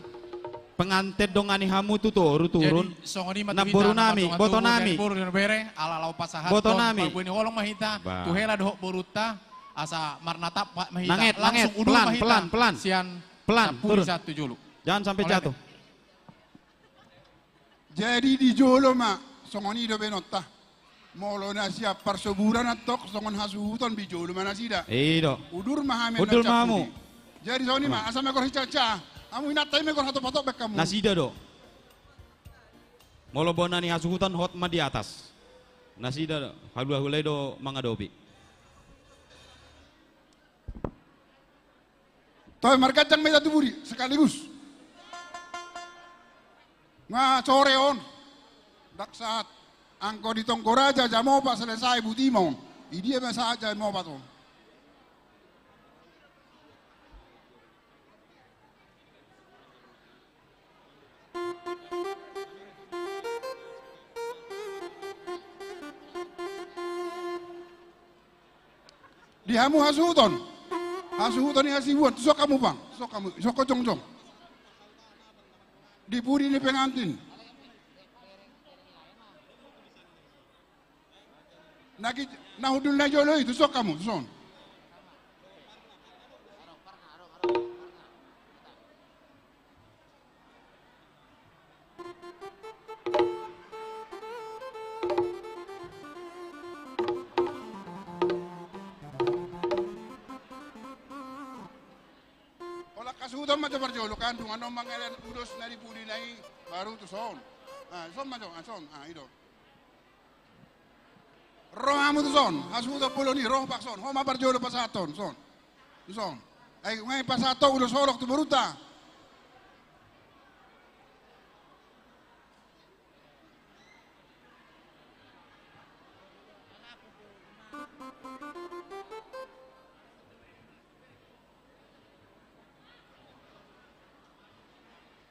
Penganten dongani hamu tu toru, turun. Jadi, songon i ma tu hita, namborunami, botonami. Boru, bere, ala laho pasahathon, botonami. Parbue ni holong ma hita, ba, tu hela dohot borunta, asa marnatap ma hita. Nanget, langsung nanget, udul ma hita. Pelan, pelan, pelan. Sian Pelan, turun. Jangan sampai jatuh. Jadi di jolo ma, songon i do baenonta. Molo na sian parsoburan antong songon hasuhuton, di jolo ma nasida. I do. Udur ma hami. Udur ma hamu. Jadi songon i ma, asa megor hicaca. Hamu inanta i megor hatopatop baen hamu. Nasida do. Molo bona ni hasuhuton hot ma di atas. Nasida do. Hulahula i do mangadopi. Toe marganjang ma hita tu pudi sekaligus. Nga sore on. Ndang sahat. Anggo di tonggo raja jam opat selesai buti ma on. Idia ma sahat jam opat on. Di hamu hasuhuton. Hasuhuton ni hasibuan. Tusok hamu, pang. Tusok hamu. Tusok ho jongjong. Di pudi ni pengantin. Na gi-, na hundul na jolo i, tusok hamu, tuson. Holan hasuhuton ma jo parjolo, kan dung annon mangalehon ulos na di pudina i, baru tuson. Ah, tuson ma jo, ah, tuson, ah, i do. Ro hamu tuson, hasuhuton bolon i, ro pakson, ho ma parjolo pasahathon, tuson. Tuson. Ai, nunga pasahathon ulos holong tu borunta.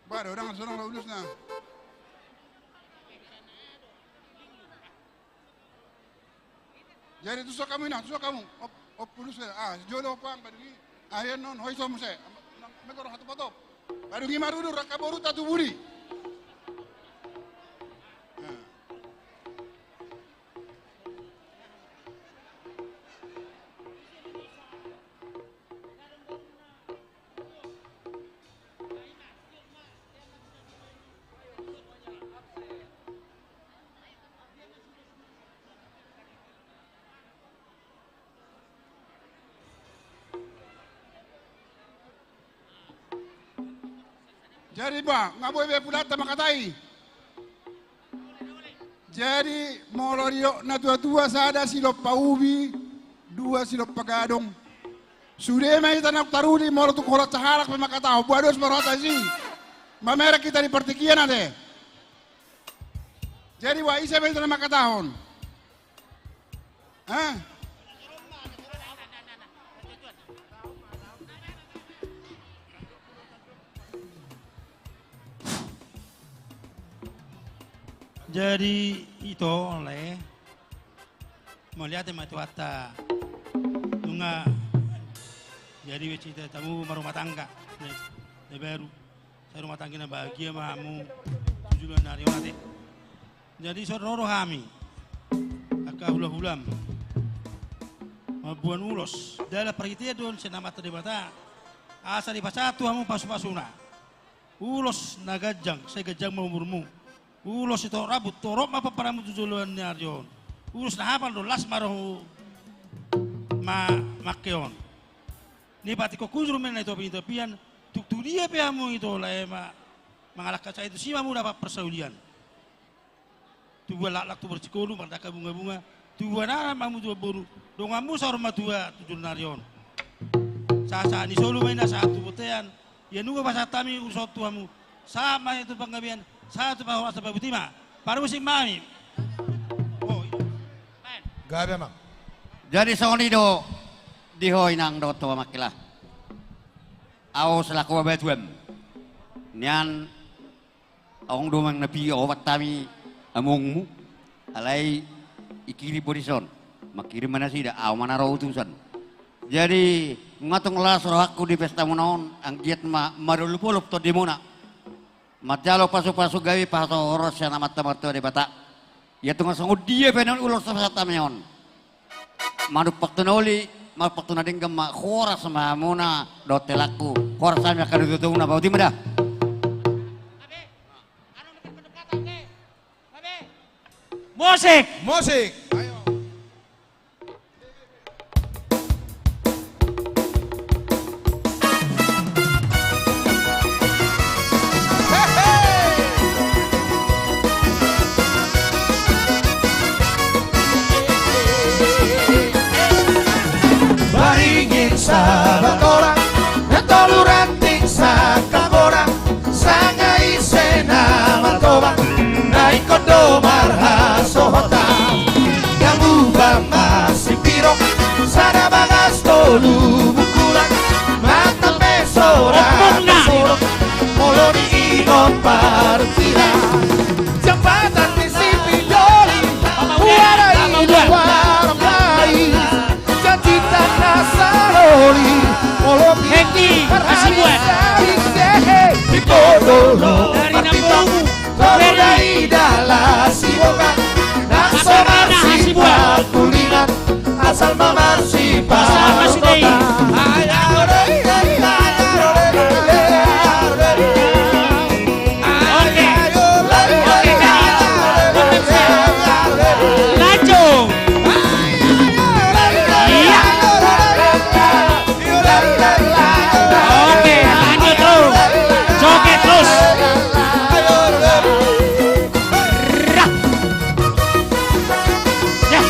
Bah, do, ndang sonang ulusna. Jadi tusok hamu, inang, tusok hamu. Op, op ulusna. Ah, jolo pang, badung i. Ah, ia non, hoi so muse. Megor hatopatop. Badung i marudur, rangka borunta tu pudi. Ah. Jadi bah, nga boi be pulanta mangkatai. Jadi molo didok natuatua, sada silompa ubi, dua silompa gadong. Sude ma hita na taruli, molo tung holan sahalak pe mangkatahon, boha dos ma rohanta disi. Mamereng hita di partingkian ate. Jadi boha ise ma hita na mangkatahon? Hah? Jadi ito, lae, mauliate ma tu Tuhanta. Nunga jadi be hita tamu marumah tangga na, na baru. Sai rumah tangga na bahagia ma hamu tu joloan ni ari on ate. Jadi so ro do hami angka hulahulam mamboan ulos, dalan parhitean do on sian Amanta Debata, asa dipasahat tu hamu pasupasuna. Ulos na ganjang, sai ganjang ma umurmu. Ulos sitorop rambu, torop ma pomparanmu tu joloan ni ari on. Ulos na hapal do, las ma rohamu ma-, mangke on. Nipatik hujur ma na di topi ni tapian, tung tu dia pe hamu ito, lae, ma-, mangalangka sae, tusi ma hamu dapot parsaulian. Tubuan laklak, tubuan singkoru, mardangka bungabunga, tubuan anak ma hamu, tubuan boru, donganmu saur matua tu joloan ni ari on. Sahat-sahat ni solu ma i na sahat tu bontean. Ia nunga pasahat hami ulos on tu hamu, sahat ma i tu panggabean, sahat tu parhorasan, parbue ma. Parmusik ma hami. Oh, iya. Gabe, Amang. Jadi songon i do di ho, Inang, dohot ho, Amangkila. Ahu selaku babatuam nian, adong do manang na piopat hami amongmu, alai ikirim bo dison, mangkirim ma nasida, ahu ma na ro utusan. Jadi nunga tung las rohangku di pestamuna on, anggiat ma marolopolop tondimuna. Manjalo pasupasu gabe pasahathon horas sian Amanta Martua Debata. Ia tung songon dia pe na ulos na pasahat hami on, manumpak tu na uli, manumpak tu na denggan ma, horas ma hamuna dohot helangku, horas hami angka na tuatua muna, boti ma da. Musik. Musik. Ayo. Baringin sabat orang, na tolu ranting sangkap orang, sanga ise na martobang, na ingkon do marhasohotan. Gamuba ma sipirong, sada bagas tolu bungkulan, mata pe sora tasorok, molo diingot parkira. Jambatan ni sipidoli, huarai luar mai. Jatita na saloli, molo Hengki Hasibuan. Di podolo dari Namboru, toru dari Dala Siboga, na so marsipakulingan, asal ma marsiparototan. Oke. Oke, Kak. Lanjut. Iya. Oke, lanjut terus. Joget terus. Rak. Ya.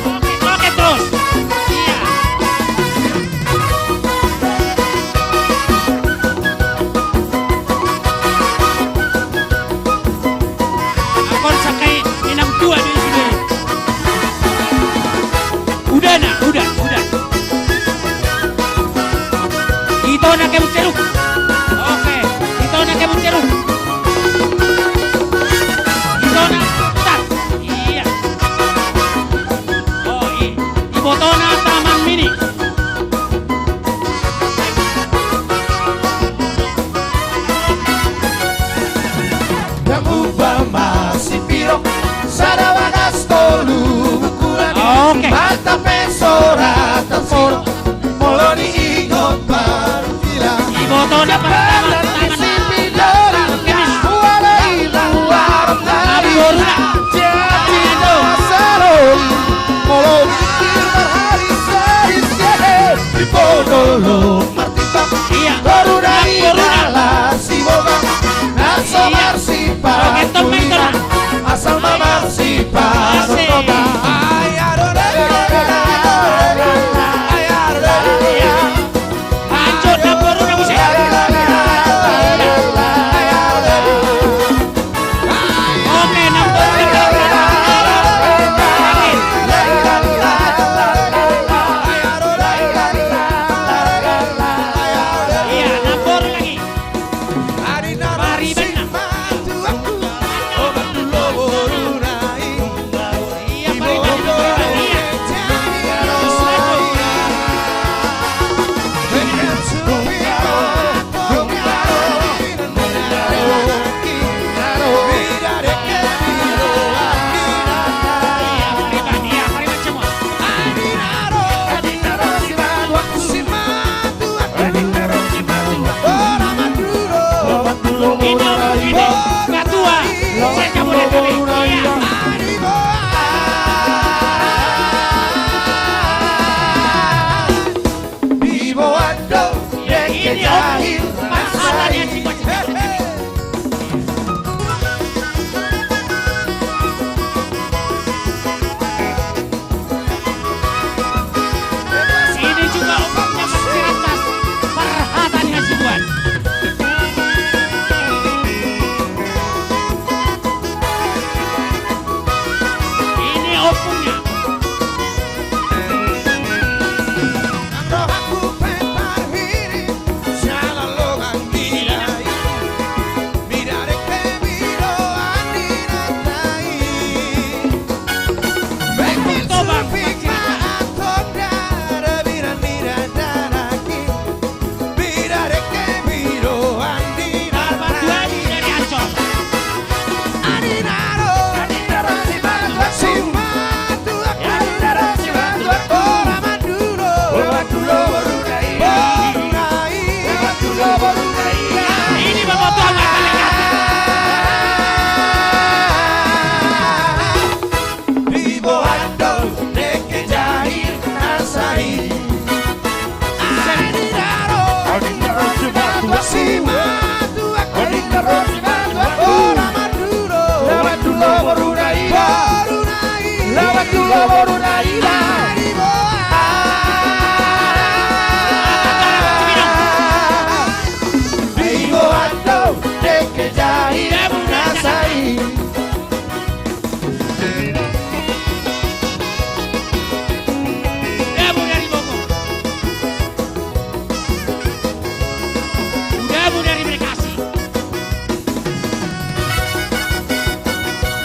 Oke, oke, terus. Iya. Angkon sakai inang tua di sini. Udah, nak, udah, udah. Ito na kebun ceruk. Oke, ito na kebun ceruk. Ito na, putar. Iya. Oh, i-, ibotona Taman Mini. Gamuba ma sipirong, sada bagas tolu bungkulan. Oke. Mata pe sora tasorok, molo diingot parkira. Ibotona Taman Mini. Huarai luar mai. Jatita na saloli, molo mikir marhari sari sehe. Di podolo martimbang. Iya. Toru dari Dala Siboga, na so marsipakulingan, asal ma marsiparototan.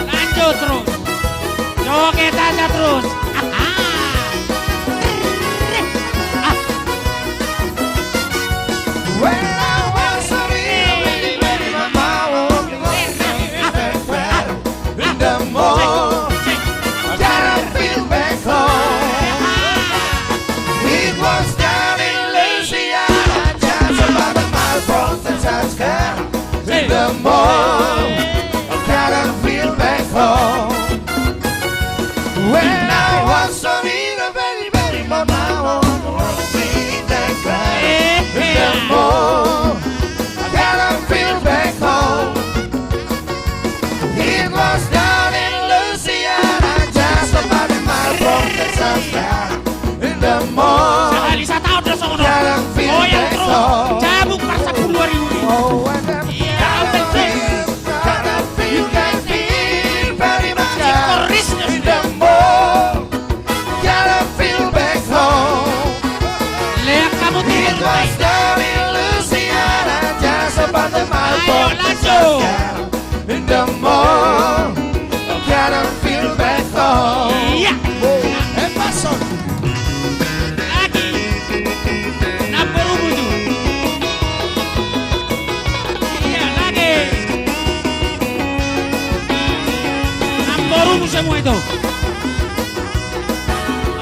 Lanjut terus. Joget aja terus. Sahali sataon do songon on. Goyang terus. Cabut parsapuluan ribu. Iya. Kau kecil. Leak hamu tidur. Ayo, lanjut. Iya. Lagi. Namborumu itu. Iya, lagi. Namborumu semua itu.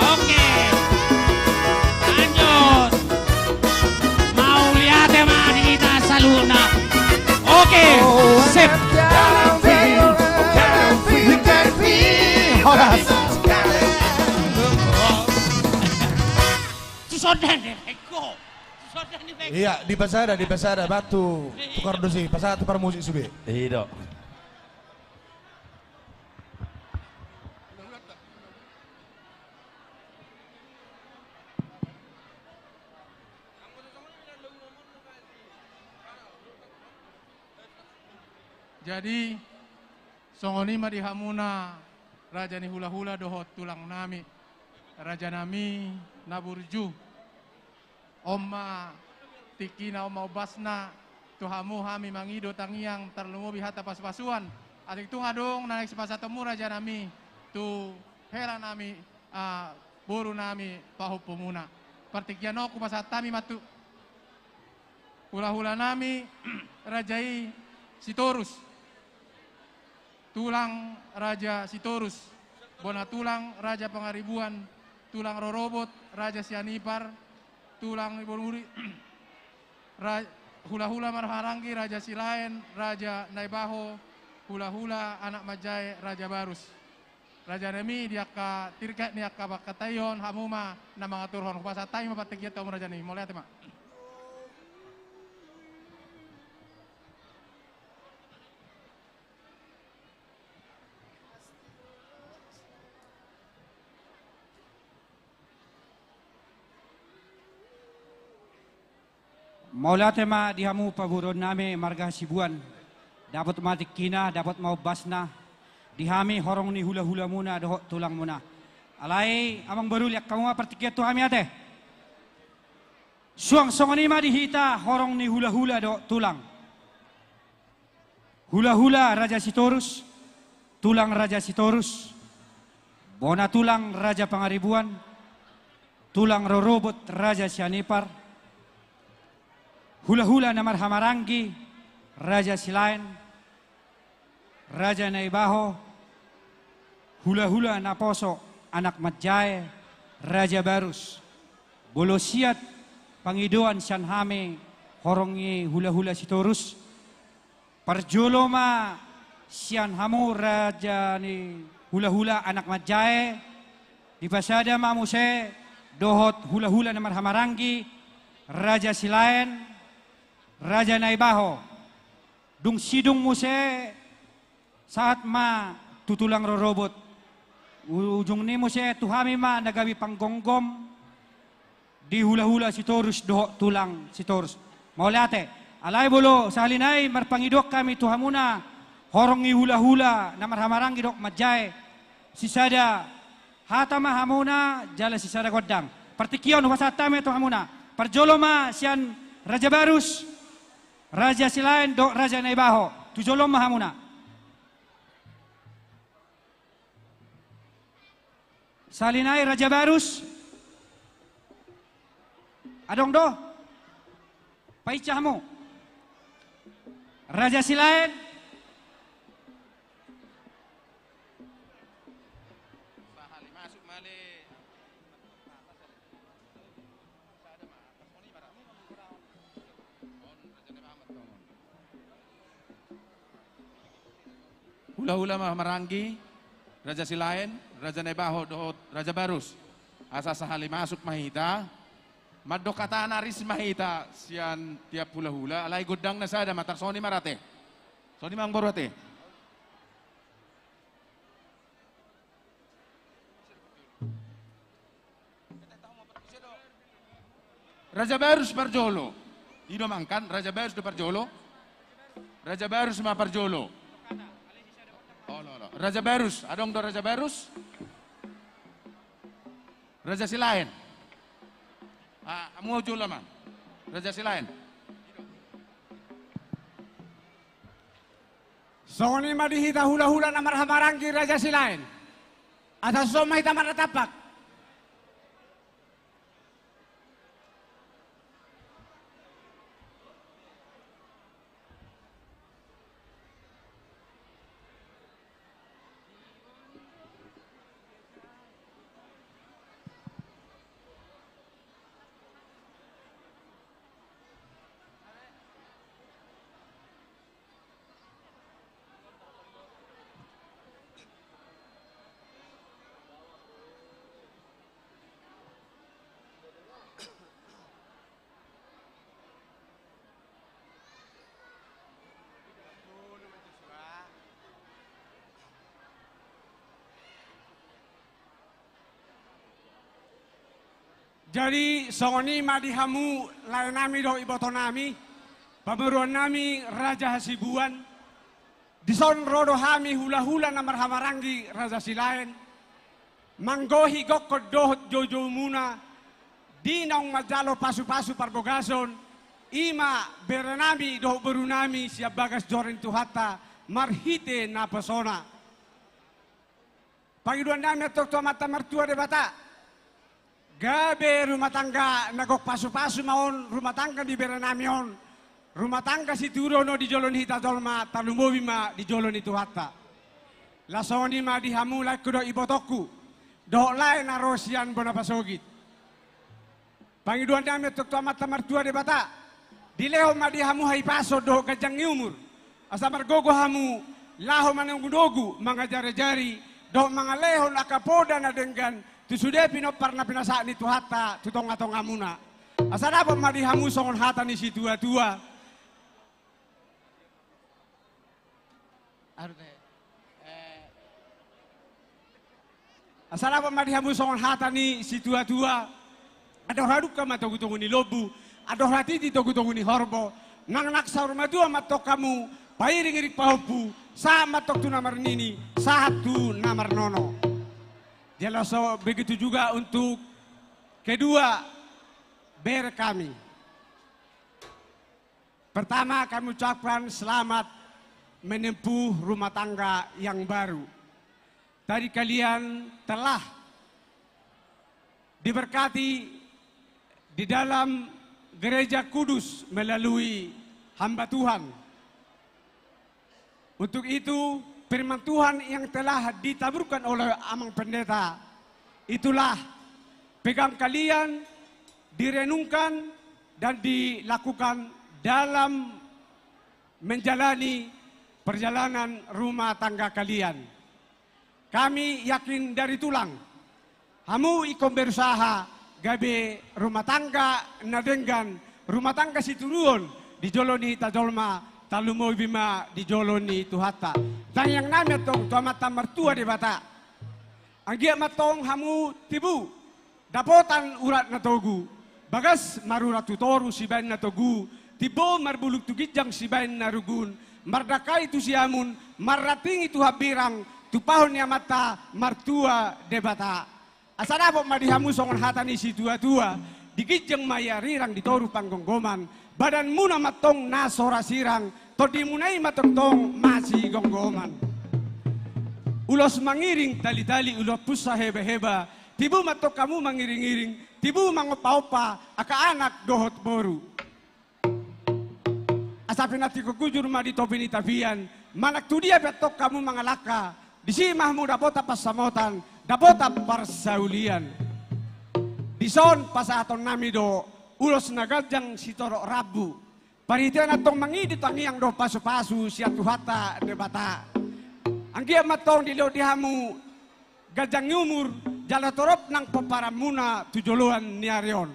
Oke. Lanjut. Mauliate ma di hita saluhutna. Oke. Sip. Horas. Susodan deh, Eko. Susodan deh, Eko. Iya, dipasada, dipasada, batu. Tukar dosi, pasada tukar musik sude. Iya, dok. Jadi, songon i ma di hamuna raja ni hulahula dohot tulang nami, raja nami na burju. On ma tingkina, on ma ombasna, tu hamu hami mangido tangiang tarlumobi hata pasupasuan. Atik tung adong na naeng sipasahatonmu raja nami, tu hela nami, ah, boru nami pahompumuna. Partingkian on hupasahat hami ma tu hulahula nami, raja i Sitorus. Tulang raja Sitorus, bona tulang raja Pangaribuan, tulang rorobot raja Sianipar, tulang ni bonuri, ra-, hulahula marhahamaranggi raja Silaen, raja Naibaho, hulahula anak manjae raja Barus. Raja nami, di angka tirgap ni angka bangkanta i on hamu ma na mangaturhon. Hupasahat hami ma partingkian tu hamu raja nami. Mauliate ma. Mauliate ma di hamu paboruon nami marga Hasibuan. Dapot ma tingkina, dapot ma ombasna. di hami horong ni hulahulamuna dohot tulangmuna. Alai amang boru, lean hamu ma partingkian tu hami ate. Suang songon i ma di hita horong ni hulahula dohot tulang. Hulahula Raja Sitorus, tulang Raja Sitorus, bona tulang Raja Pangaribuan, tulang rorobot Raja Sianipar, hulahula na marhahamaranggi Raja Silaen, Raja Naibaho, hulahula naposo anak manjae Raja Barus. Molo siat pangidoan sian hami horong ni hulahula Sitorus, parjolo ma sian hamu raja ni hulahula anak manjae, dipasada ma muse dohot hulahula na marhahamaranggi Raja Silaen, Raja Naibaho. Dung sidung muse, sahat ma tu tulang rorobot. U-, ujungni muse tu hami ma na gabe panggomgom di hulahula Sitorus dohot tulang Sitorus. Mauliate. Alai molo sahali nai marpangidoan hami tu hamuna horong ni hulahula na marhahamaranggi dohot manjae, sisada hata ma hamuna jala sisada gondang. Partingkian hupasahat hami tu hamuna. Parjolo ma sian Raja Barus, Raja Silaen dohot Raja Naibaho. Tu jolo ma hamuna. Sahali nai Raja Barus. Adong do? Painsa hamu. Raja Silaen. Hulahula ma marhahamaranggi, Raja Silaen, Raja Naibaho dohot Raja Barus. Asa sahali masuk ma hita. Mandok hata na ris ma hita sian tiap hulahula, alai gondang na sada ma, tarsongon i ma ra ate. Songon i ma amang boru ate. Raja Barus parjolo. I do amang kan, Raja Barus do parjolo. Raja Barus ma parjolo. Olo, olo. Raja Barus, adong do Raja Barus? Raja Silaen. Ah, hamu jolo amang. Raja Silaen. Songon i ma di hita hulahula na marhahamaranggi Raja Silaen. Asa suson ma hita marnatampak. Jadi, songon i ma di hamu laenami dohot ibotonami, pamoruonnami Raja Hasibuan, dison ro do hami hulahula na marhahamaranggi Raja Silaen, manggohi gokhon dohot joujoumuna, di naung manjalo pasupasu parbogason, i ma berenami dohot borunami sian bagas joro ni Tuhanta, marhite naposona. Pangidoannami antong tu Amanta Martua Debata. Gabe rumah tangga na gok pasupasu ma on, rumah tangga ni berenami on. Rumah tangga situtu do on di jolo ni hita jolma, tarlumobi ma di jolo ni Tuhanta. Laos songon i ma di hamu laengku dohot ibotongku. Dohot lae na ro sian bona pasogit. Pangidoannami antong tu Amanta Martua Debata, dilehon ma di hamu hahipason dohot ganjang ni umur, asa margogo hamu laho manogunogu mangajarajari dohot mangalehon angka poda na denggan tu sude pinompar na pinasahat ni Tuhanta tu tongatongamuna. Asa dapot ma di hamu songon hata ni situatua. Asa dapot ma di hamu songon hata ni situatua. Andor hadungka ma togutogu ni lombu, andor hatiti togutogu ni horbo. Nang nang saur matua ma antong hamu pairingiring pahompu, sahat ma antong tu na marnini, sahat tu na marnono. Jala so begitu juga untuk kedua bere kami. Pertama, kami ucapkan selamat menempuh rumah tangga yang baru. Tadi kalian telah diberkati di dalam gereja kudus melalui hamba Tuhan. Untuk itu, firman Tuhan yang telah ditaburkan oleh Amang Pendeta, itulah pegang kalian, direnungkan, dan dilakukan dalam menjalani perjalanan rumah tangga kalian. Kami yakin dari tulang, hamu ingkon berusaha gabe rumah tangga na denggan, rumah tangga sitiruon di jolo ni hita jolma, tarlumobi ma di jolo ni Tuhanta. Tangiang nami antong tu Amanta Martua Debata. Anggiat ma antong hamu tibu dapotan urat na togu, bagas marurat tu toru sibaen na togu, timbo marbulung tu ginjang sibaen na rugun, mardangkai tu siamun, marranting tu hambirang, tumpahon ni Amanta Martua Debata. Asa dapot ma di hamu songon hata ni situatua, di ginjang ma ia rirang, di toru panggomgoman, badanmuna ma antong na so ra sirang, tondimuna i ma tongtong masigomgoman. Ulos mangiring talitali, ulos punsa hebaheba, tibu ma antong hamu mangiringiring, tibu mangompaompa angka anak dohot boru. Asa pinantikhon hujur ma di topi ni tapian, manang tu dia pe antong hamu mangalangka, disi ma hamu dapotan pansamotan, dapotan parsaulian. Dison pasahaton nami do ulos na ganjang sitorop rambu. Parhitean antong mangidut tangiang dohot pasupasu sian Tuhanta Debata. Anggiat ma antong dilehon di hamu ganjang ni umur, jala torop nang pomparanmuna tu joloan ni ari on.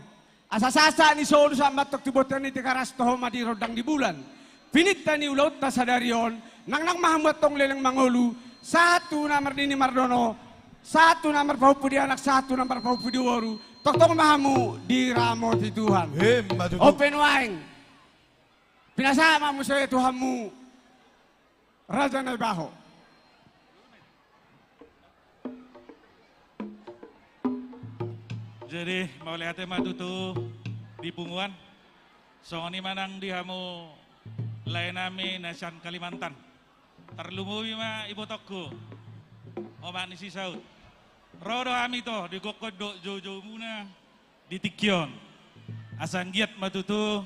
Asa sahat ni solu sahat ma antong tu bontean ni Tigaras, toho ma di rondang ni bulan. Pinangido ni ulaonta sadari on, nangnang ma hamu antong leleng mangolu, sahat tu na marnini marnono, sahat tu na marpahompu di anak, sahat tu na marpahompu di boru, tongtong ma hamu diramoti Tuhan. Emma tutu. Ope nuaeng, pinasahat ma muse tu hamu Raja Naibaho. Jadi, mauliate ma tutu di punguan. Songon i ma nang di hamu lae nami na sian Kalimantan. Tarlumobi ma ibotongku, omak ni si Saud. Ro do hami, toho digokhon do joujoumuna di tingki on. Asa anggiat ma tutu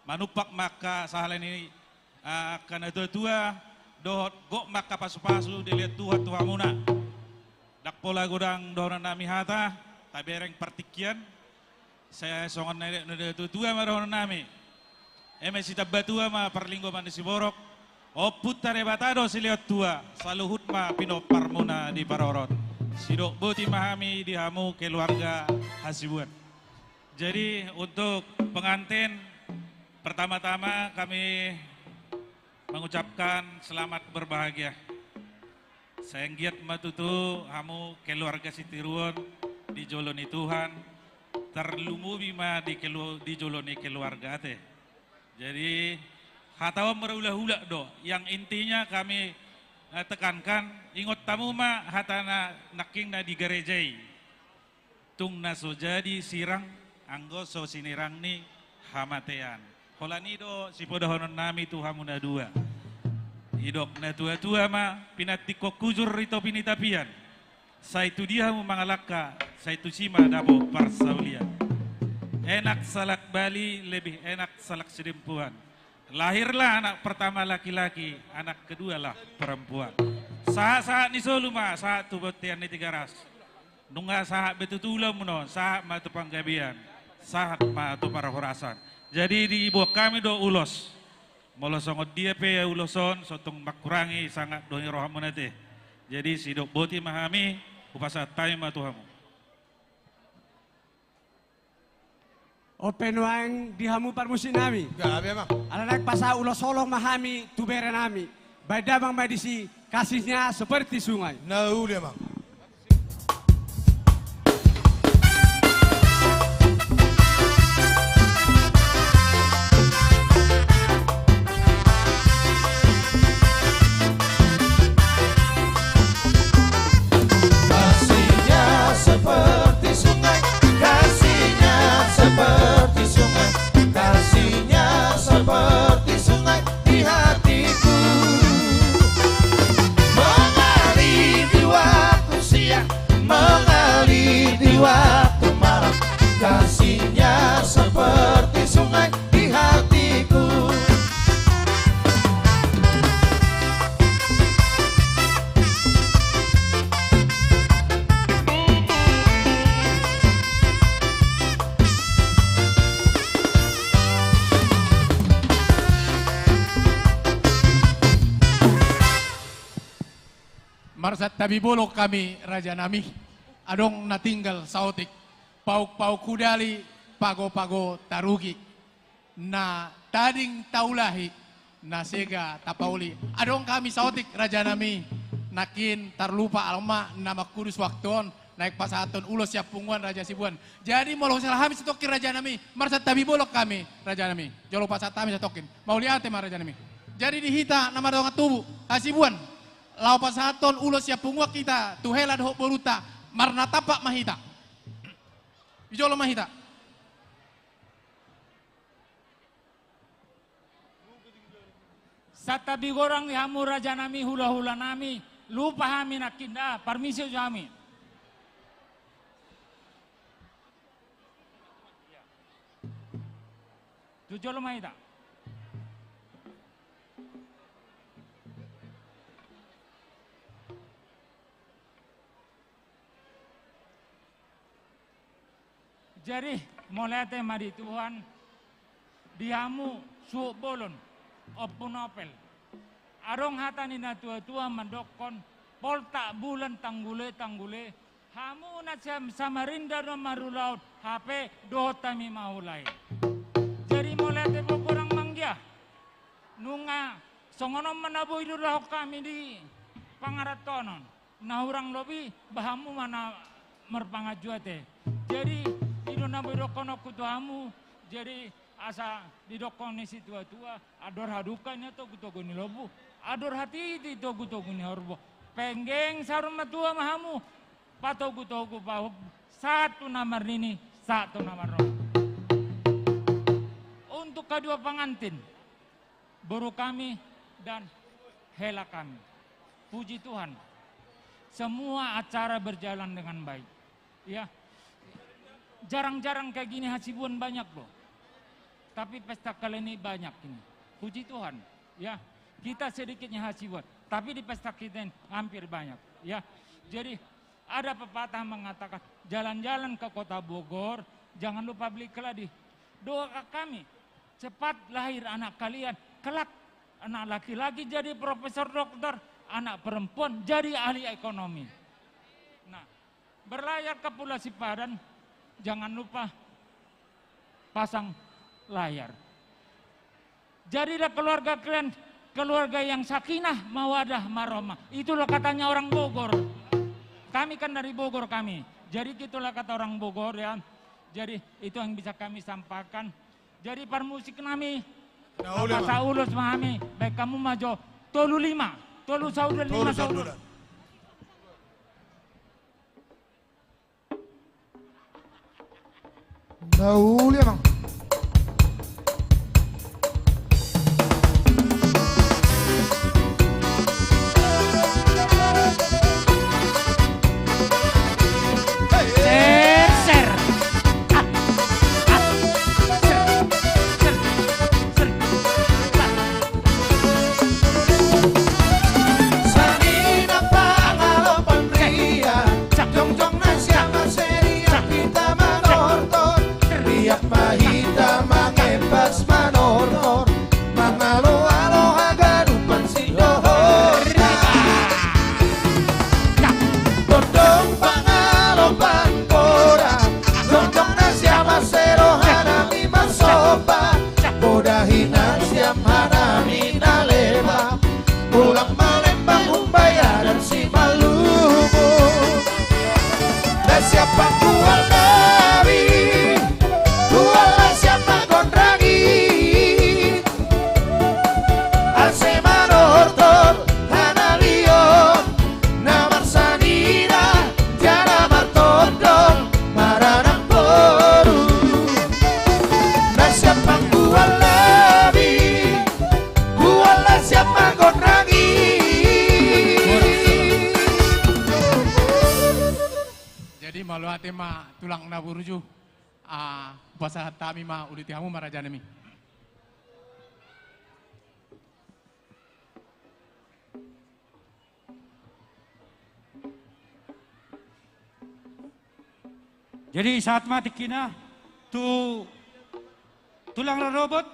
manumpak ma angka sahala ni, ah, angka natuatua dohot gok ma angka pasupasu dilehon Tuhan tu hamuna. Ndang pola godang dohonon nami hata, tabereng partingkian. Sai songon na nidok ni natuatua ma dohonon nami. Eme sitambatua ma parlinggoman ni siborok, Ompunta Debata do silehon tua, saluhut ma pinomparmuna diparorot. Sidok boti ma hami di hamu keluarga Hasibuan. Jadi, untuk pengantin, pertama-tama kami mengucapkan selamat berbahagia. Sai anggiat ma tutu hamu keluarga sitiruon di jolo ni Tuhan, tarlumobi ma di kelu-, di jolo ni keluarga ate. Jadi, hata on marhulahula do. Yang intinya kami, eh, tekankan, ingot hamu ma hata na nangkin na di gareja i. Tung na so jadi sirang, anggo so sinirang ni hamatean. Holan i do sipodahonon nami tu hamu na dua. Didok natuatua ma, pinantikhon hujur di topi ni tapian. Sai tu dia hamu mangalangka, sai tusi ma dapot parsaulian. Enak salak bali, lebih enak salak sidempuan. Lahirlah anak pertama laki-laki, anak kedualah perempuan. Sahat-sahat ni solu ma, sahat tu bontean ni Tigaras. Nunga sahat be tutu ulaonmuna on, sahat ma tu panggabean, sahat ma tu parhorasan. Jadi diboan hami do ulos. Molo songon dia pe ulos on, so tung mangkurangi sangap dohot ni rohamuna ate. Jadi sidok boti ma hami, hupasahat hami ma tu hamu. Ope nuaeng di hamu parmusik nami. Gabe, Amang. Ala naeng pasahat ulos holong ma hami tu bere nami. Baen damang ma disi, kasihnya seperti sungai. Na uli, Amang. Marsantabi bolon hami, rajanami. Adong na tinggal saotik. Pauk-pauk hudali, pago-pago tarugi. Na tading taulahi, na sega tapauli. Adong hami saotik, rajanami. Nangkin tarlupa, alma na mangkudus waktu on, naeng pasahathon ulos sian punguan Raja Hasibuan. Jadi molo husala hami satongkin, rajanami, marsantabi bolon hami, rajanami. Jolo pasahat hami satongkin. Mauliate ma, rajanami. Jadi di hita na mardongan tubu, Hasibuan, laho pasahathon ulos sian punguan hita tu hela dohot borunta, marnatampak ma hita. Di jolo ma hita. Santabi godang di hamu, rajanami, hula-hulanami. Lupa hami nangkin da, parmisi jo hami. Tu jolo ma hita. Jadi, mauliate ma di Tuhan, di hamu suhut bolon, Ompu Novel. Adong hata ni na tua-tua mandokkon, poltak bulan tanggule-tanggule, hamu na Samarinda do marulaon, hape dohot hami ma hulahon. Jadi mauliate godang ma anggia. Nunga songon on ma na boi diulahon hami di pangarantoan on. Na hurang lobi, ba hamu ma na marpanganju ate. Jadi, i do na boi didokkononku tu hamu, jadi asa didok ni situa-tua, andor halumpang ninna togu-togu ni lombu, andor hatiti togu-togu ni horbo. Penggeng saur matua ma hamu, patogu-togu pahompu, sahat tu na marnini, sahat tu na marnono. Untuk kedua pengantin, boru kami dan hela kami. Puji Tuhan, semua acara berjalan dengan baik. Ya, jarang-jarang kayak gini Hasibuan banyak loh. Tapi pesta kali ini banyak ini. Puji Tuhan, ya. Kita sedikitnya Hasibuan, tapi di pesta kita ini hampir banyak, ya. Jadi, ada pepatah mengatakan, jalan-jalan ke kota Bogor, jangan lupa beli keladi. Doakan kami, cepat lahir anak kalian. Kelak, anak laki-laki jadi profesor doktor, anak perempuan jadi ahli ekonomi. Nah, berlayar ke Pulau Sipadan, jangan lupa pasang layar. Jadilah keluarga kalian keluarga yang sakinah, mawadah, marahmah. Itulah katanya orang Bogor. Kami kan dari Bogor kami. Jadi itulah kata orang Bogor, ya. Jadi itu yang bisa kami sampaikan. Jadi parmusik nami, na uli ma. Apa saulos ma hami, baen hamu ma jo, tolu lima, tolu saudan, lima saudan. Na uli, Amang. Ser, ser. Ah, ah. Ser, ser, ser. Ah. Sanina pangalopan rian, jongjong na sian mansai rian hita manortor, rian ma hita mangembas manortor, mangaloalo haganupan sidohot. Tondong pangalopan godang, jongjong na sian mansai roha nami marsomba, bodahi na sian hanami na leba, ulang malembang umbahen adat simalungun. Na sian panggual nami, gual na sian magonrangi, ase manortor hanalion, na marsanina jala martondong maranak boru. Na sian panggual nami, gual na sian magonrangi. Jadi mauliate ma tulang na burju, ah, pasahat hami ma uli tu hamu ma rajanami. Jadi sahat ma tingkina tu tulang rorobot,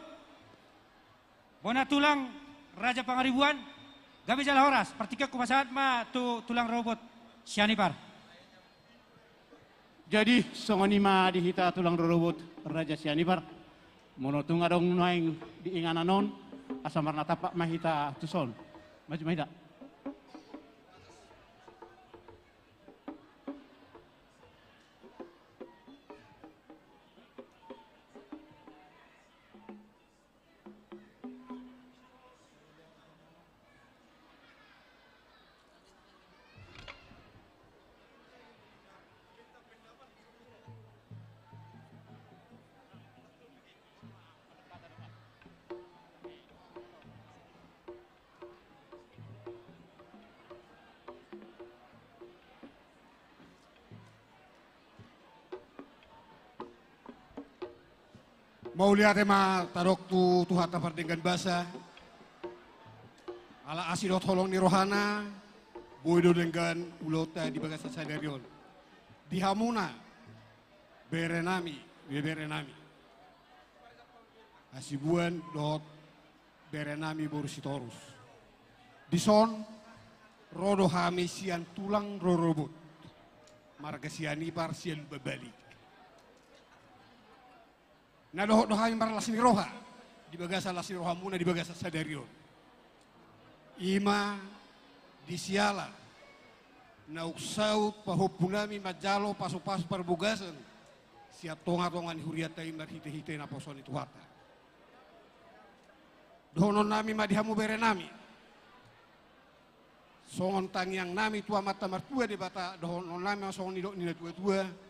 bona tulang Raja Pangaribuan, Gabe jala horas, partingkian hupasahat ma tu tulang rorobot Sianipar. Jadi, songon i ma di hita tulang rorobot Raja Sianipar. Molo tung adong nuaeng di inganan on, asa marnatampak ma hita tuson. Maju ma hita. Mauliate ma tadok tu Tuhanta pardenggan basa. Ala asi dohot holong ni rohana, boi do denggan ulaonta di bagasan sadari on. Di hamuna, berenami, beberenami. Hasibuan dohot berenami boru Sitorus. Dison, ro do hami sian tulang rorobot. Marga Sianipar sian Lumban Balik. Na dohot do hami marlas ni roha. Di bagasan las ni rohamuna di bagasan sadari on. I ma di siala. Naung saut pahompunami manjalo pasupasu parbagason. Sian tongatonga ni hurianta i marhitehite naposo ni Tuhanta. Dohononnami ma di hamu berenami. Songon tangiangnami tu Amanta Martua Debata, dohononnami ma songon nidok ni natuatua.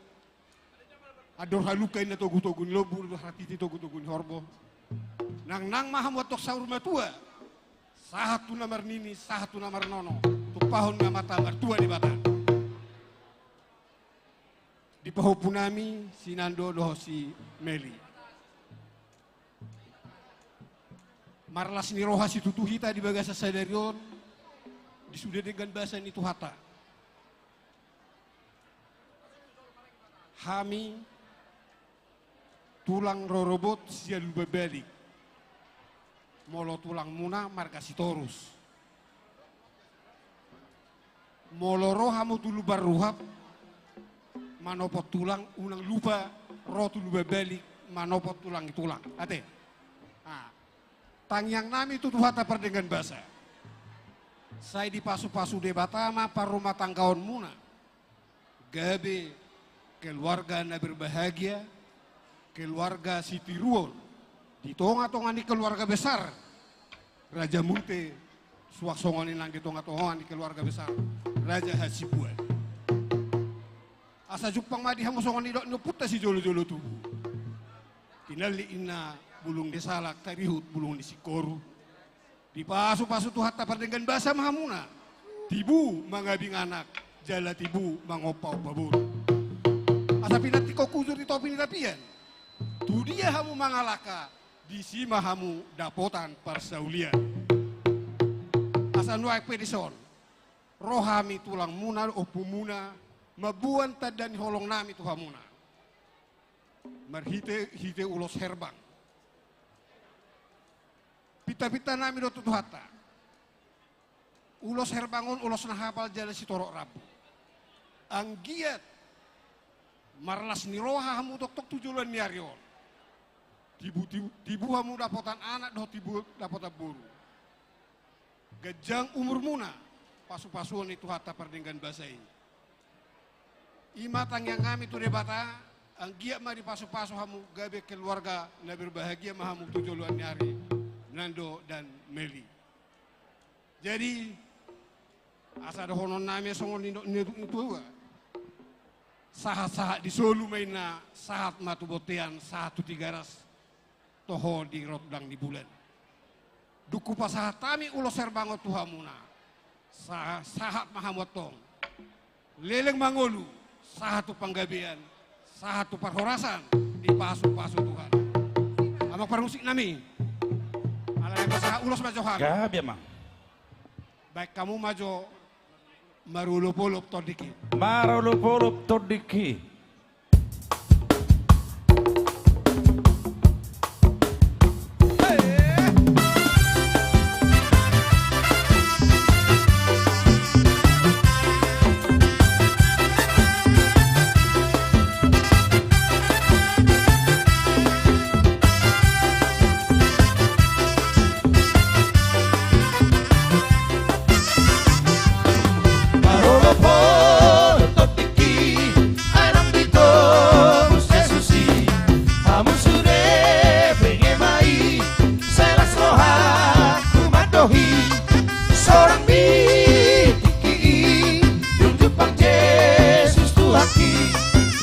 Andor halumpang inna togutogu ni lombu, andor hatiti togutogu ni horbo. Nangnang ma hamu antong saur matua. Sahat tu na marnini, sahat tu na marnono. Tumpahon ni Amanta Martua Debata. Di pahompunami, si Nando dohot si Meli. Marlas ni roha situtu hita di bagasan sadari on, di sude denggan basa ni Tuhanta. Hami tulang rorobot sian Lumban Balik. Molo tulangmuna marga Sitorus. Molo ro hamu tu Lumban Ruhap, manopot tulang, unang lupa ro tu Lumban Balik, manopot tulang ni tulang. Ate. Ah. Tangiangnami tu Tuhanta pardenggan basa. Sai dipasupasu Debata ma parrumatanggaonmuna. Gabe keluarga na berbahagia, keluarga sitiruon di tongatonga ni keluarga besar Raja Munte, suang songon i nang di tongatonga ni keluarga besar Raja Hasibuan. Asa jumpang ma di hamu songon nidok ni ompunta sijolojolo tubu. Tinallik inna bulung ni salak, tarihut bulung ni singkoru. Dipasupasu Tuhanta pardenggan basa ma hamuna. Tibu mangabing anak, jala tibu mangompaompa boru. Asa pinantikhon hujur di topi ni tapian. Tudia hamu mangalangka, disi ma hamu dapotan parsaulian. Asa nuaeng pe dison, ro hami tulangmuna, ompumuna, mamboan tanda ni holongnami tu hamuna. Marhitehite ulos herbang. Pintapintanami do tu Tuhanta. Ulos herbang on ulos na hapal jala sitorop rambu. Anggiat marlas ni roha hamu tongtong tu joloan ni ari on. Tibu, tibu, tibu hamu dapotan anak dohot tibu dapotan boru. Ganjang umurmuna, pasupasuon ni Tuhanta pardenggan basa i. I ma tangiangnami tu Debata, anggiat ma dipasupasu hamu gabe keluarga na berbahagia ma hamu tu joloan ni ari, Nando dan Meli. Jadi, asa dohononnami songon nidok ni natua-tua. Sahatsahat di solu ma inna, sahat ma tu bontean, sahat tu Tigaras, toho di rondang ni bulan. Dung hupasahat hami ulos herbang on tu hamuna. Sa-, sahat ma hamu antong. Leleng mangolu, sahat tu panggabean, sahat tu parhorasan, dipasupasu Tuhan. Amang parmusiknami. Alai pasahat ulos ma jo hami. Gabe ma. Baen hamu ma jo marolopolop tondingki. Marolopolop tondingki.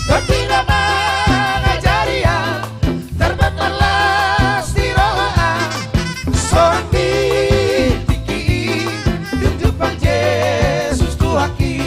Tondi na mangajari au, tarbatlas di roha au, songon di tingki i, dumdum Jesus Tuhanki.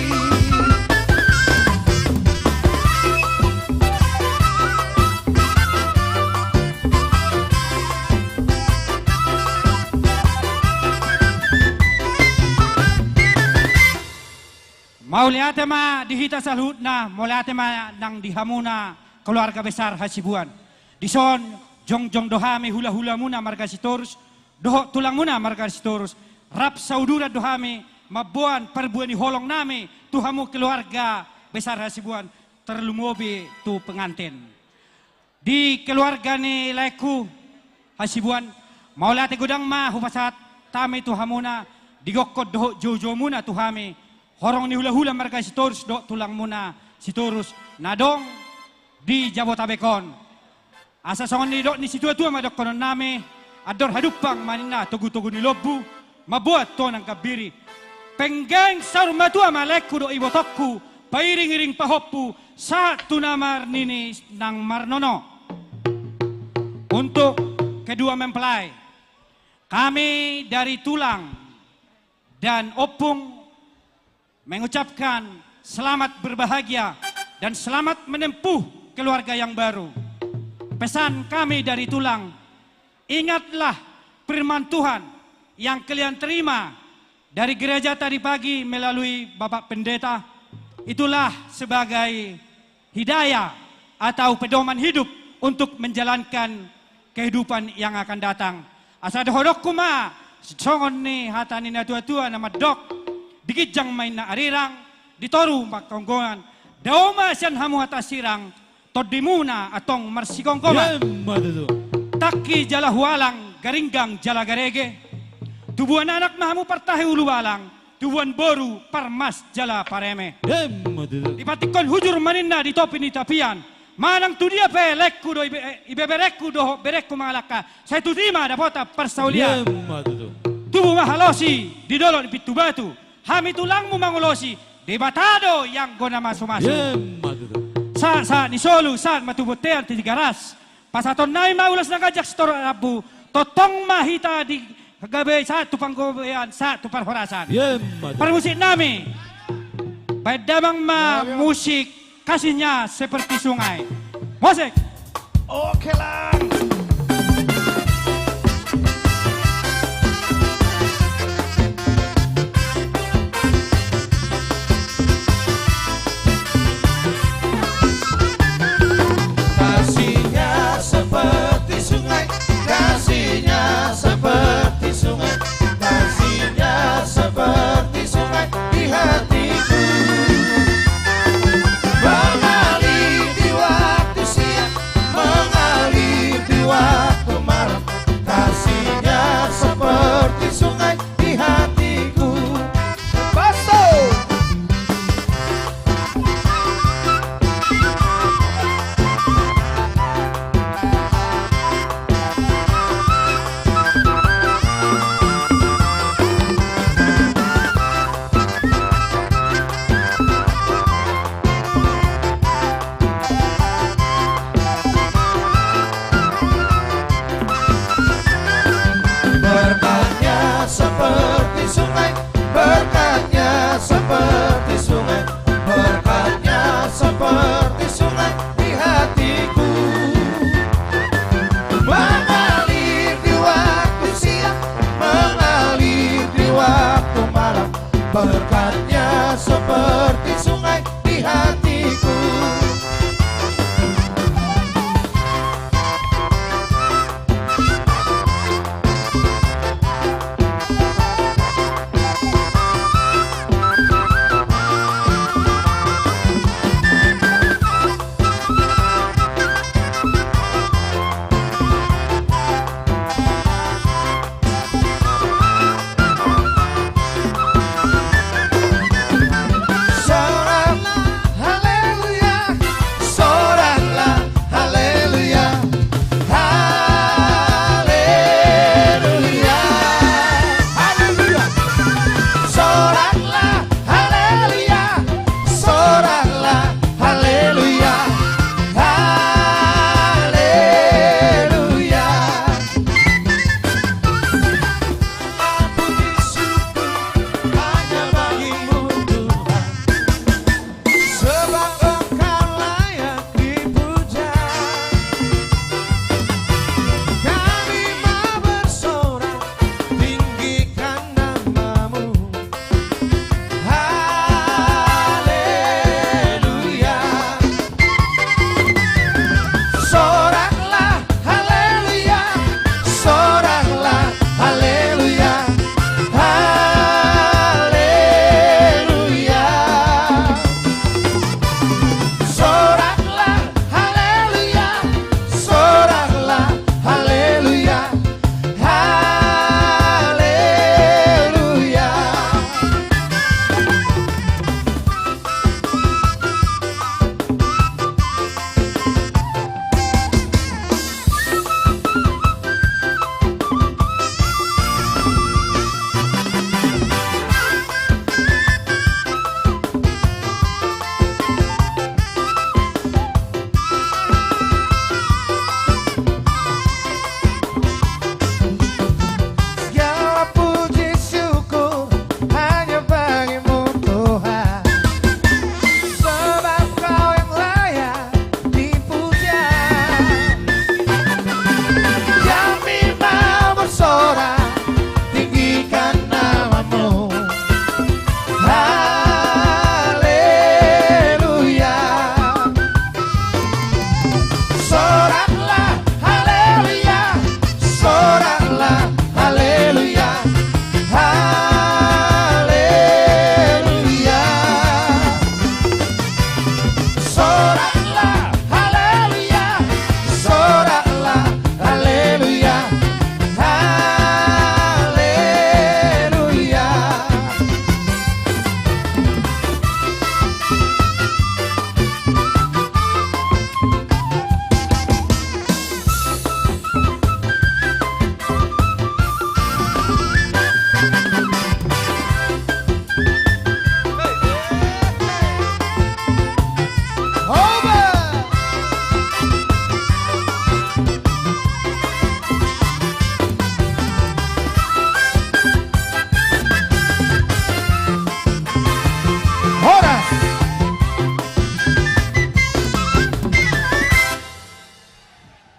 Mauliate ma di hita saluhutna, mauliate ma nang di hamuna keluarga besar Hasibuan. Dison jongjong do hami hulahulamuna marga Sitorus, dohot tulangmuna marga Sitorus, rap sauduran do hami mamboan parbue ni holong nami tu hamu keluarga besar Hasibuan, tarlumobi tu pengantin. Di keluarga ni laengku Hasibuan, mauliate godang ma hupasahat hami tu hamuna, di gokkon dohot joujoumuna tu hami, horong ni hulahula marga Sitorus dohot tulangmuna Sitorus na adong di Jabotabek on. Asa songon nidok ni situatua ma dohonon nami, andor hadumpang ma ninna togutogu ni lombu, mamboan tonang gambiri. Penggeng saur matua ma laengku dohot ibotongku, pairingiring pahompu, sahat tu na marnini nang marnono. Untuk kedua mempelai, kami dari tulang dan ompung mengucapkan selamat berbahagia dan selamat menempuh keluarga yang baru. Pesan kami dari tulang, ingatlah firman Tuhan yang kalian terima dari gereja tadi pagi melalui Bapak Pendeta. Itulah sebagai hidayah atau pedoman hidup untuk menjalankan kehidupan yang akan datang. Asa dohononku ma songon ni hata ni natuatua na mandok, di ginjang ma ninna arirang, di toru ma hangoluan, dao ma sian hamu hata sirang, tondimuna antong marsigomgoman. Emma tutu. Tangki jala hualang, garinggang jala garege. Tubuan anak ma hamu partahi ulubalang, tubuan boru parmas jala pareme. Emma tutu. Dipantikkon hujur ma ninna di topi ni tapian. Manang tu dia pe laengku dohot ibe-, ibeberengku dohot berengku mangalangka, sai tusi ma dapotan parsaulian. Emma tutu. Tubu ma halosi di dolok ni pintu batu. Hami tulangmu mangulosi, Debata do i anggo na masumasu. Emma tutu. Sahat, sahat ni solu, sahat ma tu bontean Tigaras. Pasahatonnami ma ulos na ganjang sitorop rambu, tongtong ma hita di gabe sahat tu panggabean, sahat tu parhorasan. Emma tutu. Parmusiknami, baen damang ma musik Kasihnya Seperti Sungai. Musik. Oke, Lang. Kasihnya seperti sungai, kasihnya seperti sungai, kasihnya seperti sungai di hatiku. Mengalir di waktu siang, mengalir di waktu malam, kasihnya seperti sungai di hatiku. Baso. Berkatnya seperti sungai, berkatnya seperti sungai, berkatnya seperti sungai di hatiku. Mengalir di waktu siang, mengalir di waktu malam, berkatnya seperti sungai di hatiku.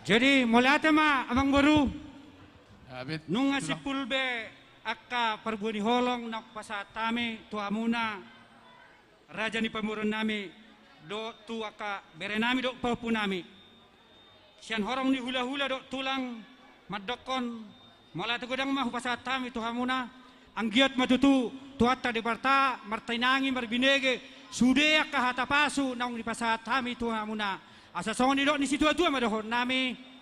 Jadi, mauliate ma, Amangboru. Abit, nunga tulang. Simpul be angka parbue ni holong na hupasahat hami tu hamuna, raja ni pamoruon nami, dohot tu angka bere nami dohot pahompu nami. Sian horong ni hulahula dohot tulang mandokkon, mauliate godang ma hupasahat hami tu hamuna, anggiat ma tutu Tuhanta Debata martainangi marbinege sude angka hata pasu naung dipasahat hami tu hamuna. Asa songon nidok ni situatua ma dohonon nami.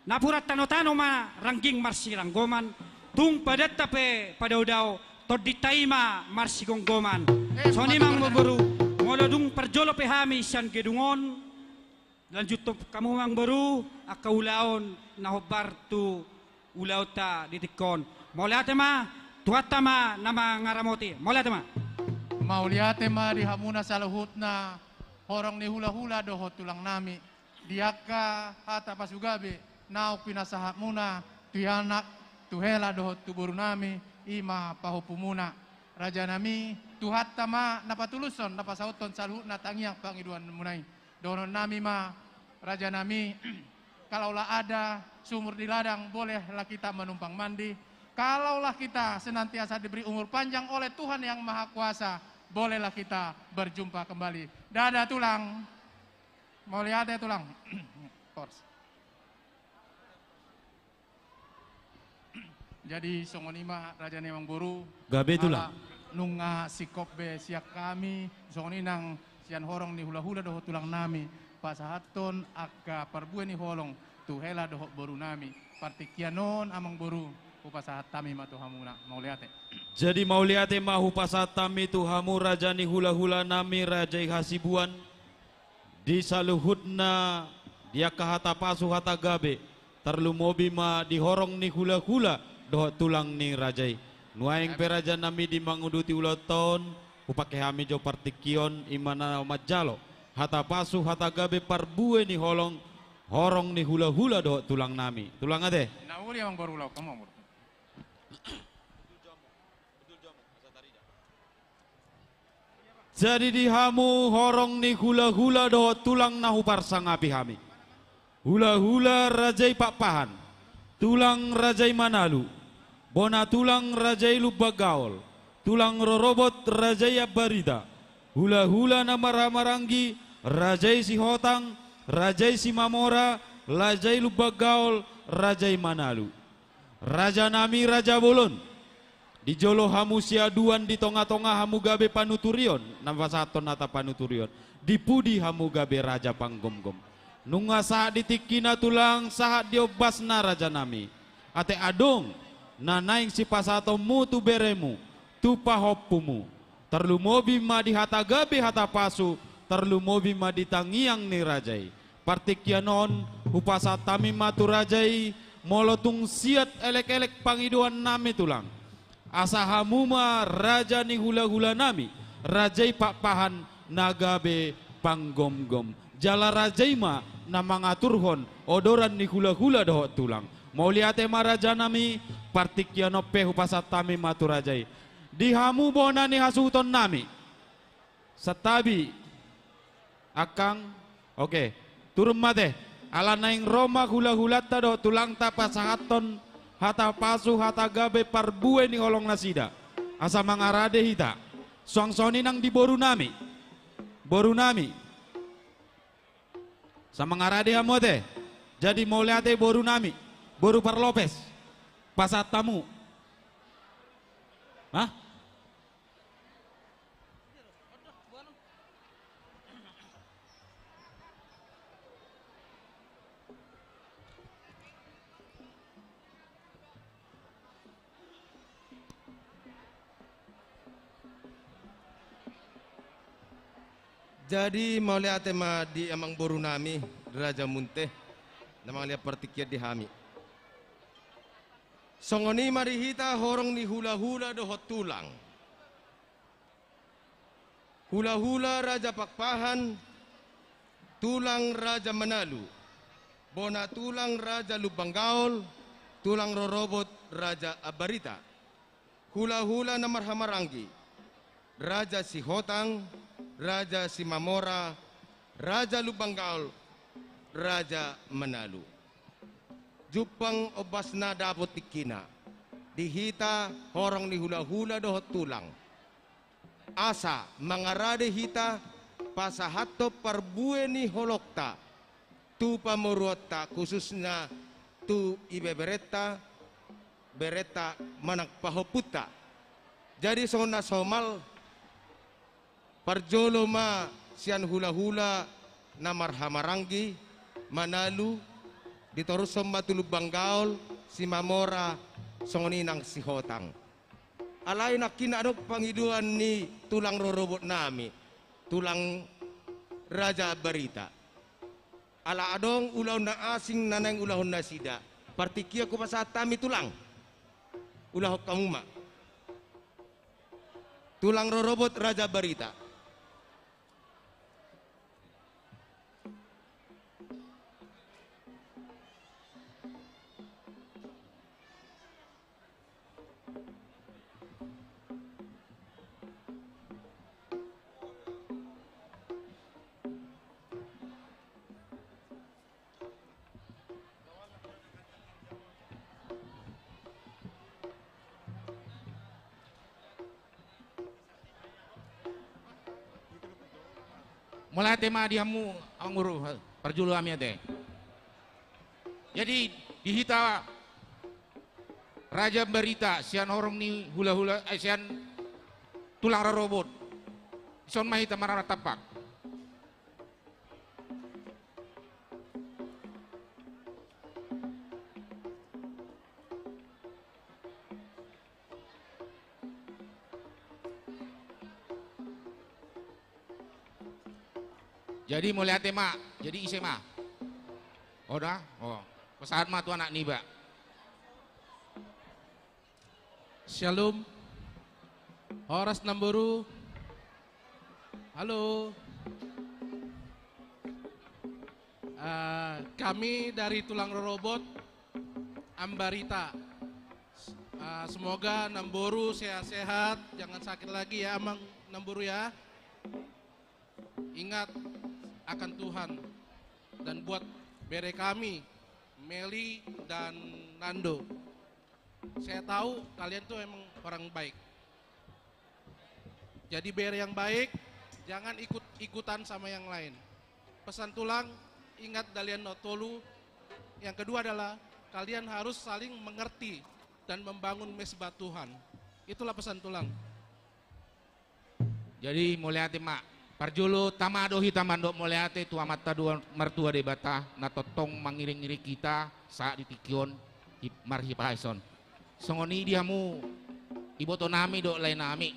Napuran tanotano ma rangging marsiranggoman, tung padanta pe padaodao, tondinta i ma marsigomgoman. Eh, songon i ma, Amangboru, molo dung parjolo pe hami sian gedung on, lanjuthon hamu, Amangboru, angka ulaon na hombar tu ulaonta di tingki on. Mauliate ma, Tuhanta ma na mangaramoti. Mauliate ma. Mauliate ma di hamuna saluhutna, horong ni hulahula dohot tulang nami. Di angka hata pasu gabe naung pinasahatmuna tu anak, tu hela dohot tu boru nami, i ma pahompumuna. Raja nami, Tuhanta ma na patulushon, na pasauthon saluhutna tangiang pangidoanmuna i. Dohonon nami ma, raja nami, kalaulah ada sumur di ladang, bolehlah kita menumpang mandi. Kalaulah kita senantiasa diberi umur panjang oleh Tuhan Yang Maha Kuasa, bolehlah kita berjumpa kembali. Dadah, tulang. Mauliate, tulang. Horas. Jadi, songon i ma, raja ni Amangboru. Gabe, tulang. Ala nunga singkop be sian hami, songon i nang sian horong ni hulahula dohot tulang nami, pasahathon angka parbue ni holong tu hela dohot boru nami. Partingkian on, Amangboru, hupasahat hami ma tu hamuna. Mauliate. Jadi, mauliate ma hupasahat hami tu hamu, raja ni hulahula nami, raja i Hasibuan. Di saluhutna, di angka hata pasu, hata gabe, tarlumobi ma di horong ni hulahula dohot tulang ni raja i. Nuaeng pe, raja nami, di manguduti ulaonta on, hupangke hami jo partingkian on, i ma na manjalo hata pasu, hata gabe, parbue ni holong, horong ni hulahula dohot tulang nami. Tulang ate. Na uli, Amangboru, ulaon hamu, Amangboru. Jadi, di hamu horong ni hulahula dohot tulang na huparsangapi hami. Hulahula raja i Pakpahan, tulang raja i Manalu, bona tulang raja i Lumban Gaol, tulang rorobot raja i Ambarita, hulahula na marhahamaranggi raja i Sihotang, raja i Simamora, raja i Lumban Gaol, raja i Manalu. Raja nami, raja bolon. Di jolo hamu siaduan, di tongatonga hamu gabe panuturion, na pasahathon hata panuturion. Di pudi hamu gabe raja panggomgom. Nunga sahat di tingkina, tulang, sahat di ombasna, raja nami. Ate adong na naeng sipasahatonmu tu beremu, tu pahompumu. Tarlumobi ma di hata gabe, hata pasu, tarlumobi ma di tangiang ni raja i. Partingkian on, hupasahat hami ma tu raja i, molo tung siat elekelek pangidoan nami, tulang. Asa hamu ma raja ni hulahula nami, raja i Pakpahan, na gabe panggomgom. Jala raja i ma na mangaturhon odoran ni hulahula dohot tulang. Mauliate ma, raja nami, partingkian on pe hupasahat hami ma tu raja i. Di hamu bona ni hasuhuton nami. Santabi. Angkang. Oke. Turun ma ate. Ala naeng ro ma hulahulanta dohot tulangta pasahathon hata pasu, hata gabe, parbue ni holong nasida. Asa mangarade hita. Suang songon i nang di boru nami. Boru nami. Asa mangarade hamu ate. Jadi mauliate, boru nami, boru Parlopes. Pasahat hamu. Hah? Jadi, mauliate ma di amangboru nami, Raja Munte, na mangalean partingkian di hami. Songon i ma di hita horong ni hulahula dohot tulang. Hulahula Raja Pakpahan, tulang Raja Manalu, bona tulang Raja Lumban Gaol, tulang rorobot Raja Ambarita. Hulahula na marhahamaranggi, Raja Sihotang, Raja Simamora, Raja Lumban Gaol, Raja Manalu. Jumpang ombasna dapot tingkina di hita horong ni hulahula dohot tulang. Asa mangarade hita pasahathon parbue ni holongta tu pamoruonta, khususna tu ibeberenta, berenta manang pahompunta. Jadi songon na somal, parjolo ma sian hulahula na marhamaranggi Manalu, ditorushon ma tu Lumban Gaol, Simamora, songon i nang Sihotang. Alai nangkin adong pangidoan ni tulang rorobot nami, tulang Raja Ambarita. Ala adong ulaon na asing na naeng ulahon nasida. Partingkian hupasahat hami tulang. Ulahon hamu ma. Tulang rorobot Raja Ambarita. Mauliate ma di hamu, Amang Guru, parjolo hami ate. Jadi, di hita Raja Ambarita, sian horong ni hulahula, eh, sian tulang rorobot. Dison ma hita marnatampak. Jadi mauliate ma, jadi ise ma. Oda, oh. Pasahat ma tu anak niba. Shalom. Horas namboru. Halo. Eh, kami dari tulang rorobot Ambarita. Eh, semoga namboru sehat-sehat, jangan sakit lagi ya, Amang Namboru ya. Ingat akan Tuhan dan buat bere kami, Meli dan Nando. Saya tahu kalian tuh emang orang baik. Jadi bere yang baik, jangan ikut-ikutan sama yang lain. Pesan tulang, ingat dalihan na tolu. Yang kedua adalah kalian harus saling mengerti dan membangun mesbah Tuhan. Itulah pesan tulang. Jadi mauliate ma. Parjolo tama do hita mandok mauliate tu Amanta Dua Martua Debata na tongtong mangiring-iring hita sahat di tingki on, marhipason. Songon i di hamu iboto nami dohot lae nami.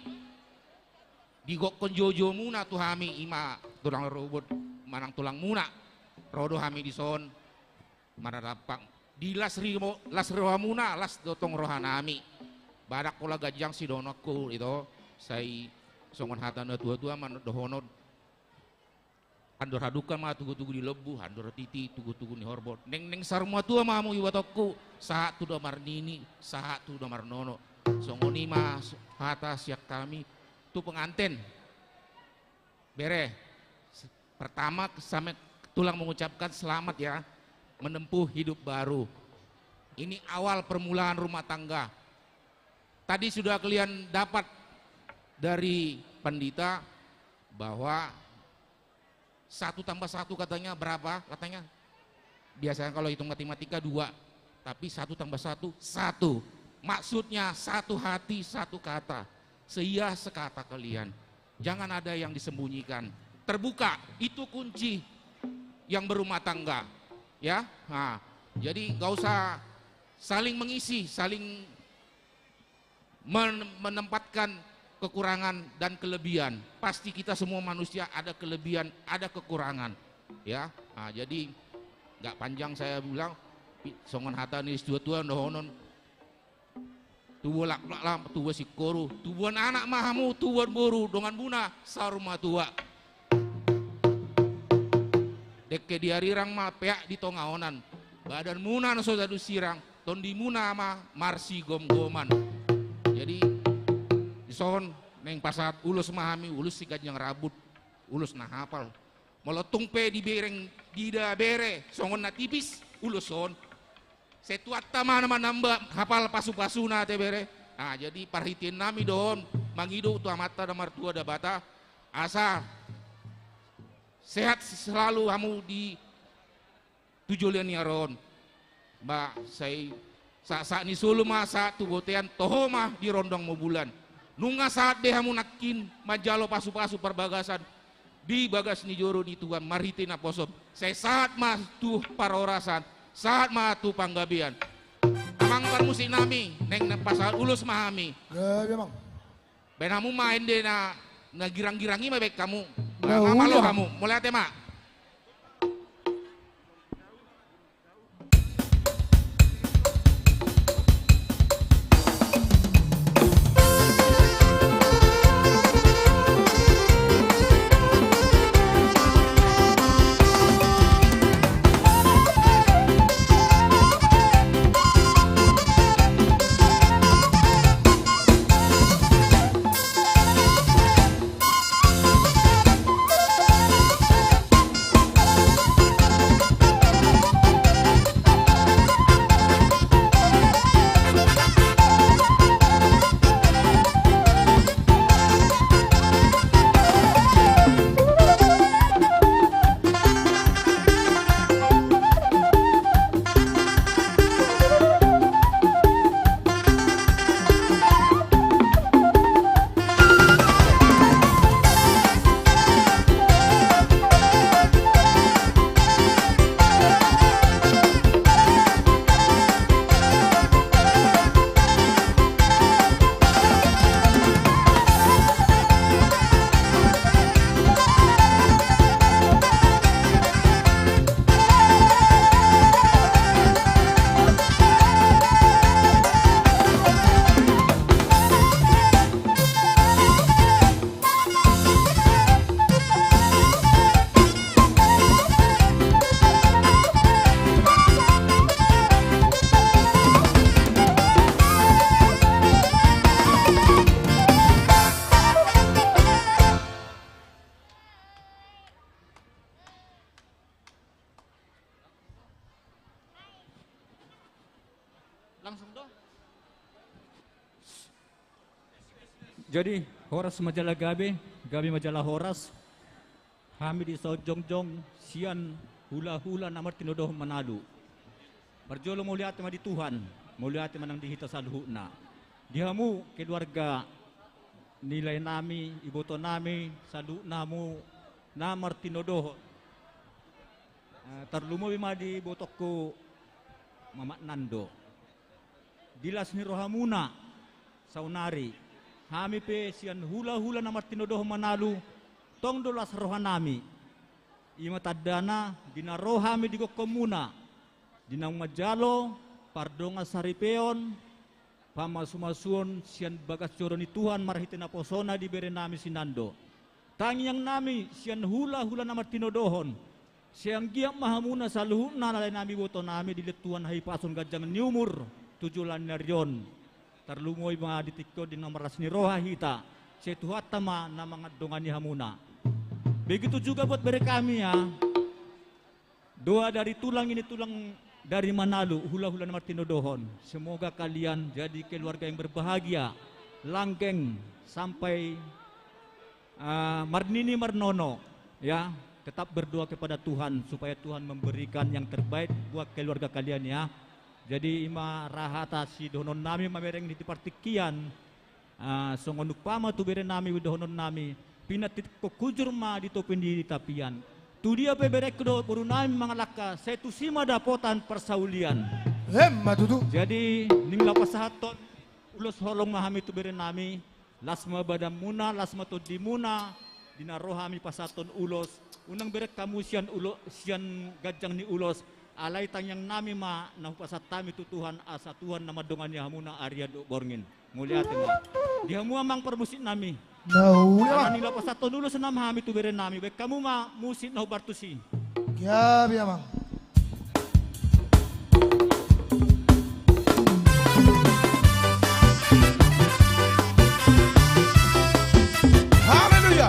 Digokkon joujou muna tu hami, ima tulang rorobot manang tulang muna. Ro do hami dison. Marnatampak di las ri-, las rohamuna, las do tong roha nami. Badak holan ganjang sidohononku ito, sai songon hata ni na tua-tua ma dohonon. Andor hadungka ma tugu-tugu di lombu, andor titi tugu-tugu ni horbo. Nengneng saur matua ma hamu ibotoku, sahat tu damar nini, sahat tu damar nono. Songon i ma hata sian hami tu penganten. Bere, pertama kami tulang mengucapkan selamat ya, menempuh hidup baru. Ini awal permulaan rumah tangga. Tadi sudah kalian dapat dari pandita bahwa satu tambah satu katanya berapa? Katanya biasanya kalau hitung matematika dua, tapi satu tambah satu, satu. Maksudnya satu hati, satu kata. Seia sekata kalian. Jangan ada yang disembunyikan. Terbuka, itu kunci yang berumah tangga. Ya, nah, jadi nggak usah saling mengisi, saling men-, menempatkan kekurangan dan kelebihan. Pasti kita semua manusia ada kelebihan, ada kekurangan. Ya, nah, jadi nggak panjang saya bilang, pi-, songon hata ni situa-tua dohonon, tubuan laklak ma tubuan singkoru, tubuan anak ma hamu, tubuan boru, dongan muna saur matua. Dengke di arirang ma peak di tonga onan. Badan muna na so tadung sirang, tondi muna ma marsigomgoman. Jadi, dison naeng pasahat ulos ma hami, ulos si ganjang rambut, ulos na hapal. Molo tung pe dibereng, diida bere songon na tipis ulos on, sai Tuhanta ma na manamba hapal pasupasuna ate bere. Ah, jadi parhiteannami do on mangido tu Amanta na martua Debata, asa sehat selalu hamu di tu joloan ni ari on. Ba sai sahat-sahat ni solu ma sahat tu bontean, toho ma di rondang ma bulan. Nunga sahat be hamu nangkin manjalo pasupasu parbagasan di bagas ni joro ni Tuhan marhite naposom. Sai sahat ma tu parhorasan, sahat ma tu panggabean. Amang parmusiknami, naeng pasahat ulos ma hami. Gabe, Amang. Baen hamu ma ende na, na girang-girang i ma baen hamu. Ba, na, nga malo uli, Amang. Hamu. Mauliate ma. Langsung do. Jadi, horas ma jala gabe, gabe ma jala horas. Hami di saonjongjong sian hulahula na martinodohon Manalu. Parjolo mauliate ma di Tuhan, mauliate ma nang di hita saluhutna. Di hamu keluarga ni laenami, ibotonami, saluhutna hamu na martinodohon. Eh, tarlumobi ma di ibotongku Mamak Nando. Di las ni rohamuna saonari, hami pe sian hulahula na martinodohon Manalu, tong do las rohanami. I ma tandana, di na ro hami di gokhonmuna, di naung manjalo pardongan saripeon, pamasumasuon sian bagas joro ni Tuhan marhite naposona di berenami si Nando. Tangiangnami sian hulahula na martinodohon, sai anggiat ma hamuna saluhutna na laenami ibotonami dilehon Tuhan hahipason ganjang ni umur tu joloan ni ari on. Tarlumobi ma di tingki on di na marlas ni roha hita, sai Tuhanta ma na mandongani hamuna. Begitu juga buat bere kami, ya. Doa dari tulang ini tulang dari Manalu, hulahula na martinodohon. Semoga kalian jadi keluarga yang berbahagia, langgeng sampai, ah, marnini marnono, ya. Tetap berdoa kepada Tuhan supaya Tuhan memberikan yang terbaik buat keluarga kalian, ya. Jadi, i ma ra hata sidohononnami mamereng di partingkian. Ah, songon umpama tu berenami dohononnami, pinantikhon hujur ma di topi ni tapian. Tudia pe berengku dohot borunami mangalangka, sai tusi ma dapotan parsaulian. Emma tutu. Jadi, naeng laho pasahathon ulos holong ma hami tu berenami, las ma badanmuna, las ma tondimuna, di na ro hami pasahathon ulos, unang bereng hamu sian ulo-, sian ganjang ni ulos, alai tangiangnami ma na hupasahat hami tu Tuhan, asa Tuhan na mandongani hamuna arian dohot borngin. Mauliate ma. Di hamu amang parmusiknami. Mauliate ma. Naeng laho pasahathon ulos ma hami tu berenami. Baen hamu ma musik na hombar tusi. Gabe, Amang. Haleluya.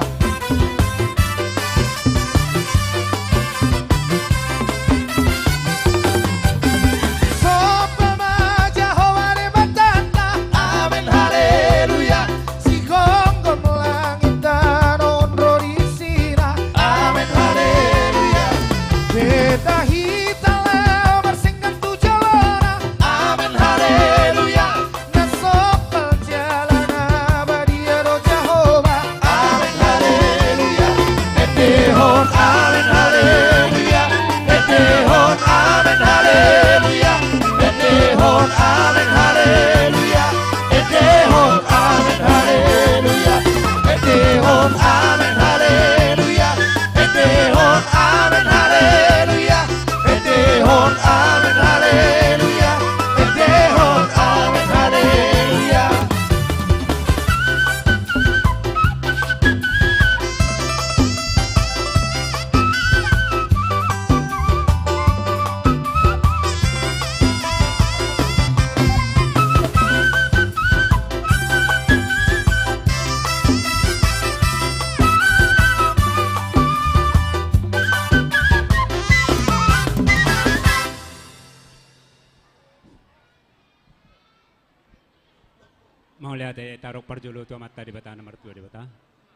Mauliate tadok parjolo tu Amanta Debata na martua Debata.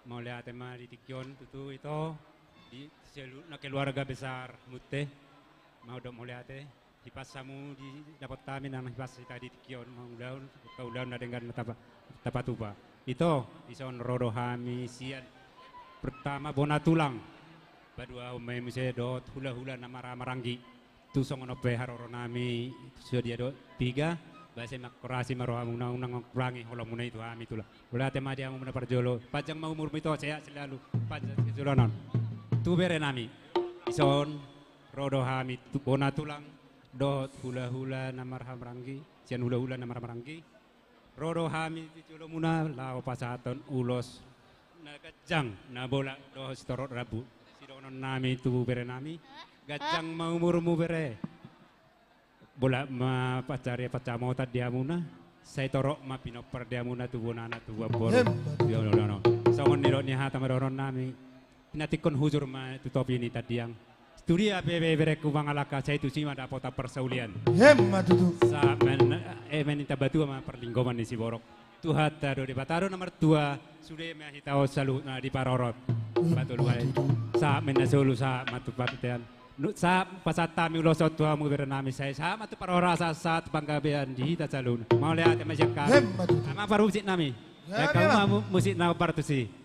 Mauliate ma di tingki on tutu ito di seluruh na keluarga besar Munthe. Mandok mauliate. Hipas hamu di dapot hami nang hipas hita di tingki on mangulahon, kaulahon na denggan na tapa-, tapatupa. Ito, dison ro do hami sian pertama bona tulang. Paduahon ma i muse dohot hulahula na marhahamaranggi. Tu songon on pe haroro nami sadia do tiga, boasa mangkorasi ma rohamuna unang mangkurangi holongmuna i tu hami tulang. Mauliate ma di hamuna parjolo, panjang ma umurmu ito, sehat selalu, panjang sijoloan on. Tu bere nami, dison ro do hami tu bona tulang, dohot hulahula na marhahamaranggi, sian hulahula na marhahamaranggi. Ro do hami tu jolomuna laho pasahathon ulos na ganjang, na bolak dohot sitorop rambu. Sidohonon nami tu bere nami, ganjang ma umurmu bere. Bolak ma pansarian pansamotan di hamuna, sai torop ma pinompar di hamuna tu bonana tu boru. Emma tutu. Songon nidok ni hata ma dohonon nami. Pinantikhon hujur ma tu topi ni tandiang. Tudia pe bereku mangalangka sai tusi ma dapotan parsaulian. Emma tutu. Sahat ma, eh, maninta batua ma parlinggoman ni siborok. Tuhanta do Debata do na martua, sude ma hita on saluhutna diparorot. Emma tutu. Sahat ma na solu, sahat ma tu panantian. Sahat pasahat hami ulos on tu hamu bere nami, sai sahat ma tu parhorasan, sahat tu panggabean di hita saluhutna. Mauliate ma sian hami. Emma tutu. Amang parmusik nami. Emma tutu. Musik na partusi.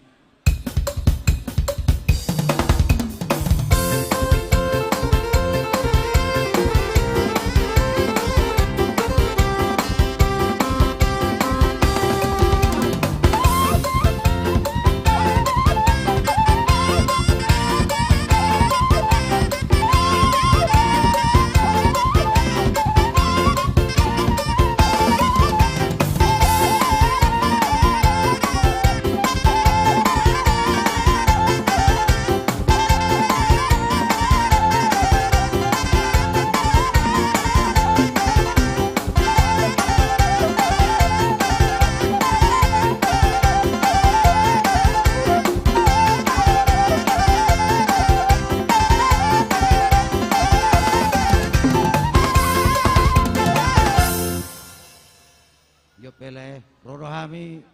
Jop pele, ro do hami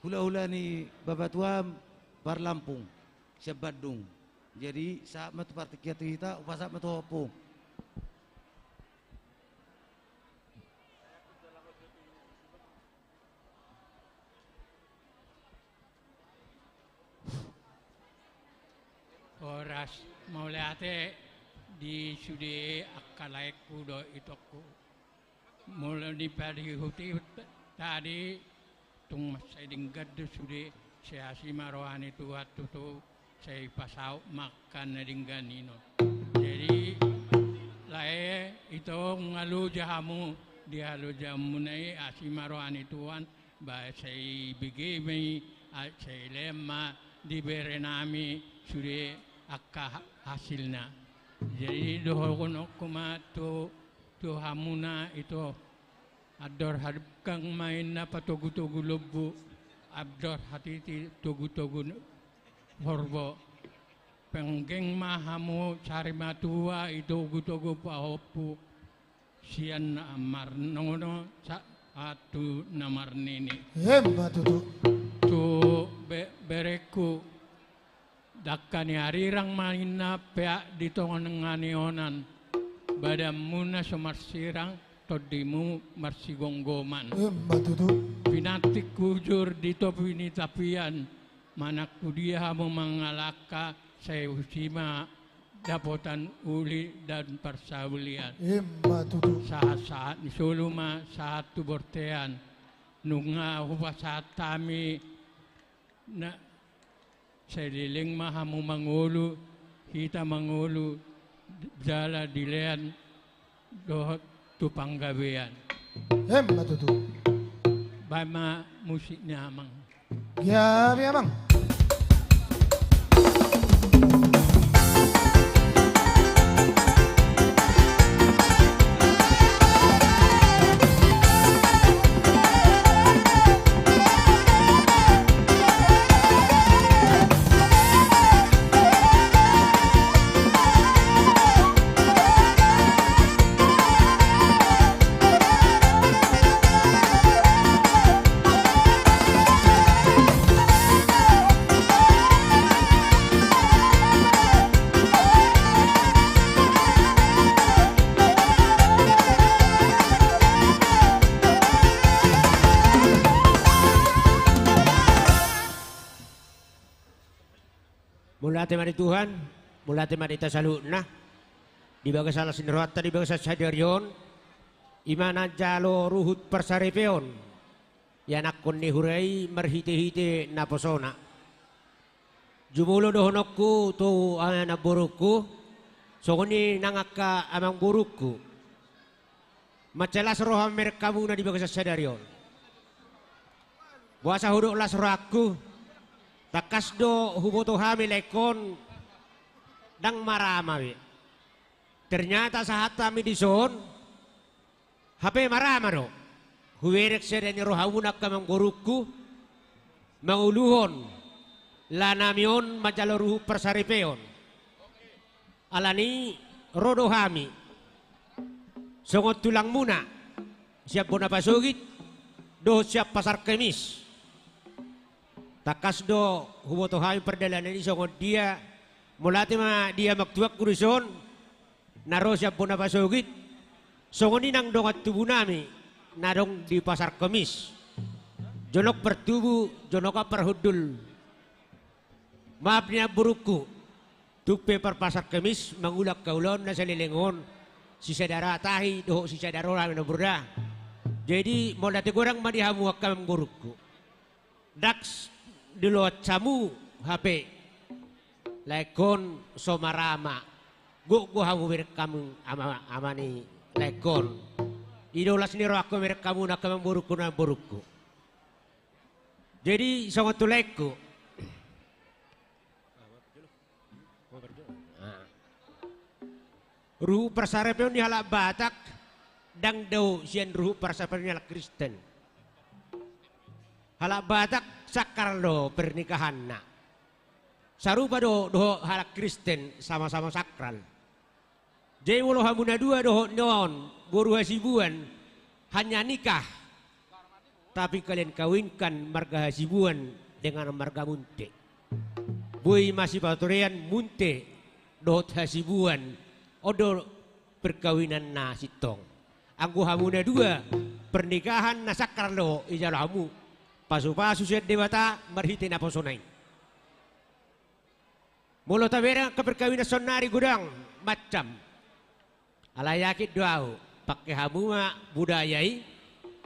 hulahula ni bapatuam Parlampung sian Bandung. Jadi sahat ma tu partingkian tu hita, hupasahat ma tu ho ompung. Horas, mauliate di sude angka laengku dohot itongku. Molo dipaihutihut tadi, tung mansai denggan do sude, sai asi ma roha ni Tuhan tutu, sai pasaut ma angka na denggan i non. Jadi lae, ito, nunga loja hamu di halojaonmuna i, asi ma roha ni Tuhan, ba sai bege ma i, a, sai lean ma di bere nami sude angka ha-, hasilna. Jadi dohononku ma tu, tu hamuna ito, andor hadungkang ma inna patogutogu lombu, andor hatiti togutogu horbo. Penggeng ma hamu sarimatua i togutogu pahompu, sian na marnono sahat tu na marnini. Emma tutu. Tu be-, berengku, dangka ni arirang ma inna peak di tonga ni onan, badanmuna so marsirang, tondimu marsigomgoman. Emma tutu. Pinantik hujur di topi ni tapian, manang tu dia hamu mangalangka, sai tusi ma dapotan uli dan parsaulian. Emma tutu. Sahat-sahat ni solu ma sahat tu bontean. Nunga hupasahat hami na, sai leleng ma hamu mangolu, hita mangolu, jala dilean dohot tu panggabean. Emma tutu. Baen ma musik ni amang. Gabe amang. Mauliate ma di Tuhan, mauliate ma di hita saluhutna. Di bagasan las ni rohanta di bagasan sadari on, i ma na manjalo ruhut parsaripeon ianakhon ni huria i marhitehite naposona. Jumolo dohononku tu amangborungku, songon i nang angka amangborungku. Mansai las roha mamereng hamuna di bagasan sadari on. Boasa hudok las rohangku? Tangkas do huboto hami laengkon ndang marama be. Ternyata sahat hami dison, hape marama do. Hubereng sada ni rohamuna angka amangborungku, manguluhon laenami on manjalo ruhut parsaripeon. Alani ro do hami songon tulangmuna sian bona pasogit dohot sian Pasar Kemis. Tangkas do huboto hami pardalanan i songon dia. Mauliate ma di amangtuangku dison na ro sian bona pasogit, songon i nang dongan tubunami na adong di Pasar Kemis. Jonok partubu, jonok parhundul. Maaf ni amangborungku, tung pe par Pasar Kemis mangula angka ulaon na saleleng on, sisada ra tahi dohot sisada roha na murda. Jadi mauliate godang ma di hamu angka amangborungku. Ndang diloas hamu hape laengkon so marama. Gok do hamu bereng hamu ama, ama ni laengkon. I do las ni rohangku bereng hamu angka amangborungku, amangborungku. Jadi songon tu laengku. Ruhut parsaripeon ni halak Batak ndang dao sian ruhut parsaripeon ni halak Kristen. Halak Batak sakral do pernikahanna. Sarupa do dohot halak Kristen, sama-sama sakral. Jadi molo hamu na dua dohot ni on boru Hasibuan, hanya nikah, tapi kalian kawinkan marga Hasibuan dengan marga Munte. Boi ma sipaturean Munte dohot Hasibuan, on do perkawinanna sintong. Anggo hamu na dua, pernikahan na sakral do ijalo hamu, pasu-pasu sian Debata marhite naposona i. Molo tabereng angka perkawinan saonari godang macam. Alai yakin do ahu, pangke hamu ma budaya i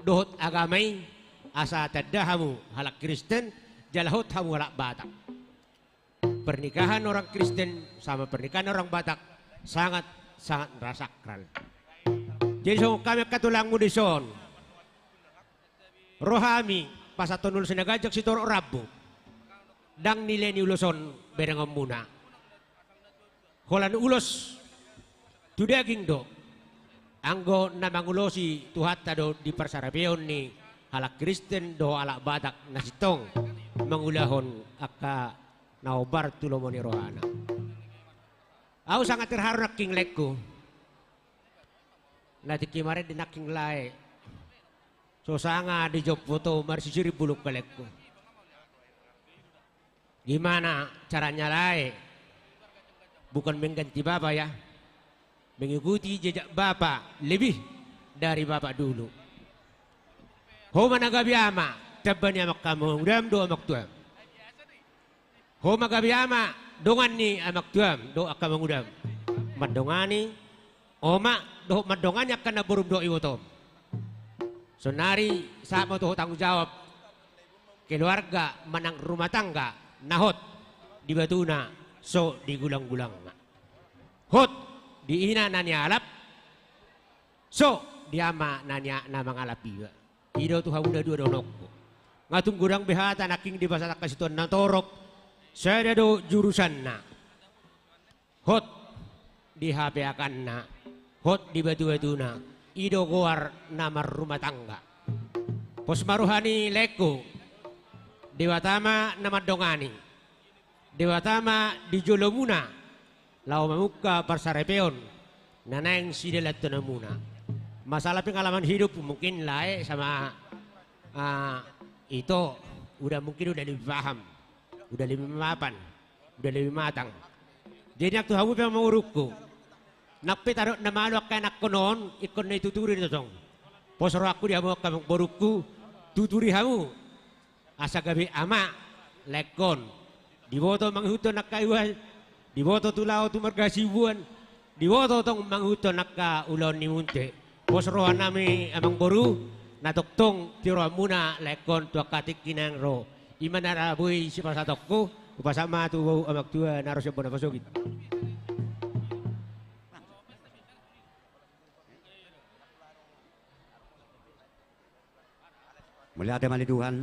dohot agama i, asa tanda hamu halak Kristen, jala hot hamu halak Batak. Pernikahan orang Kristen sama pernikahan orang Batak sangat, sangat sakral. Jadi songon hami angka tulangmu dison, ro hami pasahathon ulos na ganjang sitorop rambu. Ndang nilai ni ulos on berengonmuna. Holan ulos tu daging do. Anggo na mangulosi Tuhanta do di parsaripeon ni halak Kristen dohot halak Batak na sintong mangulahon angka na hombar tu lomo ni rohana. Ahu sangat terharu nangkin laengku. Na tingki marende nangkin lae. So sanga dijompo ho marsisirimbulung laengku. Gimana caranya lae? Bukan mengganti bapa ya. Mengikuti jejak bapa lebih dari bapa dulu. Ho ma na gabe ama, tamba ni amang hamu, amang tuam. Ho ma gabe ama, dongan ni amang tuam dohot angka amangudam. Mandongani oma dohot mandongani angka namborum dohot ibotom. Saonari sahat ma tu ho tanggung jawab keluarga manang rumah tangga na hot di batuna, so di gulang-gulangna. Hot di ina na nialap, so di ama na nia-, na mangalap iba. I do tu hamu na dua dohononku. Nga tung godang be hata nangkin dipasahat angka situan na torop, sada do jurusanna. Hot di hapeakanna, hot di batu-batuna, i do goar na marrumah tangga. Pos ma roha ni laengku, Debata ma na mandongani. Debata ma di jolomuna laho mamungka parsaripeon na naeng sidalanhononmuna. Masalah pengalaman hidup mungkin lae sama, ah, ito udah, mungkin udah lebih paham, udah lebih mapan, udah lebih matang. Jadi nang tu hamu pe amangborungku, nang pe tadok na malo angka ianakhon on, ingkon na dituturi do tong. Pos rohangku di hamu angka amangborungku, tuturi hamu. Asa gabe ama laengkon, Diboto mangihuthon angka iuan, diboto tu laho tu marga Sibuan, diboto tong mangihuthon angka ulaon ni multe. Pos rohanami amangboru, na tongtong tiur rohamuna laengkon tu angka tingki naeng ro. I ma na ra boi sipasahatonku, hupasahat ma tu amangtua na ro sian bona pasogit. Mauliate ma di Tuhan.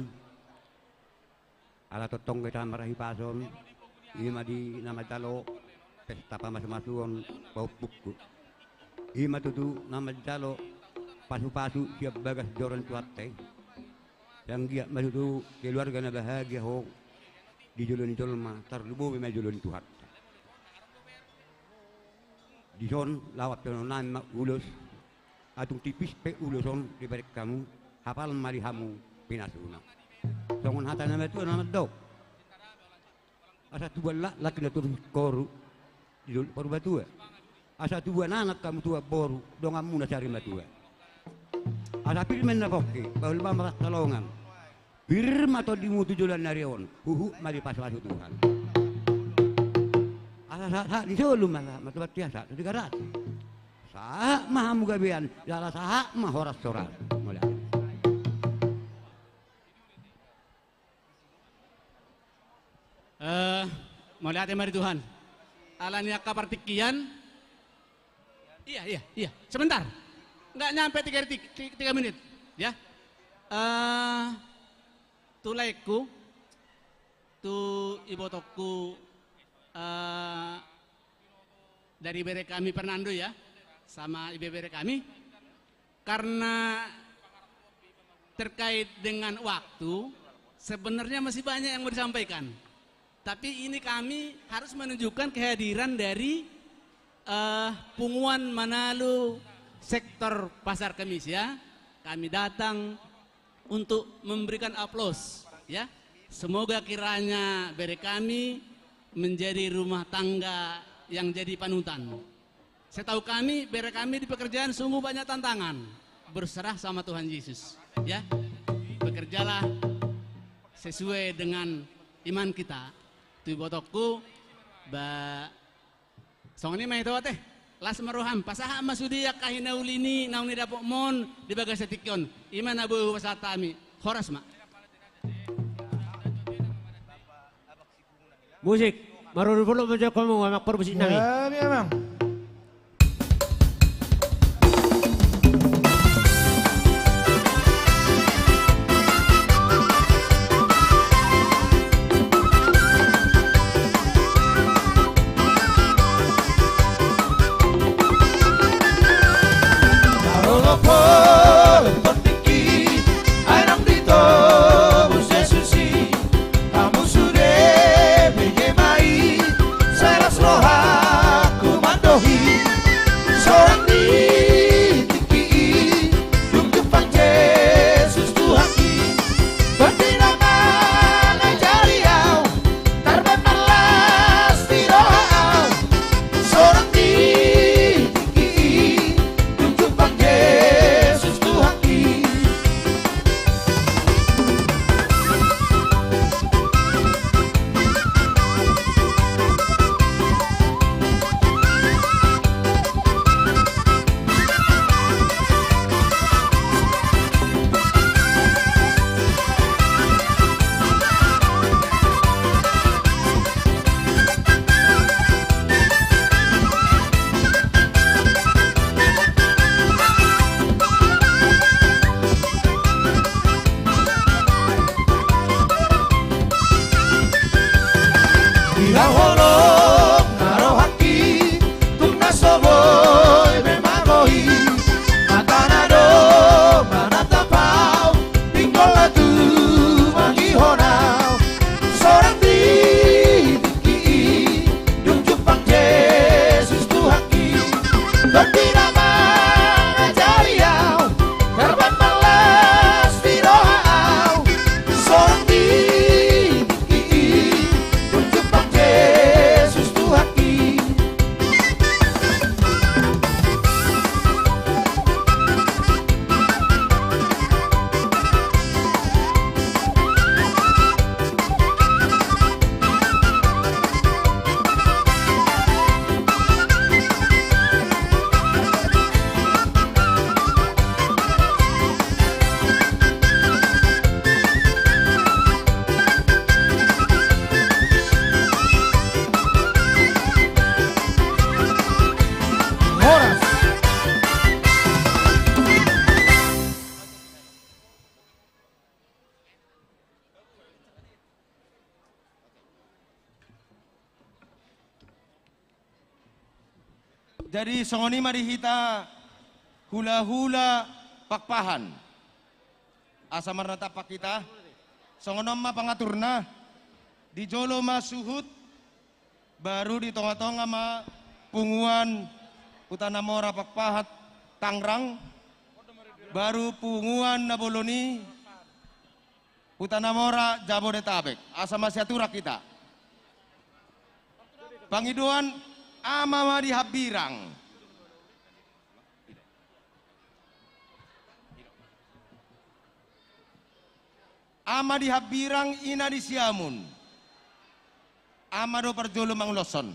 Ala tongtong hita marhahipason, i ma di na manjalo pesta pamasumasuon pahompungku. I ma tutu na manjalo pasupasu sian bagas joro ni Tuhanta i. Sai anggiat ma tutu keluarga na bahagia ho di jolo ni jolma, tarlumobi ma di jolo ni Tuhanta. Dison laho ampe on nami ma ulos. Atung tipis pe ulos on dibereng hamu, hapal ma di hamu pinasuna. Songon hata ni natuatua na mandok: Asa tubuan laklak na tubu singkoru di dolok Parumatua. Asa tubuan anak hamu tubuan boru, donganmuna sari matua. Asa pir ma inna pongki, bahul ma marhalongan. Pir ma tondimu tu joloan ni ari on, huhut ma dipasupasu Tuhan. Asa sahat-sahat ni solu ma, sahat ma tu bontean, sahat tu Tigaras. Sahat ma hamu gabean, jala sahat ma horas-horas. Mauliate. Eh, mauliate ma di Tuhan. Ala ni angka partingkian. Iya, iya, iya. Sebentar. Nggak nyampe tiga detik, ti-, tiga menit. Ya. Eh, tu laengku, tu ibotongku, eh, dari bere kami Fernando ya, sama ibebere kami. Karena terkait dengan waktu, sebenarnya masih banyak yang mau disampaikan. Tapi ini kami harus menunjukkan kehadiran dari, eh, Punguan Manalu Sektor Pasar Kemis ya. Kami datang untuk memberikan aplaus, ya. Semoga kiranya bere kami menjadi rumah tangga yang jadi panutan. Setahu kami, bere kami di pekerjaan sungguh banyak tantangan. Berserah sama Tuhan Yesus, ya. Bekerjalah sesuai dengan iman kita. Tu ibotongku, ba, songon i ma ito ate. Las ma roham, pasahat ma sude angka hinauli ni naung nidapotmon di bagasan tingki on. I ma na boi hupasahat hami. Horas ma. Musik. Maruru polo menjawab kamu, anak permusik nami. Siap, ya, Bang. Jadi songon i ma di hita hulahula Pakpahan. Asa marnatampak hita. Songon on ma pangaturna. Di jolo ma suhut, baru di tongatonga ma punguan Huta Namora Pakpahan Tangerang, baru punguan na bolon i Huta Namora Jabodetabek. Asa masiaturan hita. Pangidoan ama ma di hambirang. Ama di hambirang, ina di siamun. Ama do parjolo manguloshon.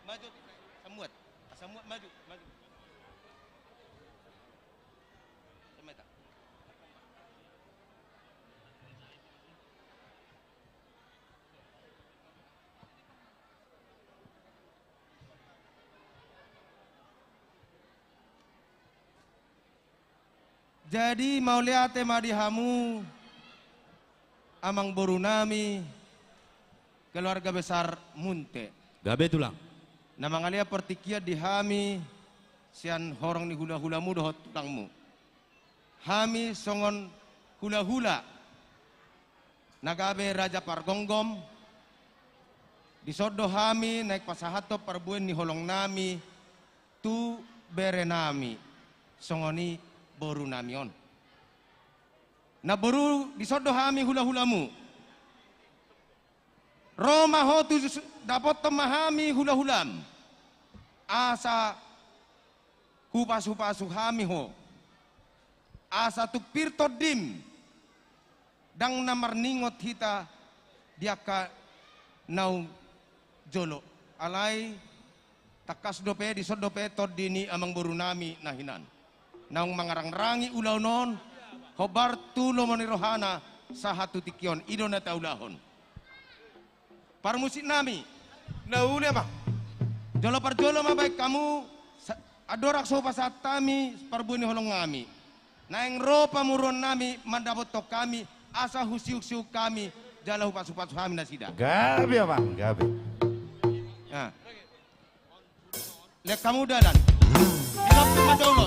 Maju, samuat. Samuat, maju, maju. Sameta. Jadi mauliate ma di hamu, amangboru nami, keluarga besar Munte. Gabe, Tulang. Na mangalean partingkian di hami sian horong ni hulahulamu dohot tulangmu. Hami songon hulahula na gabe raja pargomgom, dison do hami naeng pasahathon parbue ni holong nami tu bere nami, songon i boru nami on. Na boru, dison do hami hulahulamu. Ro ma ho tu s-, dapothon ma hami hulahulam. Asa hupasupasu hami ho. Asa tung pir tondim, ndang na marningot hita di angka naung jolo. Alai tangkas dope, dison dope tondi ni amangboru nami na hinan. Naung mangarangrangi ulaon on, hombar tu lomo ni rohana sahat tu tingki on, i do na taulahon. Parmusik nami. Na uli, Amang. Jolo parjolo ma baen hamu, sa-, andorang so hupasahat hami parbue ni holong nami. Naeng ro pamoruon nami mandapothon hami, asa husiuksiuk hami, jala hupasupasu hami nasida. Gabe, Amang, gabe. Nah. Lehon hamu dalan. Dilapik ma jolo.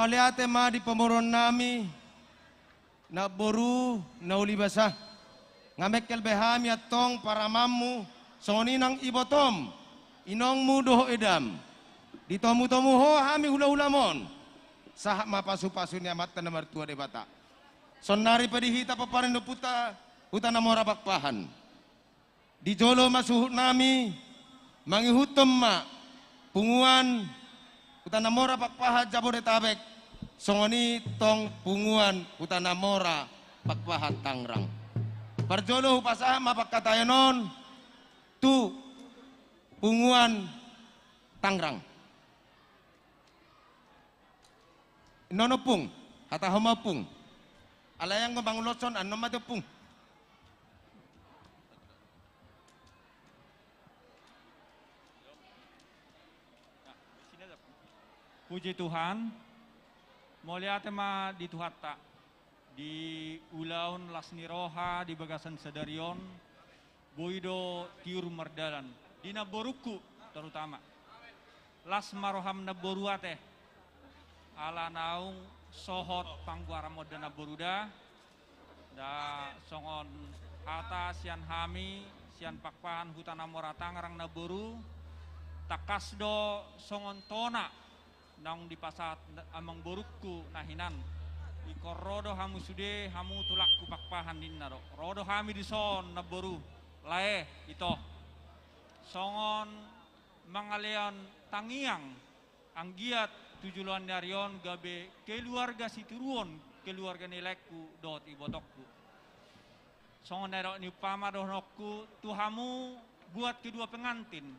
Mauliate ma di pamoruon nami, namboru na uli basa. Nga mengkel be hami antong paramanmu, songon i nang ibotom, inongmu dohot edam. Ditomutomu ho hami hulahulam on, sahat ma pasupasu ni Amanta na martua Debata. Saonnari pe di hita pomparan ni ompunta Huta Namora Pakpahan. Di jolo ma suhut nami, mangihuthon ma punguan Huta Namora Pakpahan Jabodetabek, songon i tong punguan Huta Namora Pakpahan Tangerang. Parjolo hupasahat ma pangkataion on tu punguan Tangerang. Annon ompung, hatahon ma ompung. Alai anggo manguloshon, annon ma tu ompung. Puji Tuhan, mauliate ma di Tuhanta. Di ulaon las ni roha di bagasan sadari on, boi do tiur mardalan. Di namborungku terutama. Las ma roham namboru ate. Ala naung sohot panggoaranmon da namboru da. Da songon hata sian hami, sian Pakpahan Huta Namora Tangerang namboru. Tangkas do songon tona naung dipasahat amangborungku na hinan. Ingkon ro do hamu sude, hamu tulangku Pakpahan ninna do. Ro do hami dison namboru. Lae, ito. Songon mangalehon tangiang anggiat tu joloan ni ari on gabe keluarga sitiruon, keluarga ni laengku dohot ibotongku. Songon na nidok ni umpama dohononku tu hamu buat kedua pengantin.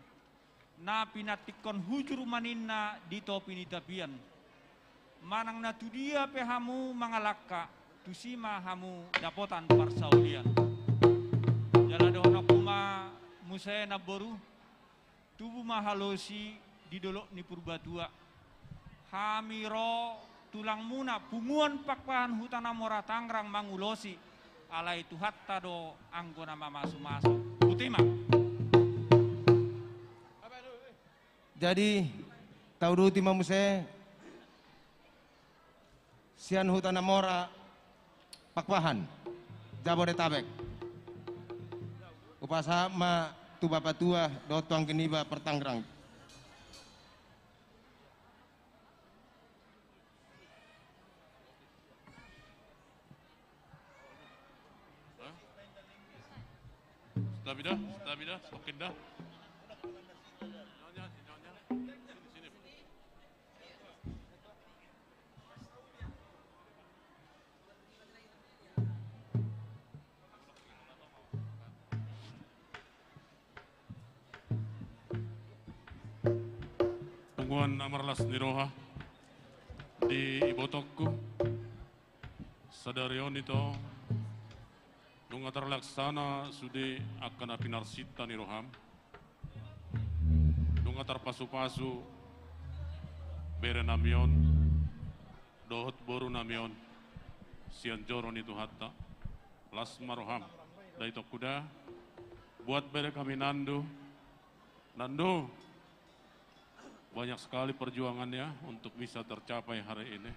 Na pinantikhon hujur ma ninna di topi ni tapian. Manang na tu dia pe hamu mangalangka, tusi ma hamu dapotan parsaulian. Jala dohononku ma muse namboru, tubu ma halosi di dolok ni Purbatua. Hami ro tulangmuna punguan Pakpahan Huta Namora Tangerang mangulosi, alai Tuhanta do anggo na mamasumasu. Botima. Jadi, tauduti ma muse sian Huta Namora Pakpahan Jabodetabek. Hupasahat ma tu bapatua dohot tu anggi niba partangerang. Hah? Stabida, stabida, semakin dah. Nyonya, nyonya. Sini, sini, Pak. Punguan na marlas ni roha di ibotongku. Sadari on ito, nunga tarlaksana sude angka na pinarsinta ni roham. Nunga tarpasupasu bere nami on dohot boru nami on sian joro ni Tuhanta. Las ma roham da itongku da. Buat bere kami Nando. Nando, banyak sekali perjuangannya untuk bisa tercapai hari ini.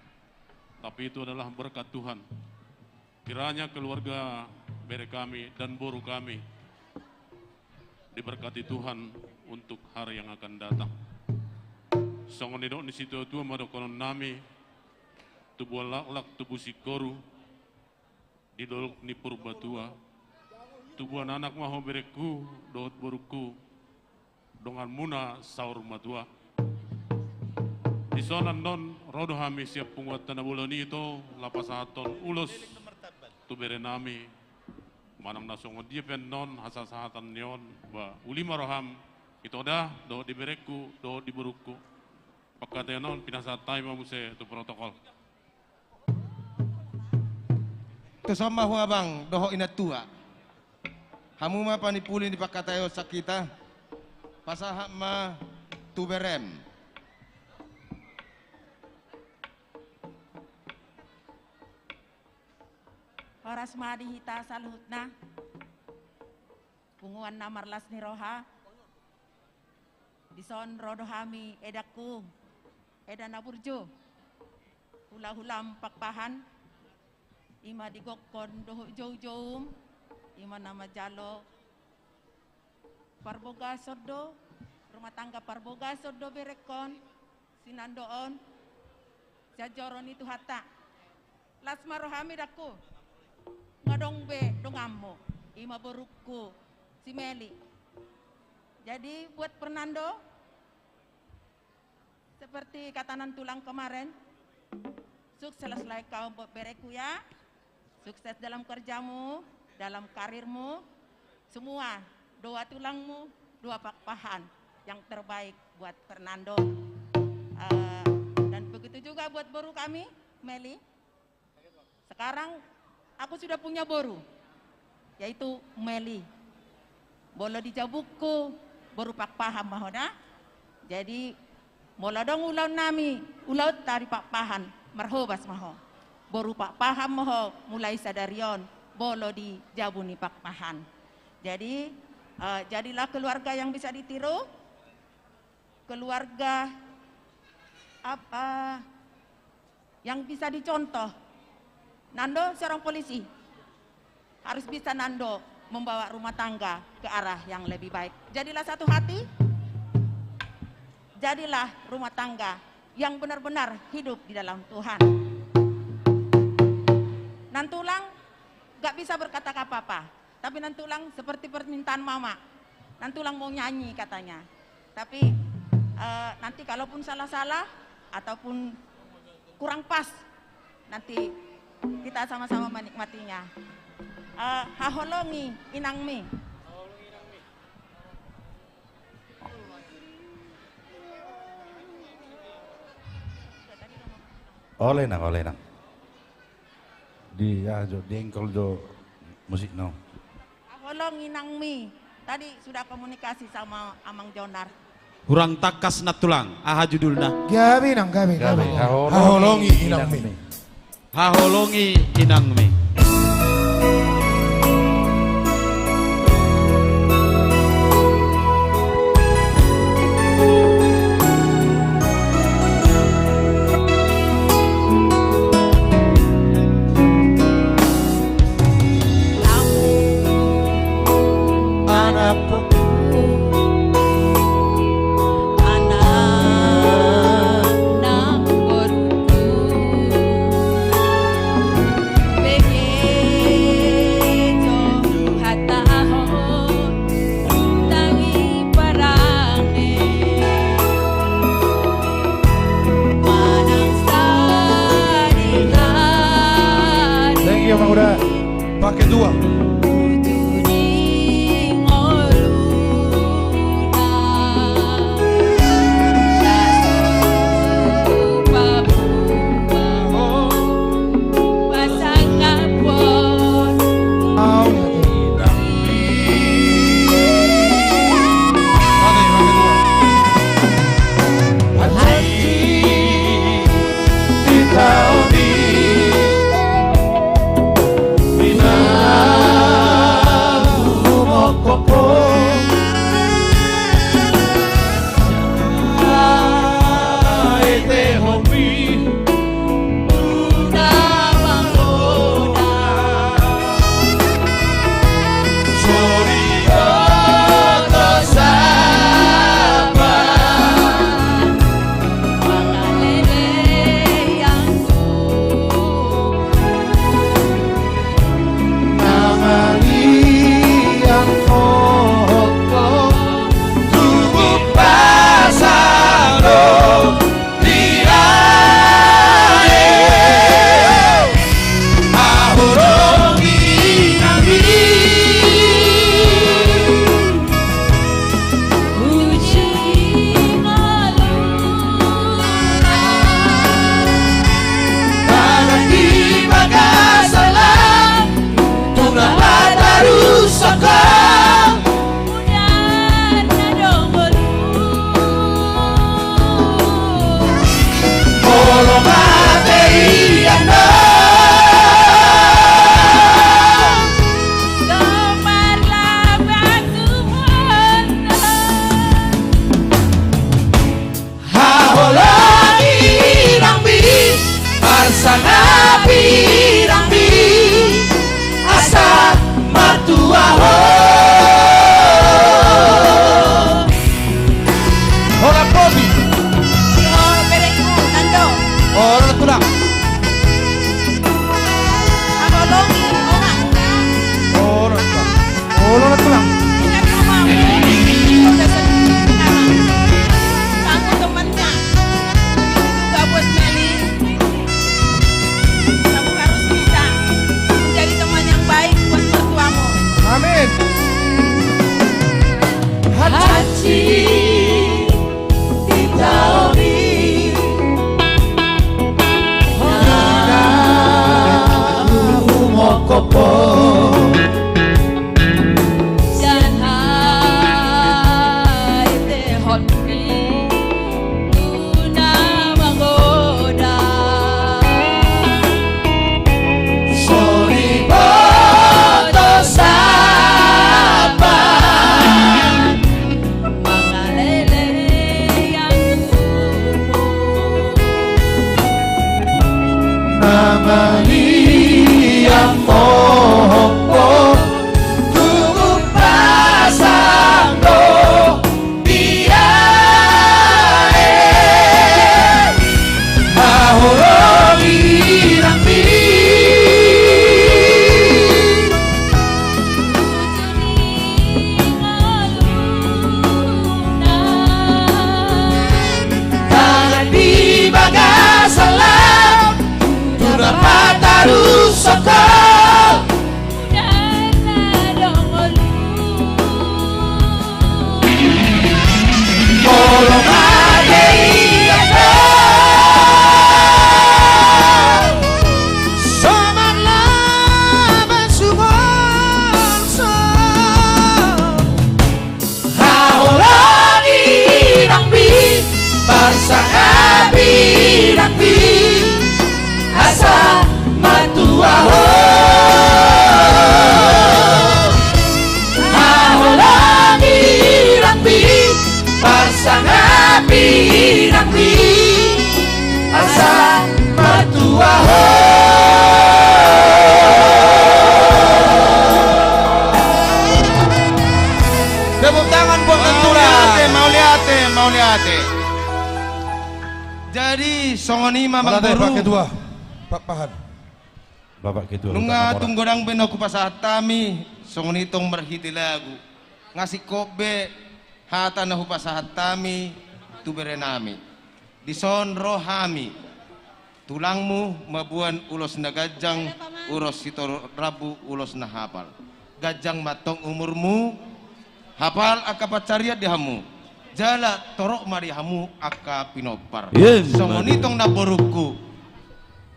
Tapi itu adalah berkat Tuhan. Kiranya keluarga bere kami dan boru kami diberkati Tuhan untuk hari yang akan datang. Songon nidok ni situatua ma dohonon nami, tubuan laklak, tubu singkoru, di dolok ni Purbatua. Tubuan anak ma ho berengku, dohot borungku, donganmuna saur matua. Dison annon ro do hami sian punguanta na bolon i ito, laho pasahathon ulos tu bere nami. Manang na songon dia pe annon hasasahatan ni on, ba uli ma roham, ito da, dohot di berengku, dohot di borungku. Pangkataion on pinasahat hami ma muse tu protokol. Tuson ma ho abang dohot inantua. Hamu ma panimpuli ni pangkataion sian hita. Pasahat ma tu berem. Horas ma di hita saluhutna. Punguan na marlas ni roha. Dison ro do hami edangku, eda na burju. Hulahulam Pakpahan, i ma di gokhon dohot joujoum, i ma na manjalo parbagason do, rumah tangga parbagason do berengkon, si Nando on, sian joro ni Tuhanta. Las ma rohami dangku, nga adong be donganmu, i ma borungku si Meli. Jadi buat Fernando, seperti kata nantulang kemarin, sukseslah kau buat berengku ya. Sukses dalam kerjamu, dalam karirmu. Semua doa tulangmu, doa Pakpahan yang terbaik buat Fernando. Eh, dan begitu juga buat boru kami, Meli. Sekarang aku sudah punya boru, yaitu Meli. Molo di jabungku, boru Pakpahan ma ho da. Jadi molo adong ulaon nami, ulaonta di Pakpahan, marhobas ma ho. Boru Pakpahan ma ho mulai sadari on, molo di jabu ni Pakpahan. Jadi, eh, jadilah keluarga yang bisa ditiru, keluarga apa yang bisa dicontoh. Nando seorang polisi, harus bisa Nando membawa rumah tangga ke arah yang lebih baik. Jadilah satu hati, jadilah rumah tangga yang benar-benar hidup di dalam Tuhan. Nantulang gak bisa berkata apa-apa, tapi nantulang seperti permintaan mama. Nantulang mau nyanyi katanya. Tapi, eh, nanti kalaupun salah-salah ataupun kurang pas, nanti kita sama-sama menikmatinya. Eh, Haholongi Inangmi. Olo Inang, olo Inang. Di, ah, jo, di engkol jo musikna. Haholongi Inangmi. Tadi sudah komunikasi sama Amang Jonar. Hurang tangkas nantulang, aha judulna? Gabe Inang, gabe, gabe. Gabe. Haholongi Inangmi. Haholongi Inangmi. Thank you, Mang Uda. Pakai dua. Tulang. Haholongi omakmu. Olo, Tulang. Olo, Tulang. Ingat omakmu, udah sedih sekarang. Kamu temannya. Itu juga buat Meli. Kamu harus bisa menjadi teman yang baik buat mertuamu. Amin. Hansit. Titaomi na humongkop ho. Sian haetehonmi tu na magodang. So diboto sapa mangalele angkup. Na maliang mohop ho, tung umpasa do dia e. Haholongi nangkin. Tangan di bagasan lam, tu na patarushon ho. Molo mate ia pe, so marlama sumorso. Haholongi inangmi, parsangapi inangmi, asa matua ho. Haholongi inangmi, parsangapi inangmi, asa matua ho. Tepuk tangan buat Tulang. Mauliate, mauliate, mauliate. Jadi songon i ma, Amang boru. Pak Ketua, Pak Pahan. Bapak Ketua, nunga tung godang be na hupasahat hami, songon i tong marhite lagu. Nga singkop be hata na hupasahat hami tu berenami. Dison ro hami, tulangmu mamboan ulos na ganjang, ulos sitorop rambu, ulos na hapal. Ganjang ma antong umurmu, hapal angka pansarian di hamu, jala torop ma di hamu angka pinompar. Songon i tong namborungku.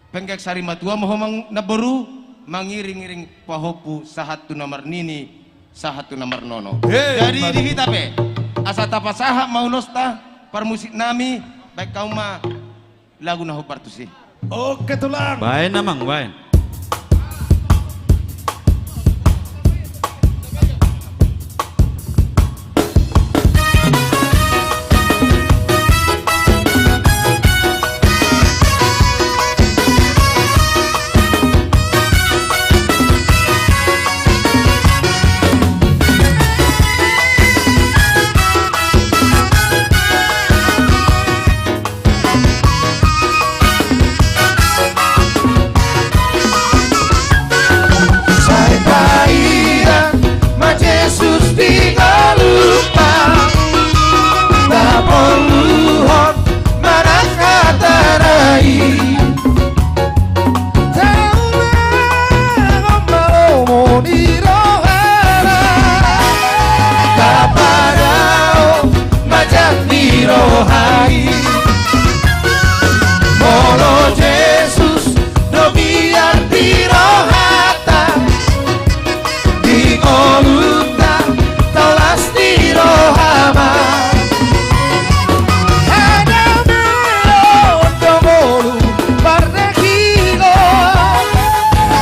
Penggeng sari matua ma ho, Amang namboru, mangiring-iring pahompu sahat tu na marnini, sahat tu na marnono. Jadi di hita pe, asa tapasahat ma ulosta, parmusiknami, baen hamu ma lagu na hombar tusi. Oke, Tulang. Baen, Amang, baen. Sai paida ma Jesus di ngolunta, tabolon manang hata na i. Taulahon ma lomo ni rohana, tapadao ma jat ni roha i. Molo Jesus do miar di rohanta, di ngolunta tolhas ni roha ma. Hadameon do ngolu pardenggan,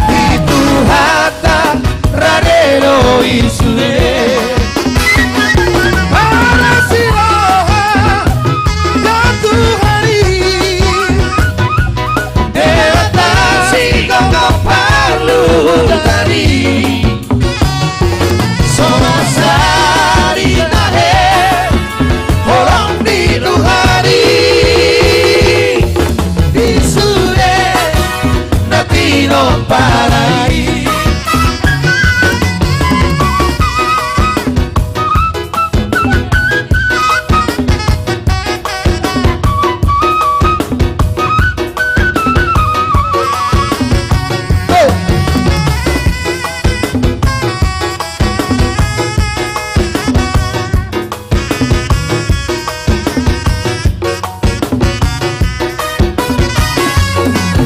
di Tuhanta rade do i sude. Paras ni roha do Tuhan i, Debata singkop parluhutan i. So masa di tahe holong ni Tuhan i, di sude tinomparan i.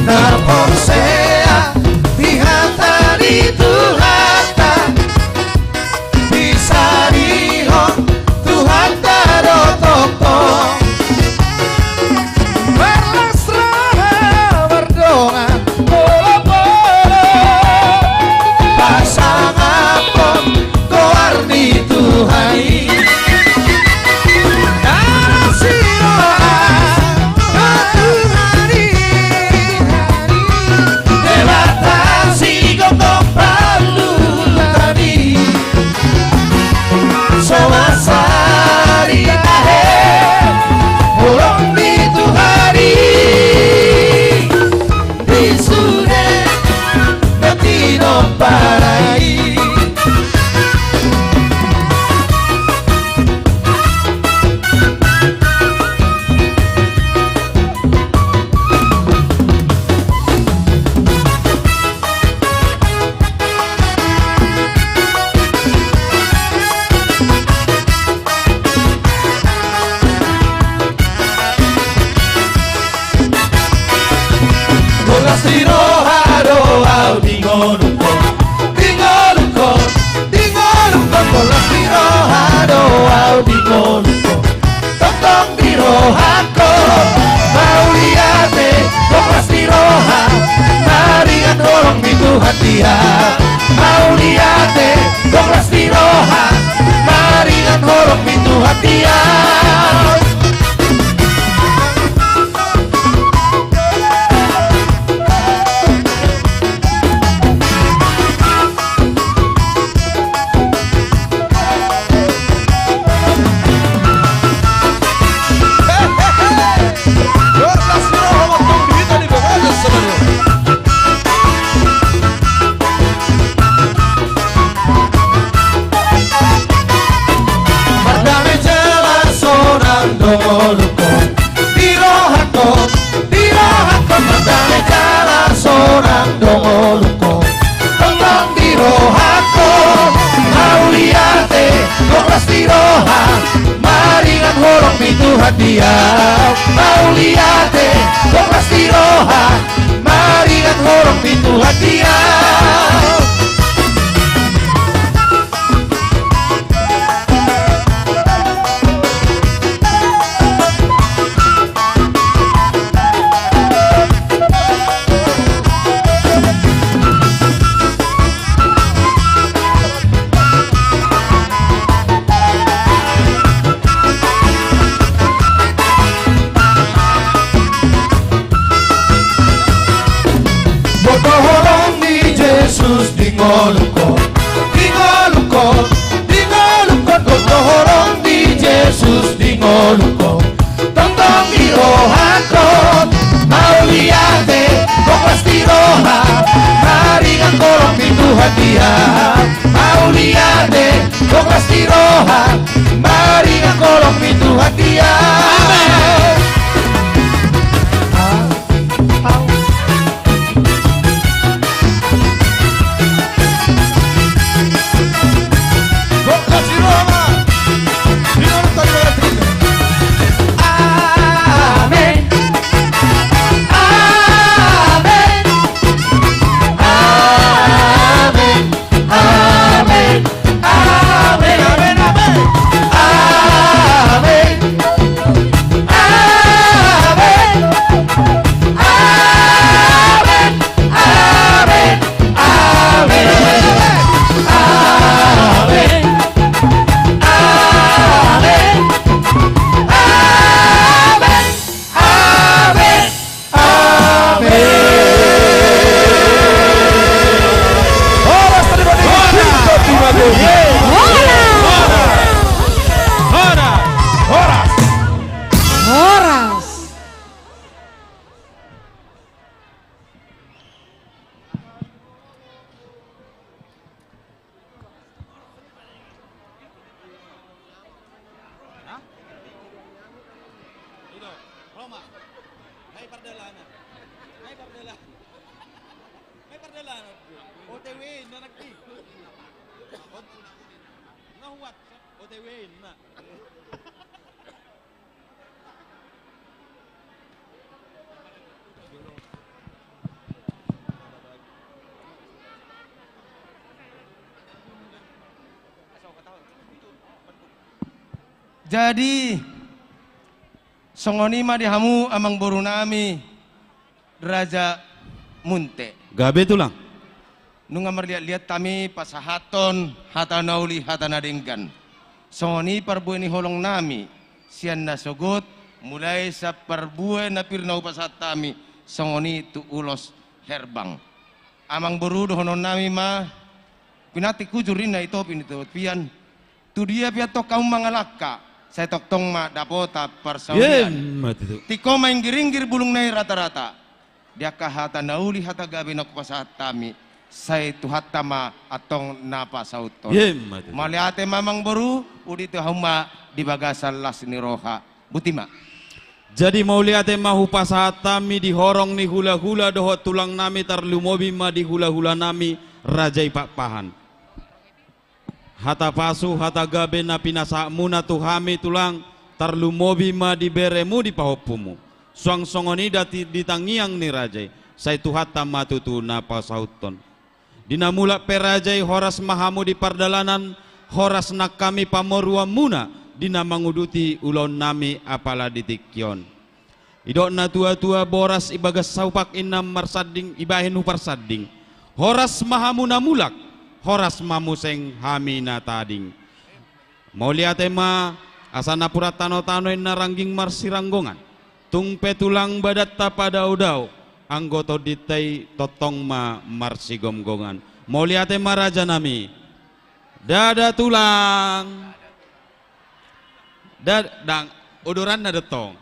Na porsea di hata ni Tuhanta, disarihon Tuhanta do tongtong. Marlas roha mardongan, polo-polo pasangaphon goar ni Tuhan i. Marlas ni roha, Tuhan i, Debata sigomgom pandulan i. So mansai tahe holong ni Tuhan i. Di sude na tinomparan i. Holan las ni roha do au di ngolungkon, di ngolungkon, di ngolungkon, holan las ni roha do au di ngolungkon. Tongtong di rohangkon mauliate, holan las ni roha maringan holong ni Tuhan i. Mauliate, holan las ni roha maringan holong ni Tuhan i. Mardame jala sonang do ngolungkon, di rohangkon, di rohangkon, mardame jala sonang do ngolungkon. Tongtong di rohangkon mauliate, holan las ni roha maringan holong ni Tuhan i. Mauliate, holan las ni roha maringan holong ni Tuhan i. Boto holong ni Jesus di ngolungkon, di ngolungkon, di ngolungkon. Boto holong ni Jesus di ngolungkon. Tongtong di rohangkon mauliate, holan las ni roha maringan holong ni Tuhan i. Mauliate, holan las ni roha maringan holong ni Tuhan i. Amen. Pardalanan. Nai pardalanan. Nai pardalanan. O T W na nangkin. Nga huat. O T W na. Jadi, songon i ma di hamu amang boru nami, Raja Munte. Gabe tulang. Nunga marliat-liat hami pasahathon hata na uli, hata na denggan. Songon i parbue ni holong nami, sian na sogot, mulai sian parbue na pir na hupasahat hami, songon i tu ulos herbang. Amang boru, dohonon nami ma, pinantik hujur ninna i topi ni topian, tu dia pe antong hamu mangalangka, sai tongtong ma dapotan parsaulian. Emma tutu. Tingko ma inggir-inggir bulung na i rata-rata. Di angka hata na uli, hata gabe na hupasahat hami, sai Tuhanta ma antong na pasauthon. Emma tutu. Mauliate ma amang boru, uduti hamu ma di bagasan las ni roha. Boti ma. Jadi mauliate ma hupasahat hami di horong ni hula-hula dohot tulang nami, tarlumobi ma di hula-hula nami Raja i Pakpahan. Hata pasu, hata gabe na pinasahatmuna tu hami tulang, tarlumobi ma di beremu, di pahompumu. Suang songon i da di tangiang ni raja i, sai Tuhanta ma tutu na pasauthon. Di na mulak pe raja i, horas ma hamu di pardalanan, horas nang hami pamoruonmuna di na manguduti ulaon nami apala di tingki on. Didok na tua-tua, boras ibagas saupak inna marsanding, ibahen huparsanding. Horas ma hamu na mulak, horas ma muse hami na tading. Mauliate ma, asa napuran tano-tano inna rangging marsiranggongan. Tung pe tulang badanta padao-dao, anggo tondinta i tongtong ma marsigomgoman. Mauliate ma raja nami. Dada tulang. Da, dang, odoranna do tong.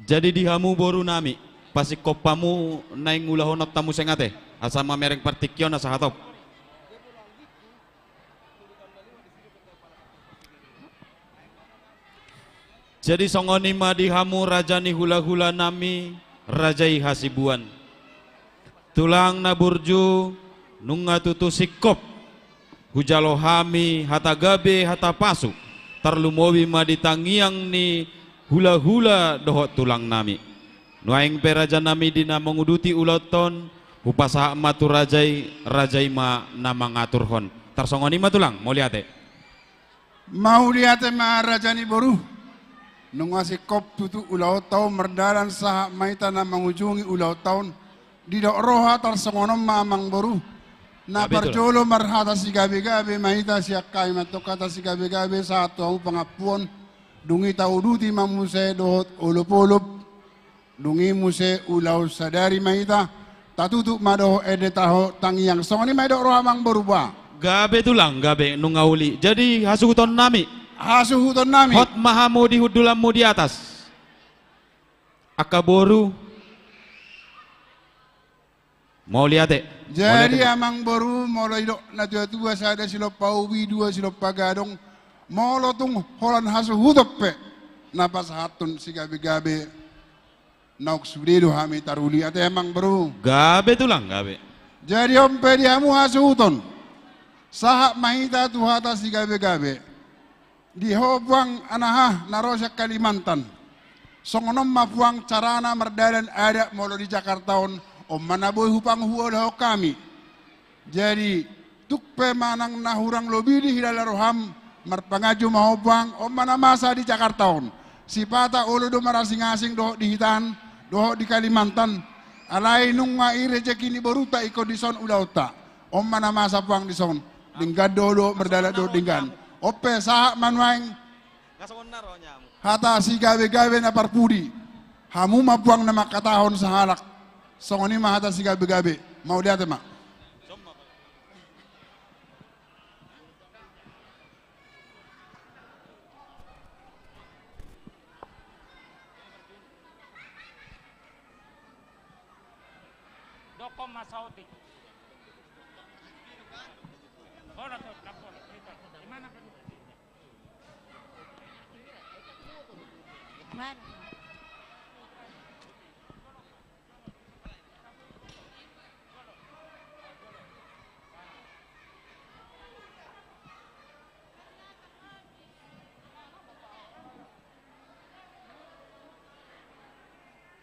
Jadi di hamu boru nami, pasingkop hamu naeng ulahononta muse ate, asa mamereng partingkian asa hatop. Jadi songon i ma di hamu raja ni hula-hula nami, raja i Hasibuan. Tulang na burju, nunga tutu singkop hujalo hami hata gabe, hata pasu, tarlumobi ma di tangiang ni hula-hula dohot tulang nami. Nuaeng pe raja nami di na manguduti ulaonta on, hupasahat ma tu raja i, raja i ma na mangaturhon. Tarsongon i ma tulang, mauliate. Mauliate ma raja ni boru. Nunga singkop tutu ulaonta on mardalan, sahat ma hita na mangujungi ulaonta on. Didok roha tarsongon on ma amang boru. Na parjolo marhata sigabe-gabe ma hita, sian hami ma antong hata sigabe-gabe sahat tu hamu pangampuon. Dung i tauduti ma muse dohot olop-olop. Dung i muse ulaon sadari ma hita, tatutup ma dohot ende taho tangiang. Songon i ma didok roha amang boru ba. Gabe tulang, gabe nunga uli. Jadi hasuhuton nami. Hasuhuton nami. Hot ma hamu di hundulanmu di atas. Angka boru. Mauliate. Jadi amang boru, molo didok na tua-tua, sada silompa ubi, dua silompa gadong. Molo tung holan hasuhuton pe na pasahathon sigabe-gabe, naung sude do hami taruli ate amang boru. Gabe tulang, gabe. Jadi on pe di hamu hasuhuton. Sahat ma hita tu hata sigabe-gabe. Di ho puang anaha na ro sian Kalimantan. Songon on ma puang carana mardalan adat molo di Jakarta on, on ma na boi hupanguhulahon hami. Jadi tung pe manang na hurang lobi dihilala roham, marpanganju ma ho puang, on ma na masa di Jakarta on. Sipata olo do marasing-asing dohot di hita an, dohot di Kalimantan. Alai nunga i rejeki ni boruta ingkon dison ulaonta. On ma na masa puang dison. Denggan do dohot mardalan dohot denggan. On pe sahat ma nuaeng hata sigabe-gabe na parpudi. Hamu ma puang na mangkatahon sahalak. Songon i ma hata sigabe-gabe. Mauliate ma. Son ma.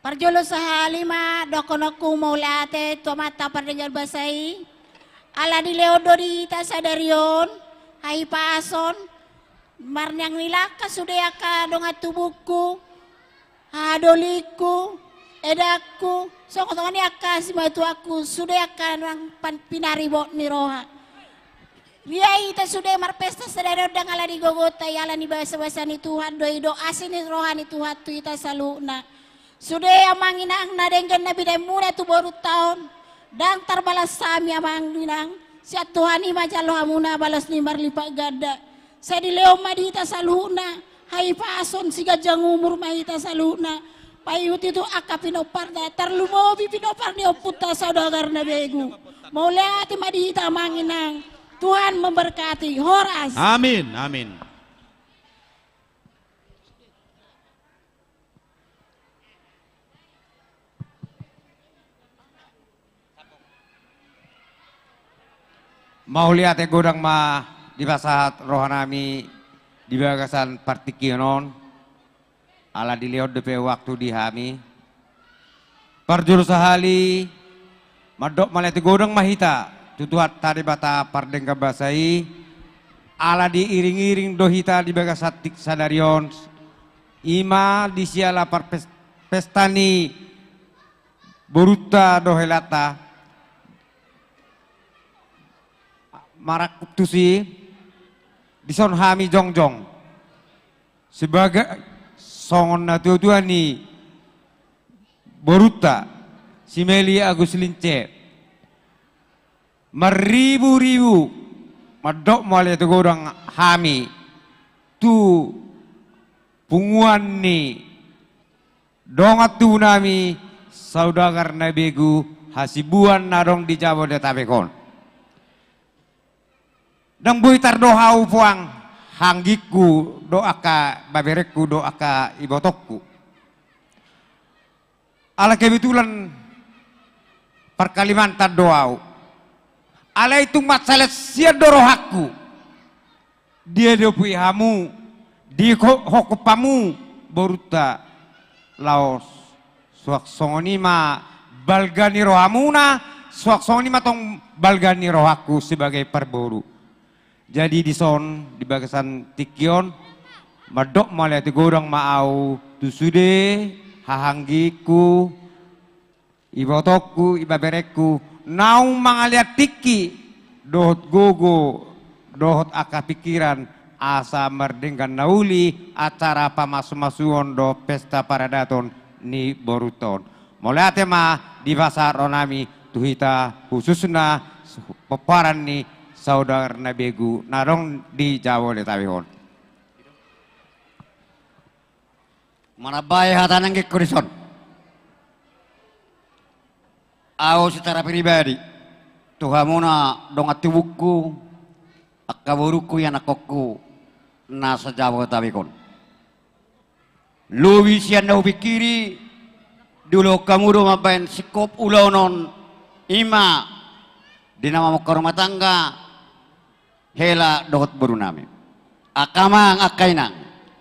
Parjolo sahali ma dohononku mauliate tu Amanta pardenggan basa i, ala dilehon do di hita sadari on hahipason, marnang ni langka sude angka dongan tubungku, hahadolingku, edangku, songon i angka simatuangku, sude angka nang pan-, pinaribot ni roha. Ria hita sude marpesta sadari on ndang ala ni gogonta i, ala ni basabasa ni Tuhan do i, do asi ni roha ni Tuhan tu hita saluhutna. Sude amang inang na denggan na binahenmuna tu borunta on, ndang tarbalas hami amang inang, sian Tuhan i ma jalo hamuna balas ni marlipat ganda. Sai dilehon ma di hita saluhutna hahipason, siganjang umur ma hita saluhutna, paihut-ihut angka pinomparna, tarlumobi pinompar ni ompunta saudagar na begu. Mauliate ma di hita amang inang. Tuhan memberkati. Horas. Amin, amin. Mauliate godang ma dipasahat rohanami di bagasan partingkian on, ala dilehon dope waktu di hami. Parjolo sahali, mandok mauliate godang ma hita tu Tuhanta Debata pardenggan basa i, ala diiring-iring do hita di bagasan tingki sadari on, i ma di siala parpes-, pesta ni borunta dohot helanta. Marangkup tusi, dison hami jongjong sebagai songon natuatua ni borunta, si Meli Agus Lince, marriburibu mandok mauliate godang hami tu punguan ni dongan tubunami saudagar na begu hasibuan na adong di Jabodetabek on. Ndang boi tardo hau puang, hahaanggingku dohot angka baberengku dohot angka ibotongku. Ala kebetulan par Kalimantan do au. Alai tung mansai las sian do rohangku. Diadopi hamu, diho-, hohop hamu borunta, laos suang songon i ma balga ni rohamuna, suang songon i ma tong balga ni rohangku sebagai parboru. Jadi dison di bagasan tingki on, mandok mauliate godang ma au tu sude hahaanggingku, ibotongku, ibaberengku, naung mangalean tingki dohot gogo dohot angka pingkiran, asa mardenggan na uli acara pamasumasuon dohot pesta paradaton ni borunta on. Mauliate ma dipasahat rohanami tu hita, khususna pomparan ni saudagar na begu na adong di Jabodetabek on. Manambai hata nangkin ku dison. Au secara pribadi tu hamuna dongan tubungku, angka borungku, ianakhonku na sa-Jabodetabek on. Lobi sian na hupingkiri, diulahon hamu do mambahen singkop ulaon on, i ma di na mamungka rumah tangga, hela dohot borunami. Angka amang, angka inang,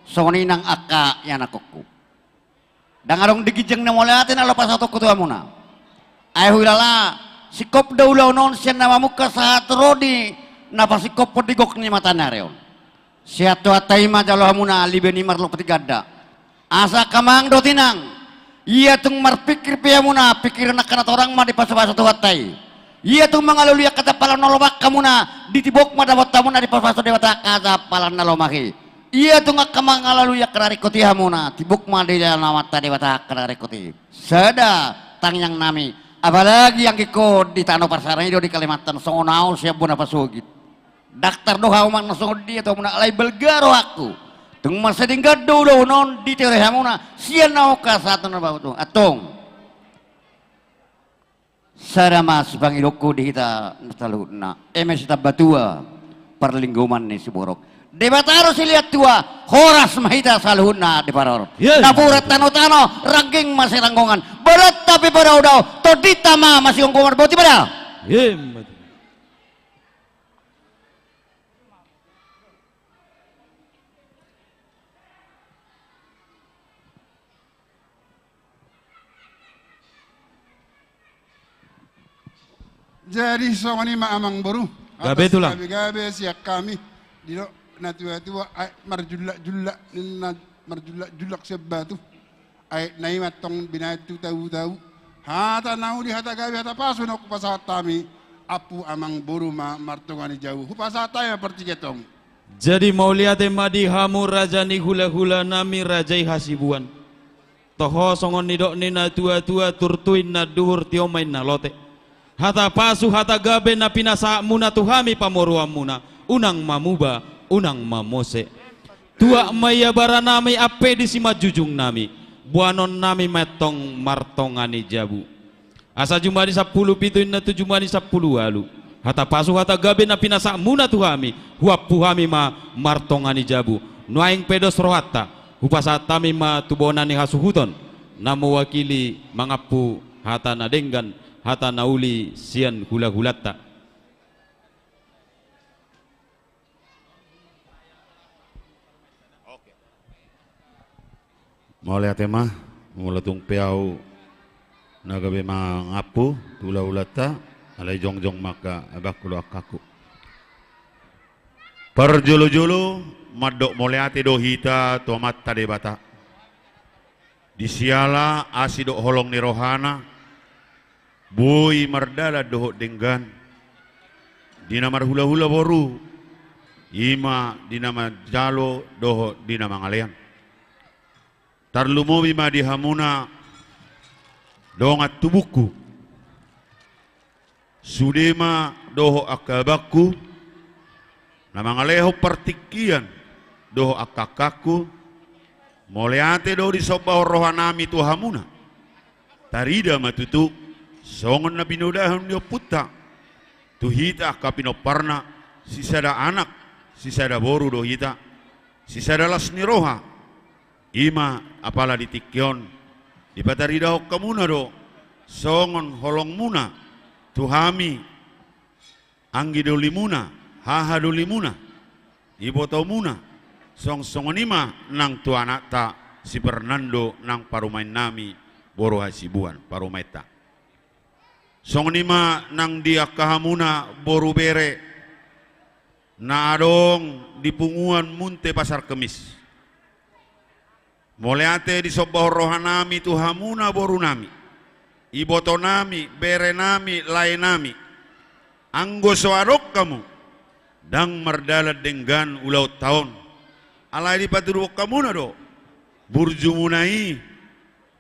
songon i nang angka ianakhonku. Ndang adong di ginjang na mauliate na laho pasahatonku tu hamuna. Ai huhilala, singkop do ulaon on sian na mamungka sahat ro di na pasingkophon di gok ni mataniari on. Sian Tuhanta i ma jalo hamuna libe ni marlipat ganda. Asa angka amang dohot inang, ia tung marpingkir pe hamuna, pingkiran angka natorang ma dipasupasu Tuhanta i. Ia tung mangalului angka tampalan na lomak hamuna, ditibok ma dapot hamuna dipasupasu Debata angka tampalan na lomak i. Ia tung angka mangalului angka na ringkot i hamuna, tibok ma di jala ni Amanta Debata angka na ringkot i. Sada tangiangnami, apalagi anggingkon di tano parserahan i do di Kalimantan, songon au sian bona pasogit. Ndang tardo hau manang songon dia tu hamuna, alai balga rohangku. Tung mansai denggan do ulaon on ditohori hamuna sian na ongka sahat tu na baoa. Antong. Sada ma sipangidokku di hita saluhutna. Eme sitambatua parlinggoman ni siborok. Debata do silehon tua, horas ma hita saluhutna di paror. Yes. Napuran tanotano, rangging ma sitanggongan. Badan tapi pada udao, tondinta ma masionggongan, boti pada. Yes. Jadi songon i ma amang boru. Gabe tulang. Gabe-gabe sian hami. Didok na tua-tua, aek marjullak-jullak, ninna marjullak-jullak sian batu. Aek na i ma tong binahen tu tau-tau. Hata na uli, hata gabe, hata pasu na hupasahat hami. Ampu amang boru ma martonga ni jabu. Hupasahat hami ma partingkian tong. Jadi mauliate ma di hamu raja ni hula-hula nami, raja i Hasibuan. Toho songon nidok ni na tua-tua, turtu inna duhur, tio ma inna lote. Hata pasu, hata gabe na pinasahatmuna tu hami pamoruonmuna, unang mamuba, unang mamose. Tuak ma ia baranami, ampe di simanjujung nami, boanon nami ma tong martonga ni jabu. Asa jumadi sampulu pitu inna tu jumadi sampulu ualu. Hata pasu, hata gabe na pinasahatmuna tu hami, huampu hami ma martonga ni jabu. Nuaeng pe dos rohanta, hupasahat hami ma tu bona ni hasuhuton na mewakili mangampu hata na denggan, hata na uli sian hula-hulanta. Mauliate ma, molo tung pe ahu na gabe mangampu tu hula-hulanta, alai jongjong ma angka abangku dohot angkangku. Parjolo-jolo mandok mauliate do hita tu Amanta Debata. Di siala asi dohot holong ni rohana, boi mardalan dohot denggan. Di na marhula-hula boru, i ma di na manjalo dohot di na mangalean. Tarlumobi ma di hamuna dongan tubungku. Sude ma dohot angka abangku, na mangalehon partingkian dohot angka angkangku, mauliate do disombahon rohanami tu hamuna. Tarida ma tutu, songon na pinodahon ni ompunta tu hita angka pinomparna, sisada anak, sisada boru do hita, sisada las ni roha. I ma apala di tingki on, dipataridahon hamuna do songon holongmuna tu hami, anggi dolimuna, haha dolimuna, ibotomuna, song-, songon i ma nang tu anakta si Fernando nang parumaennami boru Hasibuan, parumaenta. Songon i ma nang di angka hamuna boru bere na adong di punguan Munte Pasar Kemis. Mauliate disombahon rohanami tu hamuna borunami, ibotonami, berenami, laenami. Anggo so adong hamu, ndang mardalan denggan ulaonta on. Alai dipatuduhon hamuna do burjumuna i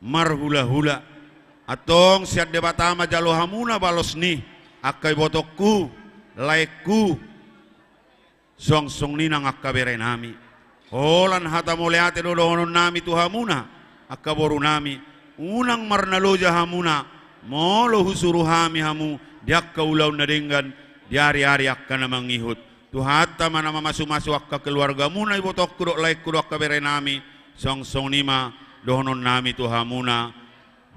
marhula-hula. Antong sian Debata ma jalo hamuna balos ni angka ibotongku, laengku, song-, songon i nang angka berenami. Holan hata mauliate do dohononnami tu hamuna angka borunami. Unang marnaloja hamuna molo husuru hami hamu di angka ulaon na denggan di ari-ari angka na mangihut. Tuhanta ma na mamasu-masu angka keluargamuna, ibotongku dohot laengku dohot angka berenami, song-, songon i ma dohononnami tu hamuna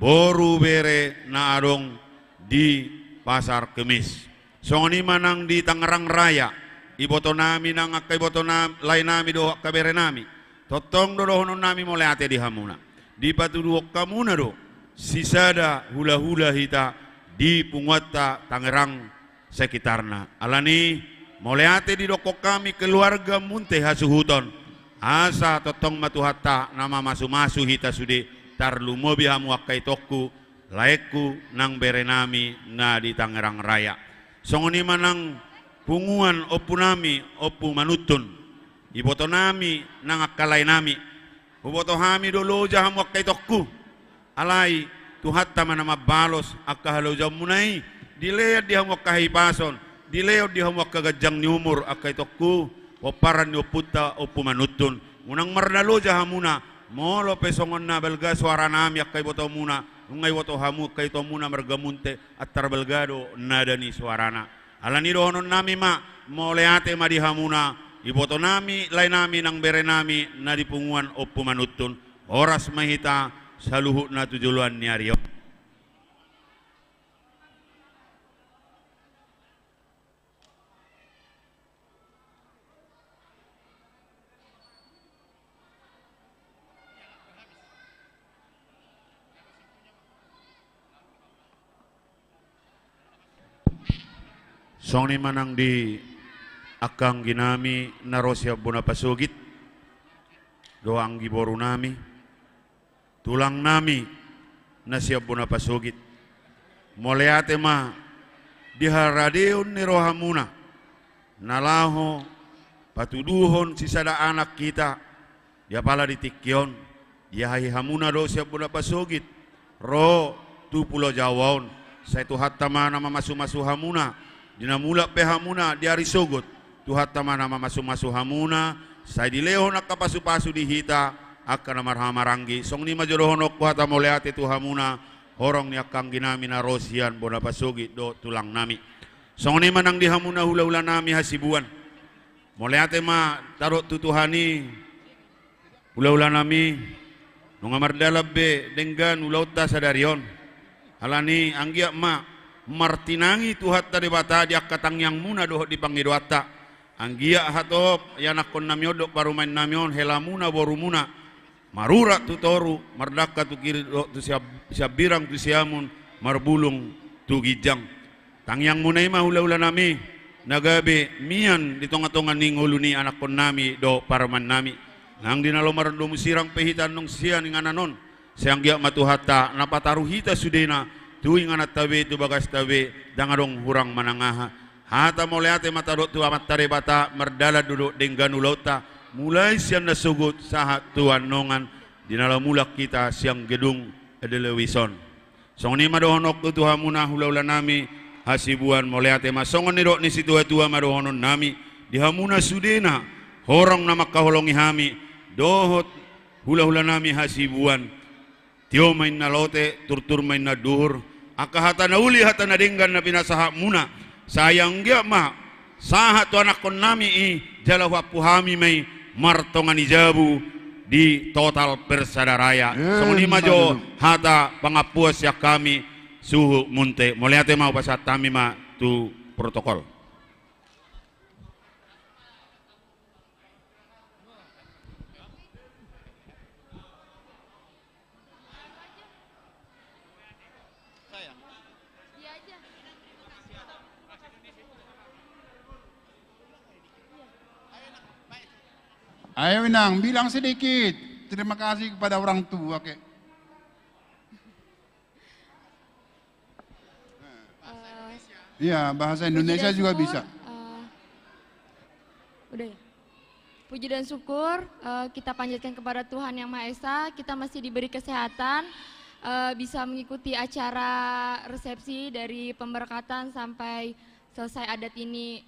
boru bere na adong di Pasar Kemis. Songon i ma nang di Tangerang Raya, ibotonami nang angka ibotona-, laenami dohot angka berenami. Tongtong do dohononnami mauliate di hamuna. Dipatuduhon hamuna do sisada hula-hula hita di punguanta Tangerang sekitarna. Alani mauliate didokkon hami keluarga Munte hasuhuton. Asa tongtong ma Tuhanta na mamasu-masu hita sude, tarlumobi hamu angka itongku, laengku nang berenami na di Tangerang Raya. Songon i ma nang punguan ompunami, Ompu Manuntun, ibotonami nang angka laenami. Huboto hami do loja hamu angka itongku. Alai Tuhanta ma na mambalos angka halojaonmuna i, dilehon di hamu angka hahipason, dilehon di hamu angka ganjang ni umur angka itongku, pomparan ni ompunta Ompu Manuntun. Unang marnaloja hamuna, molo pe songon na balga soaranami angka ibotomuna, Nunga iboto hamu angka itomuna marga Munte, antar balga do nada ni soarana. Alani dohononnami ma, mauliate ma di hamuna, ibotonami, laenami nang berenami na di punguan Ompu Manuntun. Horas ma hita saluhutna tu joloan ni ari on. Songon i ma nang di angka angginami na ro sian bona pasogit, dohot anggi borunami, tulangnami na sian bona pasogit. Mauliate ma di haradeon ni rohamuna na laho patuduhon sisada anak hita di apala di tingki on, diahiahi hamuna do sian bona pasogit ro tu Pulo Jawa on. Sai Tuhanta ma na mamasumasu hamuna di na mulak pe hamuna di ari sogot. Tuhanta ma na mamasumasu hamuna, sai dilehon angka pasupasu di hita angka na marhahamaranggi. Songon i ma jo dohononku hata mauliate tu hamuna, horong ni angka angginami na ro sian bona pasogit dohot tulangnami. Songon i ma nang di hamuna hulahulanami hasibuan. Mauliate ma tadok tu Tuhan i, hulahulanami, nunga mardalan be denggan ulaonta sadari on. Alani anggiat ma martinangi Tuhanta Debata di angka tangiangmuna dohot di pangidoanta. Anggiat hatop ianakkonnami on dohot parumaennami on, helamuna borumuna, marurat tu toru, mardangka tu kiri dohot tu siab-, siambirang tu siamun, marbulung tu ginjang. Tangiangmuna i ma hulahulanami, na gabe mian di tongatonga ni ngolu ni anakkonnami dohot parumaennami. Nang di na laho mardomu sirang pe hita annon sian inganan on, sai anggiat ma Tuhanta na pataru hita sudena tu ingananta be, tu bagasta be, ndang adong hurang manang aha. Hata mauliate ma tadok tu Amanta Debata, mardalan do dohot denggan ulaonta, mulai sian na sogot sahat tu annon an, di na laho mulak hita sian gedung Edelweiss on. Songon i ma dohononku tu hamuna hulahulanami hasibuan, mauliate ma songon nidok ni situatua ma dohononnami di hamuna sudena, horong na mangkaholongi hami dohot hulahulanami hasibuan. Tio ma inna lote, turtur ma inna duhur, angka hata na uli hata na denggan na pinasahatmuna, sai anggiat ma sahat tu anakkonnami i, jala huampu hami ma i martonga ni jabu di total Persada Raya. Songon i ma jo hata pangampuan sian hami suhut Munte. Mauliate ma, hupasahat hami ma tu protokol. Ayo, Inang, bilang sedikit terima kasih kepada orang tua, kek. Eh, iya, bahasa Indonesia juga bisa. Puji dan syukur, eh, udah ya? Puji dan syukur, eh, kita panjatkan kepada Tuhan Yang Maha Esa, kita masih diberi kesehatan, eh, bisa mengikuti acara resepsi dari pemberkatan sampai selesai adat ini.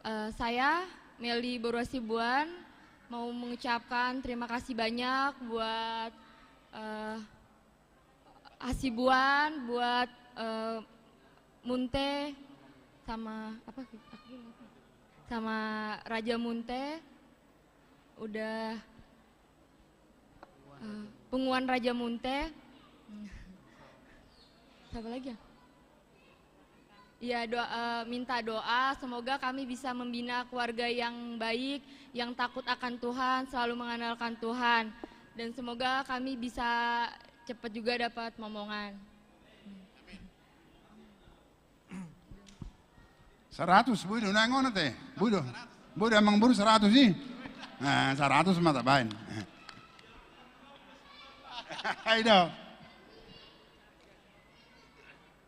Eh, saya, Melly Boru Hasibuan, mau mengucapkan terima kasih banyak buat, eh, Hasibuan, buat, eh, Munte sama apa? Sama Raja Munte. Udah, eh, Punguan Raja Munte. Siapa lagi ya? Ya, doa, eh, minta doa, semoga kami bisa membina keluarga yang baik, yang takut akan Tuhan, selalu mengandalkan Tuhan. Dan semoga kami bisa cepat juga dapat momongan. Saratus, boi do, naeng on ate. Boi do. Boi do, amang boru saratus i. Nah, saratus ma tabaen. Ayo do.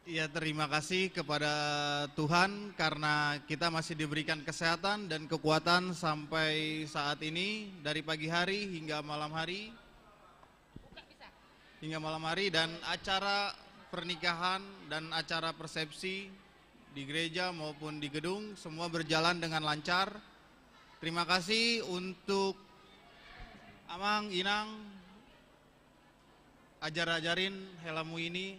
Ya, terima kasih kepada Tuhan karena kita masih diberikan kesehatan dan kekuatan sampai saat ini, dari pagi hari hingga malam hari. Hingga malam hari, dan acara pernikahan dan acara persepsi di gereja maupun di gedung semua berjalan dengan lancar. Terima kasih untuk Amang, Inang, Ajar-ajarin helamu ini.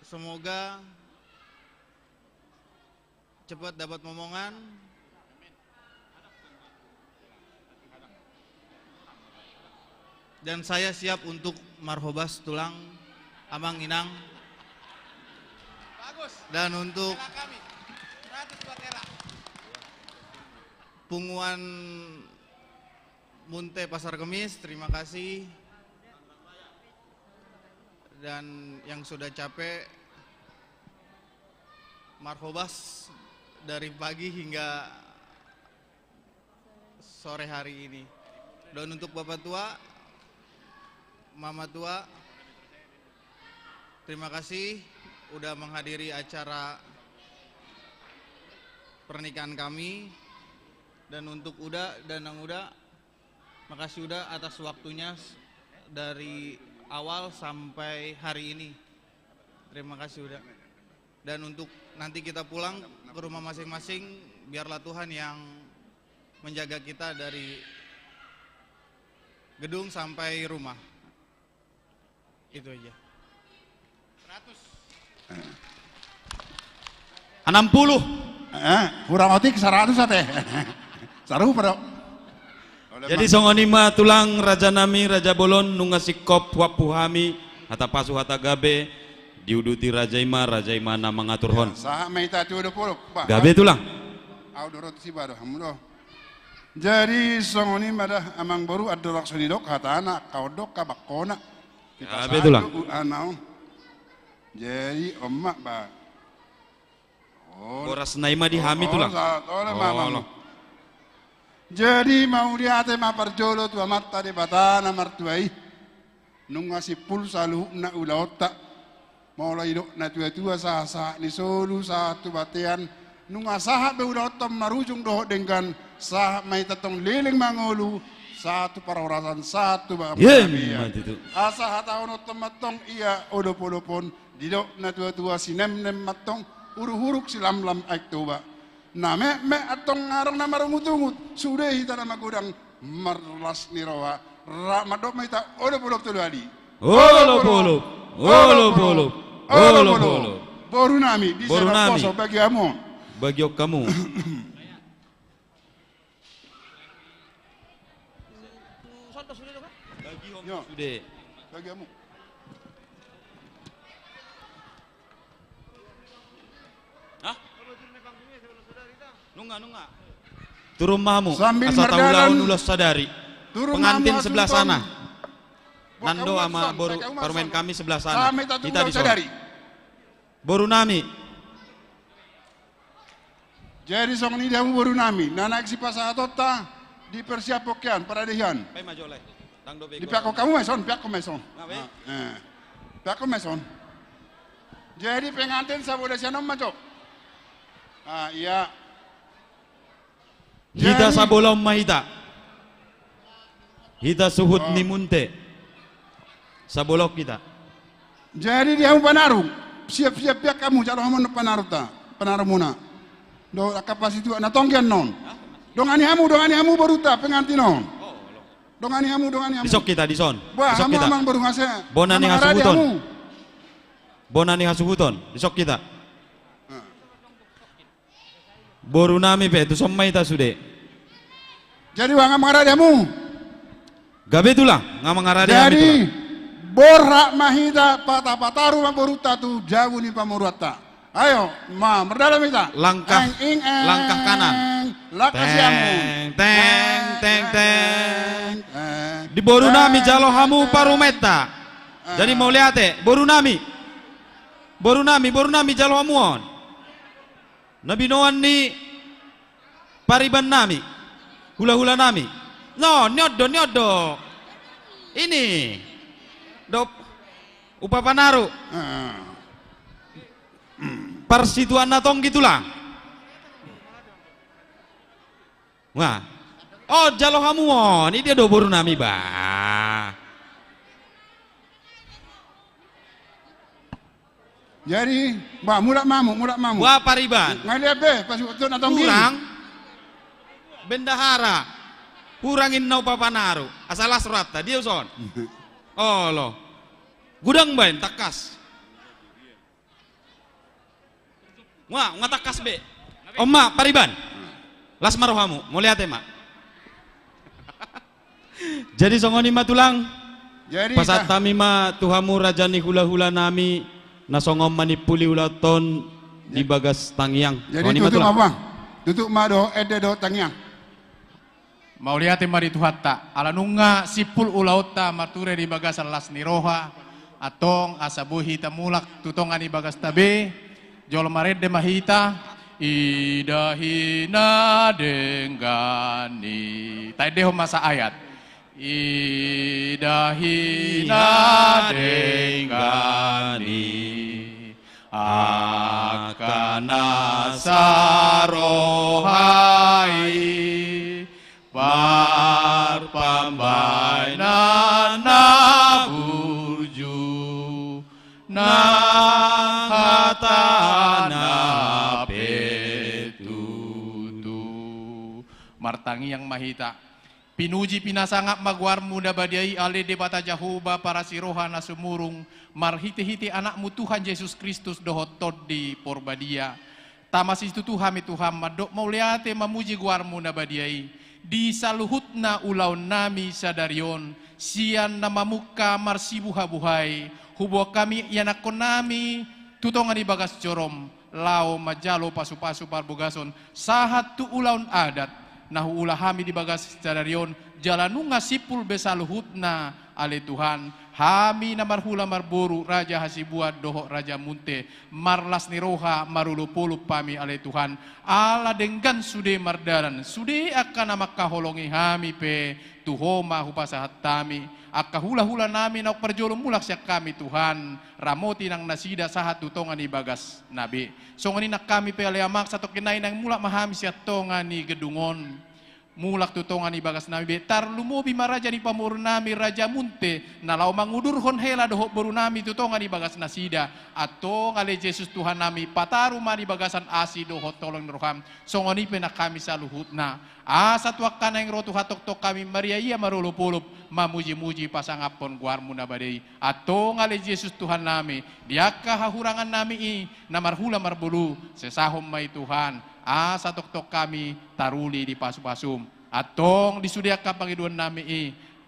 Semoga cepat dapat momongan. Dan saya siap untuk marhobas tulang, amang inang. Dan untuk punguan Munte Pasar Kemis, terima kasih. Dan yang sudah capek marhobas dari pagi hingga sore hari ini. Dan untuk Bapak Tua, Mama Tua, terima kasih udah menghadiri acara pernikahan kami. Dan untuk Uda dan Nang Uda, makasih Uda atas waktunya s-, dari awal sampai hari ini. Terima kasih Uda. Dan untuk nanti kita pulang ke rumah masing-masing, biarlah Tuhan yang menjaga kita dari gedung sampai rumah. Itu aja. Enam puluh. Eh, kurang otik saratus ate. Sarupa do. Jadi songon i ma tulang, raja nami, raja bolon, nunga singkop huampu hami hata pasu hata gabe, diuduti raja i ma, raja i ma na mangaturhon. Sahat ma hita tu odophop. Gabe tulang. Au do ro tu siba do, hamu do. Jadi songon i ma da amangboru, andorang so didok hatana, angka on do angka bangkona. Gabe tulang. Anaon. Jadi on ma ba. Boras na i ma di hami tulang. Jadi mauliate ma parjolo tu Amanta Debata na martua i. Nunga simpul saluhutna ulaonta. Molo didok na tua-tua sahat-sahat ni solu, sahat tu bontean. Nunga sahat be ulaonta marujung dohot denggan, sahat ma hita tong leleng mangolu, sahat tu parhorasan, sahat tu bagas. Asa hatahononta ma tong ia odophop on, didok na tua-tua, sinemnem ma tong, uruk-uruk silamlam Aek Toba. Na metmet antong adong na marungut-ungut, sude hita na magodang marlas ni roha, rap mandok ma hita odophop tolu hali. Odophop, odophop, odophop. Boru nami, di sada poso bagi hamu. Bagi hamu. Bagi hamu. Hah? Nunga, nunga. Turun ma hamu. Sambil asa taulahon ulos sadari. Pengantin sebelah sana. Nando ama boru parumaen kami sebelah sana. Hita di son. Boru nami. Jadi songon i di hamu boru nami, na naeng sipasahatonta, dipersiaphon hian, parade hian. Dipeakhon hamu ma son, peakhon ma son. Peakhon ma son. Jadi pengantin sabola sian on ma jo. Ah, ia. Hita sabola on ma hita. Hita suhut ni Munte. Sabola on hita. Jadi di hamu panaru, siap-siap peak hamu, jalo hamu panarunta, panarumuna. Dohot angka pasituak na tonggi annon. Dongani hamu, dongani hamu borunta pengantin on. Dongani hamu, dongani hamu. Di son hita, di son. Boha, hamu amang boru, asa bona ni hasuhuton. Bona ni hasuhuton, di son hita. Boru nami pe, tu son ma hita sude. Jadi boha, nga mangarade hamu? Gabe tulang, nga mangarade hami tulang. Jadi borhat ma hita, patapataru ma borunta tu jabu ni pamoruonta. Ayo ma, mardalan ma hita. Langkah, langkah kanan. Langkah siamun. Teng, teng, teng, teng. Di boru nami jalo hamu parumaenta. Jadi mauliate, boru nami. Boru nami, boru nami jalo hamu on. Na binoan ni pariban nami, hula-hula nami. No, ni on do, ni on do. Ini. Dop. Upa panaru. Parsituan na tonggi tulang. Wah. Oh, jalo hamu on. Ini dia do boru nami ba. Jadi, ba, mulak ma hamu, mulak ma hamu. Ba pariban. Nga liat be, pas waktu na tonggi. Kurang. Bendahara. Hurang inna upapanaru. Asa las rohanta, dia uson. Olo. Godang baen, tangkas. Nga, nga tangkas be. On ma, pariban. Las ma rohamu, mauliate ma. Jadi songon i ma tulang. Jadi, pasahat hami ma tu hamu raja ni hulahula nami, na songon manimpuli ulaonta on di bagas tangiang. Jadi songon i ma tulang. Tutup ma, Bang. Tutup ma dohot ende dohot tangiang. Mauliate ma di Tuhanta, ala nunga simpul ulaonta marture di bagasan las ni roha, antong asa boi hita mulak tu tonga ni bagasta be, jolo marende ma hita, idahi na denggan i. Taendehon ma saayat. Idahi na denggan i, angka na saroha i, parpambaenan na burju, nang hatana pe tutu. Martangiang ma hita. Pinuji pinasangap ma goarmu na badia i, ale Debata Jahowa parasi roha na sumurung, marhitehite Anakmu Tuhan Jesus Kristus dohot Tondi Porbadia. Tama situtu hami Tuhan mandok mauliate mamuji goarmu na badia i, di saluhutna ulaonnami sadari on, sian na mamungka marsibuhabuhai, huboan hami ianakkonnami tu tonga ni bagas jorom, laho manjalo pasupasu parbogason, sahat tu ulaon adat, na huula hami di bagas sadari on, jala nunga simpul be saluhutna, ale Tuhan, hami na marhula marboru, Raja Hasibuan dohot Raja Munte, marlas ni roha, marolopolop hami, ale Tuhan, ala denggan sude mardalan, sude angka na mangkaholongi hami pe, tu Ho ma hupasahat hami, angka hulahulanami naung parjolo mulak sian hami Tuhan, ramoti nang nasida sahat tu tonga ni bagasna be. Songon i nang hami pe ale Amang, satongkin nai naeng mulak ma hami sian tonga ni gedung on. Mulak tu tonga ni bagasnami be, tarlumobi ma raja ni pamoruonnami Raja Munte, na laho mangudurhon hela dohot borunami tu tonga ni bagasnasida. Antong ale Jesus Tuhannami, pataru ma di bagasan asi dohot holong ni roham. Songon i pe nang hami saluhutna. Asa tu angka naeng ro tu hatongtong hami mariaia marolopolop, mamujimuji pasangaphon goarmu na badia i. Antong ale Jesus Tuhannami, di angka hahurangannami i, na marhula marbolu, sesahon ma i Tuhan, asa tongtong hami taruli di pasupasum. Antong di sude angka pangidoannami i,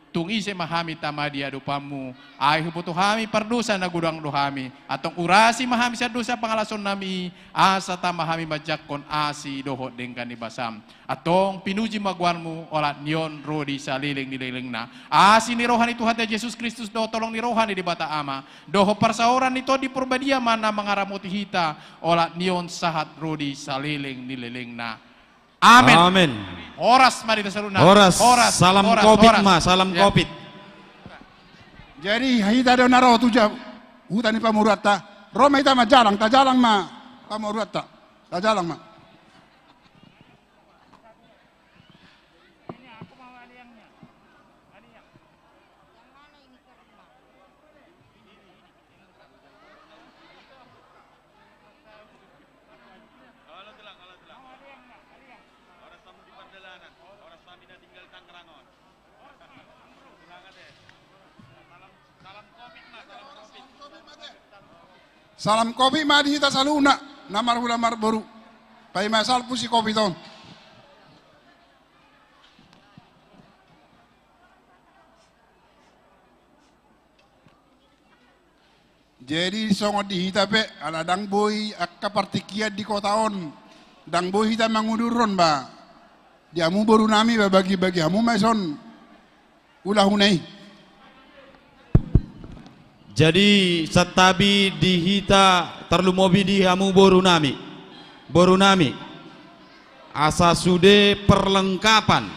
tung ise ma hami tama di adopanmu, ai huboto hami pardosa na godang do hami, antong urasi ma hami sian dosa pangalasonnami i, asa tama hami manjangkon asi dohot denggan ni basam. Antong pinuji ma goarmu, olat ni on ro di saleleng ni lelengna. Asi ni roha ni Tuhanta Jesus Kristus dohot holong ni roha ni Debata Ama, dohot parsaoran ni Tondi Porbadia ma na mangaramoti hita, olat ni on sahat ro di saleleng ni lelengna. Amen. Amen. Horas ma di hita saluhutna. Horas. Horas. Salam horas, covid horas ma, salam ya. Covid. Jadi hita do na ro tu jabu, huta ni pamoruonta. Ro ma hita majalang, tajalang ma pamoruonta. Tajalang ma. Salam covid ma di hita saluhutna na marhula marboru. Paima salpu si covid on. Jadi songon di hita pe, ala ndang boi angka partingkian di kota on, ndang boi hita mangudurhon ba. Di hamu borunami ba, bagibagi hamu ma ison ulahuna i. Jadi santabi di hita tarlumobi di hamu borunami. Borunami. Asa sude perlengkapan.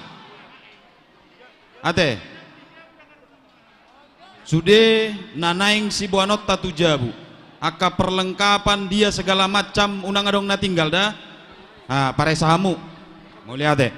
Ate. Sude na naeng siboanonta tu jabu. Angka perlengkapan dia segala macam unang adong na tinggal da. Ah, paresa hamu. Mauliate.